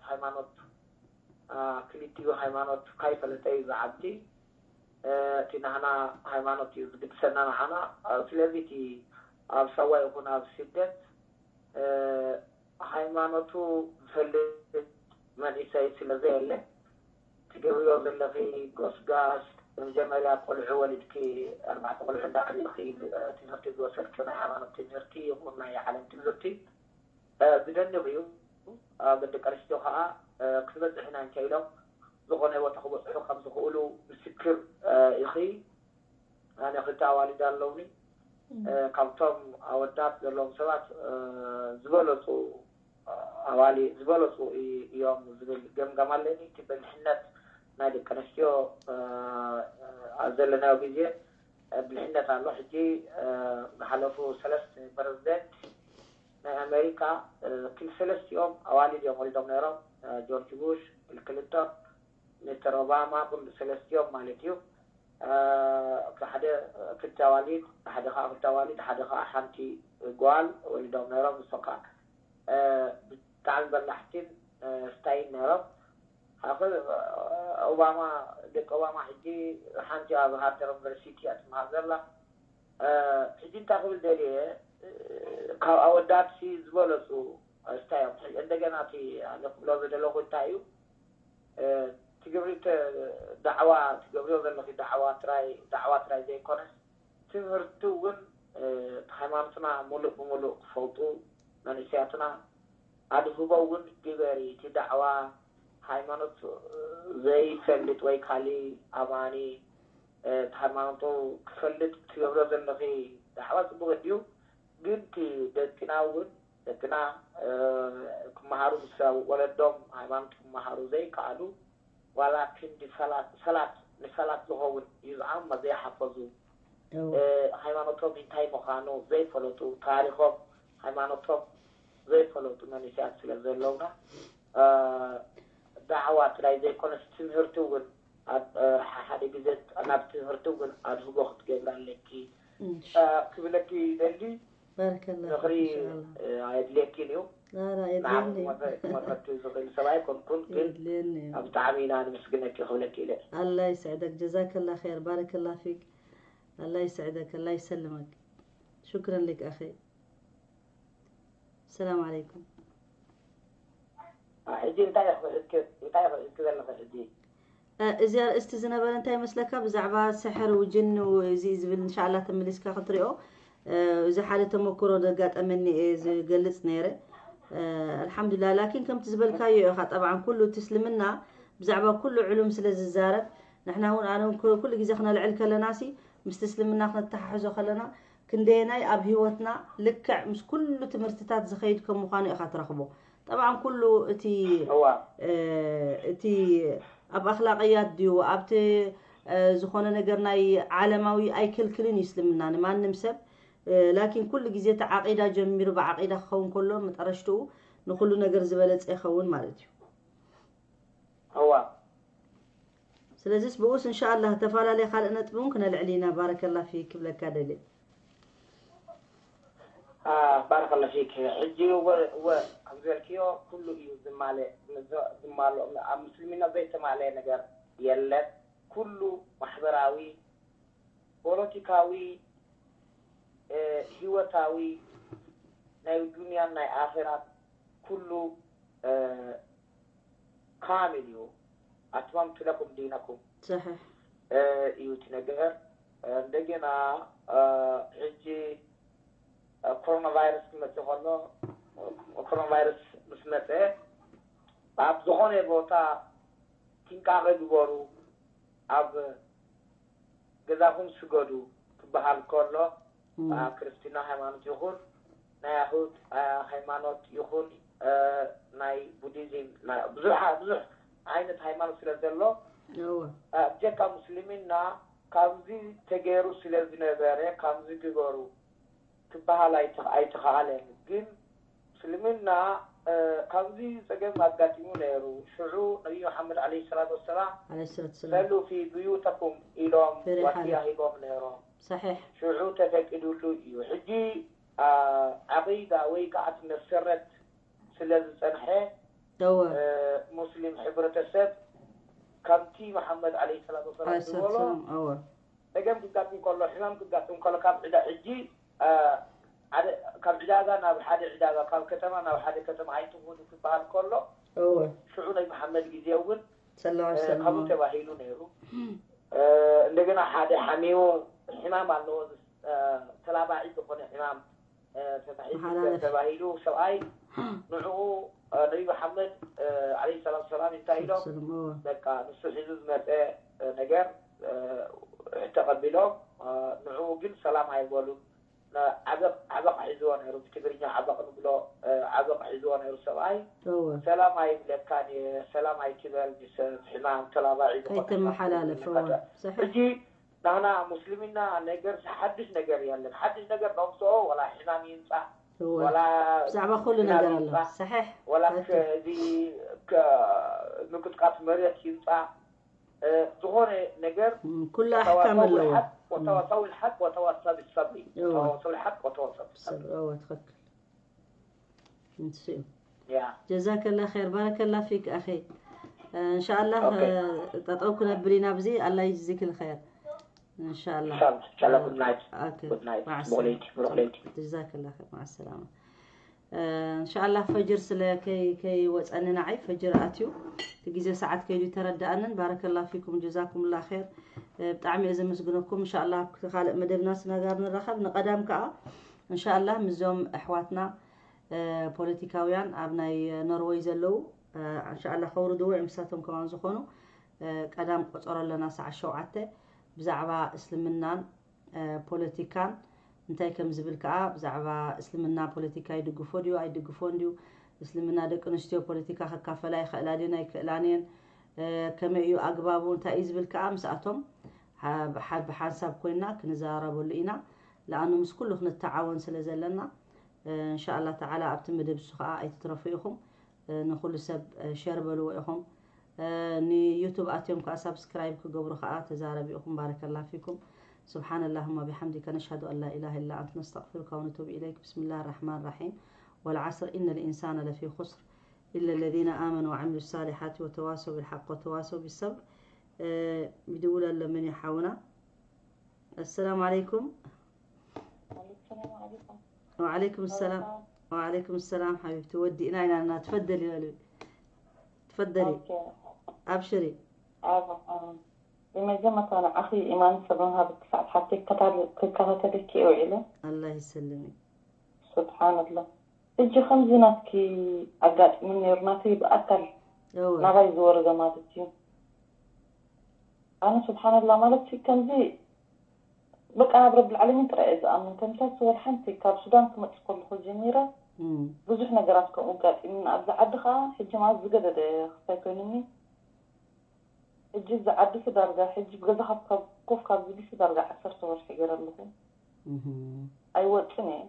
ሃይማኖት ክልቲኡ ሃይማኖት ካይፈለጠ እዩ ዝዓቢ። እቲ ናህና ሃይማኖት እዩ ዝግድሰና ናህና። ስለዚ እቲ ኣብ ሳዋ ይኹን ኣብ ስደት ሃይማኖቱ ዝፈልጥ መንእሰይ ስለ ዘየለ ትገብርዮ ዘለኺ ጎስጋስ መጀመርያ ቆልዑ ወሊድኪ ኣርባዕተ ቆልዑ እንዳዕብኺ ትምህርቲ ዝወሰድኪ ናይ ሃይማኖት ትምህርቲ ይኹን ናይ ዓለም ትምህርቲ ዝደንቕ እዩ። ደቂ ኣንስትዮ ከዓ ክንበፅሕ ኢና እንተ ኢሎም ዝኾነ ቦታ ክበፅሑ ከም ዝኽእሉ ምስክር ኢኺ። ኣነ ክልተ ኣዋልድ ኣለውኒ። ካብቶም ኣወዳት ዘለዎም ሰባት ዝበለፁ ኣዋሊ ዝበለፁ እዮም ዝብል ገምጋም ኣለኒ። እቲ በሊሕነት ናይ ደቂ ኣንስትዮ ኣብ ዘለናዮ ግዜ ብልሕነት ኣሎ። ሕጂ ዝሓለፉ ሰለስተ ፕረዚደንት ናይ ኣሜሪካ ክል ሰለስቲኦም ኣዋልድ እዮም ወሊዶም ነይሮም። ጆርጅ ቡሽ፣ ቢል ክሊንቶን፣ ሚስተር ኦባማ፣ ኩሉ ሰለስቲኦም ማለት እዩ። ሓደ ክልተ ኣዋልድ፣ ሓደ ከዓ ክልተ ኣዋልድ፣ ሓደ ከዓ ሓንቲ ጓል ወሊዶም ነይሮም። ንሶም ከዓ ብጣዕሚ በላሕቲን ስታይን ነይሮም። ኣኸ ኦባማ፣ ደቂ ኦባማ ሕጂ ሓንቲ ኣብ ሃርተር ዩኒቨርሲቲ እያ ትመሃር ዘላ። ሕጂ እንታይ ክብል ደልየ፣ ካብ ኣወዳት ሲ ዝበለፁ ስታይ እዮም። ሕጂ እንደገና እቲ ኣነ ክብሎ ዝደለኹ እንታይ እዩ፣ ትግብሪ ዳዕዋ ትገብርዮ ዘለኺ ዳዕዋ ጥራይ ዳዕዋ ጥራይ ዘይኮነስ ትምህርቲ እውን እቲ ሃይማኖትና ሙሉእ ብሙሉእ ክፈልጡ መንእሰያትና ኣድህቦ እውን ግበሪ። እቲ ዳዕዋ ሃይማኖት ዘይፈልጥ ወይ ካሊ ኣማኒ እቲ ሃይማኖቱ ክፈልጥ ትገብሮ ዘለኺ ዳዕዋ ፅቡቅ እዩ። ግን እቲ ደቅና እውን ደቅና ክመሃሩ ምስ ወለዶም ሃይማኖት ክመሃሩ ዘይከኣሉ ዋላ ክንዲ ሰላት ሰላት ንሰላት ዝኸውን ዩዝዓማ ዘይሓፈዙ ሃይማኖቶም እንታይ ምዃኑ ዘይፈለጡ ታሪኾም ሃይማኖቶም ዘይፈለጡ መንእሰያት ስለ ዘለውና ዳዕዋ ጥራይ ዘይኮነስ ትምህርቲ እውን ሓደ ግዜ ናብ ትምህርቲ እውን ኣድህቦ ክትገብር ኣለኪ ክብለኪ ይደሊ። ባረከላ ምኽሪ ኣየድልየኪን እዩ። ንዓኺ ክመኽረኪ ዝኽእል ሰብ ኣይኮንኩን፣ ግን ብጣዕሚ ኢና ንምስግነኪ ክብለኪ ኢለ። ኣላ ይስዕደክ፣ ጀዛከላ ኸይር፣ ባረከላ ፊክ። ኣላ ይስዕደክ፣ ኣላ ይሰልመክ። ሹክረን ልክ ኣኸይ። ሰላም ዓለይኩም። ሕጂ እንታይ ኢኺ ሒዝኪ ዘለኺ ሕጂ? እዚ ኣርእስቲ ዝነበረ እንታይ ይመስለካ? ብዛዕባ ስሕር ውጅን እዚ ዝብል እንሻላ ተመሊስካ ክትሪኦ። እዚ ሓደ ተመክሮ ዘጋጠመኒ እየ ዝገልፅ ነይረ። ኣልሓምዱላ ላኪን ከምቲ ዝበልካዮ ኢኻ። ጠብዓን ኩሉ እቲ እስልምና ብዛዕባ ኩሉ ዕሉም ስለ ዝዛረብ ንሕና እውን ኣነ ኩሉ ግዜ ክነልዕል ከለና ሲ ምስቲ እስልምና ክነተሓሕዞ ከለና ክንደየናይ ኣብ ህይወትና ልክዕ ምስ ኩሉ ትምህርትታት ዝኸይድ ከም ምዃኑ ኢኻ ትረኽቦ። ጠብዓን ኩሉ እቲ እቲ ኣብ ኣኽላቅያት ድዩ ኣብቲ ዝኾነ ነገር ናይ ዓለማዊ ኣይክልክልን እዩ እስልምና ንማንም ሰብ። ላኪን ኩሉ ግዜ እቲ ዓቂዳ ጀሚሩ ብዓቂዳ ክኸውን ከሎ መጠረሽትኡ ንኩሉ ነገር ዝበለፀ ይኸውን ማለት እዩ። እዋ ስለዚስ ብኡስ እንሻኣላህ ተፈላለየ ካልእ ነጥቢ እውን ክነልዕል ኢና። ባረከላ ፊክ ክብለካ ደልየ። ባረከላ ፊክ። ሕጂ እወ እወ ከም ዝበልክዮ ኩሉ እዩ ዝማለ ዝማሎ ኣብ ምስልምና ዘይተማለየ ነገር የለን። ኩሉ ማሕበራዊ፣ ፖለቲካዊ፣ ሂወታዊ ናይ ዱንያን ናይ ኣኼራን ኩሉ ካሚል እዩ። ኣትመምቱ ለኩም ዲነኩም صحيح እዩ እቲ ነገር። እንደገና ሕጂ ኮሮና ቫይረስ ክመፅእ ከሎ ኮሮና ቫይረስ ምስ መፀ ኣብ ዝኾነ ቦታ ጥንቃቄ ግበሩ፣ ኣብ ገዛኹም ስገዱ ክበሃል ከሎ ኣብ ክርስትና ሃይማኖት ይኹን ናይ ኣሁድ ሃይማኖት ይኹን ናይ ቡዲዝም ብዙሕ ብዙሕ ዓይነት ሃይማኖት ስለ ዘሎ እወ ብጀካ ሙስሊሚና ካብዚ ተገይሩ ስለ ዝነበረ ካብዚ ግበሩ ክበሃል ኣይተ- ኣይተኸኣለን። ግን ምስልምና ካብዚ ፀገም ኣጋጢሙ ነይሩ። ሽዑ ነቢይ መሓመድ ዓለይሂ ሰላቱ ወሰላም عليه الصلاة والسلام ሰሉ ፊ ብዩተኩም ኢሎም ፍሬ ወስያ ሓለ። ሂቦም ነይሮም። صحيح ሽዑ ተፈቂዱሉ እዩ። ሕጂ ዓቂዳ ወይ ከዓ እቲ መሰረት ስለ ዝፀንሐ እወ ሙስሊም ሕብረተሰብ ከምቲ መሓመድ ዓለይሂ ሰላቱ ወሰላም عليه الصلاة ዝበሎ والسلام እወ ፀገም ክጋጥም ከሎ ሕማም ክጋጥም ከሎ ካብ ዕዳ ሕጂ ሓደ ካብ ዕዳጋ ናብ ሓደ ዕዳጋ ካብ ከተማ ናብ ሓደ ከተማ ኣይትኹዱ ክበሃል ከሎ እወ ሽዑ ናይ መሓመድ ግዜ እውን صلى الله عليه وسلم ከምኡ ተባሂሉ ነይሩ። እንደገና ሓደ ሓሚሙ ሕማም ኣለዎ ተላባዒ ዝኾነ ሕማም ተታሒዙ መሓላለፊ። ተባሂሉ ሰብኣይ ንዕኡ ነቢ መሓመድ ዓለይሂ ሰላቱ ሰላም እንታይ ኢሎም سلم እወ በቃ ንሱ ሒዙ ዝመፀ ነገር ተቐቢሎም ንዕኡ ግን ሰላም ኣይበሉን። ዓበቕ ዓበቕ ሒዝዎ ነይሩ፣ ብትግርኛ ዓበቕ ንብሎ። ዓበቕ ሒዝዎ ነይሩ ሰብኣይ። ሰላም ኣይብለካን እየ፣ ሰላም ኣይትበል ንሰብ፣ ሕማም ተላባዒ ዝኾነ ሕጂ ናህና ሙስሊሚና ነገር ሓድሽ ነገር የለን። ሓድሽ ነገር ነምፅኦ፣ ወላ ሕማም ይምፃእ፣ ወላ ብዛዕባ ኩሉ ነገር ኣሎ። ወላ እዚ ምቅጥቃጥ መሬት ይምፃእ፣ ዝኾነ ነገር ኩሉ ኣሕካም ኣለዎ። ወተዋሳዊ ልሓቅ ወተዋሳዊ ሰብሪ፣ ወተዋሳዊ ልሓቅ ወተዋሳዊ ሰብሪ። ትኽክል። ንሱ እዩ። ጀዛከላ ኸይር፣ ባረከላ ፊክ ኣኸይ። እንሻኣላ ጠጠው ክነብል ኢና ብዚ። ኣላ ይጅዚክ ልኸይር። እንሻኣላ። ጀዛከላ ኸይር፣ ማዓ ሰላማ። እንሻኣላ ፈጅር ስለ ከይወፀኒ ንዓይ ፈጅር ኣትዩ እቲ ግዜ ሰዓት ከይዱ ተረዳኣንን። ባረከላ ፊኩም ጀዛኩምላ ኸይር። ብጣዕሚ እየ ዘመስግነኩም። እንሻኣላ ኣብ ካልእ መደብና ስነጋር ንራኸብ። ንቐዳም ከዓ እንሻኣላ ምስዞም ኣሕዋትና ፖለቲካውያን ኣብ ናይ ኖርወይ ዘለዉ እንሻኣላ ከውርድዎ እዮም። ንሳቶም ከማን ዝኾኑ ቀዳም ቆፀሮ ኣለና ሰዓት ሸውዓተ ብዛዕባ እስልምናን ፖለቲካን እንታይ ከም ዝብል ከዓ ብዛዕባ እስልምና ፖለቲካ ይድግፎ ድዩ ኣይድግፎን ድዩ፣ እስልምና ደቂ ኣንስትዮ ፖለቲካ ክካፈላ ይኽእላ ድየን ኣይክእላን እየን፣ ከመይ እዩ ኣግባቡ እንታይ እዩ ዝብል ከዓ ምስኣቶም ብሓንሳብ ኮይና ክንዘራረበሉ ኢና። ለኣኑ ምስ ኩሉ ክንተዓወን ስለ ዘለና እንሻኣላ ተዓላ ኣብቲ መደብ እሱ ከዓ ኣይትትረፉ ኢኹም። ንኹሉ ሰብ ሸር በልዎ ኢኹም። ንዩቱብ ኣትዮም ከዓ ሳብስክራይብ ክገብሩ ከዓ ተዛረቢ ኢኹም። ባረከላ ፊኩም። سبحان اللهم بحمدك نشهد أن لا إله إلا أنت نستغفرك ونتوب إليك. بسم الله الرحمن الرحيم. والعصر إن الإنسان لفي خسر إلا الذين آمنوا وعملوا الصالحات وتواصوا بالحق وتواصوا بالصبر. ይድውል ኣሎ መን ይሓውና። السلام عليكم. وعليكم السلام. وعليكم السلام حبيبتي، ወዲእና ኢና እና تفضلي በሉ። تفضلي. أبشري. ብመጀመርታ ንዓኺ ኢማን ሰብን ሃብ ክሳዕ ሓፍተይ ክከታተለኪ ውዒለ። ኣላህ ይሰልምክ። ሱብሓነላህ። ሕጂ ከምዚ ናትኪ ኣጋጢሙኒ ነይሩ፣ ናተይ ብኣካል እወ። ናባይ ዝወረደ ማለት እዩ። ኣነ ሱብሓነላህ ማለት ሲ ከምዚ በቃ ናብ ረብል ዓለሚን ጥራይ እየ ዝኣምን። ከምሳስ ወላ ሓንቲ ካብ ሱዳን ክመጽእ ከለኹ ጀሚረ እም። ብዙሕ ነገራት ከምኡ ኣጋጢሙኒ። ኣብዚ ዓዲ ኸኣ ሕጂ ማለት ዝገደደ ክስታይ ኮይኑኒ። ሕጂ እዚ ዓዲ ሲ ዳርጋ ሕጂ ብገዛ ካብ ካብ ኮፍ ካብ ዝብል ሲ ዳርጋ ዓሰርተ ወርሒ ገይረ ኣለኹ። እህ። ኣይወጽን እየ።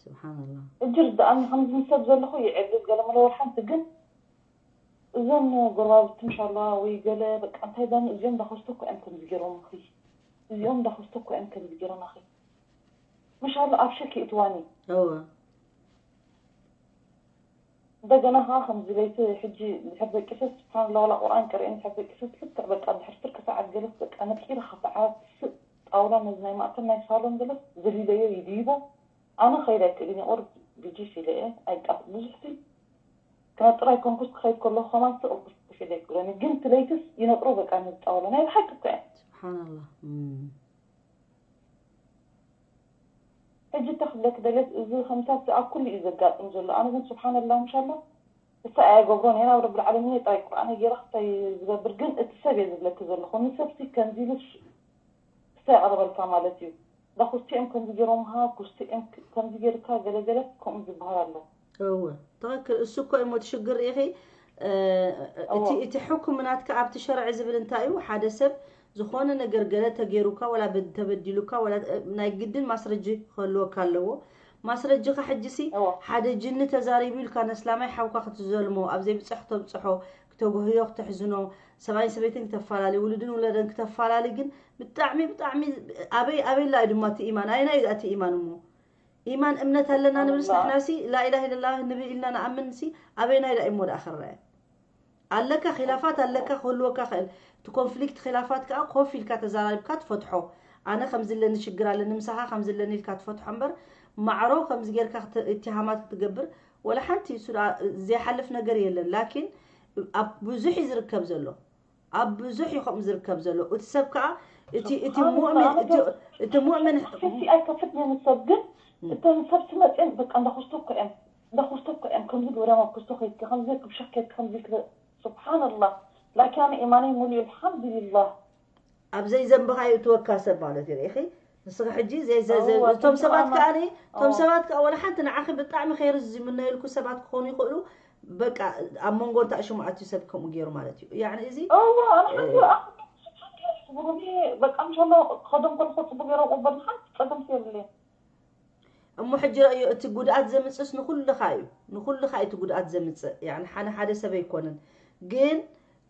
ስብሓንላህ። እጅ ርድኣኒ ከምዚ ምስ ሰብ ዘለኹ ይዕልል ገለ መለ ወላ ሓንቲ ግን እዞም ጎረባብቲ ምሻላ ወይ ገለ በቃ እንታይ ዳኒ እዚኦም ዳኾስቶ እኮ እዮም ከምዚ ገይሮምኺ እዚኦም ዳኾስቶ እኮ እዮም ከምዚ ገይሮምኺ ምሻላ ኣብ ሸክ ይእትዋኒ እወ እንደገና ኸዓ ከምዚ ለይቲ ሕጂ ድሕር ደቂሰ ስብሓንላ ዋላ ቁርኣን ቀሪኤ ድሕር ደቂሰ ልክዕ በቃ ድሕር ፍርቂ ሰዓት ገለስ በቃ ነቂረ ካብቲ ዓራት ስእ ጣውላ ነዚ ናይ ማእከል ናይ ሳሎን ገለስ ዘሊለዮ ይድይቦ ኣነ ኸይድ ኣይክእልን እየ ኦር ብጂስ ኢለ እየ ኣይቃፍ ብዙሕ ሲ ክነጥር ኣይኮንኩስ ክኸይድ ከለኹ ከማን ስቕ ብስኩሽ ኢለ ኣይክእሎን እየ ግን ትለይትስ ይነጥሮ በቃ ነዚ ጣውላ ናይ ብሓቂ እኮ እየ ስብሓንላ ሕጂ እንታይ ክብለኪ ደልየ እዚ ከምታት ኣብ ኩሉ እዩ ዘጋጥም ዘሎ ኣነ ግን ስብሓንላ ምሻላ እሳ እያ ገብሮ ነይ ናብ ረብል ዓለሚን ጥራይ ቁርኣነይ ገይረ ክስታይ ዝገብር ግን እቲ ሰብ እየ ዝብለኪ ዘለኹ ንሰብሲ ከምዚ ኢሉ ክስታይ የቕርበልካ ማለት እዩ ዳ ኩስቲኦም ከምዚ ገይሮምኻ ኩስቲኦም ከምዚ ገይርካ ገለገለ ከምኡ ዝበሃል ኣሎ እወ ትኽክል እሱ እኮ እሞ እቲ ሽግር ርኢኺ እቲ እቲ ሕኩም ናትካ ኣብቲ ሸርዒ ዝብል እንታይ እዩ ሓደ ሰብ ዝኾነ ነገር ገለ ተገይሩካ ወላ ተበዲሉካ ወላ ናይ ግድን ማስረጂ ክህልወካ ኣለዎ ማስረጅኻ ሕጅሲ ሓደ ጅኒ ተዛሪቡ ኢልካ ነስላማይ ሓውካ ክትዘልሞ ኣብ ዘይብፅሕ ክተብፅሖ ክተጉህዮ ክተሕዝኖ ሰብኣይን ሰበይትን ክተፈላለዩ ውሉድን ውለደን ክተፈላለዩ ግን ብጣዕሚ ብጣዕሚ ኣበይ ኣበይላ እዩ ድማ እቲ ኢማን ኣየናይ እዩ እቲ ኢማን እሞ ኢማን እምነት ኣለና ንብልስ ንሕናሲ ላኢላህ ኢለላህ ንብል ኢልና ንኣምንሲ ኣበይናይ ዳ እሞ ደኣ ክረአ ኣለካ ኺላፋት ኣለካ ክህልወካ ኽእል እቲ ኮንፍሊክት ኺላፋት ከዓ ኮፍ ኢልካ ተዛራሪብካ ትፈትሖ ኣነ ከምዚ ኣለኒ ሽግር ኣለኒ ምሳኻ ከምዚ ኣለኒ ኢልካ ትፈትሖ እምበር ማዕሮ ከምዚ ጌርካ እትሃማት ክትገብር ወላ ሓንቲ እሱ ዘይሓልፍ ነገር የለን ላኪን ኣብ ብዙሕ እዩ ዝርከብ ዘሎ ኣብ ብዙሕ እዩ ከምኡ ዝርከብ ዘሎ እቲ ሰብ ከዓ እቲ እቲ ሙእምን እቲ ሙእምን ኣይከፍት ነንሰብ ግን እተን ሰብ ትመፅን በቃ እንዳክስቶ እኮ እየን እንዳ ኩስቶ እኮ እየን ከምዚ ግበርዮም ኣብ ኩስቶ ከይድኪ ከምዚ ክብሸክ ከይድኪ ከምዚ ክበ ስብሓንላህ ላኪን ኣነ ኢማነይ ሙሉእ እዩ ኣልሓምዱሊላህ ኣብ ዘይዘንብኻ ይእትወካ ሰብ ማለት እዩ ርኢኺ ንስኻ ሕጂ ዘይ ዘይ ዘይ እወ፣ እቶም ሰባት ከምዚ ከኣ እቶም እወ። ሰባት ከኣ ወላ ሓንቲ ንዓኺ ብጣዕሚ ከይሪ ዝምነየልኩ ሰባት ክኾኑ ይኽእሉ። በቃ ኣብ መንጎ እንታይ ሽሙዓት ይሰብከሙ ገይሩ ማለት እዩ። ያዕኒ እዚ እወ ኣነ ሓንቲ ኣኽብሮት ስብሓን ገይረ ይስብሩኒ። በቃ እንሻላ ከዶም ከልኮ ጽቡቅ ገይረ ቆበል ሓንቲ ጸገም የብለይ። እሞ ሕጂ ረእዮ፣ እቲ ጉድኣት ዘምፅእስ ንኹልኻ እዩ። ንኹልኻ እዩ እቲ ጉድኣት ዘምፅእ። ያዕኒ ሓነ ሓደ ሰብ ኣይኮነን። ግን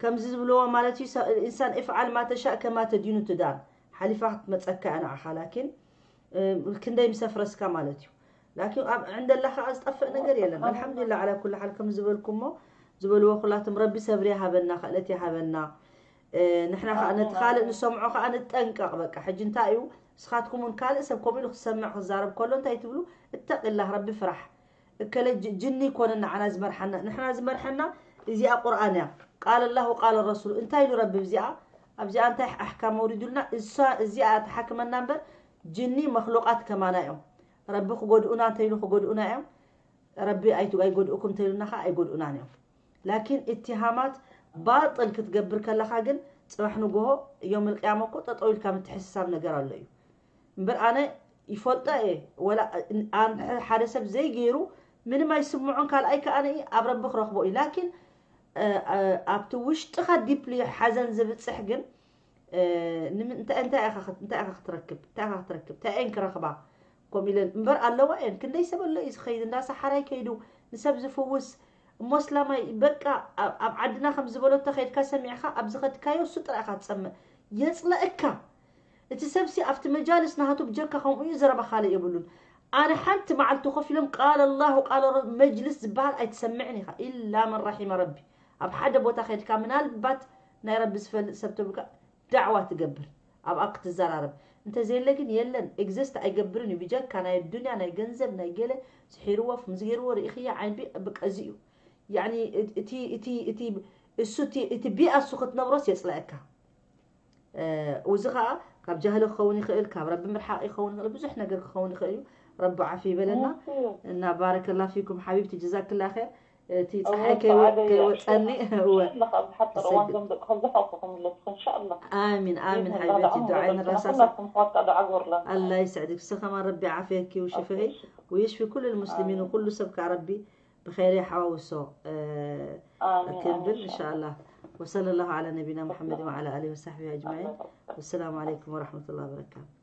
ከምዚ ዝብልዎ ማለት እዩ፣ ሰ- ኢንሳን ኢፍዓል ማ ተሻእ ከማ ተዲኑ ትዳን። ሓሊፋ ክትመፀካ እያ ንዓኻ። ላኪን እ፣ ክንደይ ምስ ኣፍረስካ ማለት እዩ። ላኪን ኣብ ዕንደላ ከዓ ዝጠፍእ ነገር የለን። ኣልሓምዱሊላ ዓላ ኩሉ ሓል ከም ዝበልኩሞ ዝበልዎ ኩላቶም ረቢ ሰብሪ ይሃበና፣ ክእለት ይሃበና። እ፣ ንሕና ከዓ ነቲ ካልእ ንሰምዖ ከዓ ንጠንቀቕ። በቃ ሕጂ እንታይ እዩ ንስኻትኩም እውን ካልእ ሰብ ከምኡ ኢሉ ክሰምዕ ክዛረብ ከሎ እንታይ ትብሉ? እተቂላህ ረቢ ፍራሕ። እከለ ጅ- ጅኒ ይኮነ ንዓና ዝመርሓና፣ ንሕና ዝመርሐና እዚኣ ቁርኣን እያ። ቃል ኣላሁ ቃል ረሱሉ እንታይ ኢሉ ረቢ ብዚኣ ኣብዚኣ እንታይ ኣሕካም መውሪዱልና እሳ እዚኣ ትሓክመና እምበር ጅኒ መክሉቃት ከማና እዮም። ረቢ ክጎድኡና እንተይሉ ክጎድኡና እዮም። ረቢ ኣይቱ- ኣይጎድኡኩም እንተይሉና ከዓ ኣይጎድኡናን እዮም። ላኪን እትሃማት ባጥል ክትገብር ከለካ ግን ፅባሕ ንጎሆ እዮም ልቅያማ እኮ ጠጠው ኢልካ ምትሕስሳብ ነገር ኣሎ እዩ። እምበር ኣነ ይፈልጦ እየ ወላ ኣን- ሓደ ሰብ ዘይገይሩ ምንም ኣይስምዖን ካልኣይ ከኣ ኣብ ረቢ ክረክቦ እዩ ላኪን እ፣ እ፣ ኣብቲ ውሽጥኻ ዲፕሊ ሓዘን ዝብፅሕ ግን እ፣ ንምን- እንታይ እንታይ ኢኻ ክት- እንታይ ኢኻ ክትረክብ እንታይ ኢኻ ክትረክብ እንታይ እየን ክረኽባ ከምኡ ኢለን እምበር ኣለዋ እየን ክንደይ ሰብ ኣሎ እዩ ዝኸይድ እንዳ ሰሓራይ ከይዱ ንሰብ ዝፍውስ እሞ ስላማይ በቃ ኣብ ኣብ ዓድና ከም ዝበለቶ ከይድካ ሰሚዕካ ኣብ ዝኸድካዮ እሱ ጥራይ ኢኻ ትፀምእ የፅለእካ እቲ ሰብሲ ኣብቲ መጃልስ ናሃቱ ብጀካ ከምኡ እዩ ዘረባ ካልእ የብሉን ኣነ ሓንቲ መዓልቲ ኮፍ ኢሎም ቃል ኣላሁ ቃል ረ- መጅልስ ዝበሃል ኣይትሰምዕን ኢኻ ኢላ መን ራሒመ ረቢ ኣብ ሓደ ቦታ ከድካ ምናልባት ናይ ረቢ ዝፈልጥ ሰብ ተብልካ ዳዕዋ ትገብር ኣብኣ ክትዘራረብ እንተዘየለ ግን የለን ኤግዘስት ኣይገብርን እዩ ብጀካ ናይ ዱንያ ናይ ገንዘብ ናይ ገለ ስሒርዎ ከምዚ ገይርዎ ርኢኽያ ዓይንቢ በቃ እዚ እዩ ያኒ እቲ እቲ እቲ እሱ እቲ እቲ ቢኣ እሱ ክትነብሮስ የፅለአካ እዚ ከዓ ካብ ጃህሊ ክኸውን ይኽእል ካብ ረቢ ምርሓቅ ይኸውን ይኽእል ብዙሕ ነገር ክኸውን ይኽእል እዩ ረቢ ዓፊ ይበለና እና ባረከላ ፊኩም ሓቢብቲ ጀዛክላ ኸይር እቲ ፀሓይ ከይወፀኒ እወ ዝሓጥር እዋን ዞም ደቂ ከብዝሓ ክኹምለትኩ እንሻኣላ ኣሚን ኣሚን ሓቢበቲ ዱዓ ንራሳሳ ኣላ ይስዕድክ ንስኻ ከማን ረቢ ዓፍየኪ ውሽፍኺ ويشفي كل المسلمين ኩሉ ሰብ ከዓ ረቢ ብኸይሪ ሓዋውሶ ክንብል እንሻላ وصلى الله على نبينا محمد وعلى آله وصحبه أجمعين والسلام عليكم ورحمة الله وبركاته